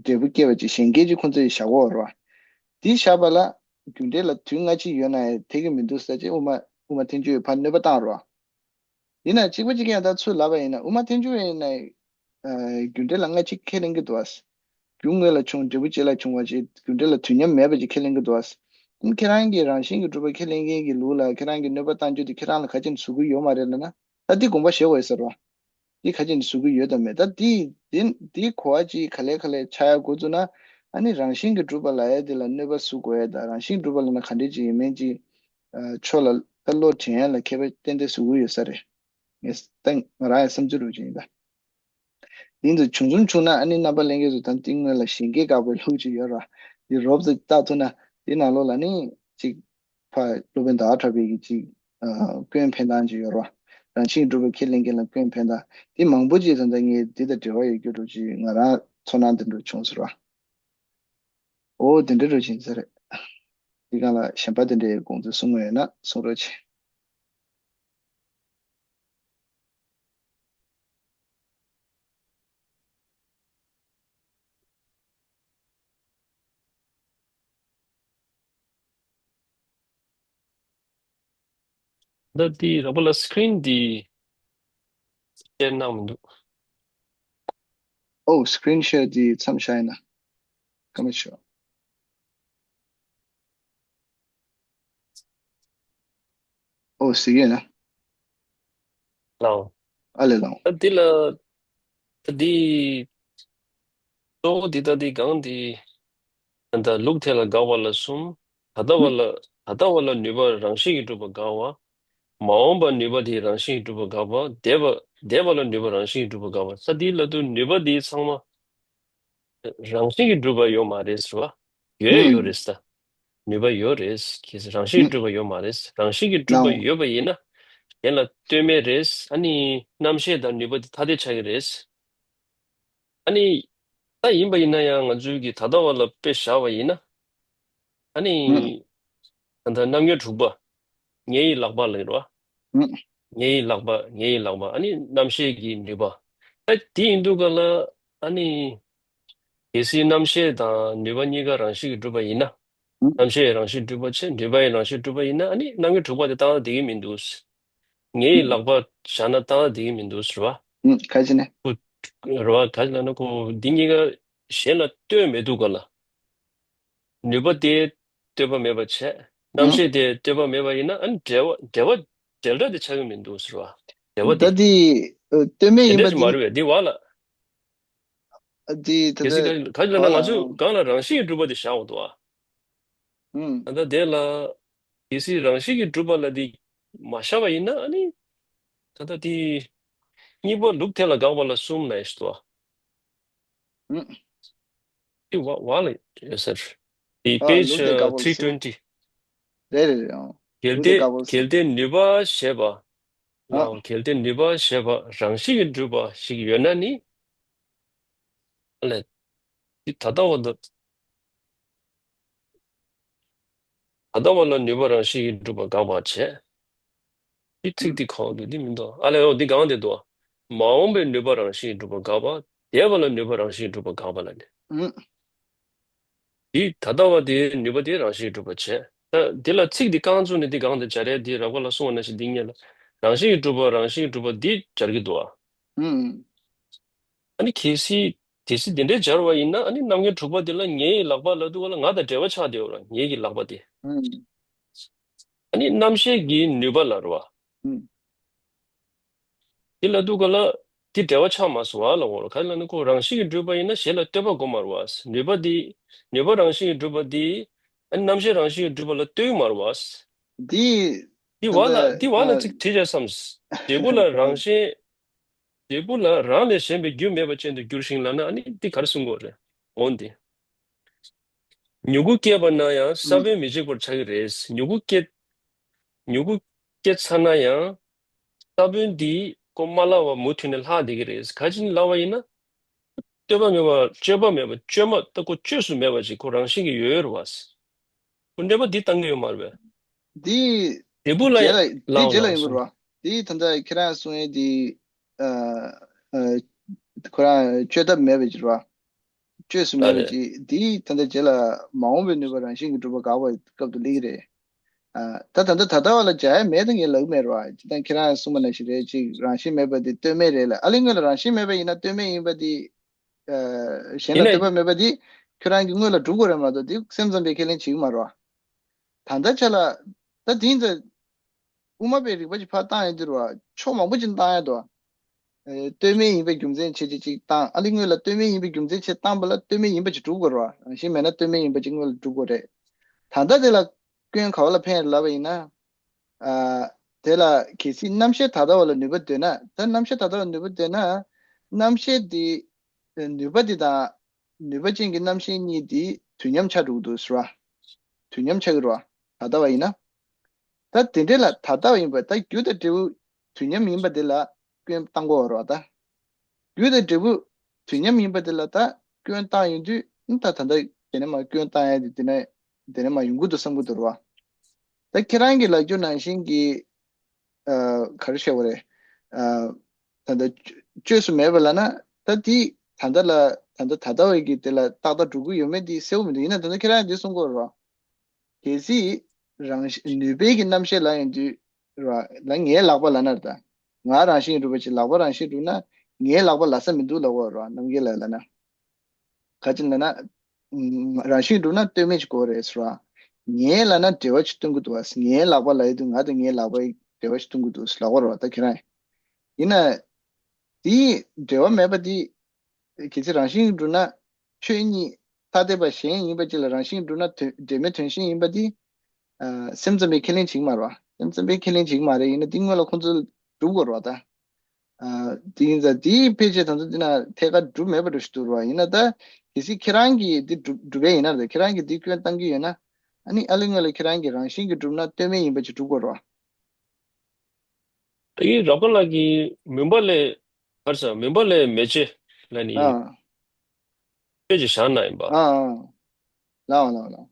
འབྲས་བུ་སྐྱེ་བ་ཅིག་གཞན་སྐྱེ་ཅིག་ཁོ་ཚོ་ཡིས་བཞག་གོ་རེད་བ། འདི་བཞག་པ་ལ་རྒྱུ་འབྲས་ལ་དུས་སྔ་ཕྱི་ཡོད་ན་ཡང་འཐད་ཀྱི་མི་འདུག་ཟེར་ཅིག་དབུ་མ་དབུ་མ་ཐལ་འགྱུར་བས་ཕར་གནོད་པ་བཏང་རེད་བ། ཡིན་ན་གཅིག་པ་གཅིག་རྐྱང་ད་ཚུར་ལབ་པ་ཡིན་ན་དབུ་མ་ཐལ་འགྱུར་བས་ཡིན་ན། ཨ་རྒྱུ་འབྲས་ལ་སྔ་ཕྱི་ཁས་ལེན་གྱི་འདུག་ཨ། རྒྱུ་སྔོན་ལ་བྱུང་འབྲས་བུ་རྗེས་ལ་བྱུང་བ་ཞིག་རྒྱུ་འབྲས་ལ་དུས་མཉམ་མེད་པ་ཅིག་ཁས་ལེན་གྱི་འདུག་ཨ། ཁྱེད་རང་གིས་རང་བཞིན་གྱིས་གྲུབ་པ་ཁས་ལེན་མཁན་གྱི་ལུགས་ལ་ཁྱེད་རང་གིས་གནོད་པ་བཏང་རྒྱུ་དེ་ཁྱེད་རང་ལ་ག་ཅི་ནས་བཟོ་གི་ཡོད་མ་རེད་ལབ་ན། ད་འདི་དགོངས་པ་བཞེས་དགོས་ཟེར་བ། འདི་ག་ཅི་ནས་བཟོ་གི་ཡོད་དམ་མེད་ད་འདི་འདི་འདི་གོ་བ་ཅིག་ག་ལེ་ག་ལེ་ཆགས་ཡ་འགོ་བཙུགས་ན། ཨ་ནི་རང་བཞིན་གྱིས་གྲུབ་པ་ལབ་ཡ་དེ་ལ་གནོད་པ་བཟོ་དགོས་ཡ་དང་རང་བཞིན་གྲུབ་པ་ལབ་ན་ག་འདྲས་ཅིག་ཡིན་མིན་ཅིག་ཨ་ཕྱོགས་ལ་ད་བློ་དྲན་ཡ་ལ་ཁྱད་པར་ཏན་ཏན་བཟོ་གི་ཡོད་ས་རེད། ངས་ད་ང་རང་ཡང་བསམ་ཚུལ་རུ་ཅིག་ཡིན་ད། ཡིན་དུ་བྱུང་ཚུལ་བྱུང་ན་ཨ་ནི་རྣམ་པ་ལྷན་རྒྱས་ཚོ་ད་ལྟའི་སྔོན་ལ་གཞན་སྐྱེ་བཀག་པའི་ལུགས་ཅིག་ཡོད་ར། འདི་རོབ་ཙམ་བལྟ་ཐུབ་ན་འདི་ནང་ལོགས་ལ་ནི་ཅིག་ཕ་སློབ་དཔོན་ཟླ་བ་གྲགས་པའི་གི་ཅིག་ཨ་སྐྱོན་འཕེན་སྟངས་ཅིག་ཡོད་ར། རང་བཞིན་གྲུབ་པའི་ཁས་ལེན་མཁན་ལ་སྐྱོན་འཕེན་སྟངས་འདི་མང་པོ་ཅིག་ད་ལྟ་ངས་འདི་དང་འབྲེལ་བ་ཡོད་རྒྱུ་འདྲ་ཅིག་ང་རང་ཚོར་སྣང་འདི་འདྲ་བྱུང་ཟེར་བ། འོ་དེ་འདྲ་འདྲ་ཅིག་ཡིན་ས་རེད། འདི་སྒང་ལ་གཞན་པ་དེ་འདྲའི་དགོངས་ཚུལ་གསུང་མཁན་ཡོད་ན་གསུང་རོགས་གྱིས། ད་འདི་རང་པ་ལ་སི་ཀི་རིན་འདི་ཤེར་གནང་མི་འདུག་ཨོ་སི་ཀི་རིན་ཤེར་འདི་མཚམས་བཞག་ཡིན་ན་ཀ་མེད་ཤོ། ཨོ་ཟེར་གྱི་ཡོད་ན། ལའོ། ཨ་ལས་ལའོ། ད་འདི་ལ་ད་འདི་གཙོ་བོ་འདི་ད་འདི་གང་འདི་ད་ལུགས་དེ་ལ་དགག་པ་ལ་གསུམ། ད་ལྟ་བ་ལ་ད་ལྟ་བ་ལ་ནུས་པ་རང་བཞིན་གྱིས་གྲུབ་པ་དགག་པ། མ་འོངས་པ་ནུས་པ་དེ་རང་བཞིན་གྱིས་གྲུབ་པ་དགག་པ། འདས་པ་འདས་པ་ལ་ནུས་པ་རང་བཞིན་གྱིས་གྲུབ་པ་དགག་པ། ས་འདི་ལ་དུ་ནུས་པ་འདི་ཚང་མ་རང་བཞིན་གྱིས་གྲུབ་པ་ཡོད་མ་རེད་ཟེར་བ། ཡོད་ཡོད་རེད་ཟེར། ནུས་པ་ཡོད་རེད། གལ་སྲིད་རང་བཞིན་གྱིས་གྲུབ་པ་ཡོད་མ་རེད། རང་བཞིན་གྱིས་གྲུབ་པ་ཡོད་པ་ཡིན་ན། གཞན་ལ་ལྟོས་མེད་རེད། ཨ་ནི་རྣམ་ཤེས་དང་ནུས་པ་དེ་ཐ་དད་ཆགས་ཀྱི་རེད། ཨ་ནི། ད་ཡིན་པ་ཡིན་ན་ཡང་ང་ཚོའི་གི་ད་ལྟ་བ་ལ་དཔེ་བཞག་པ་ཡིན་ན། ཨ་ནི། ད་ལྟ་རྣམ་ངེས་དྲུག་པ། ངེ་ཡི་ལག་པ་ལ་ཡོད་རེད་བ། ངེ་ཡི་ལག་པ་ངེ་ཡི་ལག་པ་ཨ་ནི་རྣམ་ཤེས་ཀྱི་ནུས་པ། ཨ་དེ་ཡིན་དུས་ག་ལ་ཨ་ནི། གལ་སྲིད་རྣམ་ཤེས་དང་ནུས་པ་གཉིས་ཀ་རང་བཞིན་གྱིས་གྲུབ་པ་ཡིན་ན། རྣམ་ཤེས་རང་བཞིན་གྲུབ་པ་བྱས་ནུས་པ་ཡང་རང་བཞིན་གྲུབ་པ་ཡིན་ན་ཨ་ནི་རྣམ་ངེས་དྲུག་པ་དེ་བཏང་ན་བསྡད་ཀྱི་མི་འདུག་ངེ་ཡི་ལག་པ་བཞག་ན་བཏང་ན་བསྡད་ཀྱི་མི་འདུག་ཟེར་བ། ཁ་ཅིག་ནས། རེད་བ་ག་ཅི་ལབ་ན་ཁོ་འདི་གཉིས་ཀ་གཞན་ལ་ལྟོས་མེད་དུས་ག་ལ། ནུས་པ་དེ་ལྟོས་པ་མེད་པ་བྱས། རྣམ་ཤེས་དེ་ལྟོས་པ་མེད་པ་ཡིན་ན་ཨ་ནི་འབྲེལ་བ་འབྲེལ་བ་འབྲེལ་སྒྲ་དེ་ཆགས་ཀྱི་མི་འདུག་ཟེར་བ། འབྲེལ་བ་ད་དེ། དེ་ལྟོས་མེད་ཡིན་པ་དེ་འདྲ་ཅིག་མ་རེད་བས་འདི་བ་ལ། དེ་ད་གལ་སྲིད་ལྟ། ག་ག་ཅི་ལབ་ན་ང་ཚོས་གང་ལ་རང་བཞིན་གྱིས་གྲུབ་པ་དེ་བཞག་འོ་འདུག་ཨ། ད་ལྟ་དེ་ལ། གལ་སྲིད་རང་བཞིན་གྱིས་གྲུབ་པ་ལ་དེ་མ་བཞག་པ་ཡིན་ན། ཨ་ནི་ད་ལྟ་དེ་གཉིས་པ་ལུགས་དེ་ལ་དགག་པ་ལ་གསུམ་ལ་ཡིན་ཞུ་དོ། ཨུ། དེ་བ་བ་ལ་ཡོད་ས་རེད། དེ་ཨ་page ལུགས་དེ་དགག་པ་ལ་three གསུམ། Twenty། རེད་རེད་རེད། ཨང་། གལ་ལུགས་དེ་ཏེ་དགག་པ་ལ་གལ་གསུམ། ཏེ་ནུས་པ་ཞེས་པ། ཨ། ཡང་གལ་ཏེ་ནུས་པ་ཞེས་པ་རང་བཞིན་གྱིས་གྲུབ་པ་ཞིག་ཡོད་ན་ནི། ཨ་ལས། འདི་ད་ལྟ་བ་དང་། ད་ལྟ་བ་ལ་ནུས་པ་རང་བཞིན་གྱིས་གྲུབ་པ་དགག་པར་བྱེད། འདི་ཚིག་འདི་གང་འདུག་འདི་མི་འདུག་ཨ་ལས། འོ་འདི་གང་དེ་འདུག་མ་འོངས་པའི་ནུས་པ་རང་བཞིན་གྱིས་གྲུབ་པ་དགག་པ། འདས་པ་ལ་ནུས་པ་རང་བཞིན་གྱིས་གྲུབ་པ་དགག་པ་ལ་ནི། ཨུ། འདི་ད་ལྟ་བ་དེའི་ནུས་པ་དེ་རང་བཞིན་གྱིས་གྲུབ་པར་བྱེད། ད་འདི་ལ་ཚིག་འདི་རྐང་བཙུགས་ནས་འདི་གང་དུ་སྦྱར་ཡས། འདི་རགས་པ་ལ་གསུངས་པ་ནང་བཞིན་འདི་སྔོན་ལ་རང་བཞིན་གྱིས་གྲུབ་པ་རང་བཞིན་གྱིས་གྲུབ་པ་འདི་སྦྱར་གྱི་འདུག་ཨ། ཨུ། ཨ་ནི་གལ་སྲིད་དེ་སྲིད་དེ་འདྲའི་སྦྱར་བ་ཡིན་ན། ཨ་ནི་རྣམ་ངེས་དྲུག་པ་དེ་ལ་ངའི་ལག་པ་ལབ་དུས་སྒང་ལ་ང་དང་འབྲེལ་བ་ཆགས་བསྡད་ཡོད་རེད། ངའི་གི་ལག་པ་དེ། ཨུ། ཨ་ནི་རྣམ་ཤེས་ཀྱི་ནུས་པ་ལ་རེད་བ། ཨུ། དེ་ལབ་དུས་སྒང་ལ་དེ་འབྲེལ་བ་ཆགས་མ་སོང་བ་ལབ་དགོས་རེད། ག་རེ་ལབ་ན་ཁོ་རང་བཞིན་གྱིས་གྲུབ་པ་ཡིན་ན་གཞན་ལ་ལྟོས་པ་དགོས་མ་རེད་བ། ནུས་པ་དེ། ནུས་པ་རང་བཞིན་གྱིས་གྲུབ་པ་དེ། ཨ་ནི་རྣམ་ཤེས་རང་བཞིན་གྱིས་གྲུབ་པ་ལ་ལྟོས་མ་རེད་བ། འདི། འདི་ད་བ་ལ་ལྟ་འདི་བ་ལ་ཨ། ཚིག་བྲིས་བྱས་སམ། འབྲས་བུ་ལ་རང་བཞིན། འབྲས་བུ་ལ་རང་ལས་གཞན་པའི་རྒྱུ་མེད་པ་ཅན་དུ་འགྱུར་ཞིང་ལབ་ན། ཨ་ནི་འདི་ག་རེ་གསུང་གི་ཡོད་རེད། འོ་འདི། མྱུ་གུ་སྐྱེས་པ་ན་ཡང་ས་ཨུ། བོན་མི་འཇིག་པར་ཆགས་ཀྱི་རེད། མྱུ་གུ་སྐྱེ། མྱུ་གུ་སྐྱེ་ཚར་ན་ཡང་ས་བོན་འདི་ཁོ་མ་ལྷག་པ་མུ་མཐུད་ནས་ལྷག་བསྡད་ཀྱི་རེད། ག་ཅི་ལབ་པ་ཡིན་ན། ལྟོས་པ་མེད་པ། སྤྱོད་པ་མེད་པ། བཅོས་མ་ད་ཁོ་བཅོས་སུ་མེད་པ་ཅིག་ཁོ་རང་བཞིན་གྱིས་ཡོད་རེད་བ། ཁོ་གནོད་པ་འདི་བཏང་གི་ཡོད་མ་རེད་པས། འདི། འབྲས་བུ་ལ་རྗེས་ལ། ཡང་འདི་ལའོ་རྗེས་ལ་ལའོ་ཡོང་གི་སོང་། རེད་བ། འདི་ད་ལྟ་ཁྱེད་རང་གསུང་ཡས་འདི། ཨ། ཨ། ཁོ་རང་བཅོས་ཐབས་མེད་པ་ཅིག་རེད་བ། བཅོས་སུ་མེད་པ་ཅིག་འདི་ད་ལྟ་རྗེས་ལ་མ་འོངས་པའི་ནུས་པ་རང་བཞིན་གྱིས་གྲུབ་པ་དགག་པའི་སྐབས་དུ་སླེབས་ཀྱི་རེད། ཨ། ད་ད་ལྟ་ད་ལྟ་བ་ལ་སྦྱར་ཡ་མེད་ད་ངས་ལབ་ཀྱི་མེད་རེད་བ། ཇི་ལྟར་ཁྱེད་རང་གསུངས་པ་ནང་བཞིན་རེད། ཅིག་རང་བཞིན་མེད་པ་འདི་ལྟོས་མེད་རེད་ལ། ཨ་ལས་སྔོན་ལ་རང་བཞིན་མེད་པ་ཡིན་ན་ལྟོས་མེད་ཡིན་པ་འདི། ཨ། གཞན་ལ་ཡིན་ན་ལྟོས་པ་མེད་པ་འདི་ཁྱོད་རང་གི་དངོས་ལ་གྲུབ་དགོས་རེད་མ་གཏོགས་འདི་སེམས་ཙམ་པའི་ཁས་ལེན་བྱེད་ཀྱི་མ་རེད་བ། ད་ལྟ་ཆ་ལ། ད་དེ་ཡིན་ཙང་། དབུ་མ་པའི་རིགས་པ་ཅིག་ཕར་བཏང་ཡོང་དུས་རེད་བ། ཕྱོགས་མང་པོ་ཅིག་བཏང་ཡ་འདུག་ཨེ། ལྟོས་མེད་ཡིན་པའི་རྒྱུ་མཚན་བྱས་ཅིག་ཅིག་བཏང་། ཨ་ལས་སྔོན་ལ་ལྟོས་མེད་ཡིན་པའི་རྒྱུ་མཚན་བྱས་བཏང་པ་ལ་ལྟོས་མེད་ཡིན་པ་ཅིག་གྲུབ་དགོས་རེད་བ། རང་བཞིན་མེད་ན་ལྟོས་མེད་ཡིན་པ་ཅིག་དངོས་ལ་གྲུབ་དགོས་རེད། ད་ལྟ་དེ་ལ་སྐྱོན་ག་བ་ལ་ཕན་ལབ་པ་ཡིན་ན། ཨ། དེ་ལ་གལ་སྲིད་རྣམ་ཤེས་ད་ལྟ་བ་ལ་ནུས་པ་འདོད་ན། ད་རྣམ་ཤེས་ད་ལྟ་བ་ལ་ནུས་པ་འདོད་ན། རྣམ་ཤེས་དེ། ནུས་པ་དེ་དང་། ནུས་པ་ཅན་གྱི་རྣམ་ཤེས་གཉིས་དེ་དུས་མཉམ་ཆགས་འགྲོ་གི་འདུག་ཟེར་བ། དུས་མཉམ་ཆགས་ཀྱི་རེད་བ། ད་ལྟ་བ་ཡིན་ན། ད་དེ་འདྲ་ལ་ད་ལྟ་བ་ཡིན་པ། ད་རྒྱུ་དང་འབྲས་བུ་དུས་མཉམ་ཡིན་པ་དེ་ལ་སྐྱོན་བཏང་དགོས་པ་རེད་བ་ད། རྒྱུ་དང་འབྲས་བུ་དུས་མཉམ་ཡིན་པ་དེ་ལ་ད་སྐྱོན་བཏང་ཡོང་དུས། ཨ། ད་ད་ལྟ་དེ་ནས་མར་སྐྱོན་བཏང་ཡ་དེ་དེ་ནས་དེ་ནས་མར་ཡོང་གི་འདུག་བསམ་གྱི་འདུག་རེད་བ། ད་ཁྱེད་རང་གིས་ལབ་རྒྱུ་ནང་བཞིན་གྱི། ཨ། ག་རེ་བཤད་དགོས་རེད། ཨ། ད་ལྟ་བཅོས་སུ་མེད་པ་ལབ་ན། ད་དེ་ད་ལྟ་ལ། ད་ལྟ་ད་ལྟ་བའི་གི་དེ་ལ་ཏག་ཏག་འགྲོ་གི་ཡོད་མེད་དེ་གསལ་པོ་མི་འདུག་ཡིན་ན་ད་ལྟ་ཁྱེད་རང་འདི་གསུང་གི་ཡོད་རེད་བ། གལ་སྲིད་རང་བཞིན་ནུས་པའི་གི་རྣམ་ཤེས་ལབ་ཡོང་དུས་རེད་བ། ལ་ངའི་ལག་པ་ལབ་ན་རེད་ད། ང་རང་བཞིན་གྱིས་གྲུབ་པ་ཅིག་ལག་པ་རང་བཞིན་གྲུབ་ན། ངའི་ལག་པ་ལབ་ས་མི་འདུག་ལབ་དགོས་རེད་བ། རྣམ་མཁྱེན་ལ་ལབ་ན། ག་ཅི་ལབ་ན། ཨུམ། རང་བཞིན་གྲུབ་ན་ལྟོས་མེད་ཅིག་དགོས་རེད་ཟེར་བ། ངའི་ལབ་ན་འབྲེལ་བ་ཅིག་སྟོན་གྱི་འདུག་བ། ངའི་ལག་པ་ལབ་ཡོང་དུས་ང་དང་ངའི་ལག་པའི་འབྲེལ་བ་ཅིག་སྟོན་གྱི་འདུག་ལབ་དགོས་རེད་བ། ད་ཁྱེད་རང་ཡིན་ན། དེའི་འབྲེལ་བ་མེད་པ་དེ། གལ་སྲིད་རང་བཞིན་གྱིས་གྲུབ་ན། ཆོས་ཉིད་ཐ་དད་པ་གཞན་ཡིན་པ་ཅིག་ལ་རང་བཞིན་གྱིས་གྲུབ་ན་དོན། འབྲེལ་མེད་དོན་གཞན་ཡིན་པ་དེ། ཨ། སེམས་ཙམ་པའི་ཁས་ལེན་བྱེད་ཀྱི་མ་རེད་བ། སེམས་ཙམ་པའི་ཁས་ལེན་བྱེད་ཀྱི་མ་རེད། ཡིན་ན་དེ་སྔོན་ལ་ཁོང་ཚོས་སྒྲུབ་དགོས་རེད་བ་ད། ཨ། དེ་ཡིན་ཙང་དེའི་ཕལ་ཆེར་ད་ཚོ་འདི་ན་ཐད་ཀར་སྒྲུབ་མེད་པ་འདྲ་ཞིག་འདུག་རེད་བ། ཡིན་ན་ད་གལ་སྲིད་ཁྱེད་རང་གིས་འདི་སྒྲུབ་སྒྲུབ་ཡས་ཡིན་ན་རེད། ཁྱེད་རང་གིས་འདི་སྐྱོན་བཏང་གི་ཡོད་ན། ཨ་ནི་ཨ་ལས་སྔོན་ལ་ཁྱེད་རང་གིས་རང་བཞིན་གྱིས་གྲུབ་ན་ལྟོས་མེད་ཡིན་པ་ཅིག་སྒྲུབ་དགོས་རེད་བ། ད་གིན་རབ་དགའ་ལགས་ཀྱིས་མུན་པ་ལས། ག་རེ་ཟེར། མུན་པ་ལས་མེ་ལྕེ་ལབ་ནི། ཨ། དཔེ་ཅིག་བཞག་གནང་ཡིན་པ། ཨ། ཨ། ལའོ་ལའོ་ལའོ།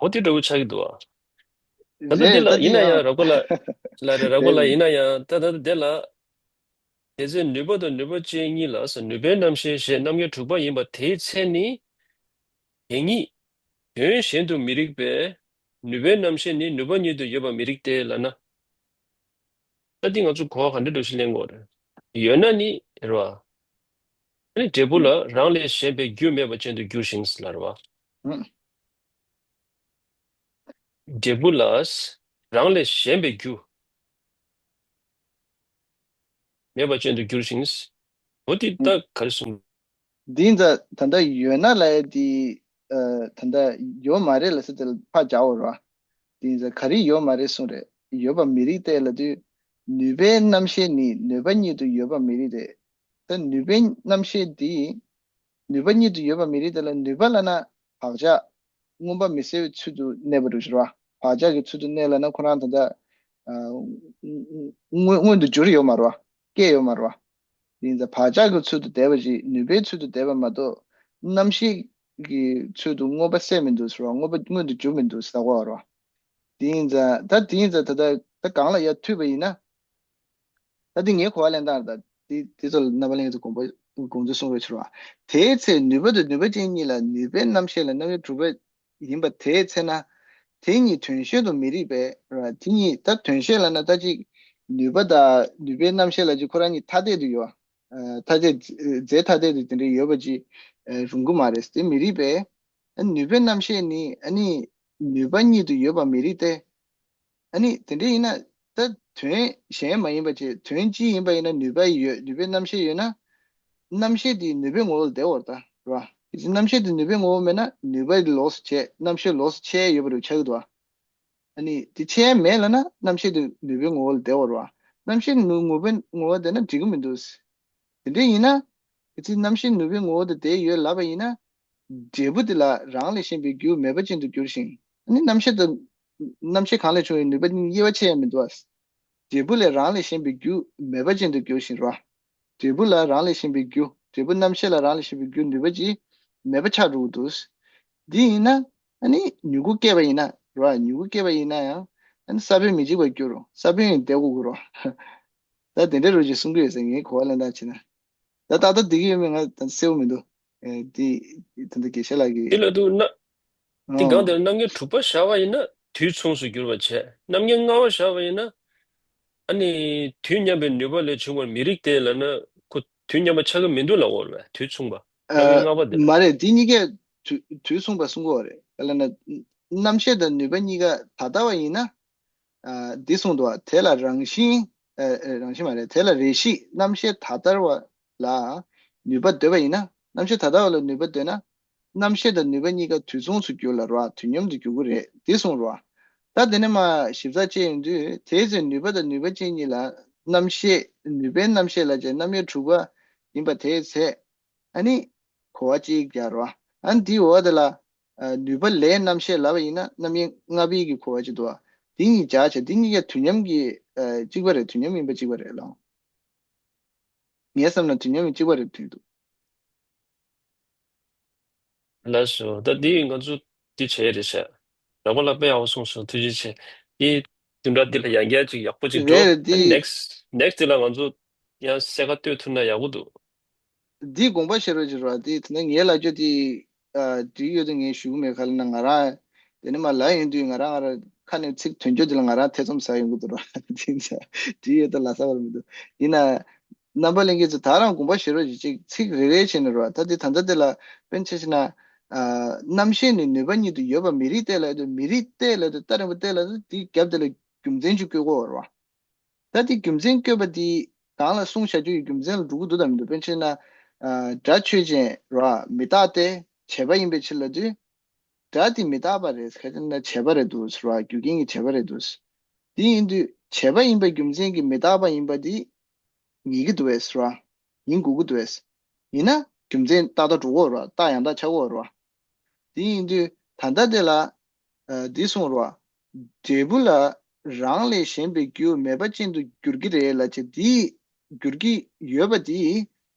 འོ་དེ་འདྲ་བོ་ཆགས་ཀྱི་འདུག་ཨ། ད་ལྟ་རེད། འདི་ལ་ད་ཡིན་དེ་ན་ཡང་ཡང་། རབ་དགའ་ལགས། ལགས་རེད། རབ་དགའ་ལགས། རེད། ཡིན་ན་ཡང་ད་ད་ལྟ་འདི་ལ། དེ་ཚེ་ནུས་པ་དང་ནུས་པ་ཅན་གཉིས་ལ་ནུས་པའི་རྣམ་ཤེས་ཞེས་རྣམ་ངེས་དྲུག་པ་ཡིན་པ་དེའི་ཚེ་ནི། དེ་ཉིད་དོན་གཞན་དུ་མི་རིགས་པས། ནུས་པའི་རྣམ་ཤེས་ནི་ནུས་པ་ཉིད་དུ་ཡོད་པར་མི་རིགས་ཏེ་ལབ་ན། ད་འདི་ང་ཚོ་གོ་བ་ག་འདྲ་འདྲ་ཞིག་ལེན་དགོས་རེད། ཡོད་ན་ནི་རེད་བ། ཨ་ནི་འབྲས་བུ་ལ་རང་ལས་གཞན་པའི་རྒྱུ་མེད་པ་ཅན་དུ་འགྱུར་ཞིང་ལབ་རེད་བ། འབྲས་བུ་ལ་རང་ལས་གཞན་པའི་རྒྱུ་མེད་པ་ཅན་དུ་འགྱུར་ཞིང་། འོ་དེ་ད་ག་རེ་གསུངས། འདི་ད་ད་ལྟ་ཡོད་ན་ལབ་ཡས་དེ། ཨ། ད་ལྟ་ཡོད་མ་རེད་ལབ་ས་དེ་ལ་ཕར་སྦྱར་བ་རེད་ དེ་ཡིན་ཙང་ག་རེ་ཡོད་མ་རེད་གསུངས་རེད། ཡོད་པ་མི་རིགས་ཏེ་ལབ་དུས། ནུས་པའི་རྣམ་ཤེས་ནི་ནུས་པ་ཉིད་དུ་ཡོད་པ་མི་རིགས་ཏེ། ད་ནུས་པའི་རྣམ་ཤེས་འདི། ནུས་པ་ཉིད་དུ་ཡོད་པ་མི་རིགས་ཏེ་ལ། ནུས་པ་ལབ་ན་བག་ཆགས་མངོན་པ་མི་གསལ་བའི་ཚུལ་དུ་གནས་པ་རུ་ཞུ་ར། བག་ཆགས་ཀྱི་ཚུལ་དུ་གནས་ལབ་ན་ཁོ་རང་ད་ལྟ་ཨ་མངོན་མངོན་དུ་གྱུར་ཡོད་མ་རེད་བ། སྐྱེས་ཡོད་མ་རེད་བ། ཡིན་ཙང་བག་ཆགས་ཀྱི་ཚུལ་དུ་བསྡད་པ་ཞིག་ནུས་པའི་ཚུལ་དུ་བསྡད་པ་མ་གཏོགས། རྣམ་ཤེས་ཀྱི་ཚུལ་དུ་མངོན་པ་གསལ་མི་འདུག་ཟེར་བ། མངོན་པ་མངོན་དུ་གྱུར་མི་འདུག་ཟེར་བ་རེད་བ། དེ་ཡིན་ཙང་ད་དེ་ཡིན་ཙང་ད་ལྟ་ད་གང་ལ་ཡར་མཐུད་པ་ཡིན་ན། ད་འདི་ངའི་གོ་བ་ལེན་སྟངས་ད་འདི་འདི་ཚོ་ལ་རྣམ་པ་ལྷན་རྒྱས་ཚོ་དགོངས་པ་དགོངས་ཚུལ་གསུང་རོགས་བྱེད་རོགས། དེའི་ཚེ་ནུས་པ་དང་ནུས་པ་ཅན་གཉིས་ལ་ནུས་པའི་རྣམ་ཤེས་ལ་རྣམ་དབྱེ་གྲུབ་པ་ཡིན་པ་དེའི་ཚེ་ན། དེ་གཉིས་དོན་གཞན་དུ་མི་རིགས་པས་ར། དེ་གཉིས་ད་དོན་གཞན་ལབ་ན་ད་ཅིག་ནུས་པ་དང་ནུས་པའི་རྣམ་ཤེས་ལ་ཅིག་ཁོ་རང་གཉིས་ཐ་དད་དུ་ཡོད། ཨ་ཐ་དད་རྫས་ཐ་དད་དུ་དེ་འདྲ་ཡོད་པ་ཅིག་ཨ་རུང་གི་མ་རེད། དེ་མི་རིགས་པས། ཨ་ནུས་པའི་རྣམ་ཤེས་ནི་ཨ་ནི་ནུས་པ་ཉིད་དུ་ཡོད་པ་མི་རིགས་ཏེ། ཨ་ནི་དེ་འདྲ་ཡིན་ན་ད་དོན་གཞན་མ་ཡིན་པ་བྱས། དོན་གཅིག་ཡིན་པ་ཡིན་ན་ནུས་པ་ཡོད། ནུས་པའི་རྣམ་ཤེས་ཡོད་ན། རྣམ་ཤེས་དེ་ནུས་པའི་ངོ་བོ་ལ་བསྡད་ཡོད་རེད་ད་ར། རྣམ་ཤེས་དེ་ནུས་པའི་ངོ་བོ་མེད་ན་ནུས་པ་ལོགས་སུ་བྱས། རྣམ་ཤེས་ལོགས་སུ་ཕྱེ་ཡོད་པ་རུ་ཆགས་ཀྱི་འདུག་ཨ་ནི་དེ་ཕྱེ་མེད་ལབ་ན་རྣམ་ཤེས་དེ་ནུས་པའི་ངོ་བོ་ལ་བསྡད་ཡོད་རེད་བ། རྣམ་ཤེས་ནུས་ངོ་བོ་ངོ་བོ་བསྡད་ན་འགྲིག་གི་མི་འདུག་དེ་འདྲ་ཡིན་ན། གལ་སྲིད་རྣམ་ཤེས་ནུས་པའི་ངོ་བོ་དེ་དེ་ཡོད་ལབ་པ་ཡིན་ན། འབྲས་བུ་དེ་ལ་རང་ལས་གཞན་པའི་རྒྱུ་མེད་པ་ཅན་དུ་འགྱུར་ཞིང་། ཨ་ནི་རྣམ་ཤེས་དང་། རྣམ་ཤེས་གང་ལས་བྱུང་བའི་ནུས་པ་གཉིས་དབྱེ་བ་ཕྱེ་ཡ་མི་འདུག་ཨ། འབྲས་བུ་ལས་རང་ལས་གཞན་པའི་རྒྱུ་མེད་པ་ཅན་དུ་འགྱུར་ཞིང་རོ། འབྲས་བུ་ལ་རང་ལས་གཞན་པའི་རྒྱུ། འབྲས་བུ་རྣམ་ཤེས་ལ་རང་ལས་གཞན་པའི་རྒྱུ་ནུས་པ་ཅིག་མེད་པ་ཆགས་འགྲོ་གི་འདུག་འདི་ཡིན་ན། ཨ་ནི་མྱུ་གུ་སྐྱེས་པ་ཡིན་ན་རོ། མྱུ་གུ་སྐྱེས་པ་ཡིན་ན་ཡང་། ཨ་ནི་ས་བོན་མི་འཇིག་པར་འགྱུར་རོ། ས་བོན་ཡང་འདེད་དགོས་ཀྱི་རོ། ད་དེ་འདྲའི་རོ་ཅིག་གསུང་གི་ཡོད་ཟེར། ངའི་གོ་བ་ལེན་སྟངས་བྱས་ན། ད་ཏག་ཏག་འགྲིག་གི་ཡོད་མེད་ང་ད་གསལ་པོ་མི་འདུག་ཨེ། འདི་ད་ལྟ་དགེ་བཤེས་ལགས་ཀྱིས། འདི་ལ་འདུག་ན། འདི་གང་ཨང་། དེར་རྣམ་ངེས་དྲུག་པ་བཞག་པ་ཡིན་ན་དུས་མཚུངས་སུ་འགྱུར་བ་བྱས། རྣམ་ངེས་ལྔ་པ་བཞག་པ་ཡིན་ན། ཨ་ནི་དུས་མཉམ་པའི་ནུས་པ་ལས་བྱུང་བར་མི་རིགས་ཏེ་ལབ་ན་ཁོ་དུས་མཉམ་པ་ཆགས་ཀྱི་མི་འདུག་ལབ་དགོས་རེད་པས། དུས་མཚུངས་པ། རྣམ་ངེས་ཨ། ལྔ་པ་འདི་ལ། མ་རེད། འདི་གཉིས་ཀས་དུས་དུས་མཚུངས་པ་གསུང་གི་ཡོད་རེད། ག་ལབ་ན། རྣམ་ཤེས་དང་ནུས་པ་གཉིས་ཀ་ད་ལྟ་བ་ཡིན་ན། ཨ། འདི་གསུངས་འདུག་བ། དེ་ལ་རང་བཞིན། ཨ། རང་བཞིན་མ་རེད། དེ་ལ་རེ་ཞིག་རྣམ་ཤེས་ད་ལྟ་བ་ལ་ནུས་པ་འདོད་པ་ཡིན་ན། རྣམ་ཤེས་ད་ལྟ་བ་ལ་ནུས་པ་འདོད་ན། རྣམ་ཤེས་དང་ནུས་པ་གཉིས་ཀ་དུས་མཚུངས་སུ་འགྱུར་ལ་རོ། དུས་མཉམ་དུ་འགྱུར་གྱི་རེད། འདི་གསུངས་རོ། ད་དེ་ནས་མར་ཞིབ་ཚགས་བྱས་ཡོང་དུས། དེའི་ཚེ་ནུས་པ་དང་ནུས་པ་ཅན་གཉིས་ལ་རྣམ་ཤེས། ནུས་པའི་རྣམ་ཤེས་ལ་བྱས་རྣམ་དབྱེ་དྲུག་པ་ཡིན་པ་དེའི་ཚེ། ཨ་ནི་གོ་བ་གཅིག་རྒྱག་རོགས། ཨ་ནི་དེའི་འོག་དེ་ལ། ཨ། ནུས་པ་ལས་རྣམ་ཤེས་ལབ་པ་ཡིན་ན་རྣམ་དབྱེ་ལྔ་པའི་གི་གོ་བ་གཅིག་འདུག་བ། དེ་གཉིས་སྦྱར་བྱས། དེ་གཉིས་ཀ་དུས་མཉམ་གྱི། ཨ། གཅིག་པ་རེད། དུས་མཉམ་ཡིན་པ་གཅིག་པ་རེད་ལགས། ངའི་བསམ་ན་དུས་མཉམ་ཡིན་གཅིག་པ་རེད་དྲན་འདུག་ལགས་སོ། ད་འདི་ང་ཚོ་འདི་བྱས་རེད་བྱས། རོགས་པ་ལགས་དཔེ་ཡག་པོ་གསུངས་སོང་། ཐུགས་རྗེ་ཆེ། འདི་བདུན་ཕྲག་འདི་ལ་ཡང་བསྐྱར་ཅིག་ཡག་པོ་ཅིག་འགྲོ། རེད་རེད། ད་འདི་next next འདི་ལ་ང་ཚོ་ཡང་གསལ་ཁ་གཏོད་ཐུབ་ན་ཡག་པོ་འདུག་འདི་དགོངས་པ་བཞེས་རོགས་བྱེད་རོགས། འདི་དེ་ནས་ངའི་ལབ་རྒྱུ་དེ། ཨ། འགྲིག་ཡོད་དུ་ངས་ཞུ་གི་མེད། ག་ལབ་ན་ང་རང་དེ་ནས་མར་ལབ་ཡོང་དུས་ང་རང་ང་རང་ཁ་ནས་ཚིག་དོན་བརྗོད་དེ་ལ་ང་རང་ཐེ་ཚོམ་ཟ་ཡོང་གི་འདུག་རོགས། འགྲིག་ཡོད་དུ་ལབ་ས་བར་མི་འདུག་ཡིན་ན། རྣམ་པ་ལྷན་རྒྱས་ཚོ་ད་རང་དགོངས་པ་བཞེས་རོགས་བྱེད། ཅིག་ཚིག་རེ་རེ་བྱས་ནས་རོགས། ད་འདི་ད་ལྟ་དེ་ལ་དཔེར་ན་ཆ་བཞག་ན། ཨ། རྣམ་ཤེས་ནི་ནུས་པ་ཉིད་དུ་ཡོད་པ་མི་རིགས་ཏེ་ལབ་དུས། མི་རིགས་ཏེ་ལབ་དུས། ད་རིང་པ་ཏེ་ལབ་དུས་འདི་རྒྱབ་དེ་ལ་རྒྱུ་མཚན་ཅིག་བཀོད་དགོས་རོགས། ད་དེ་རྒྱུ་མཚན་བཀོད་པ་དེ་གང་ལ་གསུངས་བཞག་རྒྱུ་ཡི་རྒྱུ་མཚན་ལ་འགྲོ་གི་འདུག་དང་མི་འདུག་དཔེར་ན་ཆ་བཞག་ན། ཨ། སྒྲ་ཆོས་ཅན་རོ། མི་རྟག་སྟེ་བྱས་པ་ཡིན་པའི་ཕྱིར་ལབ་དུས། སྒྲ་དེ་མི་རྟག་པ་རེད། ག་ཅི་ན་བྱས་པ་རེད་འདུག་ཟེར་བ། རྒྱུ་རྐྱེན་གྱིས་བྱས་པ་རེད་འདུག་དེ་ཡིན་དུས་བྱས་པ་ཡིན་པའི་རྒྱུ་མཚན་གྱིས་མི་རྟག་པ་ཡིན་པ་དེ་ངེས་ཀྱི་འདུག་བས་ཟེར་བ། ཡིན་དགོས་ཀྱི་འདུག་བས། ཡིན་ན་རྒྱུ་མཚན་ཏག་ཏག་འགྲོ་གི་ཡོད་རེད་བ། རྟགས་ཡང་དག་ཆགས་ཀྱི་ཡོད་རེད་བ། དེ་ཡིན་དུས་ད་ལྟ་དེ་ལ། ཨ། འདི་གསུངས་རོ། འབྲས་བུ་ལ་རང་ལས་གཞན་པའི་རྒྱུ་མེད་པ་ཅན་དུ་འགྱུར་གྱི་རེད་ལབ་བྱས། འདི་འགྱུར་གྱི་ཡོད་པ་འདི།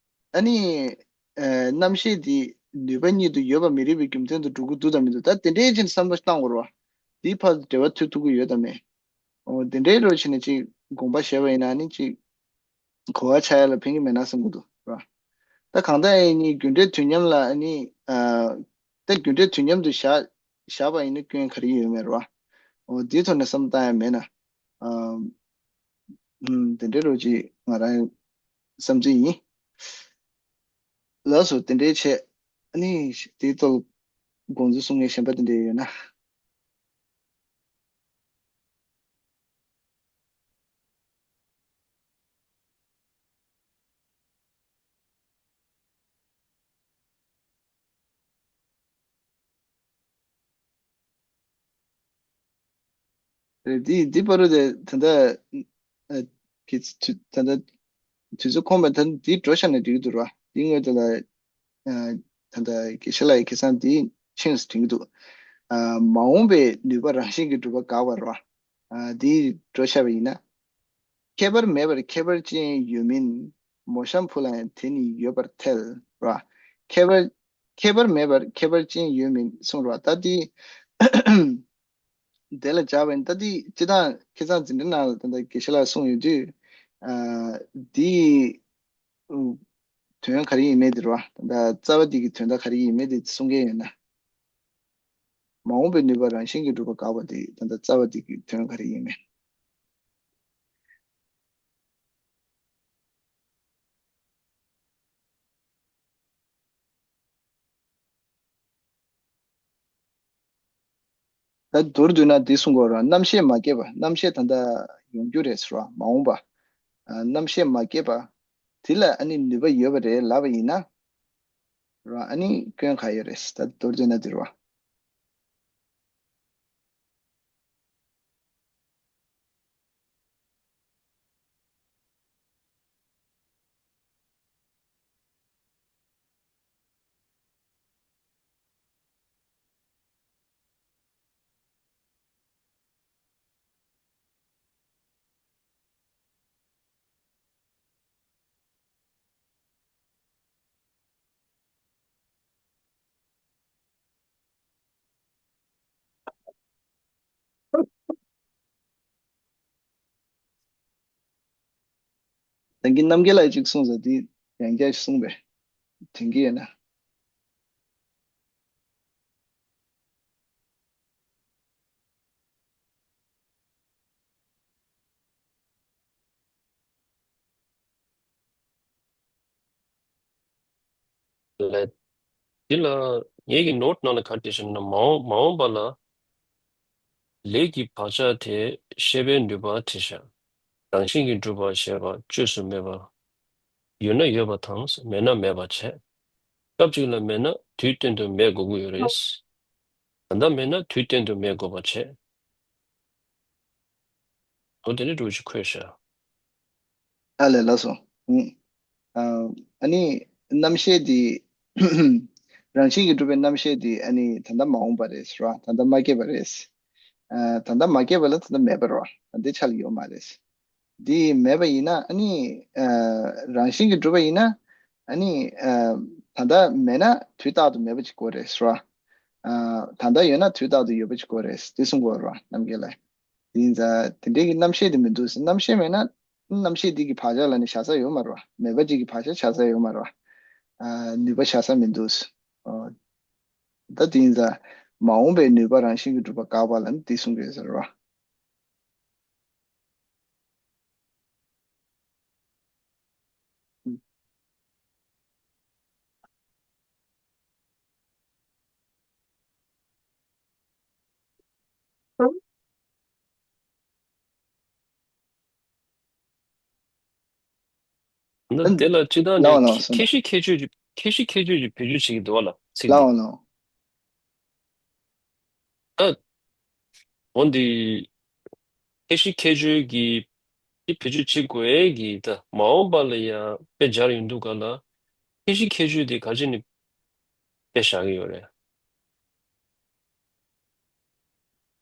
ཨ་ནི། ཨ། རྣམ་ཤེས་འདི་ནུས་པ་ཉིད་དུ་ཡོད་པ་མི་རིགས་པའི་རྒྱུ་མཚན་དུ་འགྲོ་གི་འདུག་དང་མི་འདུག་ད་དེ་འདྲའི་ཅིག་བསམ་བློ་བཏང་དགོས་རེད་བ། འདིའི་ཕར་འབྲེལ་བ་མཐུད་ཐུབ་ཀྱི་ཡོད་དམ་མེད། འོ། དེ་འདྲའི་རོ་བྱས་ནས་ཅིག་དགོངས་པ་བཞེས་པ་ཡིན་ན་ནི་ཅིག་གོ་བ་ཆགས་ཡ་ལ་ཕན་གྱི་མེད་ན་བསམ་གྱི་འདུག་ར། ད་གང་ལྟར་ཡིན་ནའི་རྒྱུ་འབྲས་དུས་མཉམ་ལ་ནི། ཨ། ད་རྒྱུ་འབྲས་དུས་མཉམ་དུ་བཞག་བཞག་པ་ཡིན་ན་སྐྱོན་ག་རེ་ཡོད་མེད་ར། འོ། འདི་ཐོག་ནས་བསམ་བཏང་ཡ་མེད་ན། ཨ། ཨུམ། དེ་འདྲའི་རོ་ཅིག་ང་རང་བསམ་ཚུལ་ཡིན། ལགས་སོ། དེ་འདྲའི་ཆེད། ཨ་ནི་དེའི་ཐོག་དགོངས་ཚུལ་གསུང་མཁན་གཞན་པ་དེ་འདྲ་ཡོད་ན། རེད། འདི་འདི་བར་དུ་དེ་ད་ལྟ་ཨ་གི་དུས་ད་ལྟ་དུས་ཚོད་ཁོམ་པ་ད་འདི་འགྲོ་བཞག་ན་འགྲིག་གི་འདུག་ར། འདི་སྔོན་དེ་ལ་ཨ་ད་ལྟ་དགེ་བཤེས་ལགས་ཀྱིས་ཁ་སང་འདི་ཕྱིན་སོང་དྲན་གྱི་འདུག་ཨ་མ་འོངས་པའི་ནུས་པ་རང་བཞིན་གྱིས་གྲུབ་པ་དགག་པ་ར། ཨ་འདི་འགྲོ་བཞག་པ་ཡིན་ན། ཁྱད་པར་མེད་པར་ཁྱད་པར་ཅན་ཡོད་མིན། མོ་གཤམ་བུ་ལ་ཡང་དེ་ནི་ཡོད་པར་ཐལ་ར། ཁྱད་པར་ཁྱད་པར་མེད་པར་ཁྱད་པར་ཅན་ཡོད་མིན་གསུངས་ར། ད་འདི་དེ་ལ་སྦྱར་བ་ཡིན། ད་འདི་སྤྱིར་བཏང་ཁ་སང་འཛིན་གྲྭ་ནང་ལ་ད་ལྟ་དགེ་བཤེས་ལགས་གསུངས་ཡོད་དུས། ཨ་འདི་དོན་ག་རེ་ཡིན་མིན་དེ་རེད་བ། ད་ལྟ་རྩ་བ་འདི་གི་དོན་དག་ག་རེ་ཡིན་མིན་དེ་གསུང་གི་ཡོད་ན། མ་འོངས་པའི་ནུས་པ་རང་བཞིན་གྱིས་གྲུབ་པ་དགག་པ་དེ་ད་ལྟ་རྩ་བ་འདི་གི་དོན་ག་རེ་ཡིན་མིན། ད་མདོར་བསྡུས་ན་འདི་གསུང་གི་ཡོད་རེད། རྣམ་ཤེས་མ་སྐྱེས་པ། རྣམ་ཤེས་ད་ལྟ་ཡོང་རྒྱུ་རེད་ཟེར་བ། མ་འོངས་པ། ཨ་རྣམ་ཤེས་མ་སྐྱེས་པ་དེ་ལ་ཨ་ནི་ནུས་པ་ཡོད་པ་རེད་ལབ་པ་ཡིན་ན་ར། ཨ་ནི་སྐྱོན་ག་ཡོད་རེད། ད་མདོར་བསྡུས་ན་འདི་རེད་བ། ད་གིན་རྣམ་རྒྱལ་ལགས་ཅིག་གསུངས་ཟེར་དེ་ཡང་བསྐྱར་གསུངས་པས་དྲན་གྱི་ཡོད་ན། ལས། འདི་ལ་ངེད་ཀྱི་ནོཊ་ནང་ལ་ག་རེ་བྲིས་ཤག་ན། མ་འོངས་མ་འོངས་པ་ལ་ལས་ཀྱི་བག་ཆགས་དེ་ཤེས་པའི་ནུས་པ་བྲིས་ཤག་རང་བཞིན་གྱིས་གྲུབ་པ་ཞེས་པ་བཅོས་སུ་མེད་པ། ཡོད་ན་ཡོད་པ་དང་མེད་ན་མེད་པ་བྱས། སྐབས་གཅིག་ལ་མེད་ན་དུས་གཏན་དུ་མེད་དགོས་ཀྱི་ཡོད་རེད། ད་ལྟ་མེད་ན་དུས་གཏན་དུ་མེད་དགོས་པ་བྱས། འོ་དེ་ནས་འགྲོ་ཞིག་འཁོད་ཤག་ཨ་ལས། ལགས་སོ། ཨ་ཨ་ནི་རྣམ་ཤེས་འདི་རང་བཞིན་གྱིས་གྲུབ་པའི་རྣམ་ཤེས་འདི་ཨ་ནི་ད་ལྟ་མ་འོངས་པ་རེད་ཟེར་བ། ད་ལྟ་མ་སྐྱེས་པ་རེད། ཨ་ད་ལྟ་མ་སྐྱེས་པ་ལ་ད་ལྟ་མེད་པ་རེད་བ། ད་ལྟའི་ཆ་ལ་ཡོད་མ་རེད། འདི་མེད་པ་ཡིན་ན་ཨ་ནི་ཨ་རང་བཞིན་གྱིས་གྲུབ་པ་ཡིན་ན་ཨ་ནི་ཨ་ད་ལྟ་མེད་ན་དུས་རྟག་ཏུ་མེད་པ་ཅིག་དགོས་རེད་ཟེར་བ། ཨ་ད་ལྟ་ཡོད་ན་དུས་རྟག་ཏུ་ཡོད་པ་ཅིག་དགོས་རེད། འདི་གསུང་གི་ཡོད་རེད་བ། རྣམ་རྒྱལ་ལགས། དེ་ཡིན་ཙང་དེ་འདྲའི་གི་རྣམ་ཤེས་དེ་མི་འདུག་རྣམ་ཤེས་མེད་ན་རྣམ་ཤེས་འདི་གི་བག་ཆགས་ལ་ནི་བཞག་ས་ཡོད་མ་རེད་བ། མེད་པ་ཅིག་གི་བག་ཆགས་བཞག་ས་ཡོད་མ་རེད་བ། ཨ་ནུས་པ་བཞག་ས་མི་འདུག་ཨོ། ད་དེ་ཡིན་ཙང་མ་འོངས་པའི་ནུས་པ་རང་བཞིན་གྱིས་གྲུབ་པ་དགག་པ་ལ་ནི་འདི་གསུང་གི་ཡོད་ས་རེད་བ། ད་དེ་ལ་སྤྱིར་བཏང་ནས་ལའོ་ལའོ་ཁྱད་ཁྱད་གཞི་ཁྱད་ཆོས་ཀྱི་ཁྱད་གཞི་ཁྱད་ཆོས་ཀྱི་ཁྱད་གཞི་ཁྱད་ཆོས་ཀྱི་བེད་སྤྱོད་བྱེད་ཀྱི་འདུག་བ་ལ་ཚིག་འདི། ལའོ་ལའོ། ད་འོ་འདི་ཁྱད་གཞི་ཁྱད་ཆོས་ཀྱི་འདི་བེད་སྤྱོད་བྱེད་དགོས་ཀྱི། ད་མ་འོངས་པ་ལ་ཡང་དཔེ་སྦྱར་ཡོང་དུས་ག་ལ་ཁྱད་གཞི་ཁྱད་ཆོས་དེ་ག་ཅི་ནས་དཔེ་བཞག་གི་ཡོད་རེད།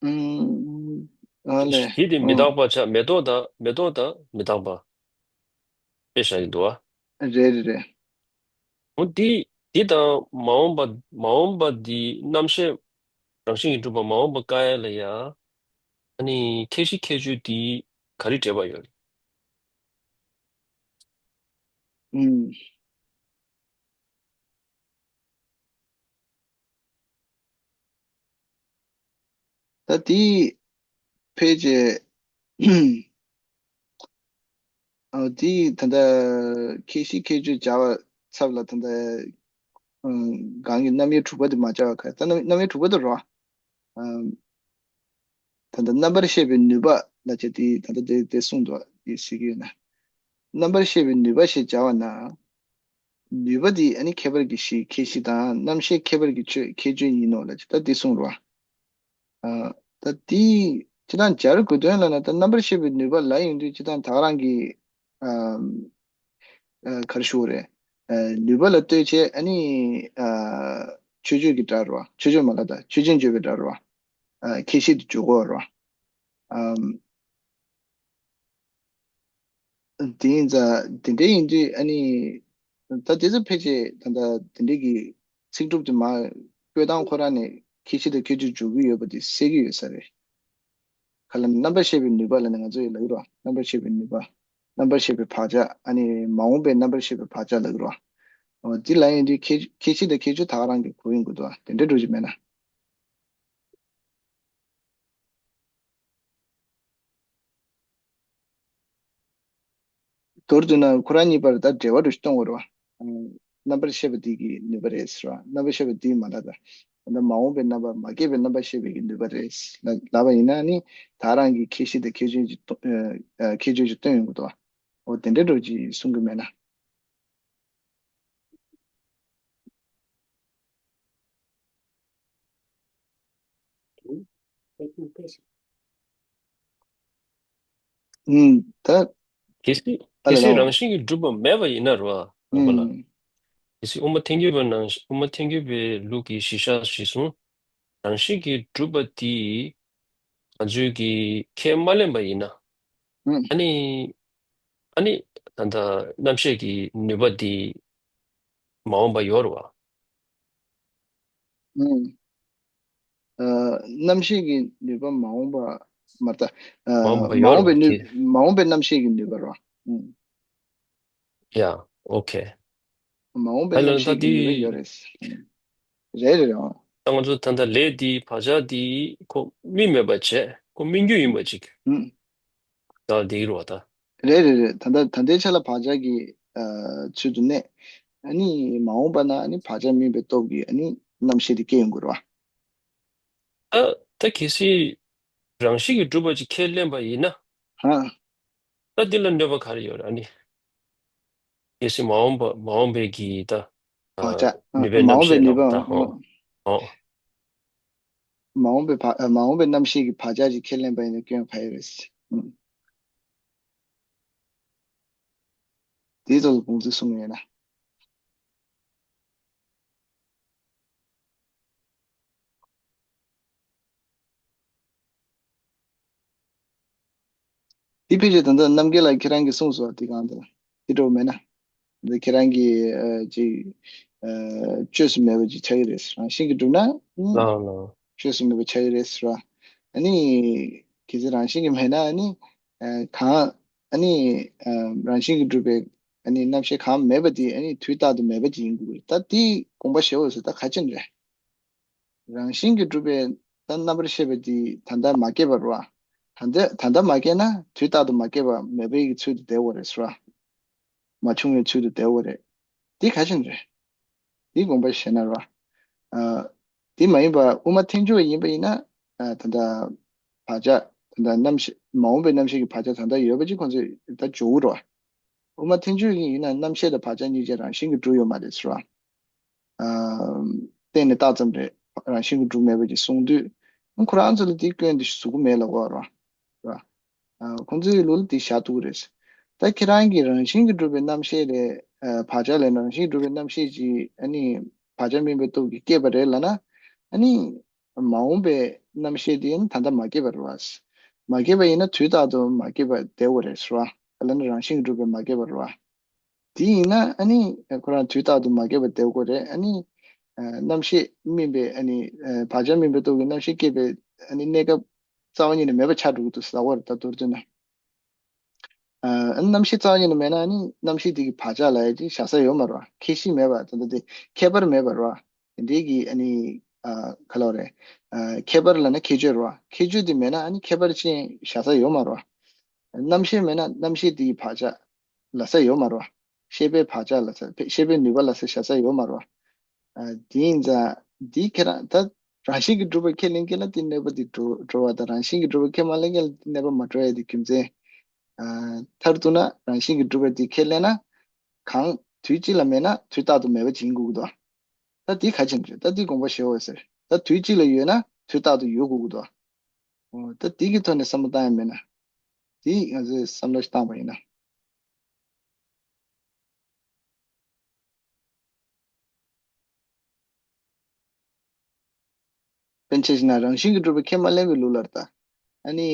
ཨུམ། ཨ་ལས། ཡིད་དེ་མི་རྟག་པ་ཆགས། མེ་ཏོག་དང་མེ་ཏོག་དང་མི་རྟག་པ་དཔེ་བཞག་གི་འདུག་བ། རེད་རེད་རེད། འོ་འདི་འདི་དང་མ་འོངས་པ་མ་འོངས་པ་འདི་རྣམ་ཤེས་རང་བཞིན་གྱིས་གྲུབ་པ་མ་འོངས་པ་བཀག་ཡ་ལ་ཡ། ཨ་ནི་ཁྱད་གཞི་ཁྱད་ཆོས་འདི་ག་རེ་འབྲེལ་བ་ཡོད་རེད། ཨུམ། ད་དེ་ཕལ་ཆེར་ཨ་དེ་ད་ལྟ་ཁྱད་གཞི་ཁྱད་ཆོས་སྦྱར་བ་ཚབ་ལ་ད་ལྟ་ཨ་གང་གི་རྣམ་དབྱེ་དྲུག་པ་དེ་མ་སྦྱར་བ་ག་ད་རྣམ་རྣམ་དབྱེ་དྲུག་པ་དེ་རོ། ཨ་ད་ལྟ་རྣམ་པར་ཤེས་པའི་ནུས་པ་ལ་བྱས་ཏེ་ད་ལྟ་དེ་དེ་གསུངས་འདུག་དེ་ཟེར་གྱི་ཡོད་ན། རྣམ་པར་ཤེས་པའི་ནུས་པ་ཞེས་བྱ་བ་ན། ནུས་པ་དེ་ཨ་ནི་ཁྱད་པར་གྱི་གཞི་ཁྱད་གཞི་དང་། རྣམ་ཤེས་ཁྱད་པར་གྱི་ཆོས་ཁྱད་ཆོས་ཡིན་ནོ་ལ་བྱས་ད་དེ་གསུངས་རོ། ཨ་ད་དེ་ སྤྱིར་བཏང་སྦྱར་དགོས་དོན་ལབ་ན། ད་རྣམ་པར་ཤེས་པའི་ནུས་པ་ལབ་ཡོང་དུས། སྤྱིར་བཏང་ད་ག་རང་གི་ཨ་ཨ་ག་རེ་ཞུ་དགོས་རེད། ཨ་ནུས་པ་ལ་ལྟོས་བྱས། ཨ་ནི་ཨ་མཆོད་བརྗོད་ཀྱི་སྒྲ་རེད་བ། མཆོད་བརྗོད་མ་ལབ། ད་མཆོད་བརྗོད་བརྗོད་པའི་སྒྲ་རེད་བ། ཨ་ཁྱད་གཞི་དེ་འཇུག་དགོས་རེད་བ། ཨམ། དེ་ཡིན་ཙང་དེ་འདྲ་ཡིན་དུས། ཨ་ནི་ད་དེ་ཚོ་ཕལ་ཆེར་ད་ལྟ་དེ་འདྲའི་གི་ཚིག་གྲུབ་དེ་མར་བཀོད་སྟངས་ཁོ་རང་ནས་ཁྱད་གཞི་དང་ཁྱད་ཆོས་འཇུག་གི་ཡོད་པ་དེ་གསལ་གྱི་ཡོད་ས་རེད། ག་ལ་རྣམ་པར་ཤེས་པའི་ནུས་པ་ལབ་ནས་ང་ཚོ་ཡི་ལབ་ཀྱི་རེད་བ། རྣམ་པར་ཤེས་པའི་ནུས་པ། རྣམ་པར་ཤེས་པའི་བག་ཆགས། ཨ་ནི་མ་འོངས་པའི་རྣམ་པར་ཤེས་པའི་བག་ཆགས་ལབ་ཀྱི་རེད་བ། འོ་དེ་ལབ་ཡོང་དུས་ཁྱད་ཁྱད་གཞི་དང་ཁྱད་ཆོས་ད་ག་རང་གི་གོ་ཡོང་གི་འདུག་བ། དེ་འདྲ་འགྲོ་གི་མེད་ན། མདོར་བསྡུས་ན་ཁོ་རང་གཉིས་བར་ད་འབྲེལ་བ་འདྲ་ཞིག་གཏོང་དགོས་རེད་བ། རྣམ་པར་ཤེས་པ་འདི་གི་ནུས་པ་རེད་ཟེར་བ། རྣམ་པར་ཤེས་པ་འདི་མ་ལབ། ད་ད་མ་འོངས་པའི་རྣམ་པ། མ་སྐྱེས་པའི་རྣམ་པར་ཤེས་པའི་གི་ནུས་པ་རེད་ལབ་པ་ཡིན་ན། ཨ་ནི་ད་རང་གི་ཁྱད་གཞི་དང་ཁྱད་ཆོས་ཅིག་སྟོན། ཨ་ཁྱད་ཆོས་ཅིག་སྟོན་ཡོང་གི་འདུག་བ། འོ་དེ་འདྲ་འདྲ་ཅིག་གསུང་གི་མེད་ན། ཨུམ། ད། གལ་སྲིད་ཨ་ལས། གལ་སྲིད་ལའོ། རང་བཞིན་གྱིས་གྲུབ་པ་མེད་པ་ཡིན་ན་རེད་བ། ཨུམ། གལ་སྲིད་དབུ་མ་ཐལ་འགྱུར་བའི་ནང་། དབུ་མ་ཐལ་འགྱུར་བའི་ལུགས་ཀྱི་གཞི་བཞག་གཞི་བཟུང་། རང་བཞིན་གྱིས་གྲུབ་པ་དེ་ང་ཚོས་ཀྱིས་ཁས་མ་ལེན་པ་ཡིན་ན། ཨུམ། ཨ་ནི། ཨ་ནི་ད་ལྟ་རྣམ་ཤེས་ཀྱི་ནུས་པ་དེ་མ་འོངས་པ་ཡོད་རེད་བ། ཨུམ། ཨ་རྣམ་ཤེས་ཀྱི་ནུས་པ་མ་འོངས་པ་མ་རེད་ད། ཨ་མ་འོངས་པ་མ་ཡོད་འོངས་རེད་པའི་བ་ནུས། དེ། མ་འོངས་པའི་རྣམ་ཤེས་ཀྱི་ནུས་པ་རེད་བ། ཨུམ། ཡ། ཨོ་ཁེ། མ་འོངས་པའི། ཨ་ལ་རྣམ་ཤེས་ཀྱི་ནུས་པ་ཡོད་རེད། ད་དེ། རེད་རེད་རེད། ཨང་། ད་ང་ཚོ་ད་ལྟ་ལས་འདིའི་བག་ཆགས་འདི་ཁོ་དམིགས་མེད་པ་བྱས། ཁོ་སྨིན་རྒྱུ་ཡིན་པ་ཅིག་ཨུམ། ད་འདི་རུ་བ་ད། རེད་རེད་རེད། ད་ལྟ་ད་ལྟའི་ཆ་ལ་བག་ཆགས་ཀྱི་ཨ་ཚུལ་དུ་གནས། ཨ་ནི་མ་འོངས་པ་ན་ཨ་ནི་བག་ཆགས་སྨིན་པའི་སྟོབས་ཀྱིས་ཨ་ནི་རྣམ་ཤེས་དེ་སྐྱེ་ཡོང་གི་རེད་བ། ད་ད་གལ་སྲིད་རང་བཞིན་གྱིས་གྲུབ་པ་ཅིག་ཁས་ལེན་པ་ཡིན་ན། ཧ། ད་འདི་ལ་གནོད་པ་ག་རེ་ཡོད་རེད། ཨ་ནི་གལ་སྲིད་མ་འོངས་པ། མ་འོངས་པའི་གི་ད། ཨ། བག་ཆགས། ཨ། ནུས་པའི་མ་རྣམ་འོངས་པའི་ཤེས་ནུས་པ། ནང་ད། ཨ། ཧོ། ཧོ། མ་འོངས་པའི་བག་ཨ་མ་འོངས་པའི་རྣམ་ཤེས་ཀྱི་བག་ཆགས་ཅིག་ཁས་ལེན་པ་ཡིན་ན་སྐྱོན་ག་ཡོད་རེད། ཨུམ། དེའི་ཐོག་ལ་དགོངས་ཚུལ་གསུང་ཡོད་ན། དེ་ཕལ་ཆེར་ད་ལྟ་རྣམ་རྒྱལ་ལགས་ཁྱེད་རང་གིས་གསུངས་སོང་། དེ་གང་དེ་ལ་དེ་འགྲོ་མེད་ན། འདི་ཁྱེད་རང་གིས་ཨ་ཅིག་ཨ་བཅོས་སུ་མེད་པ་ཅིག་ཆགས་ཀྱི་རེད། རང་བཞིན་གྱིས་གྲུབ་ན། ཨུམ། ལགས་ལགས། བཅོས་སུ་མེད་པ་ཆགས་ཀྱི་རེད་ཟེར་བ། ཨ་ནི་གལ་སྲིད་རང་བཞིན་གྱིས་མེད་ན། ཨ་ནི་ཨ་གང་། ཨ་ནི་ཨ་རང་བཞིན་གྱིས་གྲུབ་པའི་ཨ་ནི་རྣམ་ཤེས་གང་མེད་པ་དེ་ཨ་ནི་དུས་རྟག་ཏུ་མེད་པ་ཅིག་ཡིན་དགོས་ཀྱི་རེད། ད་དེ་དགོངས་པ་བཞེས་འོས་ཟེར། ད་ག་ཅི་ནས་རེད། རང་བཞིན་གྱིས་གྲུབ་པའི་ད་རྣམ་པར་ཤེས་པ་དེ་ད་ལྟ་མ་སྐྱེས་པ་རེད་བ། ད་ལྟ་ད་ལྟ་མ་སྐྱེས་ན་དུས་རྟག་ཏུ་མ་སྐྱེས་པ་མེད་པའི་གི་ཚུལ་དུ་བསྡད་དགོས་རེད་ཟེར་བ། མ་བྱུང་བའི་ཚུལ་དུ་བསྡད་དགོས་རེད། དེ་ག་ཅི་ནས་རེད། དེ་དགོངས་པ་བཞེས་ན་རེད་བ། ཨ་དེ་མ་ཡིན་པ་དབུ་མ་ཐལ་འགྱུར་བ་ཡིན་པ་ཡིན་ན། ཨ་ད་ལྟ་བག་ཆགས། ད་ལྟ་རྣམ་ཤེས། མ་འོངས་པའི་རྣམ་ཤེས་ཀྱི་བག་ཆགས་ད་ལྟ་ཡོད་པ་ཅིག་ཁོང་ཚོས་ད་འཇོག་གི་རེད་བ། དབུ་མ་ཐལ་འགྱུར་གྱི་ཡིན་ན་རྣམ་ཤེས་དང་བག་ཆགས་གཉིས་ཆ་རང་བཞིན་གྱིས་གྲུབ་ཡོད་མ་རེད་ཟེར་བ། ཨ་གཏན་ནས་རྟགས་ཙམ་རེད། རང་བཞིན་གྱིས་གྲུབ་མེད་པ་ཅིག་གསུངས་དུས། ཁོ་རང་ཚོ་ལ་དེ་སྐྱོན་དེ་བཟོ་གི་མེད་ལབ་དགོས་རེད་བ། ཨ་ཁོང་ཚོའི་ལུགས་ལ་དེ་བཞག་ཐུབ་ཀྱི་རེད། ད་ཁྱེད་རང་གིས་རང་བཞིན་གྱིས་གྲུབ་པའི་རྣམ་ཤེས་རེད། ཨ་བག་ཆགས་ལབ་ན་རང་བཞིན་གྱིས་གྲུབ་པའི་རྣམ་ཤེས་ཅིག་ཨ་ནི་བག་ཆགས་སྨིན་པའི་སྟོབས་ཀྱིས་སྐྱེས་པ་རེད་ལབ་ན། ཨ་ནི་མ་འོངས་པའི་རྣམ་ཤེས་དེ་ཨ་ནི་ད་ལྟ་མ་སྐྱེས་པ་རེད་བ། མ་སྐྱེས་པ་ཡིན་ན་དུས་རྟག་ཏུ་མ་སྐྱེས་པ་བསྡད་དགོས་རེད་ཟེར་བ། ག་ལབ་ན་རང་བཞིན་གྱིས་གྲུབ་པའི་མ་སྐྱེས་པ་རེད་བ། དེ་ཡིན་ན་ཨ་ནི་ཁོ་རང་དུས་རྟག་ཏུ་མ་སྐྱེས་པ་བསྡད་དགོས་རེད། ཨ་ནི་ཨ་རྣམ་ཤེས་སྨིན་པའི། ཨ་ནི་ཨ་བག་ཆགས་སྨིན་པའི་སྟོབས་ཀྱིས་རྣམ་ཤེས་སྐྱེས་པའི་ཨ་ནི་གནས་སྐབས་རྩ་བ་ཉིད་ནས་མེད་པ་ཆགས་འགྲོ་གི་འདུག་ཟེར་བ་རེད། ད་མདོར་བསྡུས་ན། ཨ་རྣམ་ཤེས་རྩ་བ་ཉིད་ནས་མེད་ན་ཨ་ནི་རྣམ་ཤེས་དེ་གི་བག་ཆགས་ལབ་ཡ་ཅིག་བཞག་ས་ཡོད་མ་རེད་བ། ཁྱད་གཞི་མེད་པ། ད་ལྟ་དེ་ཁྱད་པར་མེད་པ་རེད་བ། དེ་འདྲའི་གི་ཨ་ནི་ཨ་ག་ལབ་རེད། ཨ་ཁྱད་པར་ལབ་ན་ཁྱད་ཆོས་རེད་བ། ཁྱད་ཆོས་དེ་མེད་ན་ཨ་ནི་ཁྱད་པར་ཅན་བཞག་ས་ཡོད་མ་རེད་བ། རྣམ་ཤེས་མེད་ན་རྣམ་ཤེས་དེ་གི་བག་ཆགས་ལབ་ས་ཡོད་མ་རེད་བ། ཤེས་པའི་བག་ཆགས་ལབ་ས། ཤེས་པའི་ནུས་པ་ལབ་ས་བཞག་ས་ཡོད་མ་རེད་བ། ཨ་དེ་ཡིན་ཙང་འདི་ཁྱེད་རང་ད་རང་བཞིན་གྱིས་གྲུབ་པ་ཁས་ལེན་མཁན་ལ་དེ་གནོད་པ་དེ་འགྲོ་འགྲོ་བ་དང་། རང་བཞིན་གྱིས་གྲུབ་པ་ཁས་མ་ལེན་མཁན་ལ་དེ་གནོད་པ་མ་འགྲོ་ཡ་དེ་རྒྱུ་མཚན། ཨ་མཐར་གཏུགས་ན་རང་བཞིན་གྱིས་གྲུབ་པ་དེ་ཁས་ལེན་ན། གང་དུས་གཅིག་ལ་མེད་ན་དུས་རྟག་ཏུ་མེད་པ་ཅིག་ཡིན་དགོས་ཀྱི་འདུག་ད་དེ་ག་ཅི་ནས་རེད། ད་དེ་དགོངས་པ་བཞེས་འོས་ཟེར། ད་དུས་གཅིག་ལ་ཡོད་ན་དུས་རྟག་ཏུ་ཡོད་དགོས་ཀྱི་འདུག་ཨོ། ད་དེ་གི་ཐོག་ནས་བསམ་བློ་བཏང་ཡ་མེད་ན། དེ་ང་ཚོས་བསམ་བློ་ཞིག་བཏང་པ་ཡིན་ན། པཎ་ཆེན་ཞིག་ན་རང་བཞིན་གྱིས་གྲུབ་པ་ཁས་མ་ལེན་པའི་ལུགས་ལ་ད། ཨ་ནི།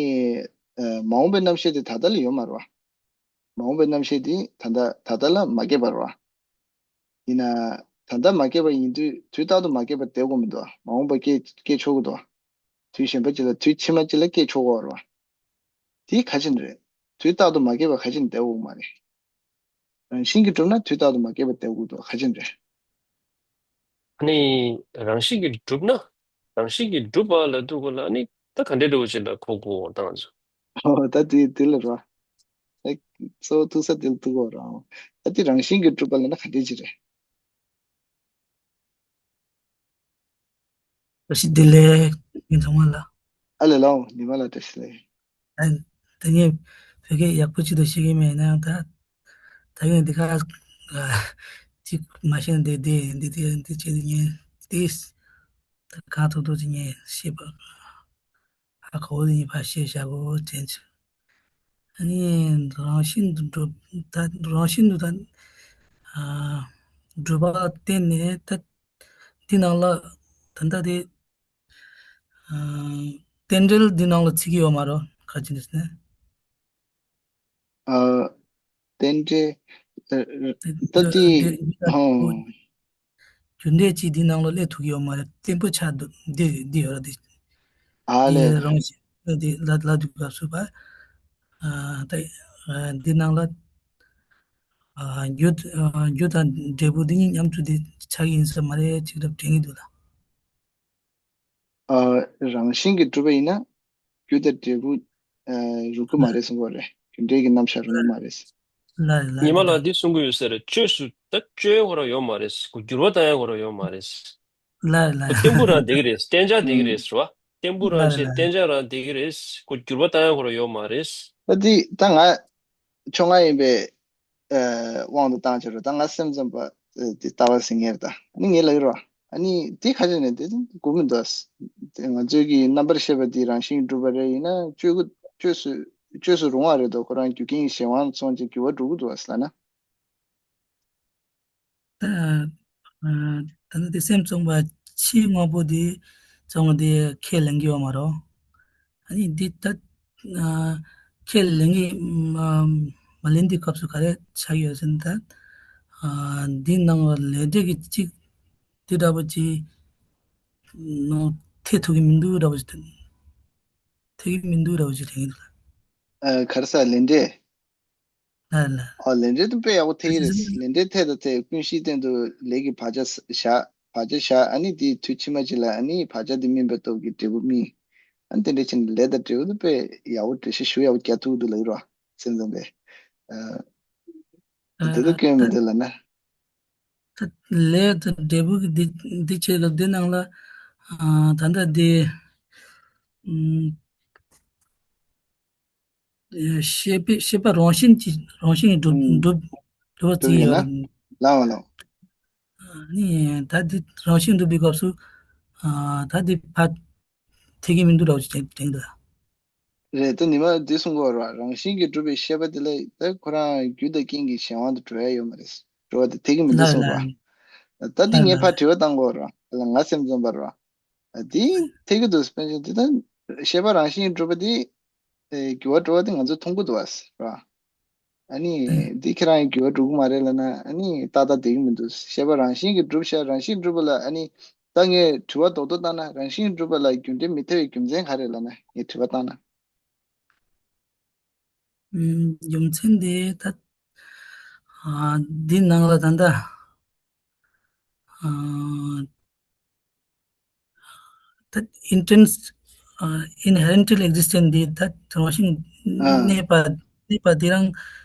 ཨ། མ་འོངས་པའི་རྣམ་ཤེས་དེ་ད་ལྟ་ལ་ཡོད་མ་རེད་བ། མ་འོངས་པའི་རྣམ་ཤེས་དེ་ད་ལྟ་ད་ལྟ་ལ་མ་སྐྱེས་པ་རེད་བ། ཡིན་ན། ད་ལྟ་མ་སྐྱེས་པ་ཡིན་དུས་དུས་རྟག་ཏུ་མ་སྐྱེས་པ་བསྡད་དགོས་མི་འདུག་མ་འོངས་པ་སྐྱེ་སྐྱེ་ཆོག་གི་འདུག་དུས་གཞན་པ་ཅིག་ལ། དུས་ཕྱི་མ་ཅིག་ལ་སྐྱེ་ཆོག་གི་རེད་བ། དེ་ག་ཅི་རེད། དུས་རྟག་ཏུ་མ་སྐྱེས་པ་ག་ཅི་བསྡད་དགོས་མ་རེད། རང་བཞིན་གྱིས་གྲུབ་ན་དུས་རྟག་ཏུ་མ་སྐྱེས་པ་བསྡད་དགོས་འདུག་ག་ཅི་རེད། ཨ་ནི། རང་བཞིན་གྱིས་གྲུབ་ན། རང་བཞིན་གྱིས་གྲུབ་པ་ལབ་དུས་སྐོར་ལ་ཨ་ནི་ད་ག་འདྲའི་འདྲ་བོ་ཅིག་ལ་གོ་དགོས་ད་ང་ཚོ། ཨོ། ད་དེ་དེ་ལ་རོ། ད་གཙོ་བོ་ཐུག་ས་དེ་ལ་ཐུག་གོ་རང་། ད་དེ་རང་བཞིན་གྱིས་གྲུབ་པ་ལབ་ན་ག་འདྲ་ཅིག་རེད། བཀྲ་ཤིས་བདེ་ལེགས་ཉིན་ཚང་མ་ལ། ཨ་ལེ་ལགས། ཉི་མ་ལ་བཀྲ་ཤིས་བདེ་ལེགས། ཨ། ད་ངས་བོད་སྐད་ཡག་པོ་ཅིག་ཏུ་ཤེས་ཀྱི་མེད་ན་ཡང་ད། ད་ངས་འདི་ག་ཅིག་མ་ཤེས་ན་འདི་འདི་འདི་འདི་འདི་བྱེད་དུ་ངས་འདི་ད་གང་ཐུབ་ཐུབ་ཅིག་ངས་ཤེས་པ། ཧ་གོ་བོ་ཡིན་པ་ཤེས་བྱ་བོ་དྲན་བྱུང་། ཨ་ནི་རང་བཞིན་དུ་གྲུབ་ད་རང་བཞིན་དུ་ད་ཨ་གྲུབ་པ་བརྟེན་ནས་ད་འདི་ནང་ལ་ད་ལྟ་དེ་ཨ་རྟེན་འབྲེལ་འདི་ནང་ལ་ཚིག་གི་ཡོད་མ་རེད་ག་ཅི་ནས་ཟེར་ན། ཨ། རྟེན་འབྲེལ། ཨ། ཨ། ད་དེ། ཨ། རྒྱུ་འབྲས་ཅིག་འདི་ནང་ལ་སླེབས་ཐུབ་ཀྱི་ཡོད་མ་རེད། བརྟན་པོ་ཆགས་འདུག་འདི་འདི་ཡོད་རེད་དེ། ཨ་ལས། འདི་རང་བཞིན་འདི་ལ་ལ་དུས་སྐབས་སུ་བ། ཨ། ད་ཨ་འདི་ནང་ལ་ཨ་རྒྱུ་ཨ་རྒྱུ་དང་འབྲས་བུ་འདི་གཉིས་མཉམ་དུ་འདི་ཆགས་ཀྱི་ཡིན་ས་མ་རེད་ཅིག་འདྲ་དྲན་གྱི་འདུག་ལ། ཨ། རང་བཞིན་གྱིས་གྲུབ་པ་ཡིན་ན། རྒྱུ་དང་འབྲས་བུ། ཨ། རུང་གི་མ་རེད་གསུང་གི་རེད། རྒྱུ་འབྲས་ཀྱི་རྣམ་གཞག་རུང་གི་མ་རེད། ལ་ལ་ཉི་མ་ལགས་འདི་གསུང་གི་ཡོད་ས་རེད། བཅོས་སུ་ད་བཅོས་ཡ་ཁོ་རང་ཡོད་མ་རེད། ཁོ་འགྱུར་བ་བཏང་ཡ་ཁོ་རང་ཡོད་མ་རེད། ལ་ལ་ཁོ་བརྟན་པོ་རང་བསྡད་ཀྱི་རེད། གཏན་འཇགས་བསྡད་ཀྱི་རེད་ཟེར་བ། བརྟན་པོ་རང་བཞིན་གཏན་འཇགས་རང་བསྡད་ཀྱི་རེད། ཁོ་འགྱུར་བ་བཏང་ཡ་ཁོ་རང་ཡོད་མ་རེད། ད་འདི་ད་ང་ཕྱོགས་སྔ་ཡིན་པས། ཨ། དབང་དུ་བཏང་བྱས་རོ། ད་ང་སེམས་ཙམ་པ། ཨ། དེ་ལྟ་བ་ཟིན་ངེས་རེད་ད། ཨ་ནི་ངས་ལབ་ཀྱི་རོ། ཨ་ནི་དེ་ཁ་ཅིག་ནས་དེ་དགོས་མི་འདུག་དེ་ང་ཚོའི་གི་རྣམ་པར་ཤེས་པ་དེ་རང་བཞིན་གྱིས་གྲུབ་པ་རེད། ཡིན་ན་བཅོས་ཀྱི་བཅོས་སུ་བཅོས་སུ་རུང་བ་རེད་དོ། ཁོ་རང་རྒྱུ་རྐྱེན་གྱི་གཞན་དབང་སོང་ཅིག་འགྱུར་བ་འགྲོ་གི་འདུག་ཟེར་ལབ་ན། ད་ཨ་ད་ནི་དེ་སེམས་གཙང་པ་ཆེས་དངོས་པོ་དེ་གཙང་པོ་དེ་ཁས་ལེན་གྱི་ཡོད་མ་རེད། ཨ་ནི་འདི་ལྟ། ཨ། ཁས་ལེན་གྱི་མ་མ་ལེན་དུས་སྐབས་སུ་ག་རེ་ཆགས་ཡོད་ཟེར་ན་ད། ཨ། འདི་ནང་ལ་ལས་འབྲས་ཀྱི་གཅིག་འདི་འདྲ་པོ་ཅིག་ནང་ཐེ་ཐུབ་ཀྱི་མི་འདུག་འདྲ་པོ་ཞིག་ཐེ་གི་མི་འདུག་འདྲ་པོ་ཞིག་དྲན་གྱི་འདུག་ཨ། ག་རེ་ཟེར། ལས་འབྲས། ལ་ལ། ཨ། ལས་འབྲས་དེ་དཔེ་ཡག་པོ་ཐེ་གི་རེད། ལས་འབྲས་ཐད་དང་ཐད། ཀུན་གཞིའི་སྟེང་དུ་ལས་ཀྱི་བག་ཆགས་བཞག་བག་ཆགས་བཞག་ཨ་ནི་དེའི་དུས་ཕྱི་མ་ཅིག་ལ་ཨ་ནི་བག་ཆགས་དེ་སྨིན་པའི་སྟོབས་ཀྱིས་འབྲས་བུ་སྨིན། ཨ་ནི་དེ་འདྲ་བྱས་ནས་ལས་དང་འབྲས་བུ་དེ་དཔེ་ཡག་པོ་འགྲེལ་བཤད་ཞུ་ཡག་པོ་རྒྱག་ཐུབ་འདུག་ལབ་ཀྱི་རོ། སེམས་ཙམ་པས། ཨ། ཨ། དེ་ལ་སྐྱོན་མི་འདུག་ལབ་ན། ད་ལས་དང་འབྲས་བུ་གི་འདི་འདི་བྱེད་ལ་འདི་ནང་ལ། ཨ། ད་ལྟ་འདི། ཨུམ། ཤེས་པའི་ཤེས་པ་རང་བཞིན་གྱིས་རང་བཞིན་གྱིས་གྲུབ་ཨུམ། གྲུབ་གྲུབ་པ་བརྩི་ཡོད་རེད། ལའོ་ལའོ། ནི་ད་འདི་རང་བཞིན་གྲུབ་པའི་སྐབས་སུ། ཨ། ད་འདི་ཕར་ཐེ་གི་མི་འདུག་ར་བ་ཅིག་དྲན་གྱི་འདུག་རེད། ད་ཉི་མ་འདི་གསུང་གི་ཡོད་རེད་བ། རང་བཞིན་གྱིས་གྲུབ་པའི་ཤེས་པ་དེ་ལ་ད་ཁོ་རང་རྒྱུ་དང་རྐྱེན་གྱི་གཞན་དབང་དུ་འགྲོ་ཡ་ཡོད་མ་རེད། འགྲོ་བ་དེ་ཐེ་གི་མི་འདུག་གསུང་གི་ཡོད་རེད་བ། ད་འདི་ངས་ཕར་དྲི་བ་བཏང་གི་ཡོད་རེད་བ། ང་སེམས་ཙམ་པ་རེད་བ། དེ་ཐེ་གི་འདུག་སྤེན་ཆེན་དེ་ད་ཤེས་པ་རང་བཞིན་གྱིས་གྲུབ་པ་དེ། ཨེ། འགྱུར་བ་འགྲོ་བ་དེ་ང་ཚོས་མཐོང་གི་འདུག་བ། ར། ཨ་ནི་དེ་ཁྱེད་རང་གི་འགྱུར་བ་འགྲོ་གི་མ་རེད་ལབ་ན་ཨ་ནི་ཏག་ཏག་བསྡད་ཀྱི་མི་འདུག་ཤེས་པ་རང་བཞིན་གྱིས་གྲུབ་ཤག་རང་བཞིན་གྲུབ་པ་ལ་ཨ་ནི་ད་ངས་དྲི་བ་རྡོག་རྡོག་བཏང་ན་རང་བཞིན་གྲུབ་པ་ལ་རྒྱུ་འབྲས་མི་འཐད་པའི་རྒྱུ་མཚན་ག་རེ་ལབ་ན་ངས་དྲི་བ་བཏང་ན། ཨུམ། རྒྱུ་མཚན་དེ་ད་ཨ་འདི་ནང་ལ་ད་ལྟ་ཨ། ད་ཨིན་ཊེན་ཨ། inherently existent འདི་ད་རང་བཞིན་ཨ། གནས་པ་གནས་པ་འདི་རང་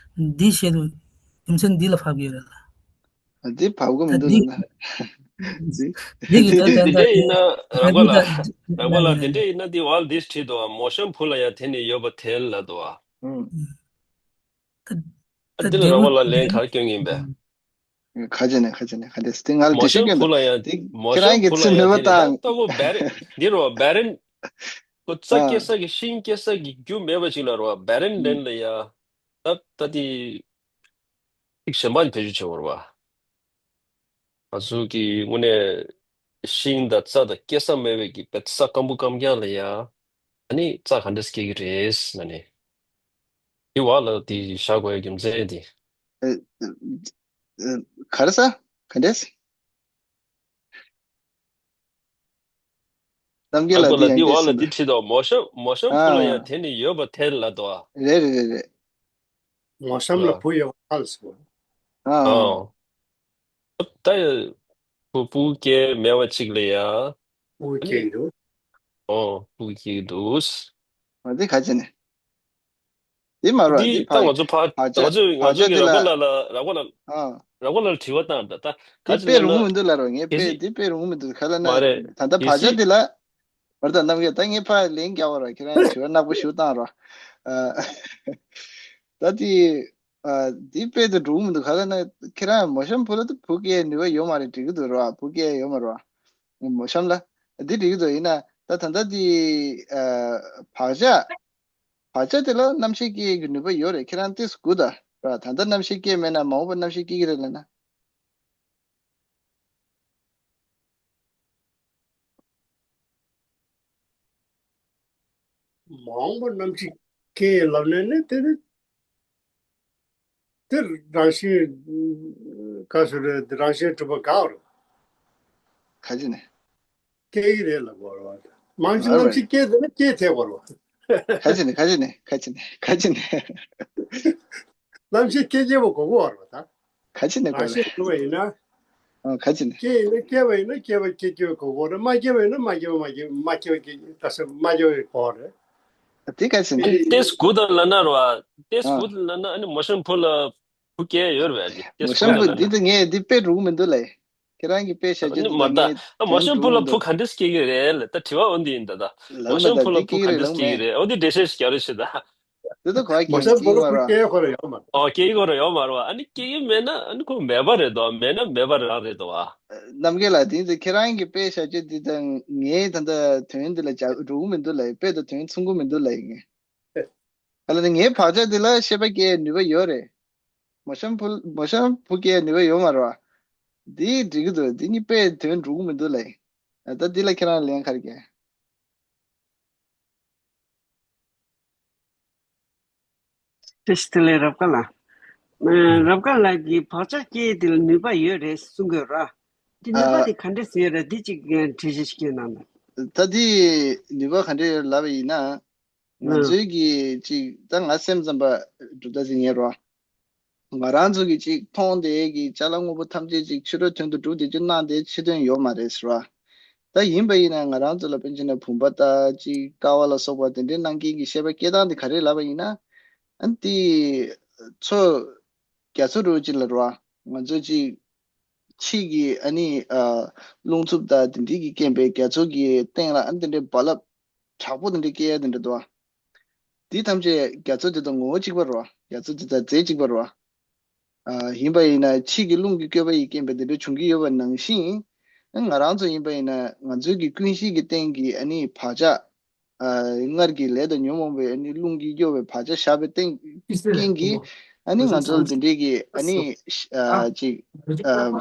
འདི་བཤད་དུས་རྒྱུ་མཚན་འདི་ལ་བབ་ཡོད་རེད་ལ། ཨ། འདི་བབ་གི་མི་ད་འདུག་འདི་ལ་ན། འདི་འདི་གི་ད་ད་འདི་འདྲ་ཡིན་ན་རང་པ་ལ་རང་པ་ལ་འདི་འདྲ་ཡིན་ན་འདི་all this བྲིས་འདུག་མོ་ཤམ་བུ་ལ་ཡང་དེ་ནི་ཡོད་པ་དེ་ལ་འདུག་ཨ། ད་ད་འདི་ལ་རང་པ་ལ་ལན་ག་རེ་སྐྱོན་གྱི་ཡིན་པས། ཁ་ཅན་ནས་ཁ་ཅན་ནས་ཁ་ཅན་སྟེ་ང་ལ་མོ་དེ་ཤོད་ཤམ་ཀྱི་བུ་ལ་ཡང་དེ་མོ་ཁྱེད་རང་ཤམ་གི་བུ་ལ་ཚིག་ཡང་ནོར་བ་དེ་ནི་ད་དང་ལྟ་བུ་བེ་རི་འདི་རོ་བེ་རི་ ཁོ་རྩྭ་སྐྱེ་ས་གི་ཤིང་སྐྱེ་ས་གི་རྒྱུ་མེད་པ་ཅིག་ལ་རེད་བ། བེ་རན་ལེན་ལ་ཡ། ད་ད་དེ་ཚིག་གཞན་པ་ནས་བེད་སྤྱོད་བྱེད་དགོས་རེད་བ། ང་ཚོ་གི་དངོས་གནས་ཤིང་དང་རྩྭ་དང་སྐྱེ་ས་མེད་པའི་གི་བེད་ས་སྐམ་པོ་སྐམ་རྐྱང་ལ་ཡ། ཨ་ནི་རྩྭ་ག་འདྲས་སྐྱེ་གི་རེད་ཟེར་ན་ནི། དེ་བ་ལ་དེ་བཞག་དགོས་ཡ་རྒྱུ་མཚན་དེ། ཨ། ཨ། ག་རེ་ཟ། ག་འདྲས། རྣམ་རྒྱལ་ལགས། ཨ་ཁོ་ལ་འདི་ཡང་འདི་བ་ལ་སྐད་འདི་བྲིས་དོ། མོ་གཤམ་མོ་གཤམ་ཕུ་ལ་ཡང་དེ་ནི་ཡོད་པ་ཐལ་ལ་དོ། རེད་རེད་རེད་རེད། མོ་གཤམ་ལ་ཨ། བུ་ཡོད་པ་ཐལ་སོ། ཨ། ཨ། ད་ཡ། བུ་བུ་སྐྱེ་མེད་པ་ཅིག་ལ་ཡ། བུ་སྐྱེ་འདུག་ཨོ་བུ་སྐྱེ་འདུག་ཨ་འདི་ག་ཅི་ནས། འདི་མ་རོ། འདི་འདི་ད་ཕ་ང་ཚོ་ཕ་ང་ཕ་ཆ་ཚོས་ང་ཕ་ཆ་ཚོ་གི་འདི་ལ། ར་པ་ལ་ར་པ་ལ་ཨ། ར་པ་ལ་དྲི་བ་བཏང་ད་ད་ག་འདི་ཅི་དཔེ་ལབ་ན། རུང་མི་འདུག་ལ་རོ། ངས་གལ་དཔེ་སྲིད། འདི་དཔེ་རུང་མི་འདུག་ག་ལ་ན། མ་རེད། ད་ད་གལ་ཕ་ཆ་སྲིད། འདི་ལ། བར་ད་རྣམ་རྒྱལ་ད་ངས་ཕ་ལན་རྒྱག་པ་རོ། ཁྱེད་རང་དྲི་བ་ནག་པོ་ཞུ་བཏང་རོ། ཨ། ད་དེ། ཨ། འདི་དཔེ་དེ་འགྲུབ་མི་འདུག་ག་ལ་ན། ཁྱེད་རང་མོ་གཤམ་བུ་ལ་དེ་བུ་སྐྱེ་ནུས་པ་ཡོད་མ་རེད། འགྲིག་གི་འདུག་རོ། བུ་སྐྱེ་ཡོད་མ་རོ། མོ་གཤམ་ལ། འདི་འགྲིག་གི་འདུག་ཡིན་ན་ད་ད་ལྟ་དེ། ཨ། བག་ཆགས། བག་ཆགས་དེ་ལ་རྣམ་ཤེས་སྐྱེ་གི་ནུས་པ་ཡོད་རེད། ཁྱེད་རང་ཏིས་དགུ་ད་ར། ད་ལྟ་རྣམ་ཤེས་སྐྱེ་མེད་ན་མ་འོངས་པ་རྣམ་ཤེས་སྐྱེ་གི་རེད་ལ་ན། མ་འོངས་པ་རྣམ་ཤེས་སྐྱེ་ལབ་ནས་ནི་དེ་ནི་དེ་རང་བཞིན་ག་ཟེར་རེད། དེ་རང་བཞིན་གྲུབ་པ་འགག་རེད། ག་ཅི་ནས། སྐྱེ་གི་རེད་ལབ་དགོས་རེད་བ། མང་ཆེ་རྣམ་ཤེས་སྐྱེ་དེ་ནི་སྐྱེ་ཐེབས་དགོས་རེད་བ། ག་ཅི་ནས་ག་ཅི་ནས་ག་ཅི་ནས་ག་ཅི་ནས། རྣམ་ཤེས་སྐྱེ་སྐྱེ་བ་གོ་གོ་བ་རེད་བ་ད། ག་ཅི་ནས་གོ་རང་བཞིན་རེད། གྲུབ་པ་ཡིན་ན། ཨ་ག་ཅི་ནས། སྐྱེ་ཡིན་ན་སྐྱེ་བ་ཡིན་ན་སྐྱེ་བ་སྐྱེ་སྐྱེ་བ་གོ་གོ་རེད། མ་སྐྱེ་བ་ཡིན་ན་མ་སྐྱེ་བ་མ་སྐྱེ་མ་སྐྱེ་བ་སྐྱེ་ད་ས་མ་སྐྱེ་བ་གོ་རེད། དེ་ག་ཅི་ནས། ཨ་ནི་ཏེས་གུ་དང་ལ་ན་ར་བ། ཏེས་གུ་དང་ལ་ན་ཨ་ནི་མོ་གཤམ་བུ་ལ་བུ་སྐྱེ་ཡོད་རེད་བ། ཏེས་མོ་གུ་གཤམ་དང་བུ་ལ་འདི་ན། ད་ངས་འདི་དཔེ་རུང་མི་འདུག་ལེ། ཁྱེད་རང་གི་དཔེ་བཤད་རྒྱུ་ནི་འདི་མ་ད་ད་ངས་ཨ་མོ་གཤམ་བུ་ལ་བུ་ག་འདྲས་སྐྱེ་གི་རེད་ལ་ད་དྲི་བ་འོ་འདི་ཡིན་ད་ད། མོ་ལགས་མ་གཤམ་ད་བུ་ལ་འདི་བུ་སྐྱེ་གི་ག་རེད་འདྲས་ལགས་སྐྱེ་གི་མ། རེད། འོ་འདི་འགྲེལ་བཤད་ཞིག་རྒྱག་རེས་བྱེད་ད། དེ་ད་གོ་བ་མོ་གཤམ་བུ་ལ་བུ་སྐྱེ་ཁོ་ར་ཡོད་མ་རེད། ཨོ་སྐྱེ་གི་ཁོ་ར་ཡོད་མ་རེད་བ། ཨ་ནི་སྐྱེ་གི་མེད་ན་ཨ་ནི་ཁོ་མེད་པ་རེད་དོ། མེད་ན་མེད་པ་རང་རེད་དོ་བ། རྣམ་རྒྱལ་ལགས་དེ་ཚོ་ཁྱེད་རང་གི་དཔེ་བཤད་རྒྱུ་འདི་དང་ངའི་ད་ལྟ་དོན་འདི་ལ་འཇགས་འགྲོ་གི་མི་འདུག་ལ། དཔེ་དང་དོན་མཚུངས་གི་མི་འདུག་ལ་ཡིན། ཨ་ལ་ནི་ངའི་བག་ཆགས་འདི་ལ་ཤེས་པ་སྐྱེ་ནུས་པ་ཡོད་རེད། མོ་གཤམ་བུ་མོ་གཤམ་བུ་སྐྱེ་ནུས་པ་ཡོད་མ་རེད་བ། འདི་འགྲིག་གི་འདུག་འདི་གཉིས་དཔེ་དོན་འགྲོ་གི་མི་འདུག་ལ་ཡིན། ད་འདི་ལ་ཁྱེད་རང་ལན་ག་རེ་སྐྱེ། བཀྲ་ཤིས་བདེ་ལེགས་རབ་དགའ་ལགས། ཨ། རབ་དགའ་ལགས་ཀྱིས་བག་ཆགས་སྐྱེ་དེ་ལ་ནུས་པ་ཡོད་རེད་གསུང་གི་ཡོད་ར། དེ་ནུས་པ་ཨ། དེ་ག་འདྲས་ཟེར་ཡོད་ར། འདི་གཅིག་འགྲེལ་བཤད་ཞིག་སྐྱོན་གནང་ན། ད་དེ་ནུས་པ་ག་འདྲས་ཡོད་ལབ་པ་ཡིན་ན། ང་ཨ། ཚོའི་གི་ཅིག་ད་ང་སེམས་ཙམ་པ་གྲུབ་མཐའ་ཟེར་ཉན་རོ། ང་རང་ཚོ་གི་ཅིག་མཐོང་བསྡད་ཀྱི་ཅ་ལག་དངོས་པོ་ཐམས་ཅད་ཅིག་ཕྱི་རོལ་དོན་དུ་གྲུབ་བསྡད་རྒྱུ་སྣང་བསྡད་ཕྱི་དོན་ཡོད་མ་རེད་ཟེར་བ། ད་ཡིན་པ་ཡིན་ན་ང་རང་ཚོ་ལ་དཔེར་ན་བུམ་པ་ལྟ་ཅིག་ཀ་བ་ལ་སོགས་པ་དེ་འདྲའི་སྣང་མཁན་གྱི་ཤེས་པ་སྐྱེ་སྟངས་དེ་ག་རེ་ལབ་པ་ཡིན་ན། ཨ་ནི་དེ་མཚོ་རྒྱ་མཚོ་རུ་ཅིག་ལ་རོ། ང་ཚོ་ཅིག་ཕྱིས་ཀྱི་ཨ་ནི་ཨ་རླུང་འཚུབ་དང་དེ་འདྲའི་གི་རྐྱེན་པས་རྒྱ་མཚོ་གི་སྟེང་ལ་ཨ་ནི་དེ་འདྲའི་རྦ་རླབས་དྲག་པོ་དེ་འདྲ་སྐྱེ་ཡ་དེ་འདྲ་འདུག་ཨ། འདི་ཐམས་ཅད་རྒྱ་མཚོ་དེ་དང་ངོ་བོ་གཅིག་པ་རེད་བ། རྒྱ་མཚོ་དེ་དང་རྫས་གཅིག་པ་རེད་བ། ཨ། ཡིན་པ་ཡིན་ན་ཕྱིས་ཀྱི་རླུང་གི་བཀོད་པ་ཡི་རྐྱེན་པས་དེ་འདྲ་བྱུང་གི་ཡོད་པ་ནང་བཞིན། ང་རང་ཚོ་ཡིན་པ་ཡིན་ན་ང་ཚོའི་གི་ཀུན་གཞི་གི་སྟེང་གི་ཨ་ནི་བག་ཆགས། ཨ། སྔར་གྱི་ལས་དང་ཉོན་མོངས་པའི་ཨ་ནི་རླུང་གིས་གཡོ་བའི་བག་ཆགས་བཞག་པའི་སྟེང་རྐྱེན་གྱིས་ཨ་ནི་ང་ཚོ་ལ་དེ་འདྲའི་གི་ཨ་ནི་ཨ་ཅིག་ཨ།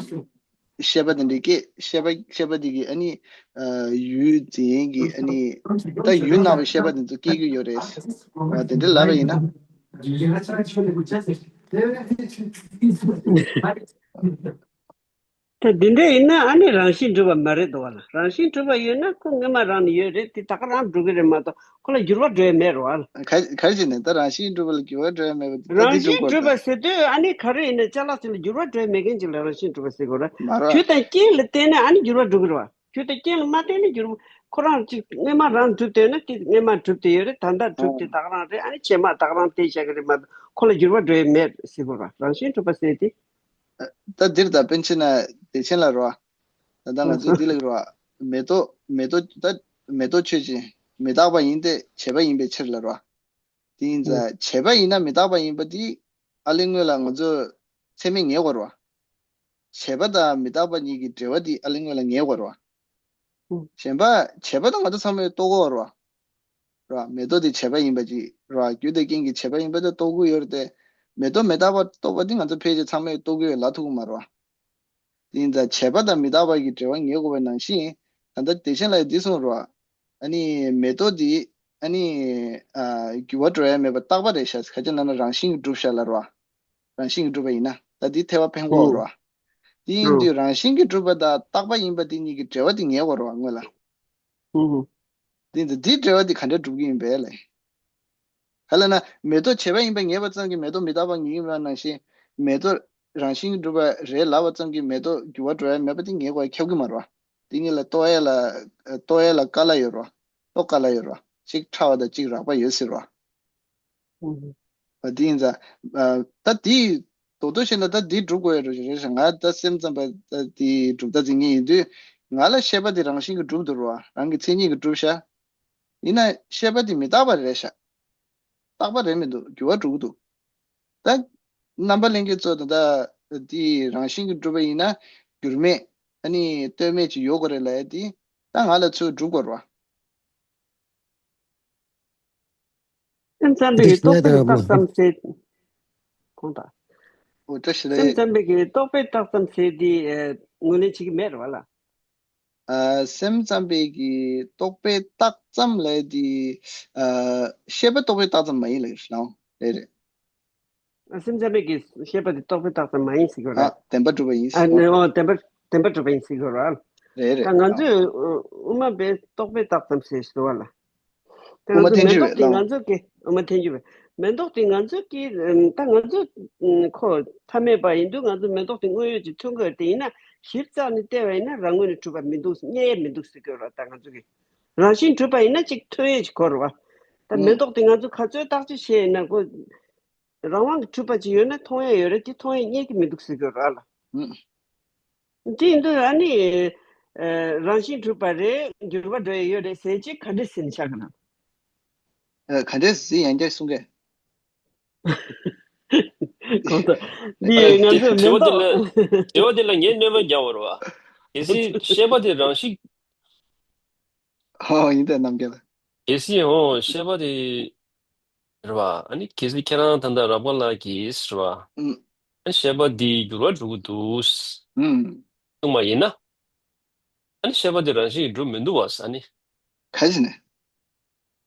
ཤེས་པ་དེ་འདྲའི་སྐྱེ། ཤེས་པ་ཤེས་པ་དེ་གི་ཨ་ནི་ཨ་ཡུལ་འཛིན་གྱི་ཨ་ནི་ད་ཡུལ་སྣང་བའི་ཤེས་པ་དེ་ཚོ་སྐྱེ་གི་ཡོད་རེད། ཨ། དེ་འདྲ་ལབ་པ་ཡིན་ན། ད་དེ་འདྲ་ཡིན་ན་ཨ་ནི་རང་བཞིན་གྲུབ་པ་མ་རེད་འདུག་བ་ལ། རང་བཞིན་གྲུབ་པ་ཡོད་ན་ཁོ་སྔོན་མ་རང་ནས་ཡོད་རེད། དེ་ད་ག་རང་འགྲོ་གི་རེད་མ་གཏོགས་ཁོ་ལ་འགྱུར་བ་འགྲོ་ཡ་མེད་རེད་བ་ལ། ག་ག་རེ་བྱས་ནས་ད་རང་བཞིན་གྲུབ་པ་ལ་འགྱུར་བ་འགྲོ་ཡ་མེད་པ་དེ་ད་རང་འདི་བཞིན་གྲུབ་པ་ཟེར་དུས་ཨ་ནི་ག་རེ་ཡིན་ན་ཅ་ལག་ཅིག་ལ་འགྱུར་བ་འགྲོ་ཡ་མེད་མཁན་ཅིག་ལ་རང་བཞིན་གྲུབ་པ་ཟེར་དགོས་ར། མ་རེད། རྒྱུ་དང་རྐྱེན་ལ་བརྟེན་ནས་ཨ་ནི་འགྱུར་བ་འགྲོ་གི་རེད་བ། རྒྱུ་དང་རྐྱེན་ལ་མ་བརྟེན་ན་འགྱུར་བ་ཁོ་རང་ཅིག་སྔོན་མ་རང་གྲུབ་བསྡད་ན་དེ་སྔོན་མ་གྲུབ་བསྡད་ཡོད་རེད། ད་ལྟ་གྲུབ་བསྡད་ད་ག་རང་རེད། ཨ་ནི་རྗེས་མ་ད་ག་རང་བསྡད་བཞག་གི་རེད་མ་གཏོགས་ཁོ་ལ་འགྱུར་བ་འགྲོ་ཡ་མེད་ཟེར་དགོས་ར། རང་བཞིན་གྲུབ་པ་ཟེར་དེ། ད་འདིར་ད་པཎ་ཆེན་ན་བདེ་ཆེན་ལ་རོ། ད་ལྟ་ང་ཚོས་འདི་ལ་རོ། མེ་ཏོག་མེ་ཏོག་ད་མེ་ཏོག་ཆོས་ཅན། མི་རྟག་པ་ཡིན་ཏེ་བྱས་པ་ཡིན་པའི་ཕྱིར་ལ་རོ། དེ་ཡིན་ཙང་བྱས་པ་ཡིན་ན་མི་རྟག་པ་ཡིན་པ་དེ་ཨ་ལས་སྔོན་ལ་ང་ཚོ་ཚད་མས་ངེས་དགོས་རོ། བྱས་པ་དང་མི་རྟག་པ་གཉིས་ཀྱི་འབྲེལ་བ་དེ་ཨ་ལས་སྔོན་ལ་ངེས་དགོས་རོ། གཞན་པ་བྱས་པ་དང་ང་ཚོ་ཚང་མས་རྟོགས་དགོས་རོ། ར། མེ་ཏོག་དེ་བྱས་པ་ཡིན་པ་ཅིག་ར། རྒྱུ་དེ་རྐྱེན་གྱིས་བྱས་པ་ཡིན་པ་དེ་རྟོགས་ཀྱི་ཡོད་རེད་དེ། མེ་ཏོག་མི་རྟག་པ་རྟོགས་པ་དེ་ང་ཚོ་ཕལ་ཆེར་ཚང་མས་རྟོགས་ཀྱི་ཡོད་ལབ་ཐུབ་ཀྱི་མ་རེད་བ། དེ་ཡིན་ཙང་བྱས་པ་དང་མི་རྟག་པ་གི་འབྲེལ་བ་ངེས་དགོས་པ་ནང་བཞིན། ད་ལྟ་བདེ་ཆེན་ལགས་འདི་གསུངས་ར། ཨ་ནི་མེ་ཏོག་འདི་ཨ་ནི་ཨ་འགྱུར་བ་འགྲོ་ཡ་མེད་པ་རྟག་པ་རེད་ཤག་ག་ཅི་ལབ་ན་རང་བཞིན་གྱིས་གྲུབ་ཤག་ལབ་ར། རང་བཞིན་གྱིས་གྲུབ་པ་ཡིན་ན་ད་འདི་ཐེ་བ་འཕེན་དགོས་ར། འདི་ཡིན་དུས་རང་བཞིན་གྱིས་གྲུབ་པ་དང་རྟག་པ་ཡིན་པ་འདི་གཉིས་ཀྱི་འབྲེལ་བ་འདི་ངེས་དགོས་ར་སྔོན་ལ། འདི་ཡིན་ཙང་འདིའི་འབྲེལ་བ་འདི་ག་འདྲ་གྲུབ་ཀྱི་ཡིན་པས་ལས། ག་ལབ་ན་མེ་ཏོག་བྱས་པ་ཡིན་པ་ངེས་པ་ཙམ་གྱིས་མེ་ཏོག་མི་རྟག་པ་ངེས་ཀྱི་མེད་པ་ནང་བཞིན། མེ་ཏོག་རང་བཞིན་གྱིས་གྲུབ་པ་རེད་ལབ་པ་ཙམ་གྱིས་མེ་ཏོག་འགྱུར་བ་འགྲོ་ཡ་མེད་པ་དེ་ངེས་དགོས་ཁྱབ་ཀྱི་མ་རེད་བ། དེ་གཉིས་ལ་རྟོགས་ཡ་ལ་རྟོགས་ཡ་ལ་དཀའ་ལས་ཡོད་རེད་བ། རྟོགས་དཀའ་ལས་ཡོད་རེད་བ། གཅིག་ཕྲ་བ་དང་གཅིག་རགས་པ་ཡོད་སྲིད་རེད་བ། ཨ་དེ་ཡིན་ཙང་ད་དེ་རྡོག་རྡོག་བཤད་ན་ད་དེ་སྒྲུབ་དགོས་ཡ་རེད་ཤག་ང་ད་སེམས་ཙམ་པ་ད་དེ་གྲུབ་མཐའ་འཛིན་མཁན་ཡིན་དུས་ང་ལ་ཤེས་པ་དེ་རང་བཞིན་གྱིས་གྲུབ་འདུག་རེད་བ། རང་གི་མཚན་ཉིད་ཀྱིས་གྲུབ་ཤག་ཡིན་ན་ཤེས་པ་དེ་མི་རྟག་པ་རེད་ཤག་རྟག་པ་རེད་མི་འདུག་འགྱུར་བ་འགྲོ་གི་འདུག་ད་རྣམ་པ་ལྷན་རྒྱས་ཚོ་ད་ལྟ་དེ་རང་བཞིན་གྱིས་གྲུབ་པ་ཡིན་ན་འགྱུར་མེད་ཨ་ནི་ལྟོས་མེད་ཅིག་ཡོད་དགོས་རེད་ལབ་ཡ་དེ་ད་ང་ལ་ཚོས་སྒྲུབ་དགོས་རེད་བ། སེམས་ཙམ་པའི་རྟོག་པའི་རྟགས་ཙམ་ཟེར། གོང་དག་ཨོ་བཀྲ་ཤིས་བདེ་ལེགས། སེམས་ཙམ་པའི་གི་རྟོག་པའི་རྟགས་ཙམ་ཟེར་དེ་ཨ་ངོས་ལེན་བྱེད་ཀྱི་མེད་རེད་བ་ལ། ཨ་སེམས་ཙམ་པའི་གི་རྟོག་པའི་རྟགས་ཙམ་ལབ་དེ་ཨ་ཤེས་པ་རྟོག་པའི་རྟགས་ཙམ་མ་ཡིན་ལབ་ཀྱི་རེད་ལ། རེད་རེད། ཨ་སེམས་ཙམ་པའི་གི་ཤེས་པ་དེ་རྟོག་པའི་རྟགས་ཙམ་མ་ཡིན་ཟེར་གྱི་ཡོད་རེད། ཨ་བདེན་པར་གྲུབ་པ་ཡིན་ཨ་ཟེར་ནི་ཨོ་བདེན་པར་བདེན་པར་གྲུབ་པ་ཡིན་ཟེར་གྱི་ཡོད་རེད། རེད་རེད། ད་ང་ཚོས་ཨ་དབུ་མ་པའི་རྟོག་པའི་རྟགས་ཙམ་ཟེར་ཟེར་བ་ལ། ད་དབུ་མ་ང་ཚོ་ཐལ་འགྱུར་མེ་ཏོག་བའི་དེ་ལམ། ང་ཚོ་གི་དབུ་མ་ཐལ་འགྱུར་བའི་མེ་ཏོག་དེ་ང་ཚོ་གི་ཨམ་ད་ང་ཚོ་ཨམ་ཁོ་ཐ་མལ་པ་ཡིན་དུས་ང་ཚོ་མེ་ཏོག་དེ་དངོས་ཡོད་ཅིག་མཐོང་གི་ཡོད་དེ་ཡིན་ན་ཞིབ་ཚགས་ནས་བལྟས་པ་ཡིན་ན་རང་ངོས་ནས་གྲུབ་པ་མི་འདུག་རྙེད་ཡས་མི་འདུག་ཟེར་གྱི་ཡོད་རེད། ད་ང་ཚོ་གི་རང་བཞིན་གྲུབ་པ་ཡིན་ན་གཅིག་ཐོན་ཡས་ཅིག་དགོས་རེད་བ། ད་མེ་ཨུམ། ཏོག་དེ་ང་ཚོ་ག་ཚོད་བརྟག་དཔྱད་བྱས་ཡིན་ན་ཁོ་རང་དབང་གིས་གྲུབ་པ་ཅིག་ཡོད་ན་མཐོང་ཡས་ཡོད་རེད་དེ་མཐོང་ཡས་རྙེད་ཀྱི་མི་འདུག་ཟེར་གྱི་ཡོད་རེད་ལ། ཨུམ། དེ་ཡིན་དུས་ཨ་ནི། ཨ་རང་བཞིན་གྲུབ་པ་རེད་འགྱུར་བ་འགྲོ་ཡི་ཡོད་རེད་ཟེར་ཅིག་ག་འདྲས་ཟེར་ནས་བཞག་གི་ན། ཨ་ག་འདྲས་ཟེར་ཡང་བསྐྱར་གསུང་གས། གོང་དུ། འདི་ཨ་ང་དེ་ཚོས་དྲི་མེ་བ་དེ་ཏོག་ལ་དྲི་བ་དེ་ལ་ངས་གནོད་པ་རྒྱག་པ་རེད་བ། གལ་སྲིད་ཤེས་པ་དེ་རང་བཞིན། ཧོ་ཡིན་ད་རྣམ་རྒྱལ། གལ་སྲིད་ཧོ་ཤེས་པ་དེ། རེད་བ། ཨ་ནི་གལ་སྲིད་ཁྱེད་རང་ད་ལྟ་རབ་དགའ་ལགས་ཀྱིས་རེད་བ། ཨུམ། ཨ་ཤེས་པ་འདི་འགྱུར་བ་འགྲོ་གི་འདུག་ཨུམ། གསུངས་པ་ཡིན་ན། ཨ་ནི་ཤེས་པ་འདི་རང་བཞིན་གྱིས་འགྲུབ་མི་འདུག་བ་ཨ་ནི། ག་ཅི་ནས།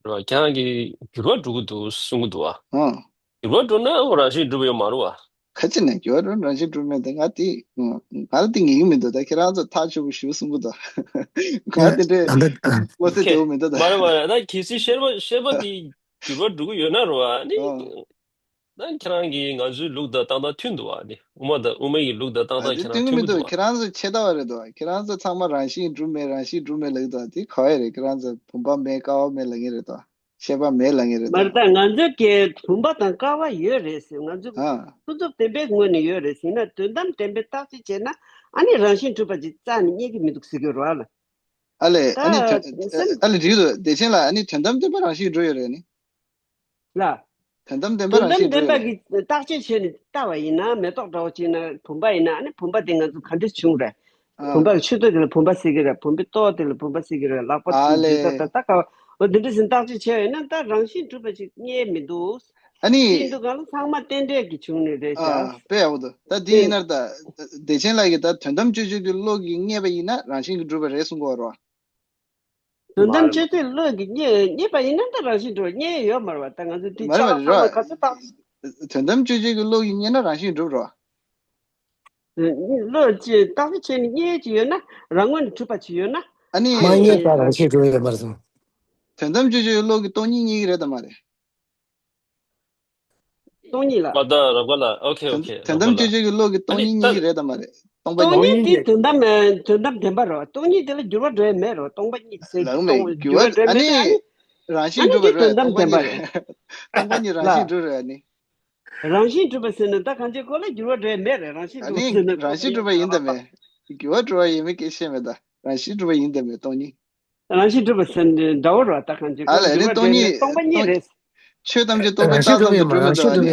རེད་བ། ཁྱེད་རང་གིས་འགྱུར་བ་འགྲོ་གི་འདུག་གསུང་གི་འདུག་བ། ཨང་། འགྱུར་བ་འགྲོ་ན་ཨོ་རང་བཞིན་གྱིས་འགྲུབ་ཡོད་མ་རེད་བ། ག་ཅི་ནས་འགྱུར་བ་འགྲོ་ན་རང་བཞིན་གྱིས་འགྲུབ་མེད་དེ་ང་དེ། ང་ལ་དེ་ངེས་ཀྱི་མི་འདུག་ད་ཁྱེད་རང་ཚོ་ཐག་ཆོད་པོ་ཞུ་གསུང་གི་འདུག་ང་དེ་འདྲའི་ཨ་ད་ཨ། མངོན་གསལ་དོད་པོ་མི་འདུག་ད། མ་རེད་མ་རེད། ད་གལ་སྲིད་ཤེས་པ་ཤེས་པ་དེ་འགྱུར་བ་འགྲོ་གི་ཡོད་ན་རེད་བ་ནི། ཨང་། ད་ཁྱེད་རང་གིས་ང་ཚོའི་ལུགས་དང་ཏག་ཏག་མཐུན་འདུག་བ་ནི། དབུ་མ་དང་དབུ་མའི་གི་ལུགས་དང་ཏག་ཨ་ཏག་དེ་ཁྱེད་རང་མཐུན་གྱི་མཐུན་མི་གི་འདུག་འདུག་བ། ཁྱེད་རང་ཚོ་ཆེ་ལྟ་བ་རེད་འདུག་བ། ཁྱེད་རང་ཚོ་ཚང་མ་རང་བཞིན་གྱིས་གྲུབ་མེད་རང་བཞིན་གྱིས་གྲུབ་མེད་ལབ་ཀྱི་འདུག་བ། དེ་ག་བ་རེད། ཁྱེད་རང་ཚོ་བུམ་པ་མེད་ཀ་བ་མེད་ལབ་མཁན་རེད་འདུག་བ། ཤེས་པ་མེད་ལབ་མཁན་རེད་མ་རེད། འདུག་ད་ང་ཚོ་གི་བུམ་པ་དང་ཀ་བ་ཡོད་རེད་ཟེར། ང་ཚོ་ཨ། ཀུན་རྫོབ་བདེན་པའི་ངོས་ནས་ཡོད་རེད་ཟེར་ན་དོན་དམ་བདེན་པའི་བརྟག་དཔྱད་བྱས་ན་ཨ་ནི་རང་བཞིན་གྲུབ་པ་ཅིག་རྩ་ནས་རྙེད་ཀྱི་མི་འདུག་ཟེར་གྱི་རེད་བ་ལ། ཨ་ལས་ཨ་ནི་དོན་ད་སེམས་ཨ་ལས་འགྲིག་འདུག་བདེ་ཆེན་ལགས། ཨ་ནི་དོན་དམ་བདེན་པ་རང་བཞིན་གྱིས་གྲུབ་ཡོད་རེད་ནི། ལ། དོན་དམ་བདེན་པ་དོན་རང་དམ་བཞིན་གྱིས་བདེན་པ་གྲུབ་ཡོད་རེད། གི་བརྟག་དཔྱད་བྱས་ནས་ལྟ་བ་ཡིན་ན་མེ་ཏོག་འདྲ་བོ་ཅིག་ན་བུམ་པ་ཡིན་ན་ཨ་ནི་བུམ་པ་དེ་ང་ཚོ་ག་འདྲས་བྱུང་རེད། ཨ། བུམ་པ་གི་ཆུ་ཚོད་དེ་ལ་བུམ་པ་ཟེར་གི་རེད། བུམ་པའི་ལྟོ་དེ་ལ་བུམ་པ་ཟེར་གི་རེད། ལག་པ་ཨ་དེ་ལས། ད་ད་ད་ག་འོ་དེ་འདྲས་ཟིན་བརྟག་དཔྱད་བྱས་ཡོད་ན་ད་རང་བཞིན་གྲུབ་པ་ཅིག་རྙེད་མི་འདུག་ཨ་ནི། དེ་འདུག་ག་ལ་ཚང་མ་རྟེན་འབྲེལ་གྱི་བྱུང་ནི་རེད་ཤག་ཨ་དཔེ་ཡག་པོ་འདུག་ད་དེ་ཡིན་ན་ད་བདེ་ཆེན་ལགས་ཀྱིས་ད་དོན་དམ་དཔྱོད་བརྗོད་ཀྱི་བློ་གིས་རྙེད་པ་ཡིན་ན་རང་བཞིན་གྱིས་གྲུབ་པ་རེད་གསུང་གི་ཡོད་རེད་བ། དོན་དམ་དཔྱོད་བརྗོད་བློ་གིས་རྙེད་རྙེད་པ་ཡིན་ན་ད་རང་བཞིན་གྲུབ་པ་རྙེད་ཡོད་མ་རེད་བ། ད་ང་ཚོ་འདི་མ་རེད་ཆ་མ་རེད་ཚང་མ་ག་ཚོད་བརྟག་དོན་དམ་དཔྱོད་བརྗོད་ཀྱི་བློ་གིས་རྙེད་ན་རང་བཞིན་གྲུབ་རེད་བ། བློ་ཅིག་བརྟག་དཔྱད་བྱས་ནས་རྙེད་ཀྱི་ཡོད་ན་རང་ངོས་ནས་གྲུབ་པ་ཅིག་ཡོད་ན། ཨ་ནི། མ་རྙེད་པ་རང་བཞིན་གྲུབ་ཡོད་མ་རེད་གསུངས། དོན་དམ་དཔྱོད་བརྗོད་ཀྱི་བློ་གིས་སྟོང་ཉིད་རྙེད་ཀྱི་རེད་དམ་མ་རེད། སྟོང་ཉིད་ལ། མ་ད་རབ་དགའ་ལ་ཨོ་ཁེ་ཨོ་ཁེ་དོན་རབ་དམ་དཔྱོད་དཔྱོད་བརྗོད་ཀྱི་བློ་གིས་སྟོང་ཉིད་རྙེད་ཀྱི་རེད་དམ་མ་རེད། སྟོང་པ་ཉིད། སྟོང་ཉིད་དེ་དོན་དམ་དོན་དམ་བདེན་པ་རེད་བ། སྟོང་ཉིད་དེ་ལ་འགྱུར་བ་འགྲོ་ཡ་མེད་རེད་བ། སྟོང་པ་ཉིད་ཟེར་ལགས་མེད་སྟོང་འགྱུར་བ་འགྲོ་ཡ་མེད་ཨ་ནི། ཨ་ནི། རང་བཞིན་གྲུབ་པ་རེད། སྟོང་པ་ཉིད་རེད། སྟོང་པ་ཉིད་རང་བཞིན་གྲུབ་རེད་ཨ་ནི། རང་བཞིན་གྲུབ་པ་ཟེར་ན་ད་གང་ཅི་ཁོ་ལ་འགྱུར་བ་འགྲོ་ཡ་མེད་རེད། རང་བཞིན་ཨ་གྲུབ་ནི་པ་ཟེར་ན་རང་བཞིན་གྲུབ་པ་ཡིན་དམ་མེད། འགྱུར་བ་འགྲོ་བ་ཡིན་མིན་སྐད་ཆ་མེད་ད། རང་བཞིན་གྲུབ་པ་ཡིན་དམ་མེད་སྟོང་ཉིད། རང་བཞིན་གྲུབ་པ་ཟེར་ན་འདྲ་བོ་རེད་བ། ད་གང་ཅི་ཨ་ཁོ་ལ་ཨ་ནི་འགྱུར་བ་སྟོང་འགྲོ་ཡ་ཉིད་མེད་སྟོང་པ་ཉིད་སྟོང་། རེད། ཆོས་ཐམས་ཅད་རྟོག་པའི་རྟགས་ཙམ་དུ་གྲུབ་མི་འདུག་ཨ་ནི།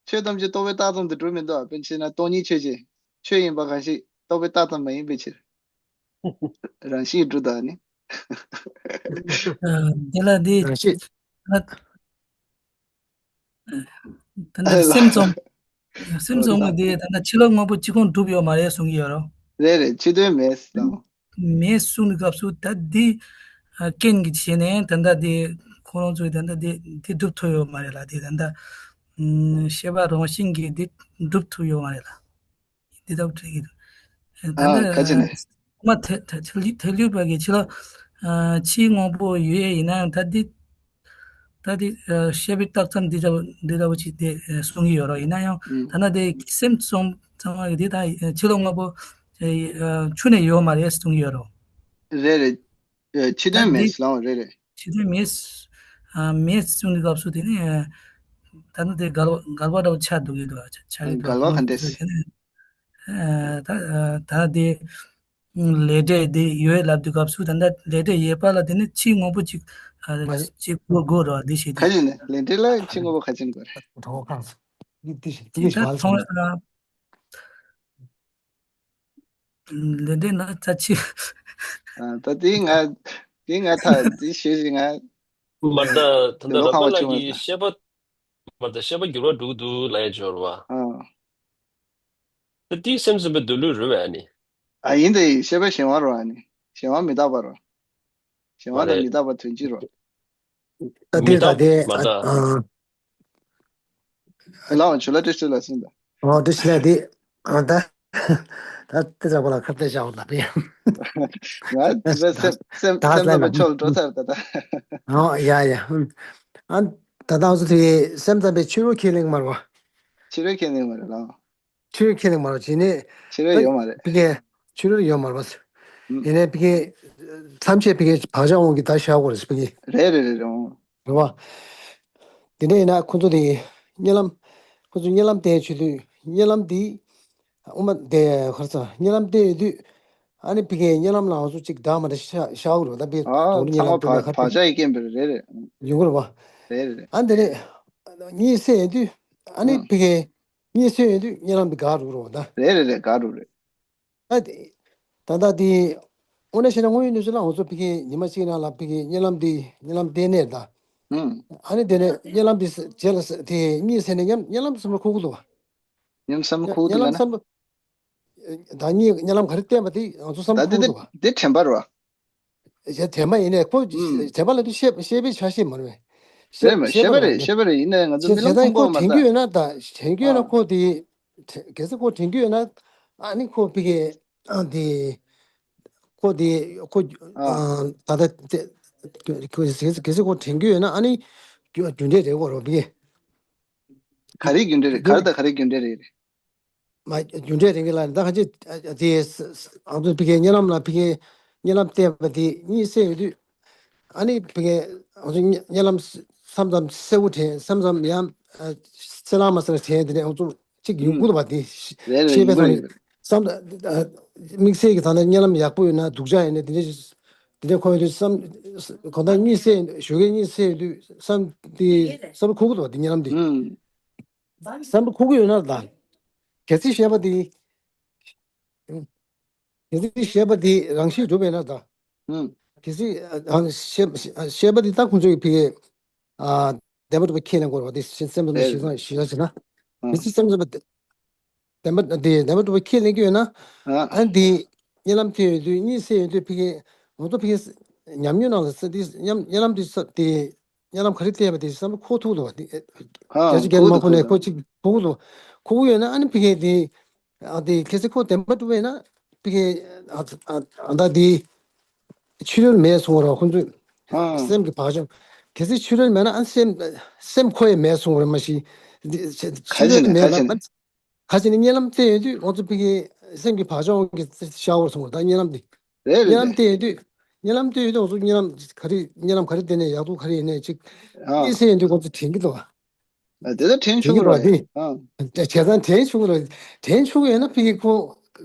ཆོས་ཐམས་ཅད་རྟོག་པའི་རྟགས་ཙམ་དུ་གྲུབ་མི་འདུག་ཨ། དཔེར་ན་ཆེ་ན་སྟོང་ཉིད་ཆོས་ཅན། ཆོས་ཡིན་པ་གང་ཞིག་རྟོག་པའི་རྟགས་ཙམ་མ་ཡིན་པའི་ཕྱིར། རང་བཞིན་གྱིས་གྲུབ་པ་ནི། ཨ། དེ་ལ་དེ། རང་ཤེས། ད་ལྟ་སེམས་བཙོང་། སེམས་བཙོང་གི་དེ་ད་ལྟ་ཕྱི་ལོགས་དངོས་པོ་ཅི་གང་སྒྲུབ་ཡོད་མ་རེད་གསུང་གི་ཡོད་རོ། རེད་རེད། ཕྱི་དོན་མེད་ཟེར། མེད་གསུང་གི་སྐབས་སུ་ད་འདི་རྐྱེན་གྱི་བྱས་ནས་ད་ལྟ་འདི་ཁོ་རང་ཚོས་ད་ལྟ་འདི་འདི་སྒྲུབ་ཐུབ་ཡོད་མ་རེད་ལ། དེ་ད་ལྟ་ཤེས་པ་རང་བཞིན་གྱིས་འདི་སྒྲུབ་ཐུབ་ཡོད་མ་རེད་ལ། འདི་ལྟ་བུ་དྲན་གྱི་འདུག་ད་ཨ་ལྟ་ག་ཅི་ནས། ཨ་མ་ཐལ་ཐལ་ཐལ་ཐལ་ལུས་པ་གི་ཕྱི་ལ་ཨ་ཕྱིའི་དངོས་པོ་ཡོད་ཡིན་ན་ཡང་ད་འདི་ད་འདི་ཨ་ཤེས་པའི་རྟགས་ཙམ་འདི་ལྟ་བུ་འདི་ལྟ་བུ་ཅིག་དེ་ཨ་གསུང་གི་ཡོད་རོགས། ཡིན་ན་ཡང་ཨུ། ད་ལྟ་དེ་སེམས་བཙོང་ཙམ་གི་དེ་ད་ཕྱི་ལ་དངོས་པོ་ཨ་ཆུ་ནས་ཡོད་མ་རེད་གསུང་གི་ཡོད་རོགས། རེད་རེད། ཨ་ཕྱི་ད་དོན་མེད་འདི་ཟེར་ལབ་རེད་རེད། ཕྱི་དོན་མེད་ཨ་མེད་གསུང་གི་སྐབས་སུ་དེ་ནི་ཨ་ད་ནི་དེ་འགལ་བ་འགལ་བ་འདྲ་བོ་ཆགས་འདུག་གི་འདུག་ཆགས་ཀྱི་འདུག་འགལ་བ་ག་འདྲས། དེ་ནི་ཨ་ད་ཨ་ད་དེ་ལས་འབྲས་དེ་ཡོད་ལབ་དུས་སྐབས་སུ་ད་ལྟ་ལས་འབྲས་ཡོད་པ་ལ་དེ་ནི་ཕྱིའི་དངོས་པོ་གཅིག་ཨ་མ་རེད། གཅིག་དགོས་དགོས་རོགས་འདི་ཞིག་ག་དེ་ཅི་ནས་ལས་འབྲས་ལ་ཕྱིའི་དངོས་པོ་ག་ཅི་ནས་དགོས་རེད། གྲོགས་ཁང་སོ། འདི་འདི་ཞིག་འདི་ཅིག་ཞིག་ད་བ་མཐོང་ཞིག་ན། ཨ། ལས་འབྲས་ན་ཚ་ཆི། ཨ་ད་དེ་ང་དེ་ང་ཐ་དེ་ཤེས་ཤིག་ང་། མར་ད་ད་ད་དེ་ལོ་ར་ཁ་པ་བ་ལགས་ཆུང་ཀྱི་བ། ཤེས་པ། མར་ད་ཤེས་པ་འགྱུར་བ་འགྲོ་གི་འདུག་ལབ་ཡ་འབྱོར་བ། ཨ། ད་དེ་སེམས་ཙམ་པའི་མདོ་ལུགས་རེད་བས་ཨ་ནི། ཨ་ཡིན་ད་ཡིན། ཤེས་པ་གཞན་དབང་རོ། ཨ་ནི་གཞན་དབང་མི་རྟག་པ་རོ། གཞན་དབང་དང་མི་རྟག་པ་དོན་གཅིག་རོ། ད་དེ་མི་ད་རྟག་དེ་མ་ཨ་རྟག་ཨ། ལའོ་ཇོ་ལ་ཏྲེ་ཤི་ལ་སུན་ད། ཨོ་ཏྲེ་ཤི་ལ་དེ་ཨ་ད་ད་དེ་ཚ་པོ་ལ་ཁ་གཏད་བཞག་འོང་ད་པས། ང་ད་སེམས་སེམས་ད་སེམས་ལ་ཙམ་པའི་ཕྱོགས་ལ་འགྲོ་ཚར་ད་ད། ཨོ་ཡ་ཡ། ཨ་ད་ད་ཚོ་དེ་སེམས་ཙམ་པའི་ཕྱི་རོལ་ཁས་ལེན་མ་རེད་བ། ཕྱི་རོལ་ཁས་ལེན་མ་རེད་ལའོ། ཕྱི་རོལ་ཁས་ལེན་མ་རེད་བྱས་ནས། ཕྱི་རོལ་ཡོད་མ་རེད། ཕ་གིའི་ཕྱི་རོལ་ཡོད་མ་རེད་བ། ཨུ། ཡིན་ནའི་ཕ་གིའི་ཐམས་ཅད་ཕ་གིའི་བག་ཆགས་དབང་གིས་ད་བཞག་དགོས་རེད་ཕ་གིའི། རེད་རེད་རེད་རེད། ཨོ། རེད་བ། དེ་འདྲ་ཡིན་ན་ཁོ་ཚོ་དེ་གཉིད་ལམ། ཁོ་ཚོ་གཉིད་ལམ་བསྟན་བྱེད་དུས་གཉིད་ལམ་འདི། ཨོ་མ་དེ་ཁར་ཚ་གཉིད་ལམ་བསྟན་ཡོད་དུས། ཨ་ནི་ཕ་གིའི་གཉིད་ལམ་ལ་ང་ཚོ་གཅིག་འདྲ་མ་འདྲ་ཤ་ཤ་འུར་བ་ད་པའི་ཨ་དོ་རུ་གཉིད་ཚང་ལམ་མ་བསྟན་ནས་བག་ཁ་བག་ཆགས་ཡི་རྐྱེན་པས་རེད་རེད། ཡོང་གི་རེད་བ། རེད་རེད་རེད། ཨ་འདི་ནས་གཉིད་སད་ཡོད་དུས། ཨ་ནི་ཨང་། ཕ་གིའི་གཉིད་སད་ཡོད་དུས་གཉིད་ལམ་འདི་འགག་འགྲོ་གི་རེད་བ་ད། རེད་རེད་རེད། འགག་འགྲོ་རེད། ཨ་དེ། ད་ལྟ་དེ། དངོས་གནས་བཤད་ན་དངོས་ཡོད་གནས་ཚུལ་ལ་ང་ཚོ་ཕ་གིའི་ཉི་མ་གཅིག་ནང་ལ་ཕ་གིའི་གཉིད་ལམ་དེ་གཉིད་ལམ་བསྟན་ནས་ད། ཨང་། ཨ་ནི་དེ་ནས་གཉིད་ལམ་དེ་རྗེས་ལ་དེ་གཉིད་སད་ནས་ཉམས་གཉིད་ལམ་བསམ་བློ་འཁོར་གི་འདུག་བ། ཉམས་བསམ་བློ་འཁོར་གི་འདུག་ལབ་ན། གཉིད་ལམ་བསམ་བློ། ད་གཉིད་གཉིད་ལམ་ག་རེ་བསྟན་པ་དེ་ང་ཚོ་བསམ་བློ་ད་དེ་འཁོར་གི་འདུག་བ། དེ་དྲན་པ་རེད་བ། ཡ་དྲན་པ་ཡིན་ནས་ཁོ་ཨུམ། དྲན་པ་ལབ་དུས་ཤེས་ཤེས་པའི་ཆ་ཤས་མ་རེད་པས། ཤེས་རེད་མ་ཤེས་ཤེས་པ་པ་རེད་ལབ་ནས་ཤེས་པ་རེད། ཡིན་ནའི་ང་ཚོ་བྱས་མི་ལམ་བྱས་ཙང་ཁོ་ཁུངས་ཁོ་མ་དྲན་རྒྱུ་ད། ཡོད་ན་ད་དྲན་རྒྱུ་ཡོད་ན་ཨ་ཁོ་དེ། གལ་སྲིད་ཁོ་དྲན་རྒྱུ་ཡོད་ན་ཨ་ནི་ཁོ་ཕ་གི་ཨ་དེ་ཁོ་དེ་ཁོ་ཨ། ཨ་ད་ལྟ་དེ་གལ་སྲིད་ཁོ་དྲན་རྒྱུ་ཡོད་ན་ཨ་ནི་རྒྱུ་རྒྱུ་འབྲས་རེད་གོ་རོ་ཕ་གི། ག་རེ་རྒྱུ་འབྲས་རེད། ག་རེ་དང་ག་རེ་རྒྱུ་འབྲས་རེད། མ་རྒྱུ་འབྲས་རེད་གི་ལ་ད་ག་ཅི་དེ་ཨང་ཚོ་ཕ་གི་གཉིད་ལམ་ལ་ཕ་གི་གཉིད་ལམ་བསྟན་པ་དེ་གཉིད་སད་ཡོད་དུས་ཨ་ནི་ཕ་གི་ཨང་ཚོ་གཉིད་ལམ་མཚམས་མཚམས་གསལ་བོ་དྲན་མཚམས་མཚམས་ཡང་གསལ་ལ་མ་གསལ་དྲན་དེ་ནས་ཨང་ཚོ་གཅིག་ཡོང་གི་འདུག་བ་དེ་རེད་རེད། ཤེས་པའི་ཡོང་གི་ཐོག་ནས་རེད། བསམ་དམིགས་བསལ་གྱི་ཐོག་ནས་གཉིད་ལམ་ཡག་པོ་ཡོད་ན་སྡུག་ཅག་ཡོད་ན་དེ་འདྲ་དེ་འདྲ་ཁོ་ཡོད་དུས་བསམ་གང་ལྟར་གཉིད་སད་ཞོགས་ཀས་གཉིད་སད་ཡོད་དུས་བསམ་དེ་བསམ་བློ་འཁོར་གི་འདུག་བ་དེ་གཉིད་ལམ་དེ། བསམ་བློ་འཁོར་གི་ཡོད་ན་ད། གལ་སྲིད་ཤེས་པ་དེ། གལ་སྲིད་ཤེས་པ་དེ་རང་བཞིན་གྲུབ་པས་ན་ད། གལ་སྲིད་ཨ་ཤེས་ཤེས་པ་དེ་ད་ཁོང་ཚོའི་ཕ་གི་ཨ་བདེན་པ་གྲུབ་པ་ཁས་ལེན་དགོས་རེད་བ་དེ་སེམས་ཙམ་པ་ཞིག་ཙང་ཞིག་ལ་བྱེད་ན། གལ་སྲིད་སེམས་ཙམ་པ་དེ། བདེན་པ་དེ་བདེན་པ་གྲུབ་པ་ཁས་ལེན་གྱི་ཡོད་ན། ཨ་ནི་དེ་གཉིད་ལམ་དེ་ཡོད་དུས་གཉིད་སད་ཡོད་དུས་ཕ་གི་ང་ཚོ་ཕ་གི་ཉམས་མྱོང་ནང་ལ་ས་དེ་ཉམས་གཉིད་ལམ་དེ་ས་དེ་གཉིད་ལམ་ག་རེ་བལྟས་པ་དེ་བསམ་བློ་འཁོར་ཐུབ་འདུག་བ་དེ། ཨ་བརྒྱ་ཆ་བརྒྱ་ནས་མ་འཁོར་ནས་ཁོ་གཅིག་འཁོར་གི་འདུག་འཁོར་གི་ཡོད་ན་ཨ་ནི་ཕ་གི་དེ་ཨ་དེ་གལ་སྲིད་ཁོ་བདེན་པ་གྲུབ་པ་ཡིན་ན་ཕ་གི་ཨ་ཨ་ཨ་ད་དེ་ཕྱི་རོལ་མེད་སོང་བ་ར་ཁོ་ཚོས་སེམས་ཀྱི་བག་ཆགས་གལ་སྲིད་ཕྱི་རོལ་མེད་ན་ཨ་སེམས་སེམས་ཁོ་ཡི་མེད་སོང་བ་ར་མ་གཞི་ཕྱི་རོལ་མེད་ན། ག་ཅི་ནས་གཉིད་ལམ་བསྟན་ཡོད་དུས་ང་ཚོ་ཕ་གི་སེམས་ཀྱི་བག་ཆགས་དབང་གིས་ཤར་བར་སོང་བ་ད་གཉིད་ལམ་འདི། རེད་རེད་གཉིད་ལམ་རེད། བསྟན་ཡོད་དུས་གཉིད་ལམ་བསྟན་ཡོད་དུས་ང་ཚོ་གཉིད་ལམ་ག་རེ་གཉིད་ལམ་ག་རེ་བསྟན་ནས་ཡག་སྡུག་ག་རེ་ཡིན་ནའི་ཅིག་ཨ། གཉིད་སད་ཡོད་དུས་ང་ཚོ་དྲན་གྱི་འདུག་བ། ཨ་དེ་ལྟར་དྲན་དྲན་ཆོག་གི་གི་རེད་རེད། ཨ། བྱས་ཙང་དྲན་ཆོག་གི་རེད། དྲན་ཆོག་གི་ཡོད་ན་ཕ་གི་ཁོ་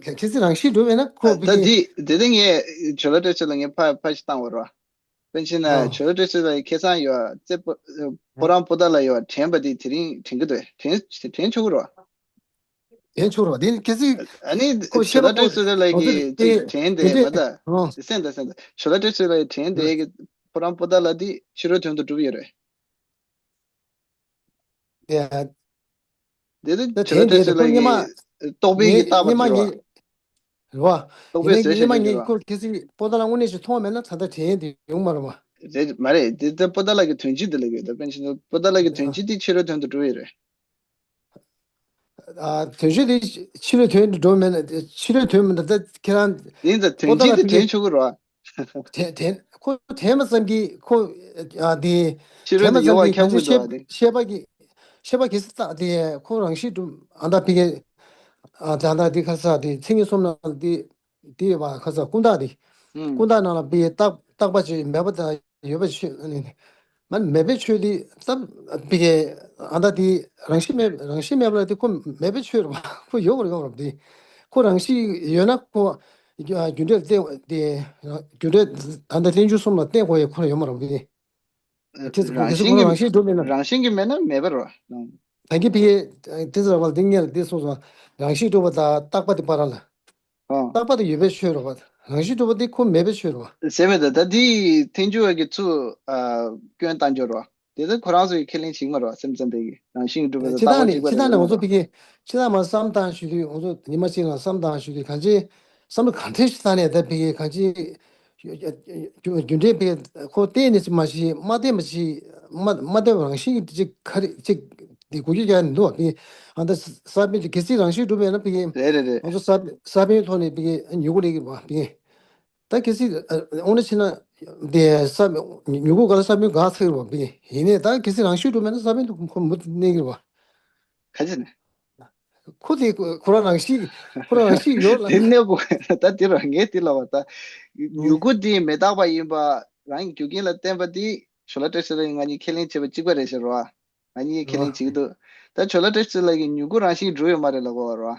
གལ་སྲིད་རང་བཞིན་འགྲུབ་ཡོད་ན་ཁོ་ཨ་ཕ་ད་གི་དེ་དེ་དེ་ངས་ཇོ་ལ་སྤྲོ་ཆེ་ལ་ངས་ཕ་ཕ་ཞིག་བཏང་བ་རེད་བ། པཎ་ཆེན་ན་ཨ། ཇོ་ལ་སྤྲོ་ཆེ་ལ་ཁེ་སང་ཡོད་བ་རྩེ་པོ་ཕོ་བྲང་པོ་ཏ་ལ་ཡོད་བ་དྲན་པ་དེ་དེ་རིང་དྲན་གི་འདུག་དྲན་དྲན་ཆོག་གི་རེད་བ། དྲན་ཆོག་རེད་བ། དེ་ནི་གལ་སྲིད་ཨ་ནི་ཁོ་ཤེས་པ་ཞོ་ལ་ཏྲེ་སི་ལ་གི་ཅིག་དྲན་དེ་མ་ད་སེམས་དང་སེམས་དང་ཞོ་ལ་ཏྲེ་སི་ལ་གི་དྲན་དེ་གི་ཁོ་རང་པོ་ཏཱ་ལ་དེ་ཕྱི་རོལ་དོན་དུ་གྲུབ་ཡོད་རེད། དེ་དེ་ད་ཞོ་ལ་དྲན་ཏྲེ་དེ་སི་ལ་ཁོ་སྔོན་མ་གི་རྟོག་པའི་གི་ངས་རྟག་པ་སྔོན་མ་དེ་རེད་བ། ངས་རེད་བ། རྟོག་ཡིན་པའི་ནའི་ཟེར་སྔོན་མ་བཤད་ཀྱི་ངས་རེད་བ། ཁོ་གལ་སྲིད་པོ་ཏཱ་ལ་དངོས་གནས་ཤིག་མཐོང་བ་མེད་ན་ད་ལྟ་དྲན་དེ་ཡོང་མ་རེད་བ། རེད་མ་རེད། དེ་ལྟར་པོ་ཏཱ་ལ་གི་དོན་སྤྱི་དེ་ལ་ཡོད་ད། དཔེར་ན་ཆེན་པོ་ཏཱ་ལ་གི་དོན་སྤྱི་དེ་ཕྱི་རོལ་དོན་དུ་འགྲོ་ཡི་རེད། ཨ་དོན་སྤྱི་དེ་ཕྱི་རོལ་དོན་དུ་འགྲོ་མེད་ན་ཕྱི་རོལ་དོན་མི་འདུག་ད་ཁྱེད་རང་ཡིན་ད་དོན་པོ་ཏཱ་ལ་སྤྱི་དེ་ཕ་གི་དྲན་ཆོག་གི་རེད་བ། དྲན་དྲན་ཁོ་དྲན་པ་ཙམ་གྱིས་ཁོ་ཨ་དེ་ཕྱི་རོལ་དྲན་པ་དུ་ཡོང་བ་ཙམ་གྱིས་ཁྱབ་གང་ཅི་དགོས་འདུག་ཤེས་བ་དེ། ཤེས་པ་གི་ཤེས་པ་གི་སྲིད་དང་དེ་ཁོ་རང་ཤེས་གྲུབ་ཨ་ད་ཕ་གི་ཨ་ད་ད་དེ་ཁ་ས་དེ་མཚན་ཉིད་གསུམ་ན་དེ། དེ་བ་ཁ་ས་ཀུན་བརྟགས་དེ། ཀུན་བརྟགས་ནང་ལ་པའི་རྟག་རྟག་པ་ཅིག་མེད་པ་དང་ཡོད་པའི་ཆོས་ཨ་ནི། མ་མེད་པའི་ཆོས་དེ་ཙམ་པའི་ཨ་ད་དེ་རང་བཞིན་མེད་རང་བཞིན་མེད་པ་ལ་དེ་ཁོ་མེད་པའི་ཆོས་རེད་བ། ཁོ་ཡོད་པར་ཡོད་རེད་དེ། ཁོ་རང་བཞིན་ཡོད་ན་ཁོ་རྒྱུ་འབྲས་བསྟན་དེ་རྒྱུ་འབྲས་ད་ལྟ་རྟེན་འབྱུང་གསུམ་ལ་བརྟེན་དགོས་ཡ་ཁོ་ཡོད་མ་རེད་དེ། དེ་ཚོ་དེ་རང་ཚོ་བཞིན་ཁོ་གི་རང་བཞིན་གྲུབ་མེད་ན། རང་བཞིན་གྱིས་མེད་ན་མེད་པ་རེད་བ། ད་གིན་ཕ་གི་དེ་ཚོ་ར་བ་ལ་དེ་ངས་ལ་དེ་གསུངས་སོང་། རང་བཞིན་གྲུབ་པ་དང་རྟག་པ་དེ་བར་ལ། ཨ། རྟག་པ་དེ་ཡོད་པའི་ཆོས་རེད་བ། རང་བཞིན་གྲུབ་པ་དེ་ཁོ་མེད་པའི་ཆོས་རེད་བ། ཟེར་མེད་ད། ད་དེ་ཐལ་འགྱུར་བ་གི་ཚུར་ཨ་སྐྱོན་བཏང་འགྱུར་བ། དེ་ཚོ་ཁོ་རང་ཚོ་ཡི་ཁས་ལེན་བྱེད་ཀྱི་མ་རེད་བ། སེམས་ཙམ་པའི་གི་རང་བཞིན་གྲུབ་པ་དང་ཅི་ལྟར་རྟག་པ་ནས་གཅིག་པ་ཅི་ལྟར་ནས་ང་ཚོ་ཕ་གི་ཅི་ལྟར་མ་བསམ་བཏང་ཞུ་དུས་ང་ཚོ་ཉི་མ་གཅིག་ལ་བསམ་བཏང་ཞུ་དུས་གང་ཅི་བསམ་བློ་གང་ཐེངས་ཤིག་བཏང་ནས་ད་ཕ་གི་གང་ཅི། རྒྱུ་རྒྱུ་འབྲས་པས་ཁོ་བལྟས་ནས་ཅི་མ་ཤེས་མ་བལྟས་མ་ཤེས་མ་མ་བལྟས་པ་རང་བཞིན་གྱིས་ཅིག་ཁ་རེ་ཅིག་དེ་གོ་རྒྱུ་རྒྱག་ནས་འདུག་བ། ཨ་ད་ས་བོན་གལ་སྲིད་རང་བཞིན་གྲུབ་པས་ན་ཕ་གི་རེད་རེད་རེད། ང་ཚོ་ས་ས་བོན་ཐོག་ནས་ཕ་གི་མྱུ་གུ་ལེགས་ཀྱི་བ་ཕ་གི་ད་གལ་སྲིད་ཨ་ཨ་འོ་ན་ཕྱིན་ན་དེ་ས་མྱུ་གུ་ག་ལ་ས་བོན་ག་ཚིག་རེད་བ་ཕ་གི་ཡིན་ནས་ད་གལ་སྲིད་རང་བཞིན་གྲུབ་པས་ན་ས་བོན་དུ་ཁོ་མུ་མཐུད་གནས་ཀྱི་རེད་བ། ག་ཅི་ནས། ཁོ་དེ་ཁོ་རང་རང་བཞིན་ཁོ་རང་རང་བཞིན་ཡོད་ལ། དེ་གནས་པོ་ད་དེ་རང་ངས་དེ་ལབ་པ་ད། མྱུ་གུ་དེ་མི་རྟག་པ་ཡིན་པ་རང་གི་རྒྱུ་རྐྱེན་ལ་བརྟེན་པ་དེ་ཞོ་ལ་ཏྲེ་སི་ལ་ང་གཉིས་ཁས་ལེན་བྱས་པ་གཅིག་པ་རེད་ཟེར་བ། ང་གཉིས་ཁས་ལེན་བྱེད་ཀྱི་འདུག་ད་ཞོ་ལ་ཏྲེ་སི་ལ་གི་མྱུ་གུ་རང་བཞིན་གྲུབ་ཡོད་མ་རེད་ལབ་དགོས་པ་རེད་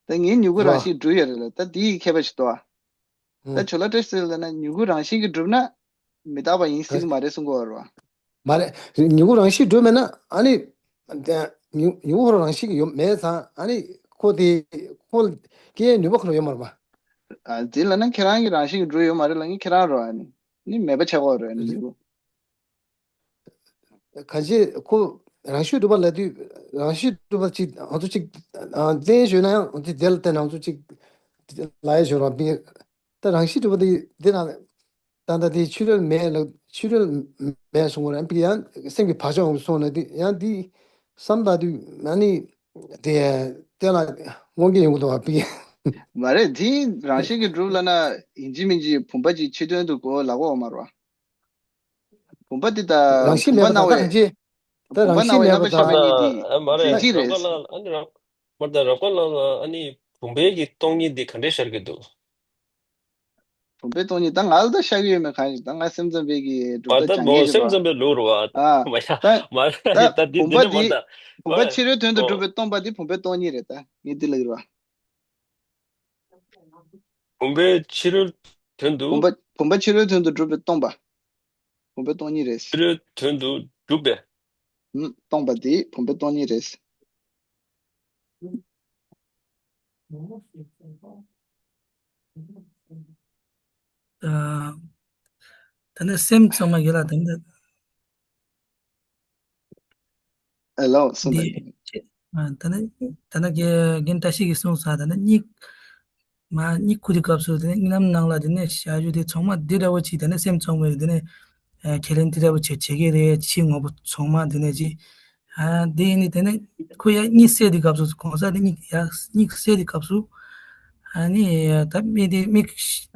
བ། ད་ངའི་མྱུ་གུ་རང་བཞིན་གྲུབ་ཡོད་རེད་ལ་ད་དེ་ཡི་ཁྱད་པར་ཞིག་འདུག་བ། ད་ཞོ་ལ་ཏྲེ་སི་ལ་ན་མྱུ་གུ་རང་བཞིན་གྱིས་གྲུབ་ན་མི་རྟག་པ་ཡིན་སྲིད་ཀྱི་མ་རེད་གསུང་གི་ཡོད་རེད་བ། མ་རེད། མྱུ་གུ་རང་བཞིན་གྲུབ་མེད་ན་ཨ་ནི། དེ་མྱུ་མྱུ་གུ་རང་བཞིན་གྱི་ཡོད་མེད་ཙང་ཨ་ནི་ཁོ་དེ་ཁོ་སྐྱེ་ནུས་པ་ཁོ་ལ་ཡོད་མ་རེད་པ། ཨ་དེ་ལ་ན་ཁྱེད་རང་གི་རང་བཞིན་གྱི་འགྲོ་ཡོད་མ་རེད་ལ་ངས་ཁྱེད་རང་རོ་ཨ་ནི་ནི་མེད་པ་ཆགས་ཀྱི་རེད་ནི་མྱུ་གུ། གང་ཅི་ཁོ་རང་བཞིན་གྲུབ་པ་ལ་དུས་རང་བཞིན་གྲུབ་པ་ཅིག་ང་ཚོ་ཅིག་བཙན་ཞོད་ན་ཡང་དེ་དེ་ལ་བརྟེན་ང་ཚོ་ཅིག་ལ་ཡ་ཞོད་རང་པི་ད་རང་བཞིན་གྲུབ་པ་དེ་དེ་རང་། ད་ལྟ་དེ་ཕྱི་རོལ་མེད་ལ་ཕྱི་རོལ་མེད་སོང་བ་རེད་པས་ཡང་སེམས་ཀྱི་བག་ཆགས་འོང་སོང་ན་དེ་ཡང་དེ་བསམ་ད་དུས་ན་ནི་དེ་དེ་ལ་དབང་གིས་ཡོང་གི་འདུག་བ་པས། མ་རེད་དེ་རང་བཞིན་གྱིས་གྲུབ་ལབ་ན་ཡིན་གཅིག་མིན་གཅིག་བུམ་པ་གཅིག་ཕྱི་དོན་དུ་གོ་ལ་གོ་བ་མ་རེད་བ། བུམ་པ་དེ་ད་རང་བཞིན་བུམ་པ་མེད་པ་སྣང་ད་བའི་གང་ཅི་ད་བུམ་པ་རང་བཞིན་སྣང་བའི་མེད་པ་རྣམ་པ་ཤེས་པ་ད་གཉིས་དེ་ཨ་མ་རེད་རྫས་གཅིག་རེད། རབ་དཀར་ལགས་ཨ་ནི་རབ་མ་རེད་ད་རབ་དཀར་ལགས་ལ་ཨ་ནི་བུམ་པའི་གི་སྟོང་ཉིད་འདི་ག་འདྲས་ཤར་གི་འདུག་བུམ་པའི་སྟོང་ཉིད་ད་ང་ལ་ད་ཤར་གི་ཡོད་མེད་གང་ཞིག་ད་ང་སེམས་ཙམ་པའི་གི་གྲུབ་མཐའ་སྦྱང་མཁན་ཞིག་རེད་བ། སེམས་ཙམ་པའི་ལུགས་རེད་བ། ཨ་མ་ཡ་ད་མ་ད་ད་འདི་བུམ་པ་འདི་འདི་འདི་མ་ད་བུམ་པ་ཕྱི་རོལ་དོན་དུ་གྲུབ་པའི་སྟོང་པ་འདི་བུམ་པའི་སྟོང་ཉིད་རེད་ད་ངས་འདི་ལབ་ཀྱི་རེད་བ། བུམ་པའི་ཕྱི་རོལ་དོན་དུ། བུམ་པ་བུམ་པ་ཕྱི་རོལ་དོན་དུ་གྲུབ་པའི་སྟོང་པ། བུམ་པའི་སྟོང་ཉིད་རེད། ཕྱི་རོལ་དོན་དུ་གྲུབ་པའི། ཨུམ། སྟོང་པ་དེ་བུམ་པའི་སྟོང་ཉིད་རེད། ད་ནི་སེམས་ཚང་མ་ཡོད་ལ་ད་ནི། ཨེ་ལོ་སོང་འདི་ད། ཨ་ད་ནི་ད་ནི་རྒན་རྒན་བཀྲ་ཤིས་ཀྱིས་གསུངས་ས་ད་ནི་གཉིད་མ་གཉིད་ཁུག་དུས་སྐབས་སུ་ད་ནི་གཉིད་ལམ་ནང་ལ་ད་ནི་བྱ་རྒྱུ་དེ་ཚང་མ་འདི་འདྲ་བོ་ཅིག་ད་ནི་སེམས་ཚང་མས་ད་ནི་ཁས་ལེན་འདི་འདྲ་བོ་བྱེད་བྱེད་ཀྱི་རེད། ཕྱི་དངོས་པོ་ཚང་མ་ད་ནི་ཅིག་ཨ་འདི་ནི་ད་ནི་ཁོ་ཡ་གཉིད་སད་དུས་སྐབས་སུ་གང་ཟག་དེ་གཉིད་ཡ་གཉིད་སད་དུས་སྐབས་སུ་ཨ་ནི་ད་མིག་དེ་མིག་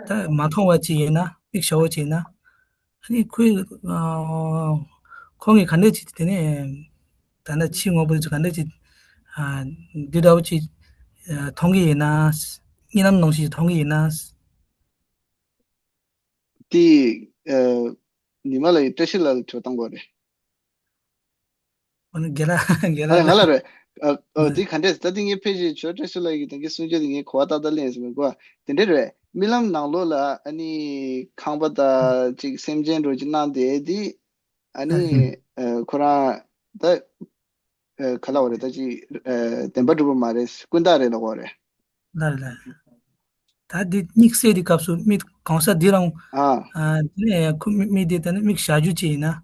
ད་མ་མཐོང་བ་ཅིག་ཡིན་ན་མིག་ཞར་བ་ཅིག་ཡིན་ན། ཨ་ནི་ཁོས་ཨ་ཁོང་གིས་ག་འདྲ་ཅིག་དེ་ནས་ད་ལྟ་ཕྱི་དངོས་པོ་དེ་ཚོ་ག་འདྲ་ཅིག་ཨ་འདི་འདྲ་བོ་ཅིག་ཨ་མཐོང་གི་ཡིན་ན། གཉིད་ལམ་ནང་བཞིན་མཐོང་གི་ཡིན་ན། དེ་ཨ་ཉི་མ་ལ་ཡི་བཀྲ་ཤིས་ལ་ལ་དྲི་བ་བཏང་དགོས་རེད། འོ་ན་རྒན་ལགས་རྒན་ཨ་ལགས་ང་ལ་རེད། ཨ་ཨ་ཨ་འདི་ག་འདྲས་ད་འདི་ངས་ཕལ་ཆེར་ཇོ་བཀྲ་ཤིས་ལགས་ཀྱི་དེང་གི་གསུང་ཆོས་འདི་ངས་གོ་བ་ཏག་ཏག་ལེན་ཟེར་མི་གོ་བ་དེ་འདྲས་རེད། རྨི་ལམ་ནང་ལོགས་ལ་ཨ་ནི་ཁང་པ་དང་ཅིག་སེམས་ཅན་འགྲོ་ཅིག་སྣང་བསྡད་དེ་ཨ་ནི་ཨ་ཁོ་རང་ད་ ཨ་ག་ལབ་པ་རེད། ད་ཅིག་ཨ་བདེན་པ་གྲུབ་པ་མ་རེད། ཀུན་བརྟགས་རེད་ལབ་པ་རེད། ལ་ལ། ད་འདི་དམིགས་བསལ་གྱི་སྐབས་སུ་མི་གང་ཟག་འདི་རང་ཨ། ཨ་དེ་ནས་ཁོ་མི་མི་དེ་ད་ནི་མིག་ཞར་བཅུག་ཅིག་ཡིན་ན་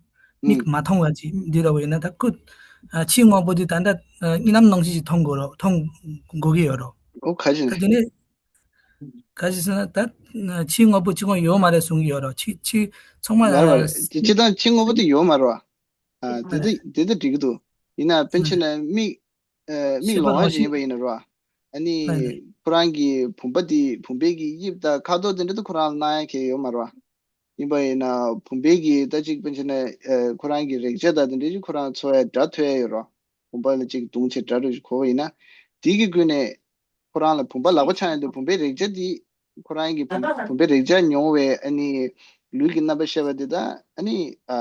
མིག་ཨུམ། མ་མཐོང་བ་ཅིག་འདི་འདྲ་བོ་ཡིན་ན། ད་ཁོ་ཨ་ཕྱིའི་དངོས་པོ་འདི་ད་ལྟ་ཨ་རྨི་ལམ་ནང་བཞིན་ཅིག་མཐོང་དགོས་རོ། མཐོང་དགོས་ཀྱི་ཡོད་རོ། ཨོ་ག་ཅི་ད་ནས། དེ་ནས་ག་ཅི་ཟེར་ན་ད་ཨ་ཕྱིའི་དངོས་པོ་གཅིག་ཀྱང་ཡོད་མ་རེད་གསུང་གི་ཡོད་རོ། ཕྱི་ཕྱི་ཚང་མ་མ་རེད་མ་རེད། ཨ་སྤྱི་སྤྱི་བཏང་ཕྱིའི་དངོས་པོ་དེ་ཡོད་མ་རེད་བ། ཨ་དེ་དེ་དེ་དེ་འགྲིག་གི་འདུག་ཡིན་ན་པཎ་ཆེན་ནས་མིག་ཨ་མིག་ཤེས་པ་ལོང་བ་རང་ཞིག་ཡིན་པ་ཡིན་ན་རོ། ཨ་ནི་ལགས་ལགས། ཁོ་རང་གི་བུམ་པ་དེ་བུམ་པའི་གི་དབྱིབས་དང་ཁ་དོག་དེ་འདྲ་དེ་ཁོ་རང་ལ་སྣང་ཡ་གང་ཡང་ཡོད་མ་རེད་བ། ཡིན་པ་ཡིན་ན་བུམ་པའི་གི་ད་ཅིག་པཎ་ཆེན་ནས་ཨ་ཁོ་རང་གི་རེག་བྱ་དང་དེ་འདྲ་ཅིག་ཁོ་རང་ཚོར་ཡ་སྒྲ་ཐོས་ཡ་ཡོད་རོ། བུམ་པ་ལ་ཅིག་བརྡུངས་བྱས་སྒྲ་རུ་གོ་བ་ཡིན་ན། དེ་གི་བརྒྱུད་ནས་ཁོ་རང་ལ་བུམ་པ་ལག་པ་འཆང་ཡ་དེ་བུམ་པའི་རེག་བྱ་དེ་ཁོ་རང་གི་བུམ་བུམ་པའི་རེག་བྱ་མྱོང་བའི་ཨ་ནི་ལུས་ཀྱི་རྣམ་པ་ཤེས་པ་དེ་ད་ཨ་ནི་ཨ་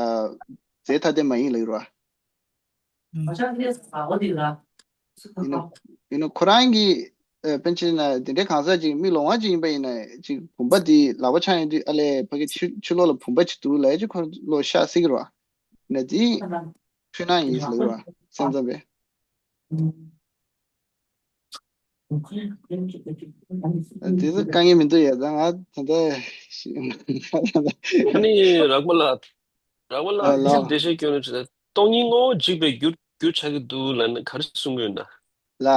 རྫས་ཐ་དད་མ་ཡིན་ལབ་ཡོད་རེད་བ། ཡིན་ན་ཡིན་ན་ཁོ་རང་གི་ཨ་པཎ་ཆེན་ན་དེ་འདྲའི་གང་ཟག་ཅིག་མིག་ལོང་བ་ཅིག་ཡིན་པ་ཡིན་ན་ཅིག་བུམ་པ་དེ་ལག་པ་འཆང་ཡོང་དུས་ཨ་ལས་ཕ་གི་ཕྱི་ཕྱི་ལོགས་ལ་བུམ་པ་ཅིག་འདུག་ལབ་ཅིག་ཁོ་ལོ་ཤ་སྲེག་རོ། ཡིན་ན་དེ་འཁྲུལ་སྣང་ཡིན་ཟེར་ལབ་རོ། སེམས་ཙམ་པས། དེ་ཚོ་དཀའ་ངལ་མི་འདུག་ཡ། ད་ང་ད་ལྟ་ཨ་ནི་རག་པ་ལ་རག་པ་ལ་ཨ་ལ། འདི་འགྲེལ་བཤད་སྐྱོན་ནས་བྲིས་ཏེ། སྟོང་ཉིད་ངོ་བོ་འཇིག་པའི་རྒྱུ་རྒྱུ་ཆགས་ཀྱི་འདུག་ལབ་ནས་ག་རེ་གསུང་གི་ཡོད་ན། ལ།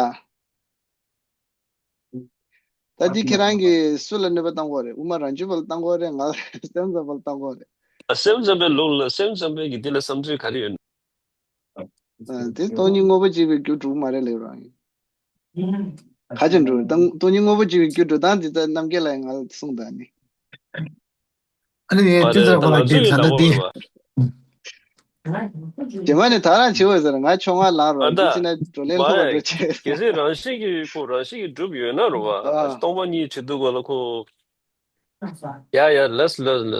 ད་འདི་ཁྱེད་རང་གིས་སུ་ལ་གནོད་པ་བཏང་དགོས་རེད། དབུ་མ་རང་རྒྱུད་པ་ལ་བཏང་དགོས་རེད། ང་སེམས་ཙམ་པ་ལ་བཏང་དགོས་རེད། ཨ་སེམས་ཙམ་པའི་ལུགས་ལ་སེམས་ཙམ་པའི་གི་འདི་ལ་བསམ་ཚུལ་ག་རེ་ཡོད་ན། ཨ་དེ་སྟོང་ཉིད་དངོས་པོ་འཇིག་པའི་རྒྱུ་འགྲུབ་མ་རེད་ལབ་རང་ཡིན། ག་ཅི་འགྲུབ། སྟོང་སྟོང་ཉིད་དངོས་པོ་འཇིག་པའི་རྒྱུ་འགྲུབ་སྟངས་འདི་ལྟར་རྣམ་རྒྱལ་ལགས་ང་ལ་གསུངས་དང་ནི། ཨ་ནི་ངས་མ་ཅི་རེད། ཚར་ད་ཁོ་ལ་ང་འདི་ཚོ་ཡི་ད་ལྟ་ནག་འདི། པོ་རེད་བ། རྗེས་མ་ནི་ད་རང་བྱེད་འོས་ཟེར། ང་ཆོ་ང་ལངས་རོགས། ཨ་ད་འདི་བྱས་ན་བགྲོ་གླེང་ལྷོ་བ་མ་རེད། འགྲོ་ཆེ། གལ་སྲིད་རང་བཞིན་གྱིས་ཁོ་རང་བཞིན་གྱིས་གྲུབ་ཡོད་ན་རོ་བ། ཨ། སྟོང་པ་ཉིད་བྱེད་དུས་གོ་ལ་ཁོ། ཡ་ཡ་ལས་ལས་ལས།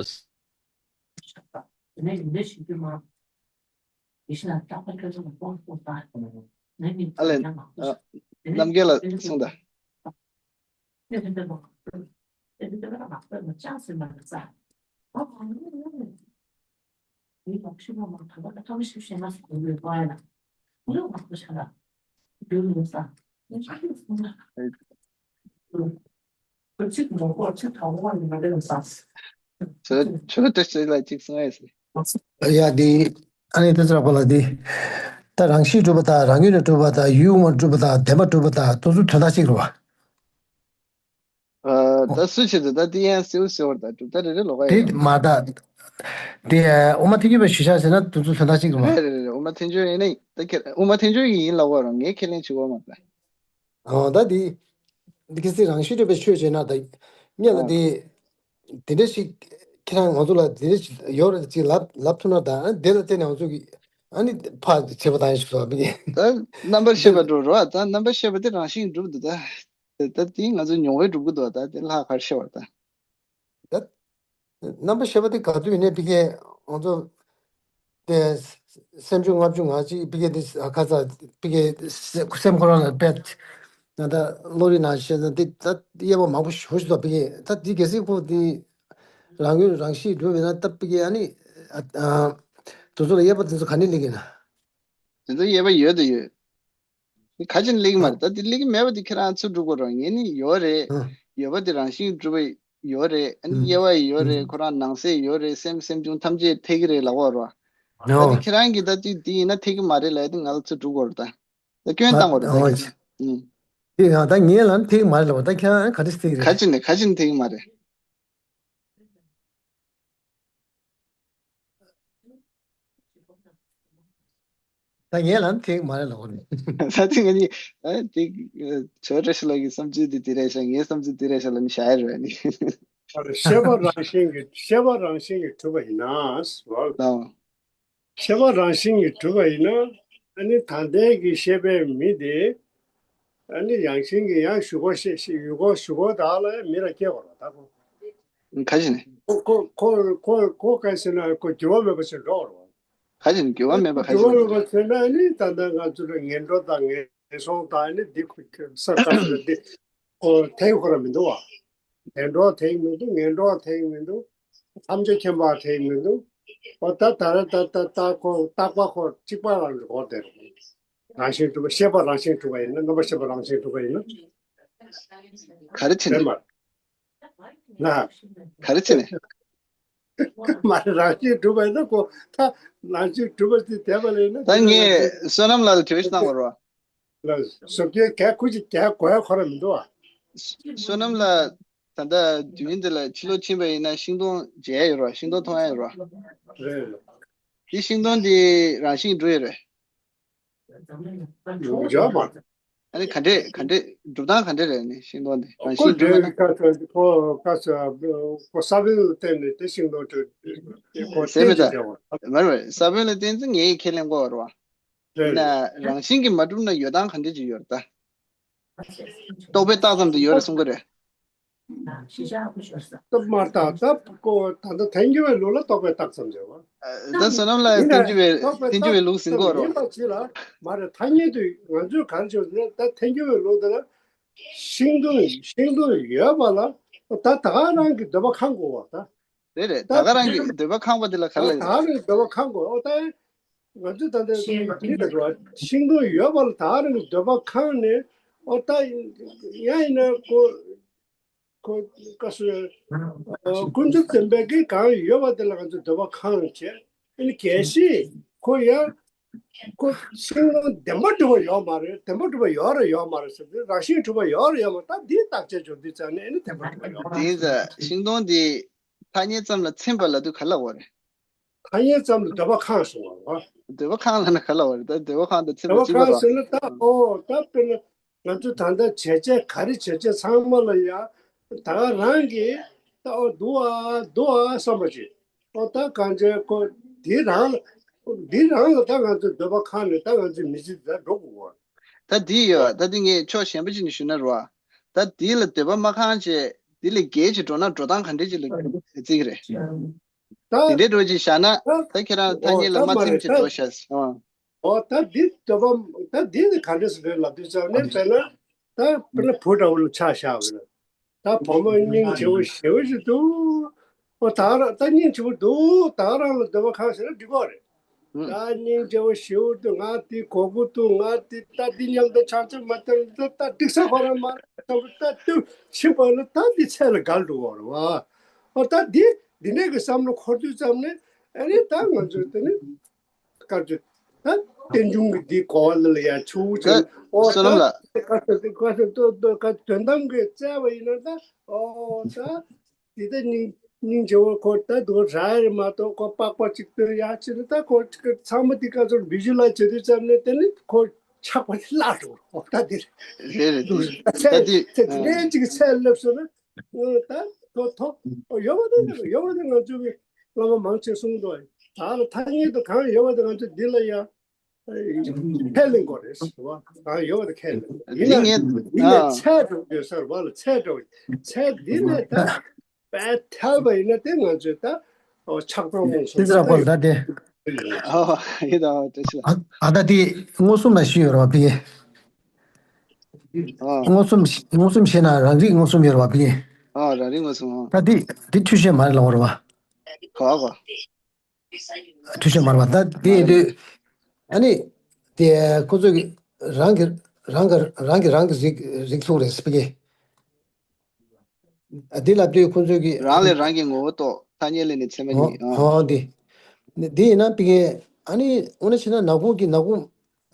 ཨ་ལས། ཨ། རྣམ་རྒྱལ་ལགས་གསུངས་དང་། ཁྱོད་ཁྱོད་བཀྲ་ཤིས་ལགས་ཅིག་གསུང་ཡ་ཟེར། ཡ་འདི་ཨ་ནི་ཏི་ཙི་ར་པ་ལ་འདི། ད་རང་བཞིན་གྲུབ་པ་དང་རང་ཡུལ་ནས་གྲུབ་པ་དང་ཡུལ་དབུ་མར་གྲུབ་པ་དང་བདེན་པར་གྲུབ་པ་དང་དེ་ཚོ་དོན་དག་གཅིག་རེད་བ། ཨ་ད་སུ་བྱེད་དུ་ད་དེ་ཡང་སེའུ་སེའུ་བར་ད་གྲུབ་ད་རེ་རེ་ལོག་ག་དེ་ཡོད་མ་ད། དེ་དབུ་མ་ཐལ་འགྱུར་བའི་ཞུ་བྱ་ཟེར་ན་དེ་ཚོ་དོན་དག་གཅིག་རེད་བ། རེད་རེད་རེད། དབུ་མ་ཐལ་འགྱུར་ཡིན་ན་ད་ཁྱེད་དབུ་མ་ཐལ་འགྱུར་ཡིན་ལབ་བ་རང་ངས་ཁས་ལེན་བྱེད་དགོས་མ་ད། ཨོ་ད་དེ། འདི་གལ་སྲིད་རང་བཞིན་གྲུབ་པའི་ཆོས་བྱས་ན་ད། སྔོན་ལ་ཨོ། དེ། དེ་འདྲ་ཞིག་ཁྱེད་རང་ང་ཚོ་ལ་དེ་འདྲ་ཞིག་ཡོད་རེད་ཅེས་ལབ་ལབ་ཐུབ་ན་ད་ཨ་དེ་ལ་བརྟེན་ནས་ང་ཚོ་གི་ཨ་ནི་ཕར་བྱེད་པ་དང་ཞིག་སོ་བི། ད་རྣམ་པར་ཤེས་པ་འགྲོ་རོགས། ད་རྣམ་པར་ཤེས་པ་དེ་རང་བཞིན་གྲུབ་འདུག་ད། དེ་ད་དེ་ང་ཚོ་མྱོང་བས་གྲུབ་ཀྱི་འདུག་ད་དེ་ལྷག་གར་ཤེས་པ་ད། ད། རྣམ་པར་ཤེས་པ་དེ་ག་དུས་ཡིན་ནའི་ཕ་གིའི་ང་ཚོ། དེ། སེམས་བྱུང་ལྔ་བཅུ་ང་གཅིག་ཕ་གིའི་དེ་ཁ་ཚ་ཕ་གིའི་སེམས་ཁོ་རང་ལ་དཔེ། ད་ལྟ་བློ་རིག་ནང་བཤད་ན་དེ་ད་དབྱེ་བ་མང་པོ་ཞེ་པོ་ཞིག་འདུག་ཕ་གིའི་ད་དེ་གལ་སྲིད་ཁོ་དེ། རང་ཡུལ་རང་གཤིས་འགྲུབ་མེད་ན་ད་ཕ་གིའི་ཨ་ནི། ཨ། ཨ། དེ་ཚོ་ལ་དབྱེ་བ་དེ་ཚོ་ག་ནས་སླེབས་ཀྱི་ན། དེ་ཚོ་དབྱེ་བ་ཡོད་དེ་ཡོད། དེ་ག་ཅི་ནས་སླེབས་ཀྱི་མ་རེད། ད་དེ་སླེབས་ཀྱི་མེད་པ་དེ་ཁྱེད་རང་ཚུར་སྒྲུབ་དགོས་རེད། ངས་ནི་ཡོད་རེད། ཨ། ཡོད་པ་དེ་རང་བཞིན་གྲུབ་པ་ཡོད་རེད། ཨ་ནི་ཨ། དབྱེ་བ་ཡོད་རེད། ཨ། ཁོ་རང་ནང་གསེས་ཡོད་རེད། སེམས་སེམས་བྱུང་ཐམས་ཅད་འཐད་ཀྱི་རེད་ལབ་པ་རེད་བ། ད་དེ་ཨ། ཁྱེད་རང་གིས་ད་དེ་དེ་ཡིན་ན་འཐད་ཀྱི་མ་རེད་ལབ་ཡ་དེ་ང་ལ་ཚུར་སྒྲུབ་དགོས་རེད་ད། ད་སྐྱོན་བཏང་དགོས་རེད་ད་ཨ། ཁྱེད་ཀྱིས། ཨ། དེ་ཡང་ད་ངས་ལབ་ན་འཐད་ཀྱི་མ་རེད་ལབ་པ། ད་ཁྱེད་རང་ག་རེ་འཐད་ཀྱི་རེད། ག་ཅི་ནས་ག་ཅི་ནས་འཐད་ཀྱི་མ་རེད། ད་ངས་ལབ་ན་འཐད་ཀྱི་མ་རེད་ལབ་པ་རེད། ད་དེ་ང་གཉིས་ཨ་དེ་ཨ་ཇོ་བཀྲ་ཤིས་ལགས་ཀྱི་བསམ་ཚུལ་དེ་དེ་རེད་ཤག་ངའི་བསམ་ཚུལ་དེ་རེད་ཤག་ལབ་ནས་བཞག་ཡ་རེད་ནི། ཤེས་པ་རང་བཞིན་གྱིས་ཤེས་པ་རང་བཞིན་གྱིས་གྲུབ་པ་ཡིན་ན་ཟེར་བ། ལགས། ཤེས་པ་རང་བཞིན་གྱིས་གྲུབ་པ་ཡིན་ན་ཨ་ནི་ད་ལྟའི་གི་ཤེས་པའི་མི་དེ། ཨ་ནི་ཡང་ཞིང་གི་ཡང་ཞུ་གོ་ཤེས་ཤེས་ཡུལ་གོ་ཞུ་གོ་དག་ལ་མི་ལ་སྐྱེ་བ་རེད་ད་ཁོ། ག་ཅི་ནས། ཁོ་ཁོ་ཁོ་ཁོ་ག་ཟེར་ན་ཁོ་འགྱུར་བ་མེད་པ་ཞིག་འགྲོ་བ་རེད། ག་ཅི་ནས་འགྱུར་བ་མེད་པ་ག་ཅི་འགྱུར་བ་མེད་པ་ཟེར་ན་ཨ་ནི་ད་ལྟ་ང་ཚོ་ལ་ངན་འགྲོ་དང་ངན་སོང་དང་ཨ་ནི་འདི་ཁོ་ས་ག་ཟེར་འདི་ཁོ་ཐེག་ཁོ་ར་མི་འདུག་བ། བདེ་འགྲོ་ཐེག་མི་འདུག་ངན་འགྲོ་ཐེག་མི་འདུག་ཐམས་ཅད་མཁྱེན་པ་ཐེག་མི་འདུག་ཨོ་ད་ད་ར་ད་ད་ད་ཁོ་རྟག་པ་ཁོ་གཅིག་པ་རང་གི་སྒོ་དེ་རེད། རང་བཞིན་གྲུབ་པ། ཤེས་པ་རང་བཞིན་གྲུབ་པ་ཡིན་ན། རྣམ་པར་ཤེས་པ་རང་བཞིན་གྲུབ་པ་ཡིན་ན། ག་རེ་བྱས་ནས། རེད་མ་རེད། ན། ག་རེ་བྱས་ནས། མ་རེད། རང་བཞིན་གྲུབ་པ་ཡིན་ན་ཁོ་ད་རང་བཞིན་གྲུབ་པ་དེ་བསྡད་པ་ལ་ཡིན་ན། ད་ངས་བསོད་ནམས་ལགས་ལ་དྲི་བ་ཞིག་གནང་བ་རོགས། ལ་བཟོ་རྒྱུའི་གལ་ཁུ་ཅིག་གལ་གོ་ཡ་ཁོ་ར་མི་འདུག་ཨ། བསོད་ནམས་ལགས་ད་ལྟ་དུས་ཡུན་འདི་ལ་ཕྱི་ལོགས་ཕྱིན་པ་ཡིན་ན་ཤིང་སྡོང་མཇལ་ཡ་ཡོད་རོགས། ཤིང་སྡོང་མཐོང་ཡ་ཡོད་རོགས། རེད་རེད། འདི་ཤིང་སྡོང་འདི་རང་བཞིན་འགྲོ་ཡ་རེད། ཡོད་མ་རེད། ཨ་ནི་ག་འདྲས་ག་འདྲས་སྒྲུབ་སྟངས་ག་འདྲས་རེད། ནི་ཤིང་སྡོང་འདི་རང་ཁོ་བཞིན་འགྲོ་ཡ་འདྲའི་ཀ་ཚ་ཁོ་ཀ་ཚ་ཁོ་ས་བོན་ལ་བརྟེན་ནས་དེ་ཤིང་སྡོང་དུ་ཁོ་ཟེར་མི་ད། བརྟེན་ཅིག་བྱ་བ། མ་རེད་མ་རེད། ས་བོན་ལ་བརྟེན་ཚེ་ངས་ཁས་ལེན་དགོས་རེད་བ། ཡིན་རེད་ན་རང་བཞིན་གྱིས་མ་གྲུབ་ན་ཡོད་སྟངས་ག་འདྲས་ཅིག་ཡོད་རེད་ད། རྟོག་པས་བཏགས་ཙམ་དུ་ཡོད་རེད་གསུང་གི་རེད། སྟབས་མ་བཏགས་ད་ཁོ་ད་ལྟ་ཐལ་འགྱུར་བའི་ལུགས་ལ་རྟོག་པས་བཏགས་ཙམ་བྱ་བ། ད་བསོད་ནམས་ལགས་ཐལ་འགྱུར་བའི་ཐལ་འགྱུར་བའི་ལུགས་ཟིན་གོ་རོ། ཡིན་པ་ཅི་ལ་མ་རེད། ཐ་སྙད་དུ་ང་ཚོས་ག་རེ་བྱས་ནས་ད་ཐལ་འགྱུར་བའི་ལུགས་དེ་ལ་ཤིང་སྡོང་ཤིང་སྡོང་ཡོད་པ་ལ་ད་ད་ག་རང་གི་འདོད་པ་ཁེངས་དགོས་པ་ད། རེད་རེད། ད་ག་རང་གི་འདོད་པ་ཁེངས་པ་དེ་ལ་ག་ད་ལ་ད་ག་རང་གི་འདོད་པ་ཁེངས་དགོས། ཨོ་ད་ང་ཚོས་ད་ལྟ་ཤིང་སྡོང་ཡོད་པ་ལ་ད་ག་རང་གི་འདོད་པ་ཁེངས་ནས་ཨོ་ད་ཡང་ཡིན་ན་ཁོ། ཁོ་བཀའ་སྲོལ། ཀུན་རྫོབ་བདེན་པའི་གི་གང་ཡོད་པ་དེ་ལ་ང་ཚོས་འདོད་པ་ཁེངས་བྱས། ཨ་ནི་གལ་སྲིད་ཁོ་ཡང་ཁོ་ཤིང་སྡོང་བདེན་པ་གྲུབ་པ་ཡོད་མ་རེད། བདེན་པ་གྲུབ་པ་ཡོད་རེད་ཡོད་མ་རེད་ཟེར་ཏེ་རང་བཞིན་གྲུབ་པ་ཡོད་རེད་ཡོད་མ་རེད། ད་འདིའི་བརྟག་དཔྱད་བྱུང་དུས་ཙང་ནས་ཨ་ནི་བདེན་པ་གྲུབ་པ་ཡོད་མ་རེད། དེ་ཡིན་ཙང་ཤིང་སྡོང་འདི་ཐ་སྙད་ཙམ་ལ་ཚིམ་པ་ལབ་དུས་ག་ལ་འོ་རེད། ཐ་སྙད་ཙམ་ལ་འདོད་པ་ཁེངས་སོང་བ་རེད། འདོད་པ་ཁེངས་ལབ་ན་ག་ལ་བ་རེད། ད་འདོད་པ་ཁེངས་དང་ཚིམ་པ་གཅིག་པ་རེད། འདོད་པ་ཁེངས་ཟེར་ན་ད་ཨོ་ད་དཔེར་ན་ང་ཚོ་ད་ལྟ་བྱས་རྗེས་ག་རེ་བྱས་རྗེས་ཚང་མ་ལ་ཡ་ད་ག་རང་གིས་ད་ཨོ་འདུག་ཨ་འདུག་ཨ་བསམ་པ་ཅིག་ཨོ་ད་གང་ཅི་ཁོ་འདི་རང་ལ་འདི་རང་ལ་ད་ང་ཚོ་འདོད་པ་ཁེངས་ནས་ད་ང་ཚོའི་མི་ཚེ་ད་འགྲོ་དགོས་པ། ད་འདི་ཡོད། ད་འདི་ངས་ཕྱོགས་གཞན་པ་ཅིག་ནས་ཞུས་ན་རེད་བ། ད་འདི་ལ་འདོད་པ་མ་ཁེངས་བྱས་འདི་ལས་བརྒལ་བྱས་འགྲོ་ན་འགྲོ་སྟངས་ག་འདྲས་ཅིག་ལ་བརྩི་གི་རེད། དེ་འདྲའི་འགྲོ་ཅིག་བཞག་ན་ད་ཁྱེད་རང་ཐ་སྙད་ལ་མ་ཚིམ་བྱེད་འགྲོ་ཤག་ཟེར་བ། ཨོ་ད་འདི་འདོད་པ་ད་འདི་ནི་ག་འདྲས་སུ་རེད་ལབ་དུས་ཙང་ནས་དཔེར་ན་ད་དཔེར་ན་བུ་འདྲ་བོ་ལ་ཆ་བཞག་པ་ཡིན་ན་ད་བུ་མོ་སྙིང་རྗེ་བོ་ཞེ་བོ་ཞིག་འདུག་ཨོ་ད་རང་ད་སྙིང་རྗེ་བོ་འདུག་ད་རང་ལ་འདོད་པ་ཁེངས་ཟེར་ན་འགྲིག་གི་རེད། ད་སྙིང་རྗེ་བོ་ཞེ་བོ་འདུག་ང་འདི་དགོས་མཁོ་འདུག་ང་འདི་ད་འདི་མཉམ་དུ་ཆང་ཆང་མ་བཏང་ད་ད་འགྲིག་ས་ཁོ་རང་མ་རེད་ད་དུ་ཕྱིན་པ་ལ་ད་འདི་ཚད་ལ་འགལ་འགྲོ་གི་རེད་བ། ཨོ་ད་འདི་འདི་ནས་གི་བསམ་བློ་འཁོར་དུས་ཙམ་ནས་ཨ་ནི་ད་ང་ཚོས་དེ་ནི་བཀའ་བརྒྱུད་ད་རྟེན་འབྱུང་གི་འདི་གོ་བ་ལ་ཡ་ཆུ་བོ་ཅན་ཨོ་ད་བཀའ་སྩལ་བཀའ་སྩལ་ཏོ་ཏོ་བཀའ་དོན་དམ་གི་བཙལ་བ་ཡིན་ན་ད་ཨོ་ད་འདི་ད་སྙིང་སྙིང་རྗེ་བོ་ཁོ་ད་དུ་ར་ཡི་མ་གཏོགས་ཁོ་པགས་པ་གཅིག་ཏུ་ཡ་ཅི་ནི་ད་ཁོ་ཚང་མ་འདི་བཀའ་ཚོར་བི་ཞུ་ལ་བྱེད་དུས་ཙམ་ནས་དེ་ནི་ཁོ་ཆགས་པ་ལ་འགྲོ་ཨོ་ད་འདི་རེད་རེད་འདུག་ད་འདི་ཚད་ཚད་ལས་གཅིག་ཚད་སླེབས་སོང་ན། ཨོ་ད་ཐོ་ཐོ། ཨོ་ཡོད་པ་དེ་ཡོད་པ་དེ་ང་ཚོ་གི་བླ་མ་མང་ཆེ་གསུངས་འདུག་ད་ལ་ཐ་སྙད་དུ་གང་ཡོད་པ་དེ་ང་ཚོ་འདི་ལ་ཡ་ཁས་ལེན་དགོས་རེད་ཟེར་བ། གང་ཡོད་པ་དེ་ཁས་ལེན་དགོས་ཡིན་ན་ཡིན་ན་ཚད་འགྲོ་ཡོད་ཟེར་བ་ལ་ཚད་འགྲོ་ཚད་འདི་ནས་ད་དཔེ་ཐལ་བ་ཡིན་ན་དེ་ང་ཚོས་ད་ཨོ་ཆགས་སྡང་རྨོངས་གསུམ་ད་ཡོད། ཨོ་ཡིན་ད་ཨོ་བཀྲ་ཤིས་ལགས། ཨ་ད་དེ་མངོན་སུམ་ལ་ཞུས་ཡོད་རེད་བ་ཕ་གི། ཨ། མངོན་སུམ་མངོན་སུམ་ཤེས་ན་རང་རིག་མངོན་སུམ་ཡོད་རེད་བ་ཕ་གི། ཨ་རང་རིག་མངོན་སུམ་ཨ། ད་འདི་འདི་འཁྲུལ་ཤེས་མ་རེད་ལབ་པ་རེད་བ། གོ་གོ། འཁྲུལ་ཤེས་མ་རེད་བ་ད་དེ་ཡིན་དུས། ཨ་ནི། དེ་ཁོ་ཚོ་གི་རང་གི་རང་གི་རང་གི་རང་གི་རིག་རིག་ཚུགས་རེད་ཕ་གི། ཨ་འདི་ལབ་དུས་ཁོ་ཚོ་གི་རང་ལས་རང་གི་ངོ་བོ་རྟོགས་ཐ་སྙད་ལས་ནི་ཚད་མ་ཨོ་གཉིས་ཨ། ཨོ་འདི། འདི་ཡིན་ན་ཕ་གི། ཨ་ནི་འོ་ན་བྱས་ན་ནག་པོ་གི་ནག་པོ།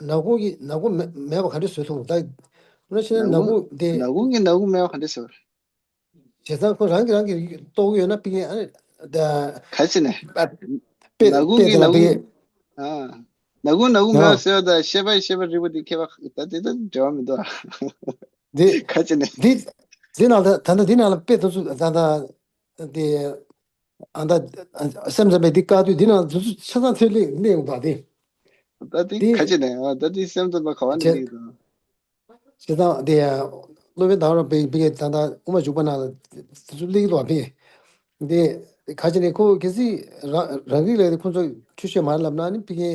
ནག་པོ་གི་ནག་པོ་མེད་མེད་པ་ག་འདྲ་བཟོས་ཐུབ་ད། འོ་ན་བྱས་ན་ནག་པོ་དེ། ནག་པོ་གི་ནག་པོ་མེད་པ་ག་འདྲ་བཟོས། བྱས་ཙང་ཁོ་རང་གི་རང་གི་རྟོགས་ཡོད་ན་ཕ་གི་ཨ་ནི། ད། ག་ཅི་ནས། དཔེ་ནག་ཁུང་དཔེ་གི་དེ་ལ་ནག་ཕ་གི། ཁུང་། ཨ། ནག་ཁུང་ནག་ཁུང་མེད་པ་ཟེར་བ་དང་ཤེས་པ་ཤེས་པ་རིག་པ་དེ་ཁྱད་པར་ད་དེ་ད་འབྲེལ་བ་མི་འདུག་ཨ། འདི། ག་ཅི་ནས། འདི། འདི་ནང་ལ་ད་ལྟ་འདི་ནང་ལ་དཔེ་དེ་ཚོ་ད་ལྟ། དེ། ཨ་ད། སེམས་ཙམ་པས་འདི་བཀག་དུས་འདི་ནང་དེ་ཚོ་ཆ་ཚང་ཐོན་ལེ་གནས་ཡོང་ད་དེ། ད་དེ་འདི། ག་ཅི་ནས་ཨ་ད་དེ་སེམས་ཙམ་པ་ག་བ་ནས་གནས་ཡོང་ད། བྱས་ཙང་དེ་ཡང་སློབ་དཔོན་དང་རབ་པའི་བི་གའི་ད་ལྟ་དབུ་མ་འཇུག་པ་ནང་ལ་དེ་ཚོ་སླེབས་ཀྱི་འདུག་བ་ཕི། དེ་ག་ཅི་ནས་ཁོ་གལ་སྲིད་རང་རང་རིག་ལས་དེ་ཁོ་ཚོ་འཁྲུལ་ཤེས་མ་རེད་ལབ་ན་ཨ་ནི་བི་གའི་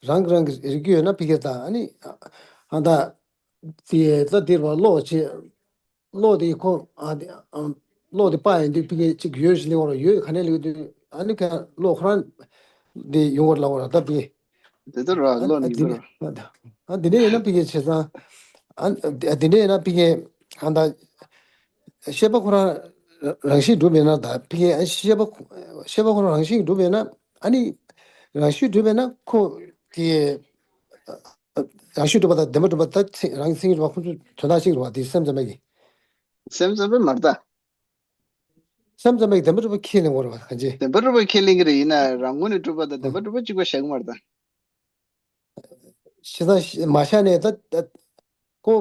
རང་གི་རང་གི་རིག་རྒྱུ་ཡོད་ན་བི་གའི་དང་ཨ་ནི་ཨ་ད་དེ་ད་དེར་བ་ཀློག་བྱེད་ཀློག་དེ་ཁོ་ཨ་དེ་ཨ་ཀློག་དེ་པ་ཡིན་དུས་བི་གའི་གཅིག་ཡོད་ཞིག་ལེགས་བར་ཡོད་ག་ནས་ལེགས་དུས་ཨ་ནི་ཁ་ཀློག་ཁོ་རང་དེ་ཡོང་བར་ལབ་བར་ད་བི། དེ་ལྟར་ར་བློ་ནི་འདི་འདི་ར། ཨ་འདི་འདྲ་ཡིན་ན་ཕ་གི་བྱས་ཙང་། ཨ་འདི་འདྲ་ཡིན་ན་ཕ་གི་ཨ་ད་ཤེས་པ་ཁོ་རང་རང་བཞིན་གྲུབ་ཡིན་ན། ད་ཕ་གི་ཤེས་པ་ཤེས་པ་ཁོ་རང་རང་བཞིན་གྲུབ་ཡིན་ན། ཨ་ནི་རང་བཞིན་གྲུབ་ཡིན་ན་ཁོ་གི་རང་བཞིན་གྲུབ་པ་དང་བདེན་པ་གྲུབ་པ་ད་ཚིག་རང་གི་མཚན་ཉིད་གྲུབ་པ་ཁོ་ཚོ་དོན་དག་གཅིག་རེད་བ། དེ་སེམས་ཙམ་པ་གི། སེམས་ཙམ་པས་མ་རེད་ད། སེམས་ཙམ་པས་བདེན་པ་གྲུབ་པ་ཁས་ལེན་དགོས་རེད་བ། གང་ཅི། བདེན་པ་གྲུབ་པ་ཁས་ལེན་གྱི་རེད། ཡིན་ན་རང་ངོས་ནས་གྲུབ་པ་དང་བདེན་པ་གྲུབ་པ་གཅིག་པ་བཞག་གི་མ་རེད་ད། ཤེས་ཙང་མ་བཞག་ནས་ད་ད་ཁོ་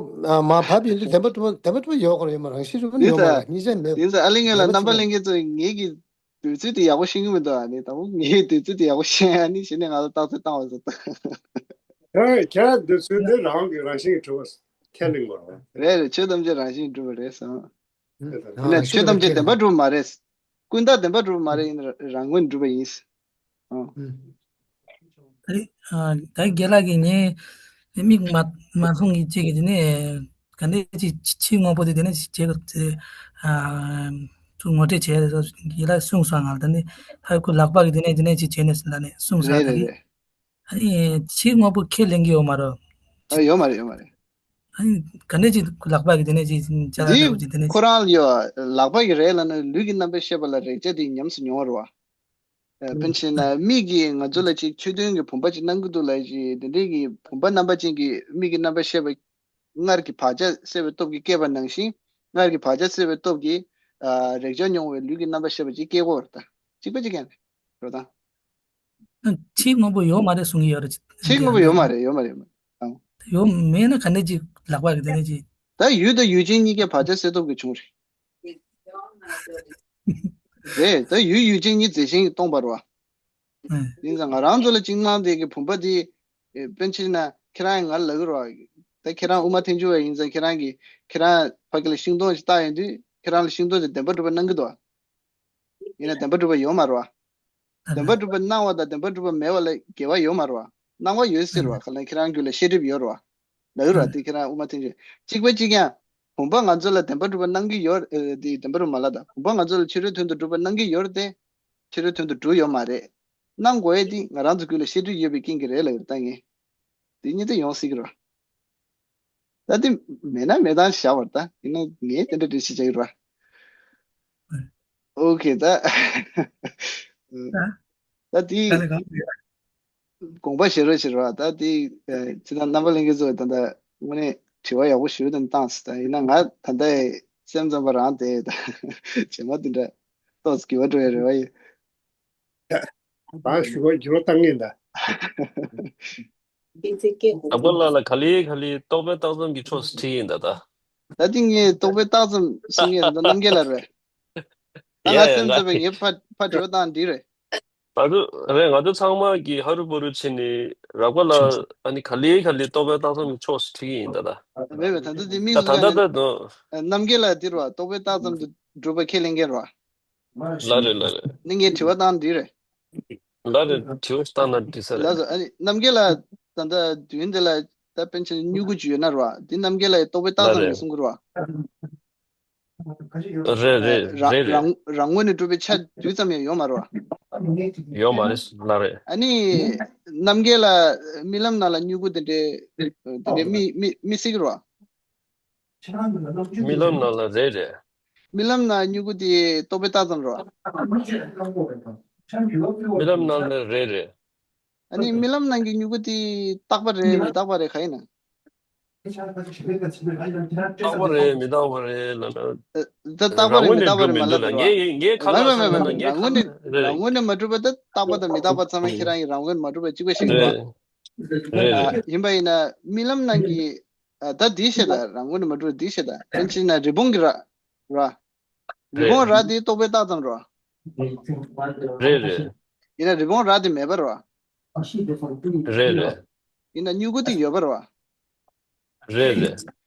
མ་བབས་ཡིན་དུས་བདེན་པ་གྲུབ་པ་བདེན་པ་གྲུབ་པ་ཡོད་དགོས་རེད། ཡོད་མ་རེད། རང་བཞིན་གྲུབ་པ་ནི་ཡིན་ཡོད་མ་ད། རེད། གཉིས་ཆ་མེད། ཡིན་ཙང་ཨ་ལེ་ངས་ལ་བདེན་པ་རྣམ་པ་གཅིག་ལྷན་རྒྱས་ཚོས་ངེད་ཀྱི་དུས་ཚོད་དེ་ཡག་པོ་ཤེས་ཀྱི་མི་འདུག་ཨ་ནི་དང་པོ་ངའི་དུས་ཚོད་དེ་ཡག་པོ་ཤེས་ཨ་ནི་གཞི་ནས་ང་ལ་རྟགས་ཚོད་བཏང་བ་ཟེར་ད། ཁྱེད་ཁྱེད་དུས་ཚོད་འདི་རང་གི་རང་བཞིན་གྱི་གྲུབ་པ་ཁས་ལེན་དགོས་རེད། རེད་རེད། ཆོས་ཐམས་ཅད་རང་བཞིན་གྱིས་གྲུབ་པ་རེད་བསམ། ཡིན་ན་ཆོས་ཐམས་ཅད་བདེན་པར་གྲུབ་མ་རེད། ཀུན་བཏགས་བདེན་པར་གྲུབ་མ་རེད། ཡིན་ན་རང་ངོས་ནས་གྲུབ་པ་ཡིན། ཨོ། ཨ་རེད། ཨ་ད་རྒན་ལགས་ཀྱིས་ངའི་མིག་མ་མ་མཐོང་གི་ཅིག་གི་དེ་ནས་ག་འདྲས་ཅིག་ཕྱི་དངོས་པོ་དེ་དེ་ནས་ཅིག་བྱེད་དགོས་ཟེར། ཨ་ཚུར་ངོ་སྤྲོད་བྱས་རེད། རྒན་ལགས་གསུངས་སོང་ང་ལ། ད་ནི་ཧ་ཁོ་ལག་པ་གི་དེ་ནས་དེ་ནས་ཅིག་བྱས་ནས་ཟེར་ལ་ནས་གསུངས་སོང་རེད་ད་རེད་གི། རེད། ཨ་ནི་ཕྱི་དངོས་པོ་ཁས་ལེན་གྱི་ཡོད་མ་རེད། ཨ་ཡོད་མ་རེད། ཡོད་མ་རེད། ཨ་ནི་ག་འདྲས་ཅིག་ལག་པ་གི་དེ་ནས་ཅིག་ཅ་ལག་འདི་འདྲ་པོ་ཅིག་དེ་ནས་ཁོ་རང་ལ་ཡོད། ལག་པ་གི་རེད་ལབ་ན་ལུས་ཀྱི་རྣམ་པར་ཤེས་པ་ལ་རེག་བྱ་དེ་ཉམས་སུ་མྱོང་བ་རེད་བ། ཨ་དཔེར་ན་ཆ་བཞག་ན་མིག་གིས་ང་ཚོ་ལ་ཅིག་ཆོས་མཐུན་གྱི་བུམ་པ་ཅིག་སྣང་གི་འདུག་ལབ་ཅིག་དེ་འདྲའི་གི་བུམ་པ་རྣམ་པ་ཅན་གྱི་མིག་གི་རྣམ་པར་ཤེས་པ་སྔར་གྱི་བག་ཆགས་སད་པའི་སྟོབས་ཀྱིས་སྐྱེས་པ་ནང་བཞིན། སྔར་གྱི་བག་ཆགས་སད་པའི་སྟོབས་ཀྱིས་ཨ་རེག་བྱ་མྱོང་བའི་ལུས་ཀྱི་རྣམ་པར་ཤེས་པ་ཅིག་སྐྱེ་གི་ཡོད་རེད་ད། གཅིག་པ་གཅིག་རྐྱང་རེད། རེད་ད། ཕྱི་དངོས་པོ་ཡོད་མ་རེད་གསུང་གི་ཡོད་རེད། ཕྱི་དངོས་པོ་ཡོད་མ་རེད། ཡོད་མ་རེད། ཡོད་མ་རེད། ཡོད་མེད་ན་ག་འདྲས་ཅིག་ལག་པ་གི་དེ་ནས་ཅིག་ད་ཡུལ་དང་ཡུལ་ཅན་གཉིས་ཀའི་བག་ཆགས་སད་སྟོབས་ཀྱིས་བྱུང་རེད། རེད། ད་ཡུལ་ཡུལ་ཅན་གཉིས་རྫས་གཞན་གྱིས་སྟོང་པ་རེད་བ། ཨེ། ཡིན་ཙང་ང་རང་ཚོ་ལ་ཅིག་སྣང་དེ་གི་བུམ་པ་དེ། ཨེ་དཔེར་ན་ཆ་བཞག་ན་ཁྱེད་རང་ང་ལ་ལབ་ཀྱི་རེད་བ། ད་ཁྱེད་རང་དབུ་མ་ཐལ་འགྱུར་བ་ཡིན་ཙང་ཁྱེད་རང་གིས་ཁྱེད་རང་ཕ་གི་ལ་ཤིང་སྡོང་ཞིག་བཏགས་ཡོང་དུས་ཁྱེད་རང་ལ་ཤིང་སྡོང་དེ་བདེན་པར་གྲུབ་པ་སྣང་གི་འདུག་བ། ཡིན་ན་བདེན་པར་གྲུབ་པ་ཡོད་མ་རེད་བ། བདེན་པར་གྲུབ་པ་སྣང་བ་དང་བདེན་པར་གྲུབ་པ་མེད་པ་ལ་འགལ་བ་ཡོད་མ་རེད་བ། སྣང་བ་ཡོད་སྲིད་རེད་བ། ག་ལ་ཁྱེད་རང་རྒྱུད་ལ་ཤེས་སྒྲིབ་ཡོད་རེད་བ། ལབ་ཡོད་རེད་བ། དེ་ཁྱེད་རང་དབུ་མ་ཐལ་འགྱུར། གཅིག་པ་གཅིག་རྐྱང་། བུམ་པ་ང་ཚོ་ལ་བདེན་པར་གྲུབ་པ་སྣང་གི་ཡོད། ཨེ་དེ་བདེན་པར་གྲུབ་མ་ལབ་ད། བུམ་པ་ང་ཚོ་ལ་ཕྱི་རོལ་དོན་དུ་གྲུབ་པ་སྣང་གི་ཡོད་རེད་དེ། ཕྱི་རོལ་དོན་དུ་གྲུབ་ཡོད་མ་རེད། སྣང་དགོས་ཡས་དེ་ང་རང་ཚོ་རྒྱུད་ལ་ཤེས་སྒྲིབ་ཡོད་པའི་རྐྱེན་གྱིས་རེད་ལབ་ཡོད་རེད་ད་ངས། དེ་གཉིས་དེ་ཡོང་སྲིད་ཀྱི་རེད་བ། ད་དེ་མེད་ན་མེད་སྟངས་བཞག་པ་རེད་ད། ཡིན་ན་ངས་དེ་འདྲ་འགྲེལ་བཤད་བྱ་གི་རེད་བ། ཨོ་ཁེ་ད། ད་དེ་ད་ནི་གང་དགོངས་པ་བཞེས་རོགས་བྱེད་རོགས། ད་དེ་ཨ་ཅི་ད་རྣམ་པ་ལྷན་རྒྱས་ཚོས་ད་ལྟ་དངོས་གནས་དྲི་བ་ཡག་པོ་ཞེ་པོ་ཅིག་བཏང་སོང་། ད་ཡིན་ན་ང་ད་ལྟ་སེམས་ཙམ་པ་རང་དེ་ད་རྗེས་མ་དེ་འདྲ་ཏོག་ཙམ་འགྱུར་བ་འགྲོ་ཡ་རེད་བ་ཡིན། ད་ཞུ་བ་འགྱུར་བ་བཏང་ངེས་ད། ཨ་ཁུ་ལགས་ལ་ག་ལེ་ག་ལེ་རྟོག་པའི་རྟགས་ཙམ་གྱི་ཕྱོགས་སུ་ཁྲིད་ཡིན་ད་ད། ད་དེ་ངས་རྟོག་པའི་རྟགས་ཙམ་གསུང་ངེས་ད་རྣམ་རྒྱལ་ལགས་རེད། ད་ང་ཡ་ཡ་སེམས་ཙམ་པས་ངས་ཕ་ཕ་དྲི་བ་བཏང་འདི་རེད། ད་དུ་རེད། ང་ཚོ་ཚང་མ་གི་ཧ་རུ་བུ་རུ་ཕྱིན་ནས་རག་པ་ལ་ཨ་ནི་ག་ལེ་ག་ལེ་རྟོག་པའི་རྟགས་ཙམ་གྱི་ཕྱོགས་སུ་ཁྲིད་ཀྱི་ཡིན་ད་ད། མེད་པས་ད་ལྟ་དེ་མིག་ལ་ད་ད་ད་དུ། རྣམ་རྒྱལ་ལགས་འདི་རེད་བ། རྟོག་པའི་རྟགས་ཙམ་དུ་གྲུབ་པ་ཁས་ལེན་མཁན་རེད་བ། ལགས་རེད་ལགས་རེད། ནི་ངས་དྲི་བ་བཏང་འདི་རེད། ལགས་རེད། དྲི་བ་བཏང་ན་འགྲིག་ས་རེད། ལགས་སོ། ཨ་ནི་རྣམ་རྒྱལ་ལགས་ད་ལྟ་དུས་ཡུན་འདི་ལ་ད་པཎ་ཆེན་སྨྱུ་གུ་ཅིག་ཡོད་ན་རེད་བ། འདི་རྣམ་རྒྱལ་ལགས་ཀྱི་རྟོག་པའི་རྟགས་ལགས་ཙམ་རེད་རེད། གསུང་གི་རེད་བ། རེད་རེད་རང་རེད་རེད། རང་རང་ངོས་ནས་གྲུབ་པའི་ཆ་རྡུལ་ཙམ་ཡང་ཡོད་མ་རེད་བ། ཡོད་མ་རེད་ལགས་རེད། ཨ་ནི་རྣམ་རྒྱལ་ལགས་རྨི་ལམ་ནང་ལ་སྨྱུ་གུ་དེ་འདྲའི་དེ་འདྲའི་རྨི་རྨི་རྨི་སྲིད་ཀྱི་རེད་བ། རྨི་ལམ་ནང་ལ་རེད་རེད། རྨི་ལམ་ནང་སྨྱུ་གུ་དེ་རྟོག་པའི་རྟགས་ཙམ་རེད་བ། རྨི་ལམ་ནང་ལ་རེད་རེད། ཨ་ནི་རྨི་ལམ་ནང་གི་སྨྱུ་གུ་དེ་རྟག་པ་རེད་མི་རྟག་པ་རེད་ག་ཡིན་ན། རྟག་པ་རེད་མི་རྟག་པ་རེད་ལབ་ན། ཨ་ད་རྟག་པ་རེད་མི་རྟག་པ་རེད་མ་ལབ་ཀྱི་རེད་བ། ངས་ངས་ཁ་ལག་མེད་མེད་ཟ་མེད་ན་ངས་རང་ཁ་ངོས་ནས་རེད་རང་ངོས་ནས་མ་གྲུབ་པ་ད་རྟག་པ་དང་མི་རྟག་པ་ཚང་མ་ཁྱེད་རང་གིས་རང་ངོས་ནས་མ་གྲུབ་པ་གཅིག་པ་ཞིག་རེད་རེད་བ། རེད་ཨ་རེད། ཡིན་པ་ཡིན་ན་རྨི་ལམ་ནང་གི་ཨ་ད་འདི་བཤད་ད་རང་ངོས་ནས་མ་གྲུབ་པ་འདི་བཤད་ད་དཔེར་ན་ཆ་བཞག་ན་རི་བོང་གི་རྭ་ར། རི་བོང་རྭ་དེ་རྟོག་པའི་རྟགས་ཙམ་རོ། རེད་རེད། ཡིན་ན་རི་བོང་རྭ་དེ་མེད་པ་རོ། རེད་རེད། ཡིན་ན་སྨྱུ་གུ་དེ་ཡོད་པ་རོ། རེད་རེད།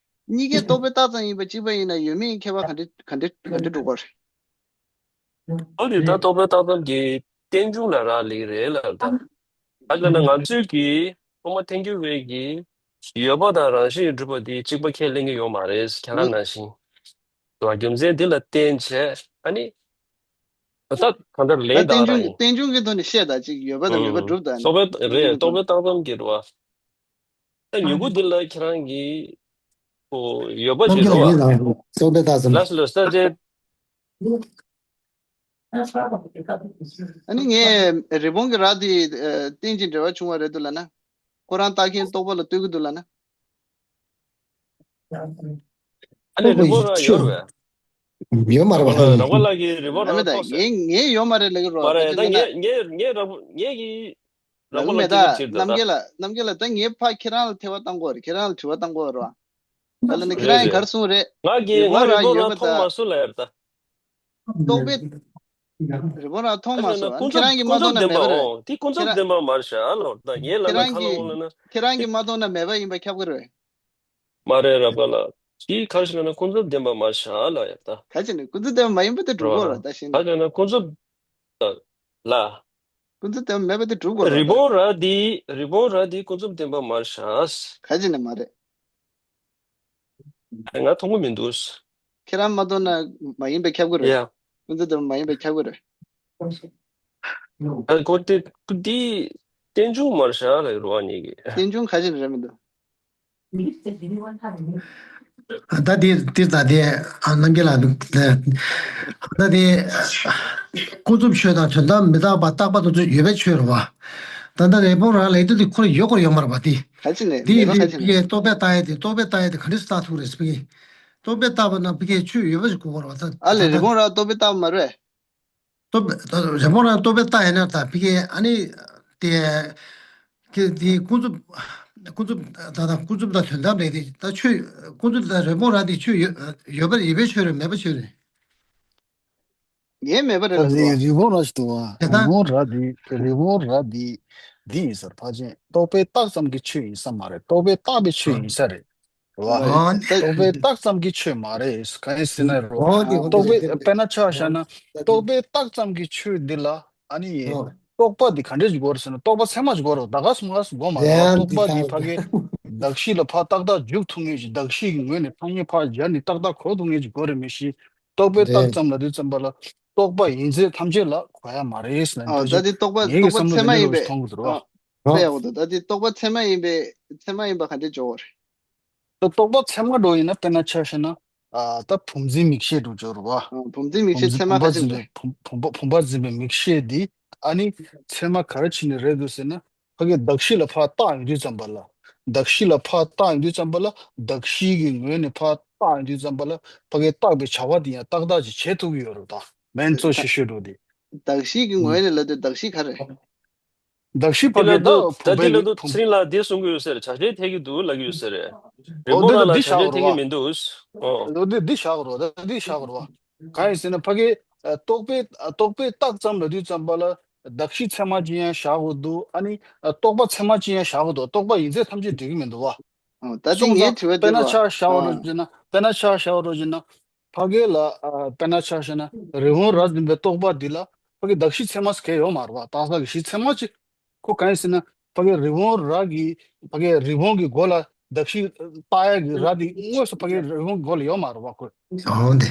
གཉིས་ཀའི་རྟོག་པའི་རྟགས་ཙམ་ཡིན་པ་གཅིག་པ་ཡིན་ན་ཡོད་མེད་ཁྱད་པར་ག་འདྲ་ག་འདྲ་ག་འདྲ་འགྲོ་གི་རེད། ཨོ་དེ་ད་རྟོག་པའི་རྟགས་ཙམ་གྱི་རྟེན་འབྱུང་ལ་རག་ལས་རེད་ལབ་ད། ད་ལབ་ན་ང་ཚོས་ཀྱི་དབུ་མ་ཐལ་འགྱུར་བས་ཀྱི་ཡོད་པ་དང་རང་བཞིན་གྱིས་གྲུབ་པ་དེ་གཅིག་པ་ཁས་ལེན་གྱི་ཡོད་མ་རེད་ཁྱེད་རང་ནང་བཞིན། དུ་བ་རྒྱུ་མཚན་འདི་ལ་བརྟེན་བྱས་ཨ་ནི། ད་གང་ལྟར་ད་ལན་རྟེན་འབྱུང་གི་རྟེན་འབྱུང་གི་ཐོག་ནས་བཤད་ད་ཅིག་ཡོད་པ་དང་མེད་པ་སྒྲུབ་ད་ནི་རྟོག་པའི་རེད། རྟོག་པའི་རྟགས་ཙམ་གྱི་རེད་བ། ད་མྱུ་གུ་འདི་ལ་ཁྱེད་རང་གིས་ཡོད་པ་ཅིག་རེད་བ། རྟོག་པའི་རྟགས་ཙམ། ལགས་སོ་ལགས་སོ་ད་དེ། ཨ་ནི་ངས་རི་བོང་གི་རྭ་དེ་རྟེན་ཅིང་འབྲེལ་བ་བྱུང་བ་རེད་འདུག་ལབ་ན། ཁོ་རང་ལྟ་མཁན་རྟོག་པ་ལ་ལྟོས་ཀྱི་འདུག་ལབ་ན། ཨ་ནི་རི་བོང་རྭ་ཡོད་རེད། ཡོད་མ་རེད་པ། རང་ག་ལགས་ཀྱིས་རི་བོང་རྭ་མེད་ད། རྟོགས་ཟེར། ངས་ངས་ཡོད་མ་རེད་ལབ་ཀྱི་རོ། མ་རེད། ད་ད་ཅི་ལབ་ན། ངས་ངས་ངས་ར་ངས་ཀྱིས་ར་ལབ་ཀྱི་མེད་ད། རྣམ་རྒྱལ་ལགས་རྣམ་རྒྱལ་ལགས་ད་ངས་ཕ་ཁྱེད་རང་ལ་ཐེ་བ་བཏང་དགོས་རེད། ཁྱེད་རང་ལ་དྲི་བ་བཏང་དགོས་རེད་བ། ད་ལ་ནི་ཁྱེད་རང་གིས་ག་རེ་གསུངས་རེད། ང་གིས་རི་ང་བོང་རི་རྭ་བོང་ཡོད་རྭ་མེད་ད། མཐོང་མ་སོང་ལབ་ཡ་རེད་ད། རྟོག་པས། རི་བོང་རྭ་མཐོང་མ་ད་སོང་། ཨ་ནི་ཁྱེད་རང་གིས་མ་མཐོང་ན་མེད་པ་རེད། ཨོ་དེ་ཀུན་རྫོབ་བདེན་པ་མ་རེད་ཤག་ཨ་ལོ། ད་ངས་ལབ་ན་ཁྱེད་རང་གིས་ག་ལ་འོང་ལབ་ན། ཁྱེད་རང་གིས་མ་མཐོང་ན་མེད་པ་ཡིན་པ་ཁྱབ་ཀྱི་རེད། མ་རེད་རབ་དགའ་ལགས། དེ་ག་རེ་ཞིག་ལབ་ན་ཀུན་རྫོབ་བདེན་པ་མ་རེད་ཤག་ལབ་ཡ་ད། ག་ཅི་ནས་ཀུན་རྫོབ་བདེན་པ་མ་ཡིན་པ་དེ་སྒྲུབ་དགོས་རེད་ད་ཤེས་ན། ག་ཅི་ན་ཀུན་རྫོབ་ལ། ཀུན་རྫོབ་བདེན་པ་མེད་པ་དེ་སྒྲུབ་དགོས་རེད་རི་ད། བོང་རྭ་འདི་རི་བོང་རྭ་འདི་ཀུན་རྫོབ་བདེན་པ་མ་རེད་ཤག་ག་ཅི་ནས་མ་རེད། ང་མཐོང་གི་མི་འདུག་ཁྱེད་རང་མ་མཐོང་ན་མ་ཡིན་པས་ཁྱབ་ཀྱི་རེད། ཡ། ཀུན་རྫོབ་བདེན་པ་མ་ཡིན་པས་ཁྱབ་ཀྱི་རེད། ཨ་ཁོ་དེ་དེ་རྟེན་འབྱུང་མ་རེད་ཤག་ལབ་ཀྱི་རེད་བ་ངེད་ཀྱིས། རྟེན་འབྱུང་ག་ཅི་ནས་རེད་མི་འདུག་ད་དེ་དེ་ད་དེ་ཨ་རྣམ་རྒྱལ་ལགས་ད་དེ་ཀུན་རྫོབ་ཆོས་དང་དོན་དམ་མི་རྟག་པ་རྟག་པ་དེ་ཚོ་ཡོད་པའི་ཆོས་རེད་བ། ད་ལྟ་རི་བོང་རྭ་ལབ་དུས་དེ་ཁོ་རང་ཡོད་དགོས་ཡོད་མ་རེད་པ་དེ། ག་ཅི་ནས་དེ་མེད་པ་ག་ཅི་ནས། ཕ་གིའི་རྟོག་པས་བཏགས་ཡ་དེ་རྟོག་པས་བཏགས་ཡ་དེ་ག་འདྲས་སེ་བཏགས་ཐུབ་རེད་ཕ་གི། རྟོག་པས་བཏགས་པ་ན་ཕ་གིའི་ཆོས་ཡོད་པ་ཞིག་དགོས་ཀྱི་རེད་བ་ད། ཨ་ལས་ད་རི་ལྟ། བོང་རྭ་རྟོག་པས་བཏགས་པ་མ་རེད། རྟོག་པས་ད་རི་བོང་རྭ་རྟོག་པས་བཏགས་ཡིན་ན་ད་ཕ་གིའི་ཨ་ནི་དེ། ཀྱི་དེ་ཀུན་རྫོབ། ཀུན་རྫོབ་ད་ད་ཀུན་རྫོབ་དང་དོན་དམ་རེད་དེ་ད་ཆོས་ཀུན་རྫོབ་དང་རི་བོང་རྭ་དེ་ཆོས་ཡོད་ཡོད་པ་ཡོད་པའི་ཆོས་རེད་མེད་པའི་ཆོས་རེད། ངའི་མེད་པ་རེད་ལ་ཟེར་བ། རི་བོང་རྭ་ཞིག་འདུག་བ། དེ་ལྟ། རི་བོང་རྭ་འདི་རི་བོང་རྭ་འདི་འདི་ཡིན་ཟེར་ཕལ་ཆེར་རྟོག་པས་བཏགས་ཙམ་གྱི་ཆོས་ཡིན་ས་མ་རེད། རྟོག་པས་བཏགས་པའི་ཆོས་ཡིན་ས་རེད། རེད་བ། ཨོ་ད། རྟོག་པས་བཏགས་ཙམ་གྱི་ཆོས་མ་རེད། གང་ཡིན་ཟེར་ན་རེད་བ། ཨོ་དེ་ཨོ་རྟོག་དེ་པས་དེ་དཔེར་ན་ཆ་བཞག་ན་རྟོག་པས་བཏགས་ཙམ་གྱི་ཆོས་འདི་ལ་ཨ་ནི་ཨོ་རྟོག་པ་འདི་ག་འདྲས་ཞིག་དགོས་རེད་ཟེར་ན་རྟོག་པ་ཚད་མ་ཞིག་དགོས་རེད། ད་ག་སོང་ག་སོང་དགོས་མ་རེད། ཡང་རྟོག་པ་འདི་འདི་ད་ཕ་གི་གདགས་གཞི་ལ་ཕར་ཏག་ཏག་འཇུག་ཐུབ་ངེས་ཤིག་གདགས་གཞི་གི་ངོས་ནས་ཐ་སྙད་ཕར་སྦྱར་ནས་ཏག་ཏག་གོ་ཐུབ་ངེས་ཤིག་དགོས་རེད་མི་ཤེས། རྟོག་པས་བཏགས་རེད། ཙམ་ལབ་དུས་ཙམ་པ་ལ་རྟོག་པ་ཡིན་ཚད་ཐམས་ཅད་ལ་གོ་ཡ་མ་རེད་ཟེར་ན་ཨ་ད་འདི་ཅིག་དེ་རྟོག་པ་ངེད་ཀྱི་རྟོག་པ་བསམ་བློ་ཚད་མ་དེ་ཡིན་འདྲ་པོ་པས་ཞིག་མཐོང་གི་འདུག་ར། ཨ་དཔེ་ཡག་པོ་འདུག་ད་དེ་རྟོག་པ་ཚད་མ་ཡིན་པས་ཚད་མ་ཡིན་པ་ག་འདྲས་འཇོག་དགོས་རེད། ད་རྟོག་པ་ཚད་མ་འདྲ་པོ་ཡིན་ན་དཔེར་ན་ཆ་བཞག་ན་ཨ་ད་བུམ་འཛིན་མིག་ཤེས་འདྲ་པོ་འཇོག་རེད་བ། ཨ་བུམ་འཛིན་མིག་བུམ་ཤེས་འཛིན་ཚད་མ་བུམ་པ་ག་འཛིན་ཅིག་པའི་རེད། བུམ་བུམ་པ་བུམ་པ་འཛིན་པའི་མིག་ཤེས་འདི་ཨ་ནི་ཚད་མ་ག་རེ་བྱས་ནས་རེད་འདུག་ཟེར་ན། ཕ་གིའི་གདགས་གཞི་ལ་ཕར་བཏགས་ཡོང་དུས་ཙམ་པ་ལ། གདགས་གཞི་ལ་ཕར་བཏགས་ཡོང་དུས་ཙམ་པ་ལ་གདགས་གཞི་གི་ངོས་ནས་ཕར་བཏགས་ཡོང་དུས་ཙམ་པ་ལ་ཕ་གིའི་བཏགས་པའི་བྱ་བ་དེ་ཡང་ཏག་ཏག་ཅིག་བྱེད་ཐུབ་ཀྱི་ཡོད་རེད་ད། མན་གཙོ་ཆེ་ཤོས་འགྲོ་དེ། གདགས་གཞི་གི་ངོས་ནས་ལབ་དུས་གདགས་གཞི་ག་རེ། གདགས་གཞི་ཕ་གིའི་ད་ད་དེ་ལ་དུ་ཚེ་རིང་ལགས་འདི་གསུང་གི་ཡོད་ཟེར། བྱ་བྱེད་འཐད་ཀྱི་འདུག་ལབ་ཀྱི་ཡོད་ཟེར། རི་བོང་རྭ་ལ་བྱ་བྱེད་འཐད་ཀྱི་མི་འདུག་ཨོ། འོ་འདི་འདི་བཞག་རོགས་ད་འདི་བཞག་རོགས། གང་ཡིན་ཟེར་ན་ཕ་གིའི་རྟོག་པས་རྟོག་པས་བཏགས་ཙམ་ལབ་དུས་ཙམ་པ་ལ་གདགས་གཞི་ཚད་མ་ཅིག་ཡང་བཞག་དགོས་འདུག་ཨ་ནི་རྟོག་པ་ཚད་མ་ཅིག་ཡང་བཞག་དགོས་འདུག་རྟོག་པ་ཡིན་ཚད་ཐམས་ཅད་འགྲིག་གི་མི་འདུག་བ། ད་དེ་སོང་ཙང་ངའི་དྲི་བ་དེ་དཔེར་ན་ཆ་བཞག་རོགས་བྱས་ན་དཔེར་ན་ཆ་བཞག་རོགས་བྱས་ན་ཕ་གི་ལ་དཔེར་ན་ཆ་བཞག་ན་རི་བོང་རྭ་འཛིན་པའི་རྟོག་པ་འདི་ལ་ཕ་གི་གདགས་གཞི་ཚད་མ་ཟེར་མཁན་ཡོད་མ་རེད་བ། བཏགས་གཞི་ཚད་མ་ཅིག་ཁོ་གང་ཡིན་ཟེར་ན་ཕ་གི་རི་བོང་རྭ་གི་ཕ་གི་རི་བོང་གི་མགོ་ལ་གདགས་གཞི་བཏགས་ཡ་གི་རྭ་འདི་དངོས་སུ་ཕ་གི་རི་བོང་གི་མགོ་ལ་ཡོད་མ་རེད་བ་ཁོ། ཨོ་དེ།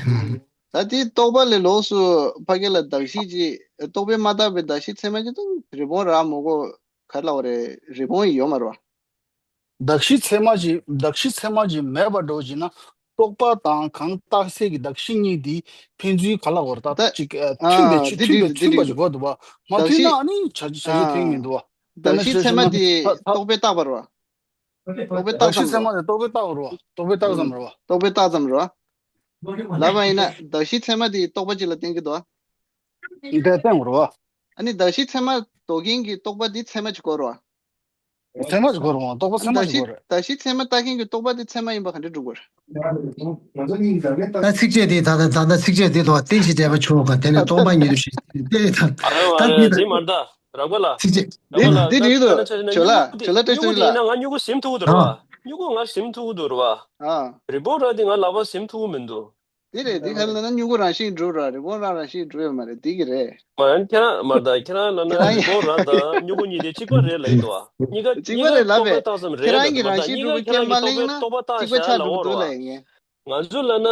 ད་དེ་རྟོག་པ་ལས་ལོགས་སུ་ཕ་གི་ལ་གདགས་གཞི་ཅིག་རྟོག་པས་མ་བཏགས་པའི་གདགས་གཞི་ཚད་མ་ཅིག་དང་རི་བོང་རྭ་མོ་གོ་ག་རེ་ལབ་པ་རེད། རི་བོང་ཡི་ཡོད་མ་རེད་བ། གདགས་གཞི་ཚད་མ་ཅིག་གདགས་གཞི་ཚད་མ་ཅིག་མེད་པ་འདྲ་བོ་ཅིག་ན་རྟོག་པ་དང་གང་རྟགས་གསལ་གྱི་གདགས་གཞི་གཉིས་འདི་ཕན་ཚུན་ག་ལ་བར་ད་ད་ཅིག་མཐུན་པའི་ཨ་ཆོས་མཐུན་པའི་འདི་མཐུན་པ་འདི་ཅིག་དགོས་འདུག་བ། མ་མཐུན་ན་ཨ་ནི་བྱ་བྱ་བྱེད་ཐེག་མི་འདུག་བ། དཔེར་ན་གདགས་གཞི་ཆ་ཚད་མ་བཞག་ན་འདི་ད་ད་རྟོག་པས་བཏགས་པ་རེད་བ། རྟོག་པས་བཏགས་གདགས་གཞི་ཙམ་ཚད་མ་རེད། དེ་རྟོག་པས་བཏགས་པ་རེད་བ། རྟོག་པས་བཏགས་ཙམ་རེད་བ། རྟོག་པས་བཏགས་ཙམ་རེད་བ། ལབ་པ་ཡིན་ན་གདགས་གཞི་ཚད་མ་དེ་རྟོག་པ་གཅིག་ལ་བརྟེན་གྱི་འདུག་བ། འདི་བརྟེན་དགོས་རེད་བ། ཨ་ནི་གདགས་གཞི་ཚད་མ་འདོགས་མཁན་གྱི་རྟོག་པ་དེ་ཚད་མ་གཅིག་དགོས་རེད་བ། ཚད་མ་ཞིག་དགོས་རེད་མ་གཏོགས་ཚད་མ་ཞིག་དགོས་རེད། གདགས་གཞི་ཚད་མ་ལྟ་མཁན་གྱི་རྟོག་པ་དེ་ཚད་མ་ཡིན་པ་ག་འདྲ་སྒྲུབ་དགོས་རེད། ད་ཚིགས་བཅད་དེ་ད་ལྟ་ད་ལྟ་ཚིགས་བཅད་དེ་དང་རྟེན་ཅིང་འབྲེལ་བར་འབྱུང་བ་དང་དེ་ནི་སྟོང་པ་ཉིད་དུ་ཞེས་ཏེ་ད་ཨ་རེ་ད་ཨ་རེ་དེ་དེ་མ་རེད་ད་རགས་པ་ལ། ཚིགས་བཅད་རགས་པ་ལ་འདི་ད་འདི་རེད་དོ། ད་ཆ་ན་ཇོ་ལགས་ཇོ་ལགས་བཀྲ་ཤིས་སྨྱུ་གུ་དེ་ཡིན་ན་ང་སྨྱུ་གུ་ཟིན་ཐུབ་ཀྱི་འདུག་རེད་བ། སྨྱུ་གུ་ང་ཟིན་ཐུབ་ཀྱི་འདུག་རེད་བ། རི་བོང་རྭ་དེ་ང་ལག་པ་ཟིན་ཐུབ་ཀྱི་མི་འདུག་དེ་རེད། དེ་ག་ལ་ན་སྨྱུ་གུ་རང་བཞིན་གྲུབ་ར་རི་བོང་རང་རང་བཞིན་གྲུབ་ཡོད་མ་རེད། དེ་གི་རེད། མ་ཡང་ཁྱེད་རང་མ་ད་ཁྱེད་རང་ལ་ན་ཁྱེད་རང་རི་བོང་ར་དང་སྨྱུ་གུ་གཉིས་དེ་གཅིག་པ་རེད་ལབ་ཀྱི་འདུག་བ། གཉིས་ཀ་གཅིག་པ་རེད་ལབ་པས་ཁྱེད་རང་གི་རང་བཞིན་གྲུབ་པ་ཁྱེད་མ་གླེང་ན་གཅིག་པ་ཆགས་འགྲོ་གི་འདུག་ལབ་ཡིན་ངས། ང་ཚོ་ལ་ན་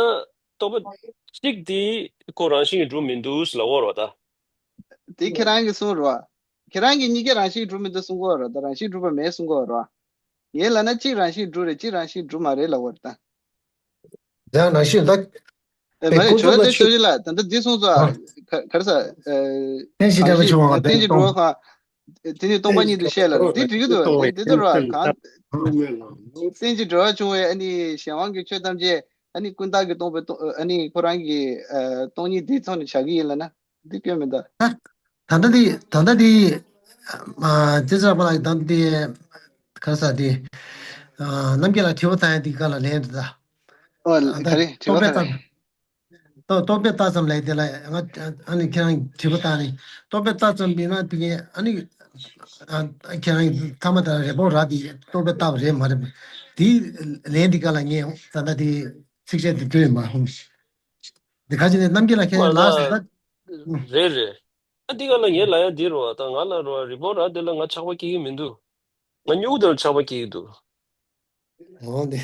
རྟོག་པ་གཅིག་དེ་ཁོ་རང་བཞིན་གྱིས་གྲུབ་མི་འདུག་ལབ་ཀྱི་ཡོད་རེད་བ་ད། དེ་ཁྱེད་རང་གིས་གསུངས་རོགས། ཁྱེད་རང་གིས་གཉིས་ཀ་རང་བཞིན་གྱིས་གྲུབ་མི་འདུག་གསུང་གི་ཡོད་རེད་ད། རང་བཞིན་གྱིས་གྲུབ་པ་མེད་གསུང་གི་ཡོད་རེད། ངས་ལབ་ན་གཅིག་རང་བཞིན་གྱིས་གྲུབ་རེད། གཅིག་རང་བཞིན་གྱིས་གྲུབ་མ་རེད་ལབ་ཡོད་རེད་ད། ཡང་རང་བཞིན་ད། ཨེ་མ་རེད། ཁོ་ཚོ་ལ་ཆོས་ལ་ཆོས་ཅི་ལ་ད་ལྟ་འདི་གསུངས་སོ། ཨ། ག་ག་རེ་ཟ། ཨེ། བསྟན་བཞི་བཀྲ་བའི་ཆོས་དབང་བསྟན་བཞི་འགྲོ་བ་ཁ། དེ་ནི་སྟོང་པ་ཉིད་དུ་བཤད་ལ་འདི་འགྲིག་གི་འདུག་འདི་འདི་འདི་རོ་གང་། བསྟན་བཞི་འགྲོ་བ་བྱུང་བའི་ཨ་ནི་གཞན་དབང་གི་ཆོས་ཐམས་ཅད་ཨ་ནི་ཀུན་བཏགས་ཀྱི་སྟོང་པའི་སྟོང་ཨ་ནི་ཁོ་རང་གི་ཨ་སྟོང་ཉིད་འདི་ཚོ་ནས་བྱ་གི་ཡིན་ལ་ན། འདི་སྐྱོན་མི་འདུག་ད་ལྟ་འདི་ད་ལྟ་འདི་ཨ་ཙི་ཙི་པ་ལགས་ད་ལྟ་འདི་ག་རེ་ཟ་འདི་ཨ་རྣམ་རྒྱལ་ལ་དྲི་བ་བཏང་ཡ་འདི་ག་ལ་ལན་འདི་ད། ཨོ་ཨ་ག་རེ་དྲི་བ་ག་རེ། རྟོག་རྟོག་པས་བཏགས་ཙམ་ལབ་དེ་ལ་ང་ཨ་ནི་ཁྱེད་རང་དྲི་བ་བཏང་ནས་རྟོག་པས་བཏགས་ཙམ་ཡིན་ན་དེ་གའི་ཨ་ནི་ཨ་ཁྱེད་རང་ཐ་མ་དང་རི་བོང་རྭ་དེ་རྟོག་པས་བཏགས་པ་རེད་མ་རེད། དེའི་ལན་འདི་ག་ལ་ངས་ད་ལྟ་དེ་ཚིགས་བཅད་དེ་བཏོན་མ་ཧུམ། འདི་ཁ་ཅིག་ནས་རྣམ་རྒྱལ་ལ་ཁྱེད་རང་ལགས་སོ་ད། རེད་རེད། ཨ་འདི་ག་ལ་ངས་ལབ་ཡ་འདི་རོ་ད་ང་ལ་རོ་རི་བོང་རྭ་དེ་ལ་ང་ཆགས་པ་སྐྱེ་གི་མི་འདུག་ང་སྨྱུ་གུ་དེ་ལ་ཆགས་པ་སྐྱེ་གི་འདུག་འོ་འདི།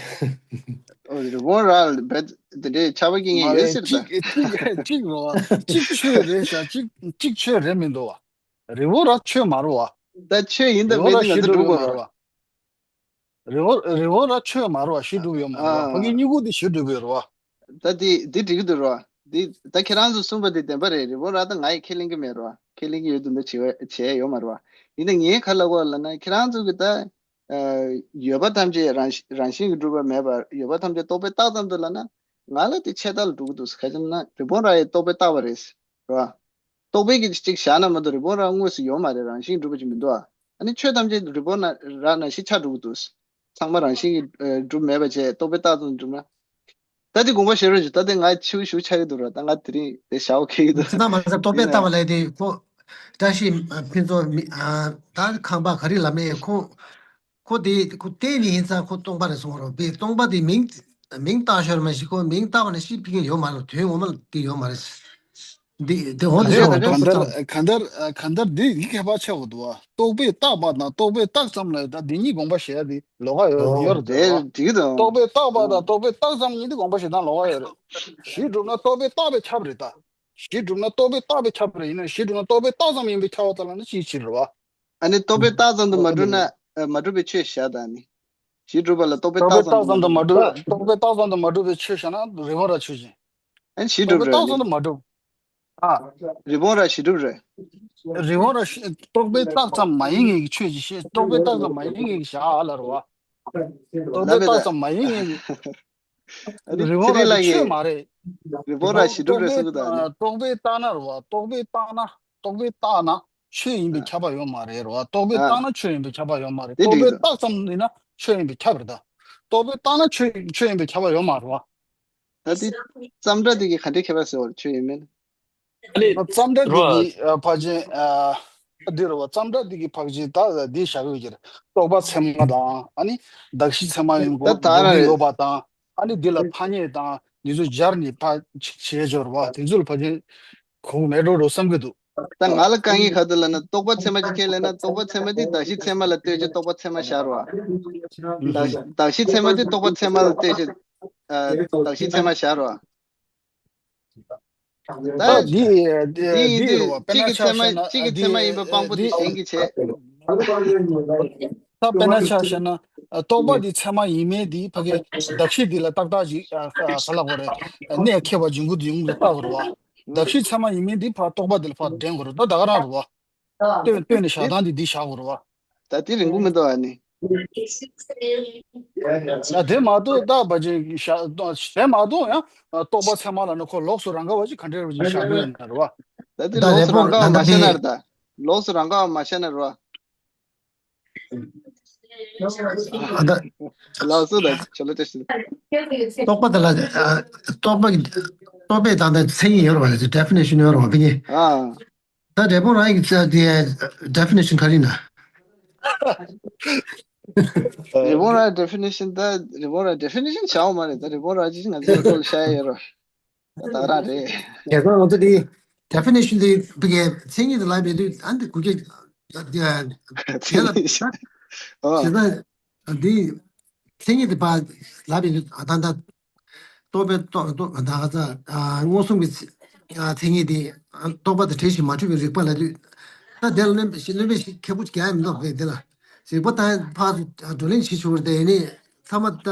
ཨོ་རི་བོང་རྭ་བེད་དེ་འདྲའི་ཆགས་པ་སྐྱེ་ངེས་མ་ཡོད་རེད་ཟེར་ད། གཅིག་གཅིག་གཅིག་རོ་གཅིག་ཆོས་རེད་ཤག་གཅིག་གཅིག་ཆོས་རེད་མི་འདུག་བ། རི་བོང་རྭ་ཆོས་མ་རེད་བ། ད་ཆོས་ཡིན་ད་རི་བོང་མིན་རྭ་ད་ང་ཚོ་ཤི་སྒྲུབ་དགོས་རེད་རོ། བ། རི་བོང་རི་བོང་རྭ་ཆོས་མ་རེད་བ། ཤི་སྒྲུབ་ཡོད་མ་རེད་བ། ཨ། ཕ་གི་སྨྱུ་གུ་དེ་ཤི་སྒྲུབ་ཡོད་རེད་བ། ད་དེ་དེ་འགྲིག་གི་འདུག་རོ། དེ་ད་ཁྱེད་རང་ཚོ་གསུངས་པ་དེ་བདེན་པ་རེད། རི་བོང་རྭ་ད་ང་ཡི་ཁས་ལེན་གི་མེད་རོ། ཁས་ལེན་གི་ཡོད་དུ་འདུག་བྱེད་བྱས་ཡོད་མ་རེད་བ། ཡིན་ད་ངས་ག་ལབ་དགོས་ལབ་ན་ཁྱེད་རང་ཚོ་གི་ད། ཡོད་པ་ཐམས་ཅད་རང་རང་བཞིན་གྱིས་གྲུབ་པ་མེད་པར་ཡོད་པ་ཐམས་ཅད་རྟོག་པས་བཏགས་ཙམ་དུ་ལབ་ན། ང་ལ་དེ་ཆད་ལྟ་ལ་འགྲོ་གི་འདུག་ག་ཅི་ན་རི་བོང་རྭ་ཡི་རྟོག་པས་བཏགས་པ་རེད། རེད་བ། རྟོག་པས་ཀྱི་གཅིག་བཞག་ན་མ་གཏོགས་རི་བོང་རྭ་དངོས་སུ་ཡོད་མ་རེད། རང་བཞིན་གྲུབ་པ་ཅིག་མི་འདུག་ཨ། ཨ་ནི་ཆོས་ཐམས་ཅད་རི་བོང་རྭ་ནང་བཞིན་ཆགས་འགྲོ་གི་འདུག་ཚང་མ་རང་བཞིན་གྱིས་གྲུབ་མེད་པ་བྱས་རྟོག་པས་བཏགས་ཙམ་གྲུབ་ན། ད་དེ་དགོངས་པ་བཞེས་རོགས་བྱེད། ད་དེ་ང་ཆུ་ཞུ་ཆགས་ཀྱི་འདུག་ར། ད་ང་དེ་རིང་དེ་བྱ་བ་ཁེལ་གྱི་འདུག་ཅི་ད་མ་ཟད་རྟོག་པས་ཡིན་ན་བཏགས་པ་ལས་དེ་ཁོ་བཀྲ་ཤིས་ཕུན་ཚོགས་མི་ད་ཁང་པ་ག་རེ་ལ་མེད་ཁོ། ཁོ་དེ་ཁོ་བལྟས་ནི་ཡིན་ཙང་ཁོ་སྟོང་པ་རེད་གསུང་རོགས་པས། སྟོང་པ་དེ་མིང་མིང་བཏགས་ཤོར་མ་ཞིག་ཁོ་མིང་བཏགས་པ་ནི་ཤི་ཕི་ཀིན་ཡོད་མ་རེད། དོན་ངོ་མ་དེ་ཡོད་མ་རེད། འདི་དེ་འོང་དེ་རེད་ཤོག་རེད། གང་ལྟར་གང་ལྟར་གང་ལྟར་འདི་ཡི་ཁྱད་པར་ཆེ་བོ་འདུག་བ། རྟོག་པས་བཏགས་པ་དང་རྟོག་པས་བཏགས་ཙམ་ལ་ད་འདི་གཉིས་དགོངས་པ་བཞེས་ཡ་འདི་ལོགས་ཀ་ཡོད་ཡོད་རེད་དེ་འདུག་བ། འགྲིག་གི་འདུག་རྟོག་པས་བཏགས་པ་དང་རྟོག་པས་བཏགས་ཙམ་གཉིས་འདི་དགོངས་པ་བཞེས་སྟངས་ལོགས་ཀ་ཡོད་རེད། གཞི་གྲུབ་ན་རྟོག་པས་བཏགས་པས་ཁྱབ་རེད་ད། གཞི་གྲུབ་ན་རྟོག་པས་བཏགས་པས་ཁྱབ་རེད། ཡིན་ན་གཞི་གྲུབ་ན་རྟོག་པས་བཏགས་ཙམ་ཡིན་པས་ཁྱབ་པ་ལྟར་ལ་ན་ཅིའི་ཕྱིར་རེད་བ། ཨ་ནི་རྟོག་པས་བཏགས་ཙམ་དུ་མ་གྲུབ་ན་ཨ་མ་གྲུབ་པའི་ཆོས་བཞག་ད་ནི། གཞི་གྲུབ་པ་ལ་རྟོག་པས་རྟོག་པས་བཏགས་ཙམ་དུ་མ་གྲུབ། རྟོག་པས་བཏགས་ཙམ་དུ་མ་གྲུབ་པའི་ཆོས་བཞག་ན་རི་བོང་རྭ་ཆོས་ཅན། ཨ་ནི་གཞི་རྟོག་གྲུབ་པས་རེད་བཏགས་ཙམ་ནི། དུ་མ་གྲུབ། ཨ། རི་བོང་རྭ་གཞི་གྲུབ་རེད། རི་བོང་རྭ་གཞི་རྟོག་པས་བཏགས་ཙམ་མ་ཡིན་ངེས་ཀྱི་ཆོས་ཅིག་བཤད། རྟོག་པས་བཏགས་ཙམ་མ་ཡིན་ངེས་ཀྱི་བཞག་ཨ་ལ་རེད་བ། རྟོག་པས་བཏགས་ཙམ་མ་ཡིན་ངེས་ཀྱི། ཨ་ནི་རི་བོང་རྭ་དེ་ཆོས་མ་རེད། རི་བོང་རྭ་གཞི་གྲུབ་རེད་གསུང་གི་འདུག་ཨ་ནི། རྟོག་པས་བཏགས་ན་རེད་བ། རྟོག་པས་བཏགས་ན་རྟོག་པས་བཏགས་ན་ཆོས་ཡིན་པས་ཁྱབ་པ་ཡོད་མ་རེད་རེད་བ། རྟོག་པས་བཏགས་ན་ཆོས་ཡིན་པས་ཁྱབ་པ་ཡོད་མ་རེད། དེ་རྟོག་འགྲིག་པས་འདུག་བཏགས་ཙམ་ཡིན་ན་ཆོས་ཡིན་པས་ཁྱབ་རེད་ད། རྟོག་པས་བཏགས་ན་ཆོས་ཆོས་ཡིན་པས་ཁྱབ་པ་ཡོད་མ་རེད་བ། ད་དེ་ཙམ་སྒྲ་དེ་གིས་ག་འདྲའི་ཁྱད་པར་ཟེར་བ་རེད་ཆོས་ཡིན་མིན། ཨ་ནི་ཙམ་སྒྲ་རོ། དེ་གིས་ཕལ་ཆེར་འདི་རེད་བ། ཙམ་སྒྲ་དེ་གིས་ཕལ་ཆེར་ད་འདི་བཞག་གི་ཡོད་ཀྱི་རེད། རྟོག་པ་ཚད་མ་དང་ཨ་ནི་གདགས་གཞི་ཚད་མ་ཡིན་ད་གོ་ད་གོ་གི་ཡོད་པ་དང་ཨ་ནི་འདི་ལ་ཐ་སྙད་དང་འདི་ཚོ་སྦྱར་ནས་ཕ་བྱེད་སྦྱོར་བ་དེ་ཚོ་ལ་ཕལ་ཆེར་གོ་གི་མེད་འགྲོ་འགྲོ་བསམ་གྱི་འདུག་ད་ང་ལ་དཀའ་ངལ་ག་དུ་ལབ་ན་རྟོག་པ་ཚད་མ་ཅིག་ཁས་ལེན་ན་རྟོག་པ་ཚད་མ་དེ་གདགས་གཞི་ཚད་མ་ལ་ལྟོས་བྱས་རྟོག་པ་ཚད་མ་བཞག་རོགས། གདགས་གདགས་གཞི་ཚད་མ་དེ་རྟོག་པ་ཚད་མ་ལ་ལྟོས་བྱས་ཨ་གདགས་གཞི་ཚད་མ་བཞག་རོགས། ད་ད་འདི་འདི་འདི་ཡིན་འདི་དུས་རེད་བ། དཔེར་གཅིག་ན་གི་ཚད་མ་ཆ་བཞག་ན་གཅིག་གི་ཚད་མ་ཡིན་པ་སྤང་པོ་དེ་གཞན་གྱིས་བྱས། ད་དཔེར་ན་ཆ་བཞག་ན་རྟོག་པ་འདི་ཚད་མ་ཡིན་མིན་འདི་ཕ་གི་གདགས་གཞི་འདི་ལ་ཏག་ཏག་ཅིག་ག་ལབ་དགོས་རེད། གནས་ཁེལ་བ་འབྱུང་གི་འདུག་ཡོང་གི་ལྟ་དགོས་རེད་བ། གདགས་གཞི་ཚད་མ་ཡིན་མིན་འདི་ཕར་རྟོག་པ་འདི་ལ་ཕར་འདྲེན་དགོས་རེད། ད་ད་ག་རང་རེད་བ། ལྟོས་ལྟོས་ནས་བཞག་སྟངས་འདི་འདི་བཞག་དགོས་རེད་བ། ད་དེ་རིང་པོ་མི་འདུག་ཨ་ནི། ཡ་དེ་མ་གཏོགས་ད་བ་ཅིག་བཞག་དེ་མ་གཏོགས་ཡང་རྟོག་པ་ཚད་མ་ལ་ནི་ཁོ་ལོགས་སུ་རང་ག་བ་ཅིག་ག་འདྲ་བ་ཅིག་བཞག་གི་ཡོད་ན་རེད་བ། ད་དེ་ད་ལོགས་སུ་རང་ག་བ་མ་བཤད་ན་རེད་ད། ལོགས་སུ་རང་ག་བ་མ་བཤད་ན་རེད་བ། ཨ་ད། ལགས་སོ་ད་ཆོ་ལོ་ཏེ་ཤི། རྟོག་པ་དེ་ལ་ཨ་རྟོག་པ་རྟོག་པའི་ད་ལྟ་མཚན་ཉིད་ཡོད་རེད་བ། ཌེ་ཕི་ནེ་ཤན་ཡོད་རེད་བ་ཕ་གི། ཨ། ད་རི་བོང་རྭ་གི་ཚ་དེ་ཌེ་ཕི་ནེ་ཤན་ག་རེ་ཡིན་ན། རི་བོང་རྭ་ཌེ་ཕི་ནེ་ཤན་ད་རི་བོང་རྭ་ཌེ་ཕི་ནེ་ཤན་བྱའོ་མ་རེད། ད་རི་བོང་རྭ་ཅིག་ང་ཚོའི་སྐོར་ལ་བཤད་ཡ་ཡོད་རེད། ད་རང་རེད། རྒྱལ་ཁབ་ང་ཚོ་དེ་ཌེ་ཕི་ནེ་ཤན་དེ་ཕ་གི་མཚན་ཉིད་དུ་ལབ་ཡོད་དུས་ཨ་འདི་གུ་གེ་དེ་ལ་ཨོ་ཞེ་ད་འདི་མཚན་ཉིད་དུ་ཕ་ལབ་ཡོད་དུས་ཨ་ད་ད་རྟོག་པའི་རྟོག་རྟོག་ད་ག་ཚ་མངོན་སུམ་གྱི་ ཨ་མཚན་ཉིད་དེ་ཨ་རྟོག་པ་དང་བྲལ་ཞིང་མ་འཁྲུལ་བའི་རིག་པ་ལབ་དུས། ད་དེ་ལ་བློན་པོ་ཞིག་བློན་པོ་ཞིག་ཁེ་པོ་རྒྱག་ཡ་མི་འདུག་པས་དེ་ལ། རིག་པ་དང་ཕར་ཚུར་བགྲོ་གླེང་བྱེད་ཆོག་པར་དེ་ནི་ཚང་མ་ད་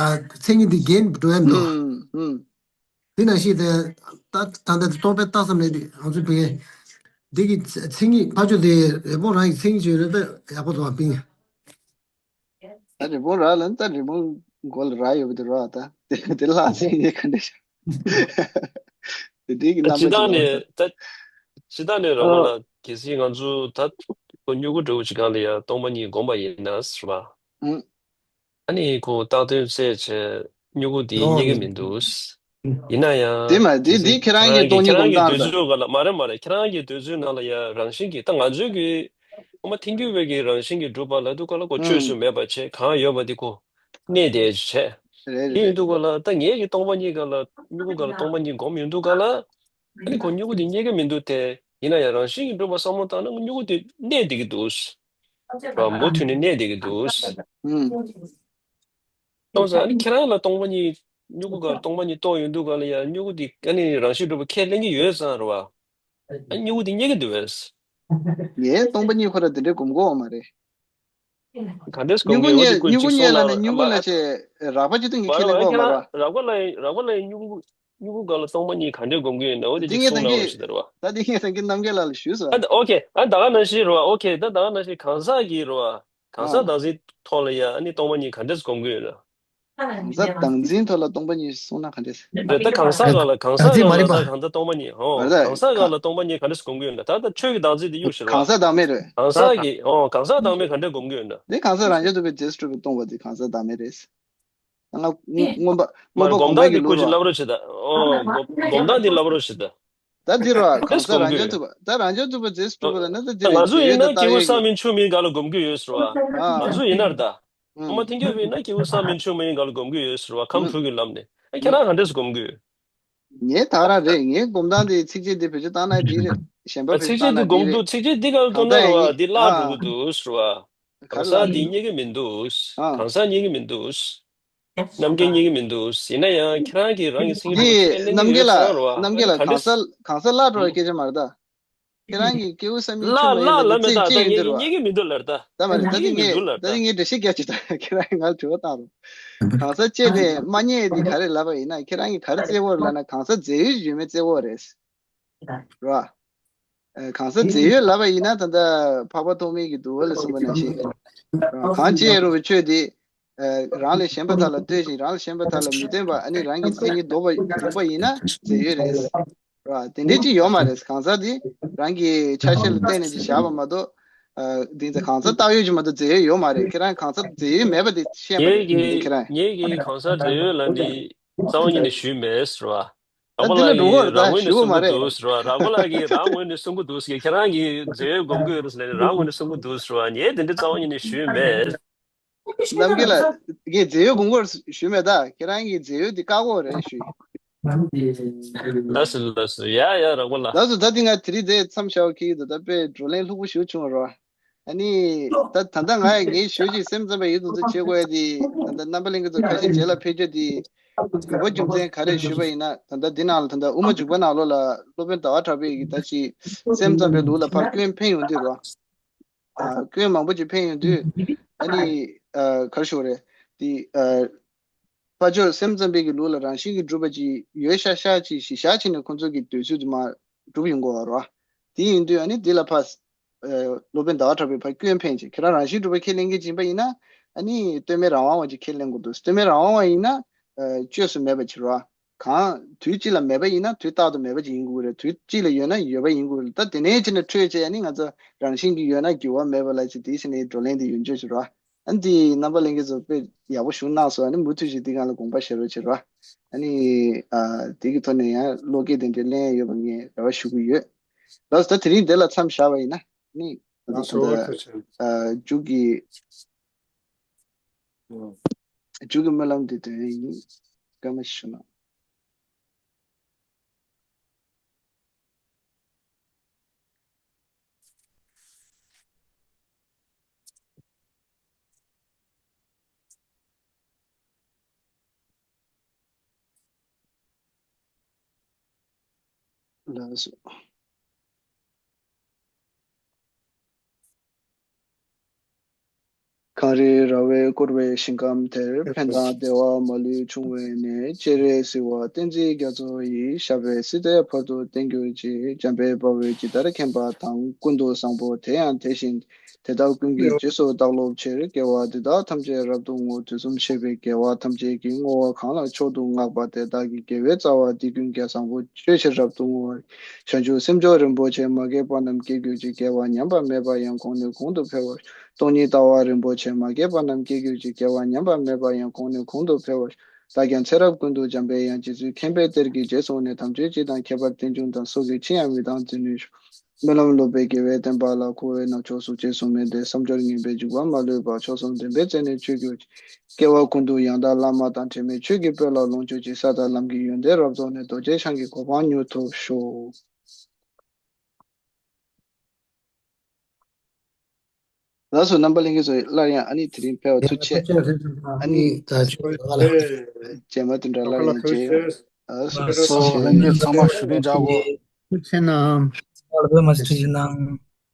ཨ་མཚན་ཉིད་དེ་རྒྱས་འགྲོ་ཡ་མི་འདུག་ཨུམ་ཨུམ། དེ་ནང་བཞིན་དེ་ད་ད་ལྟ་རྟོག་པས་བཏགས་ཙམ་ལས་དེ་ང་ཚོའི་བོད་སྐད་འདི་གི་མཚན་ཉིད་ཕར་ཕྱོགས་དེ་རི་བོང་རང་གི་མཚན་ཉིད་ཅིག་ཡོད་རེད་པས་ཡག་པོ་འདུག་པ་པིན། ད་རི་བོང་ར་ལ་ད་རི་བོང་མགོ་ལ་རྭ་ཡོད་པ་དེ་ར་ད་དེ་དེ་ལ་ཚིག་ཡེ་ག་འདྲ་ཤག་དེ་དེ་གི་རྣམ་པ་ཅིག་ད་ད་ཅི་ད་ནས་ར་མ་ལ་གལ་སྲིད་ང་ཚོ་ད་ཁོ་སྨྱུ་གུ་འདྲ་བོ་ཅིག་སྒང་ལ་ཡ་སྟོང་པ་ཉིད་བསྒོམ་པ་ཡིན་ན་ཟེར་བ། ཨ་ནི་ཁོ་བཏགས་དོན་གསལ་བྱས་སྨྱུ་གུ་འདི་རྙེད་ཀྱི་མི་འདུག་ཡིན་ན་ཡང་དེ་མ་དེ་དེ་ཁྱེད་རང་གི་སྟོང་ཉིད་སྒོམ་སྟངས་དང་། ཁྱེད་རང་གི་འདོད་ཚུལ་ག་ལ་མ་རེད་མ་རེད། ཁྱེད་རང་གི་འདོད་ཚུལ་ནང་ལ་ཡ་རང་བཞིན་གྱིས་ད་ང་ཚོའི་གི་ཨ་མ་ཐིང་རྒྱུ་བའི་གི་རང་བཞིན་གྱིས་གྲུབ་པ་ལ་དུ་ག་ལ་ཁོ་བཅོས་སུ་མེད་པ་བྱས་གང་ཡོད་པ་དེ་ཁོ་གནས་དེ་བྱས། རེད་དེ་ཡིན་རེད། དུ་ག་ལ་ད་ངེད་ཀྱི་སྟོང་པ་ཉིད་ག་ལ་སྨྱུ་གུ་ག་ལ་སྟོང་པ་ཉིད་སྒོམ་ཡོང་དུ་ག་ལ་ཨ་ནི་ཁོ་སྨྱུ་གུ་དེ་རྙེད་ཀྱི་མི་འདུག་སྟེ། ཡིན་ན་ཡང་རང་བཞིན་གྱིས་གྲུབ་པ་བསམ་བློ་བཏང་ན་སྨྱུ་གུ་དེ་གནས་བསྡད་ཀྱི་འདུག་ར། མུ་མཐུད་ནས་གནས་བསྡད་ཀྱི་འདུག་ཨུམ། སྟོང་ཟེར་ཨ་ནི་ཁྱེད་རང་ལ་སྟོང་པ་ཉིད་སྨྱུ་གུ་ག་ལ་སྟོང་པ་ཉིད་རྟོགས་ཡོང་དུས་ག་ལ་ཡང་སྨྱུ་གུ་འདི་ཨ་ནི་རང་བཞིན་གྲུབ་པ་ཁས་ལེན་གྱི་ཡོད་ཙང་རེད་བ། ཨ་སྨྱུ་གུ་འདི་རྙེད་ཀྱི་འདུག་བས། ངས་སྟོང་པ་ཉིད་ཁོ་ར་དེ་འདྲའི་སྒོམ་གོ་བ་མ་རེད། ག་འདྲས་སྒོམ་སྨྱུ་གུ་གི་འོ་རྙེད་ཅིག་སྐུ་སྨྱུ་གུ་ཅིག་གསུང་གནས་ལ་ན་ནི་སྨྱུ་གུ་ལ་ཨ་ཅེ་རགས་པ་ཅིག་ཏུ་ངས་མ་ཁས་ལེན་རེད་བ། གོ་མ་ཁྱེད་ར་རང་རགས་པ་ལ་རགས་པ་ལ་སྨྱུ་གུ་སྨྱུ་གུ་ག་ལ་སྟོང་པ་ཉིད་ག་འདྲས་སྒོམ་གྱི་ཡོད་ན་འོ་དེ་འདི་ཅིག་ངས་གསུང་གནང་རོགས་ཞེས་ཟེར་བ། ད་འདི་ངས་སེང་གེ་རྣམ་རྒྱལ་ལགས་ལ་ཞུས་སོ། ཨ་ཨོ་ཁེ་ཨ་ད་ག་ནང་བཞིན་རེད་བ། ཨོ་ཁེ་ད་ད་ག་ནང་བཞིན་གང་ཟག་གི་རེད་བ། གང་ཟག་བདག་འཛིན་ཐོག་ལ་ཡ་ཨ་ནི་སྟོང་པ་ཉིད་ག་འདྲས་སྒོམ་གྱི་ཡོད་ན། གང་ཟག་བདག་འཛིན་ཐོག་ལ་སྟོང་པ་ཉིད་གསུངས་ན་ག་འདྲས། རེད་ད་གང་ཟག་སྒང་ལ་གང་ཟག་སྒང་ལ་ད་གང་ལྟར་སྟོང་པ་ཉིད་ཨོ་གང་ཟག་སྒང་ལ་སྟོང་པ་ཉིད་ག་འདྲས་སྒོམ་གྱི་ཡོད་ན། ད་ལྟ་ཆོས་ཀྱི་བདག་འཛིན་དེ་གཡུག་ཞིག་རེད་བ། གང་ཟག་བདག་མེད་རེད། གང་ཟག་གི་ཨོ་གང་ཟག་བདག་མེད་ག་འདྲས་སྒོམ་གྱི་ཡོད་ན། དེ་གང་ཟག་རང་རྐྱ་ཐུབ་པའི་རྗེས་སུ་གྲུབ་པས་སྟོང་པ་དེ་གང་ཟག་བདག་མེད་རེད། ང་མངོན་པ་མངོན་པ་སྒོམ་སྟངས་དེ་ཀུན་གྱིས་ལབ་རོགས་བྱེད་ད། ཨོ་སྒོམ་སྒོམ་སྟངས་དེ་ལབ་རོགས་བྱེད་ད། ད་འདི་རོ་གང་ཟག་རང་རྐྱ་ཐུབ་པ་ད་རང་རྐྱ་ཐུབ་པ་རྗེས་སུ་གྲུབ་པ་ལ་ན་ད་འདི་རེད། ང་ཚོ་ཡིན་ན་སྐྱེས་བུ་བསམ་མིན་ཆུ་མིན་ག་ལ་སྒོམ་གྱི་ཡོད་ཟེར་བ། ང་ཚོ་ཡིན་ན་རེད་ད། ཨ་མ་ཐིང་རྒྱལ་བས་ན་སྐྱེས་བུ་བསམ་མིན་ཆུ་མིན་ག་ལ་སྒོམ་གྱི་ཡོད་ཟེར་བ། ཁམས་དྲུག་གི་ལམ་ནས་ཨ་ཁྱེད་རང་ག་འདྲས་སུ་སྒོམ་གྱི་ཡོད། ངས་ད་རང་རེད། ངའི་སྒོམ་སྟངས་དེ་ཚིགས་བཅད་འདི་བེད་སྤྱོད་བཏང་ན་འགྲིག་རེད། གཞན་པ་ཨ་བེད་ཚིགས་སྤྱོད་བཏང་ན་འགྲིག་རེད། ཚིགས་བཅད་འདི་ག་ལ་གང་གཏོང་ན་ལྟ་རེད་བ། ཡིན་འདི་བརླག་འགྲོ་གི་འདུག་ཟེར་བ། ག་གང་ལ་ཟག་འདི་རྙེད་ཀྱི་མི་འདུག་ཨ་གང་ཟག་རྙེད་ཀྱི་མི་འདུག་རྣམ་མཁྱེན་རྙེད་ཀྱི་མི་འདུག་ཡིན་ན་ཡང་ཁྱེད་རང་གིས་རང་གི་སེམས་ཀྱི་འདི་ཁས་ལེན་གྱི་རྣམ་རྒྱལ་ཡོད་ལ་ཟེར་བ། རྣམ་རྒྱལ་ལ་ག་གང་འདྲས་ཟེར་ལབ་འགྲོ་བའི་སྐད་ཆ་མ་རེད་ད། ཁྱེད་རང་གིས་སྐྱེས་བུ་བསམ་མིན་ཆུ་ལ་མ་ཡིན་ལ་ལ་ལ་མེད་ད་ད་ངས་ངས་རྙེད་ཀྱི་མི་འདུག་ལར་ད། ད་མ་རེད་ད་འདི་ངས་ད་འདི་ངས་འགྲེལ་བཤད་རྒྱག་ཅིག་ད་ཁྱེད་རང་ང་དྲི་བ་བཏང་རོགས། གང་ཟག་བཅད་ནས་མ་རྙེད་འདི་ག་རེ་ལབ་པ་ཡིན་ན་ཁྱེད་རང་གིས་ག་རེ་བཙལ་བོ་རེད་ལབ་ན་གང་ཟག་རྫས་ཡོད་ཡོད་མེད་བཙལ་བོ་རེད། རེད་བ། གང་ཟག་རྫས་ཡོད་ལབ་པ་ཡིན་ན་ད་ལྟ་འཕགས་པ་ཐོགས་མེད་ཀྱིས་འདུལ་བ་ལ་གསུངས་པ་ནང་བཞིན། གང་བཅད་རུང་བའི་ཆོས་དེ། རང་ལས་གཞན་པ་དག་ལ་ལྟོས་ཤིང་རང་ལས་གཞན་པ་དག་ལ་མི་སྟོན་པ་ཨ་ནི་རང་གི་མཚན་ཉིད་ལྡོག་པ་ལྡོག་པ་ཡིན་ན་རྫས་ཡོད་རེད། རེད་བ། དེ་འདྲའི་ཅིག་ཡོད་མ་རེད། གང་ཟག་དེ་རང་གི་ཆ་ཤས་ལ་བརྟེན་ནས་ཅིག་བཞག་པ་མ་གཏོགས། འདི་ཚོ་གང་ཟག་བཏགས་ཡོད་ཅིག་མ་གཏོགས་རྫས་ཡོད་ཡོད་མ་རེད། ཁྱེད་རང་གང་ཟག་རྫས་ཡོད་མེད་པ་དེ་ཤེས་པ་ངེད་རེད་ཀྱི་ཁྱེད་རང་། ངེད་ཀྱི་གང་ཟག་རྫས་ཡོད་ལབ་འདི་རྩ་བ་ཉིད་ནས་ཞུས་མེད་ཟེར་བ། ད་རག་པ་འདི་ལ་ལགས་འགྲོ་གི་གིས་རེད་ད་རང་ངོས་ནས་ཞུ་གི་གསུང་མ་གི་རེད། འདུག་ཟེར་བ། རག་པ་ལགས་ཀྱིས་རང་ངོས་ནས་གསུང་གི་འདུག་ཟེར། ཁྱེད་རང་གིས་རྫས་ཡོད་སྒོམ་གི་ཡོད་རེད་ཟེར་ནས་རང་ངོས་ནས་གསུང་གི་འདུག་ཟེར་བ། ངས་དེ་འདྲ་རྩ་བ་ཉིད་ནས་ཞུས་མེད། རྣམ་རྒྱལ་ལགས་ངས་རྫས་ཡོད་སྒོམ་གི་ཡོད་རེད་ཞུས་མེད་ད། ཁྱེད་རང་གིས་རྫས་ཡོད་འདི་བཀག་གི་ཡོད་རེད་ཞུས། ལགས་སོ་ལགས་སོ། ཡ་ཡ་རག་པ་ལགས། ལགས་སོ། ད་འདི་ང་དེ་རིང་འདིར་མཚམས་བཞག་གི་ཡོད་འདུག་ད་དཔེ་བགྲོ་གླེང་ལྷུག་པོ་ཞིག་བྱུང་བ་རེད་བ། ཨ་ནི། ད་ད་ལྟ་ང་ཡང་ངའི་ཞོལ་གྱི་སེམས་ཙམ་པའི་ཡིད་དུ་འཛིན་བྱེད་དགོས་ཡ་དེ་ད་ལྟ་རྣམ་པ་ལྷན་རྒྱས་ཚོ་ཁ་ཤས་རྗེས་ལ་ཕེབས་རྒྱུ་དེ། དགོས་པ་རྒྱུ་མཚན་ག་རེ་ཞུས་པ་ཡིན་ན་ད་ལྟ་འདི་ནང་ལ་ད་ལྟ་དབུ་མ་འཇུག་པ་ནང་ལོགས་ལ་སློབ་དཔོན་ཟླ་བ་གྲགས་པས་ཀྱི་ད་ཅི་སེམས་ཙམ་པའི་ལུགས་ལ་ཕར་སྐྱོན་ཕན་ཡོང་དུས་རོ། ཨ་སྐྱོན་མང་པོ་ཅིག་ཕན་ཡོང་དུས། ཨ་ནི། ཨ་ག་རེ་ཞུ་དགོས་རེད། དེ་ཨ། དཔལ་འབྱོར་སེམས་ཙམ་པའི་གི་ལུགས་ལ་རང་བཞིན་གྱིས་གྲུབ་པ་ཅིག་ཡོད་ཤག་ཤག་ཅིག་ཞིག་བཞག་བྱས་ནས་ཁོང་ཚོ་གི་འདོད་ཚུལ་དུ་མ་གྲུབ་ཡོང་གི་ཡོད་རེད་བ། དེ་ཡིན་དུས་ཨ་ནི་འདི་ལ་ཕར། ཨ་སློབ་དཔོན་ཟླ་བ་གྲགས་པས་ཕར་སྐྱོན་ཕན་ཅིག་ཁྱེད་རང་རང་བཞིན་གྲུབ་པ་ཁས་ལེན་མཁན་ཅིག་ཡིན་པ་ཡིན་ན། ཨ་ནི་ལྟོས་མེད་རང་དབང་བ་ཅིག་ཁས་ལེན་དགོས་འདུག་ལྟོས་མེད་རང་དབང་བ་ཡིན་ན། ཨ་བཅོས་སུ་མེད་པ་ཅིག་རེད་བ། གང་དུས་གཅིག་ལ་མེད་པ་ཡིན་ན་དུས་རྟག་ཏུ་མེད་པ་ཅིག་ཡིན་དགོས་རེད། དུས་གཅིག་ལ་ཡོད་ན་ཡོད་པ་ཡིན་དགོས་རེད། ད་དེ་ནས་ཕྱིན་ནས་འཕྲོས་བྱས་ཨ་ནི་ང་ཚོ་རང་བཞིན་གྱིས་ཡོད་ན་འགྱུར་བ་མེད་པ་ལ་ཅིག་དེའི་ཕྱིན་ནས་བགྲོ་གླེང་འདི་ཡོད་འཇོག་ཅིག་རེད་བ། ཨ་ནི་དེ་རྣམ་པ་ལྷན་རྒྱས་ཚོ་དཔེ་ཡག་པོ་ཞིག་གནང་སོང་། ཨ་ནི་མུ་མཐུད་བཞིན་འདི་སྒང་ལ་དགོངས་པ་བཞེས་རོགས་བྱེད་རོགས། ཨ་ནི་ཨ་དེ་གི་ཐོག་ནས་ཡང་བློ་སྐྱེད་དེ་འདྲའི་ལེན་ཡོད་པ་ངས་རེ་བ་ཞུ་གི་ཡོད། ལགས་སོ། ད་དེ་རིང་འདི་ལ་མཚམས་བཞག་པ་ཡིན་ན་ཨ་ནི་ད་ལྟ་ད་ལྟ་ཨ་མཇུག་གི་མཇུག་གི་སྨོན་ལམ་འདི་དོན་ཡིན། བཀའ་མོལ་ཞུ་གནང་། ལགས་སོ། གངས་རིའི་ར་བས་བསྐོར་བའི་ཞིང་ཁམས་དེར། ཕན་དང་བདེ་བ་མ་ལུས་འབྱུང་བའི་གནས། སྤྱན་རས་གཟིགས་དབང་བསྟན་འཛིན་རྒྱ་མཚོ་ཡི། ཞབས་པད་སྲིད་མཐའི་བར་དུ་བརྟན་གྱུར་ཅིག། འཇམ་དཔལ་དཔའ་བོས་ཇི་ལྟར་མཁྱེན་པ་དང་། ཀུན་ཏུ་བཟང་པོ་དེ་ཡང་དེ་བཞིན་དེ་དག་ཀུན་གྱི་རྗེས་སུ་བདག་སློབ་ཕྱིར། དགེ་བ་འདི་དག་ཐམས་ཅད་རབ་ཏུ་བསྔོ། དུས་གསུམ་གཤེགས་པའི་རྒྱལ་བ་ཐམས་ཅད་ཀྱིས། བསྔོ་བ་གང་ལ་མཆོག་ཏུ་བསྔགས་པ་དེ་དག་གི། དགེ་བའི་རྩ་བ་འདི་ཀུན་ཀྱང་། བཟང་པོ་སྤྱོད་ཕྱིར་རབ་ཏུ་བསྔོ་བ། བྱང་ཆུབ་སེམས་མཆོག་རིན་པོ་ཆེ། མ་སྐྱེས་པ་རྣམས་སྐྱེ་གྱུར་ཅིག། སྐྱེ་བ་ཉམས་པ་མེད་པ་ཡང་། གོང་ནས་གོང་དུ་འཕེལ་བར། སྟོང་ཉིད་ལྟ་བ་རིན་པོ་ཆེ། མ་སྐྱེས་པ་རྣམས་སྐྱེ་གྱུར་ཅིག། སྐྱེ་བ་ཉམས་པ་མེད་པ་ཡང་། གོང་ནས་གོང་དུ་འཕེལ་བར། བདག་ཀྱང་ཚེ་རབས་ཀུན་ཏུ་འཇམ་དཔལ་དབྱངས། རྗེ་བཙུན་མཁྱེན་པའི་གཏེར་གྱི་རྗེས་སུ་བསྔོས། དམ་ཆོས་སྤྱི་དང་ཁྱད་པར་རྟེན་འབྱུང་དང་། སྲོག་གི་ཕྱིར་ཡང་མི་གཏང་འཛིན་ནུས་ཤོག། སྨོན་ལམ་སློབ་པའི་དགེ་བའི་བསྟན་པ་ལ། འཁོར་བའི་ནག་ཕྱོགས་སུ་རྗེས་སུ་མི་འདེད། བསམ་སྦྱོར་ངན་པས་འཇིགས་པ་མ་ལུས་པ། མཆོག་གསུམ་བདེན་པའི་རྩལ་ནི་སྤྱོད་གྱུར་ཅིག། སྐྱེ་བ་ཀུན་ཏུ་ཡང་དག་བླ་མ་དང་། དྲི་མེད་ཆོས་ཀྱི་དཔལ་ལ་ལོངས་སྤྱོད་ཅིག། ས་དང་ལམ་གྱི་ཡོན་ཏན་རབ་རྫོགས་ནས། རྡོ་རྗེ་འཆང་གི་གོ་འཕང་མྱུར་ཐོབ་ཤོག། ལགས་སོ། རྣམ་པ་ལྷན་རྒྱས་ཚོ་སླར་ཡང་ཨ་ནི་དེ་རིང་ཕེབས་པར་ཐུགས་རྗེ་ཆེ། ཨ་ནི་ད་ཅོ་རྗེས་མ་དེ་འདྲ་སླར་ཡང་མཇལ་ཡོང་། ལགས་སོ། ལགས་སོ། ལྷན་རྒྱས་ཚང་མ་བཞུགས་གདན་འཇགས་དགོས། ཐུགས་རྗེ་གནང་། ཨ་ལ་བོད་མ་ཞིག་ཁྲིད་གནང་།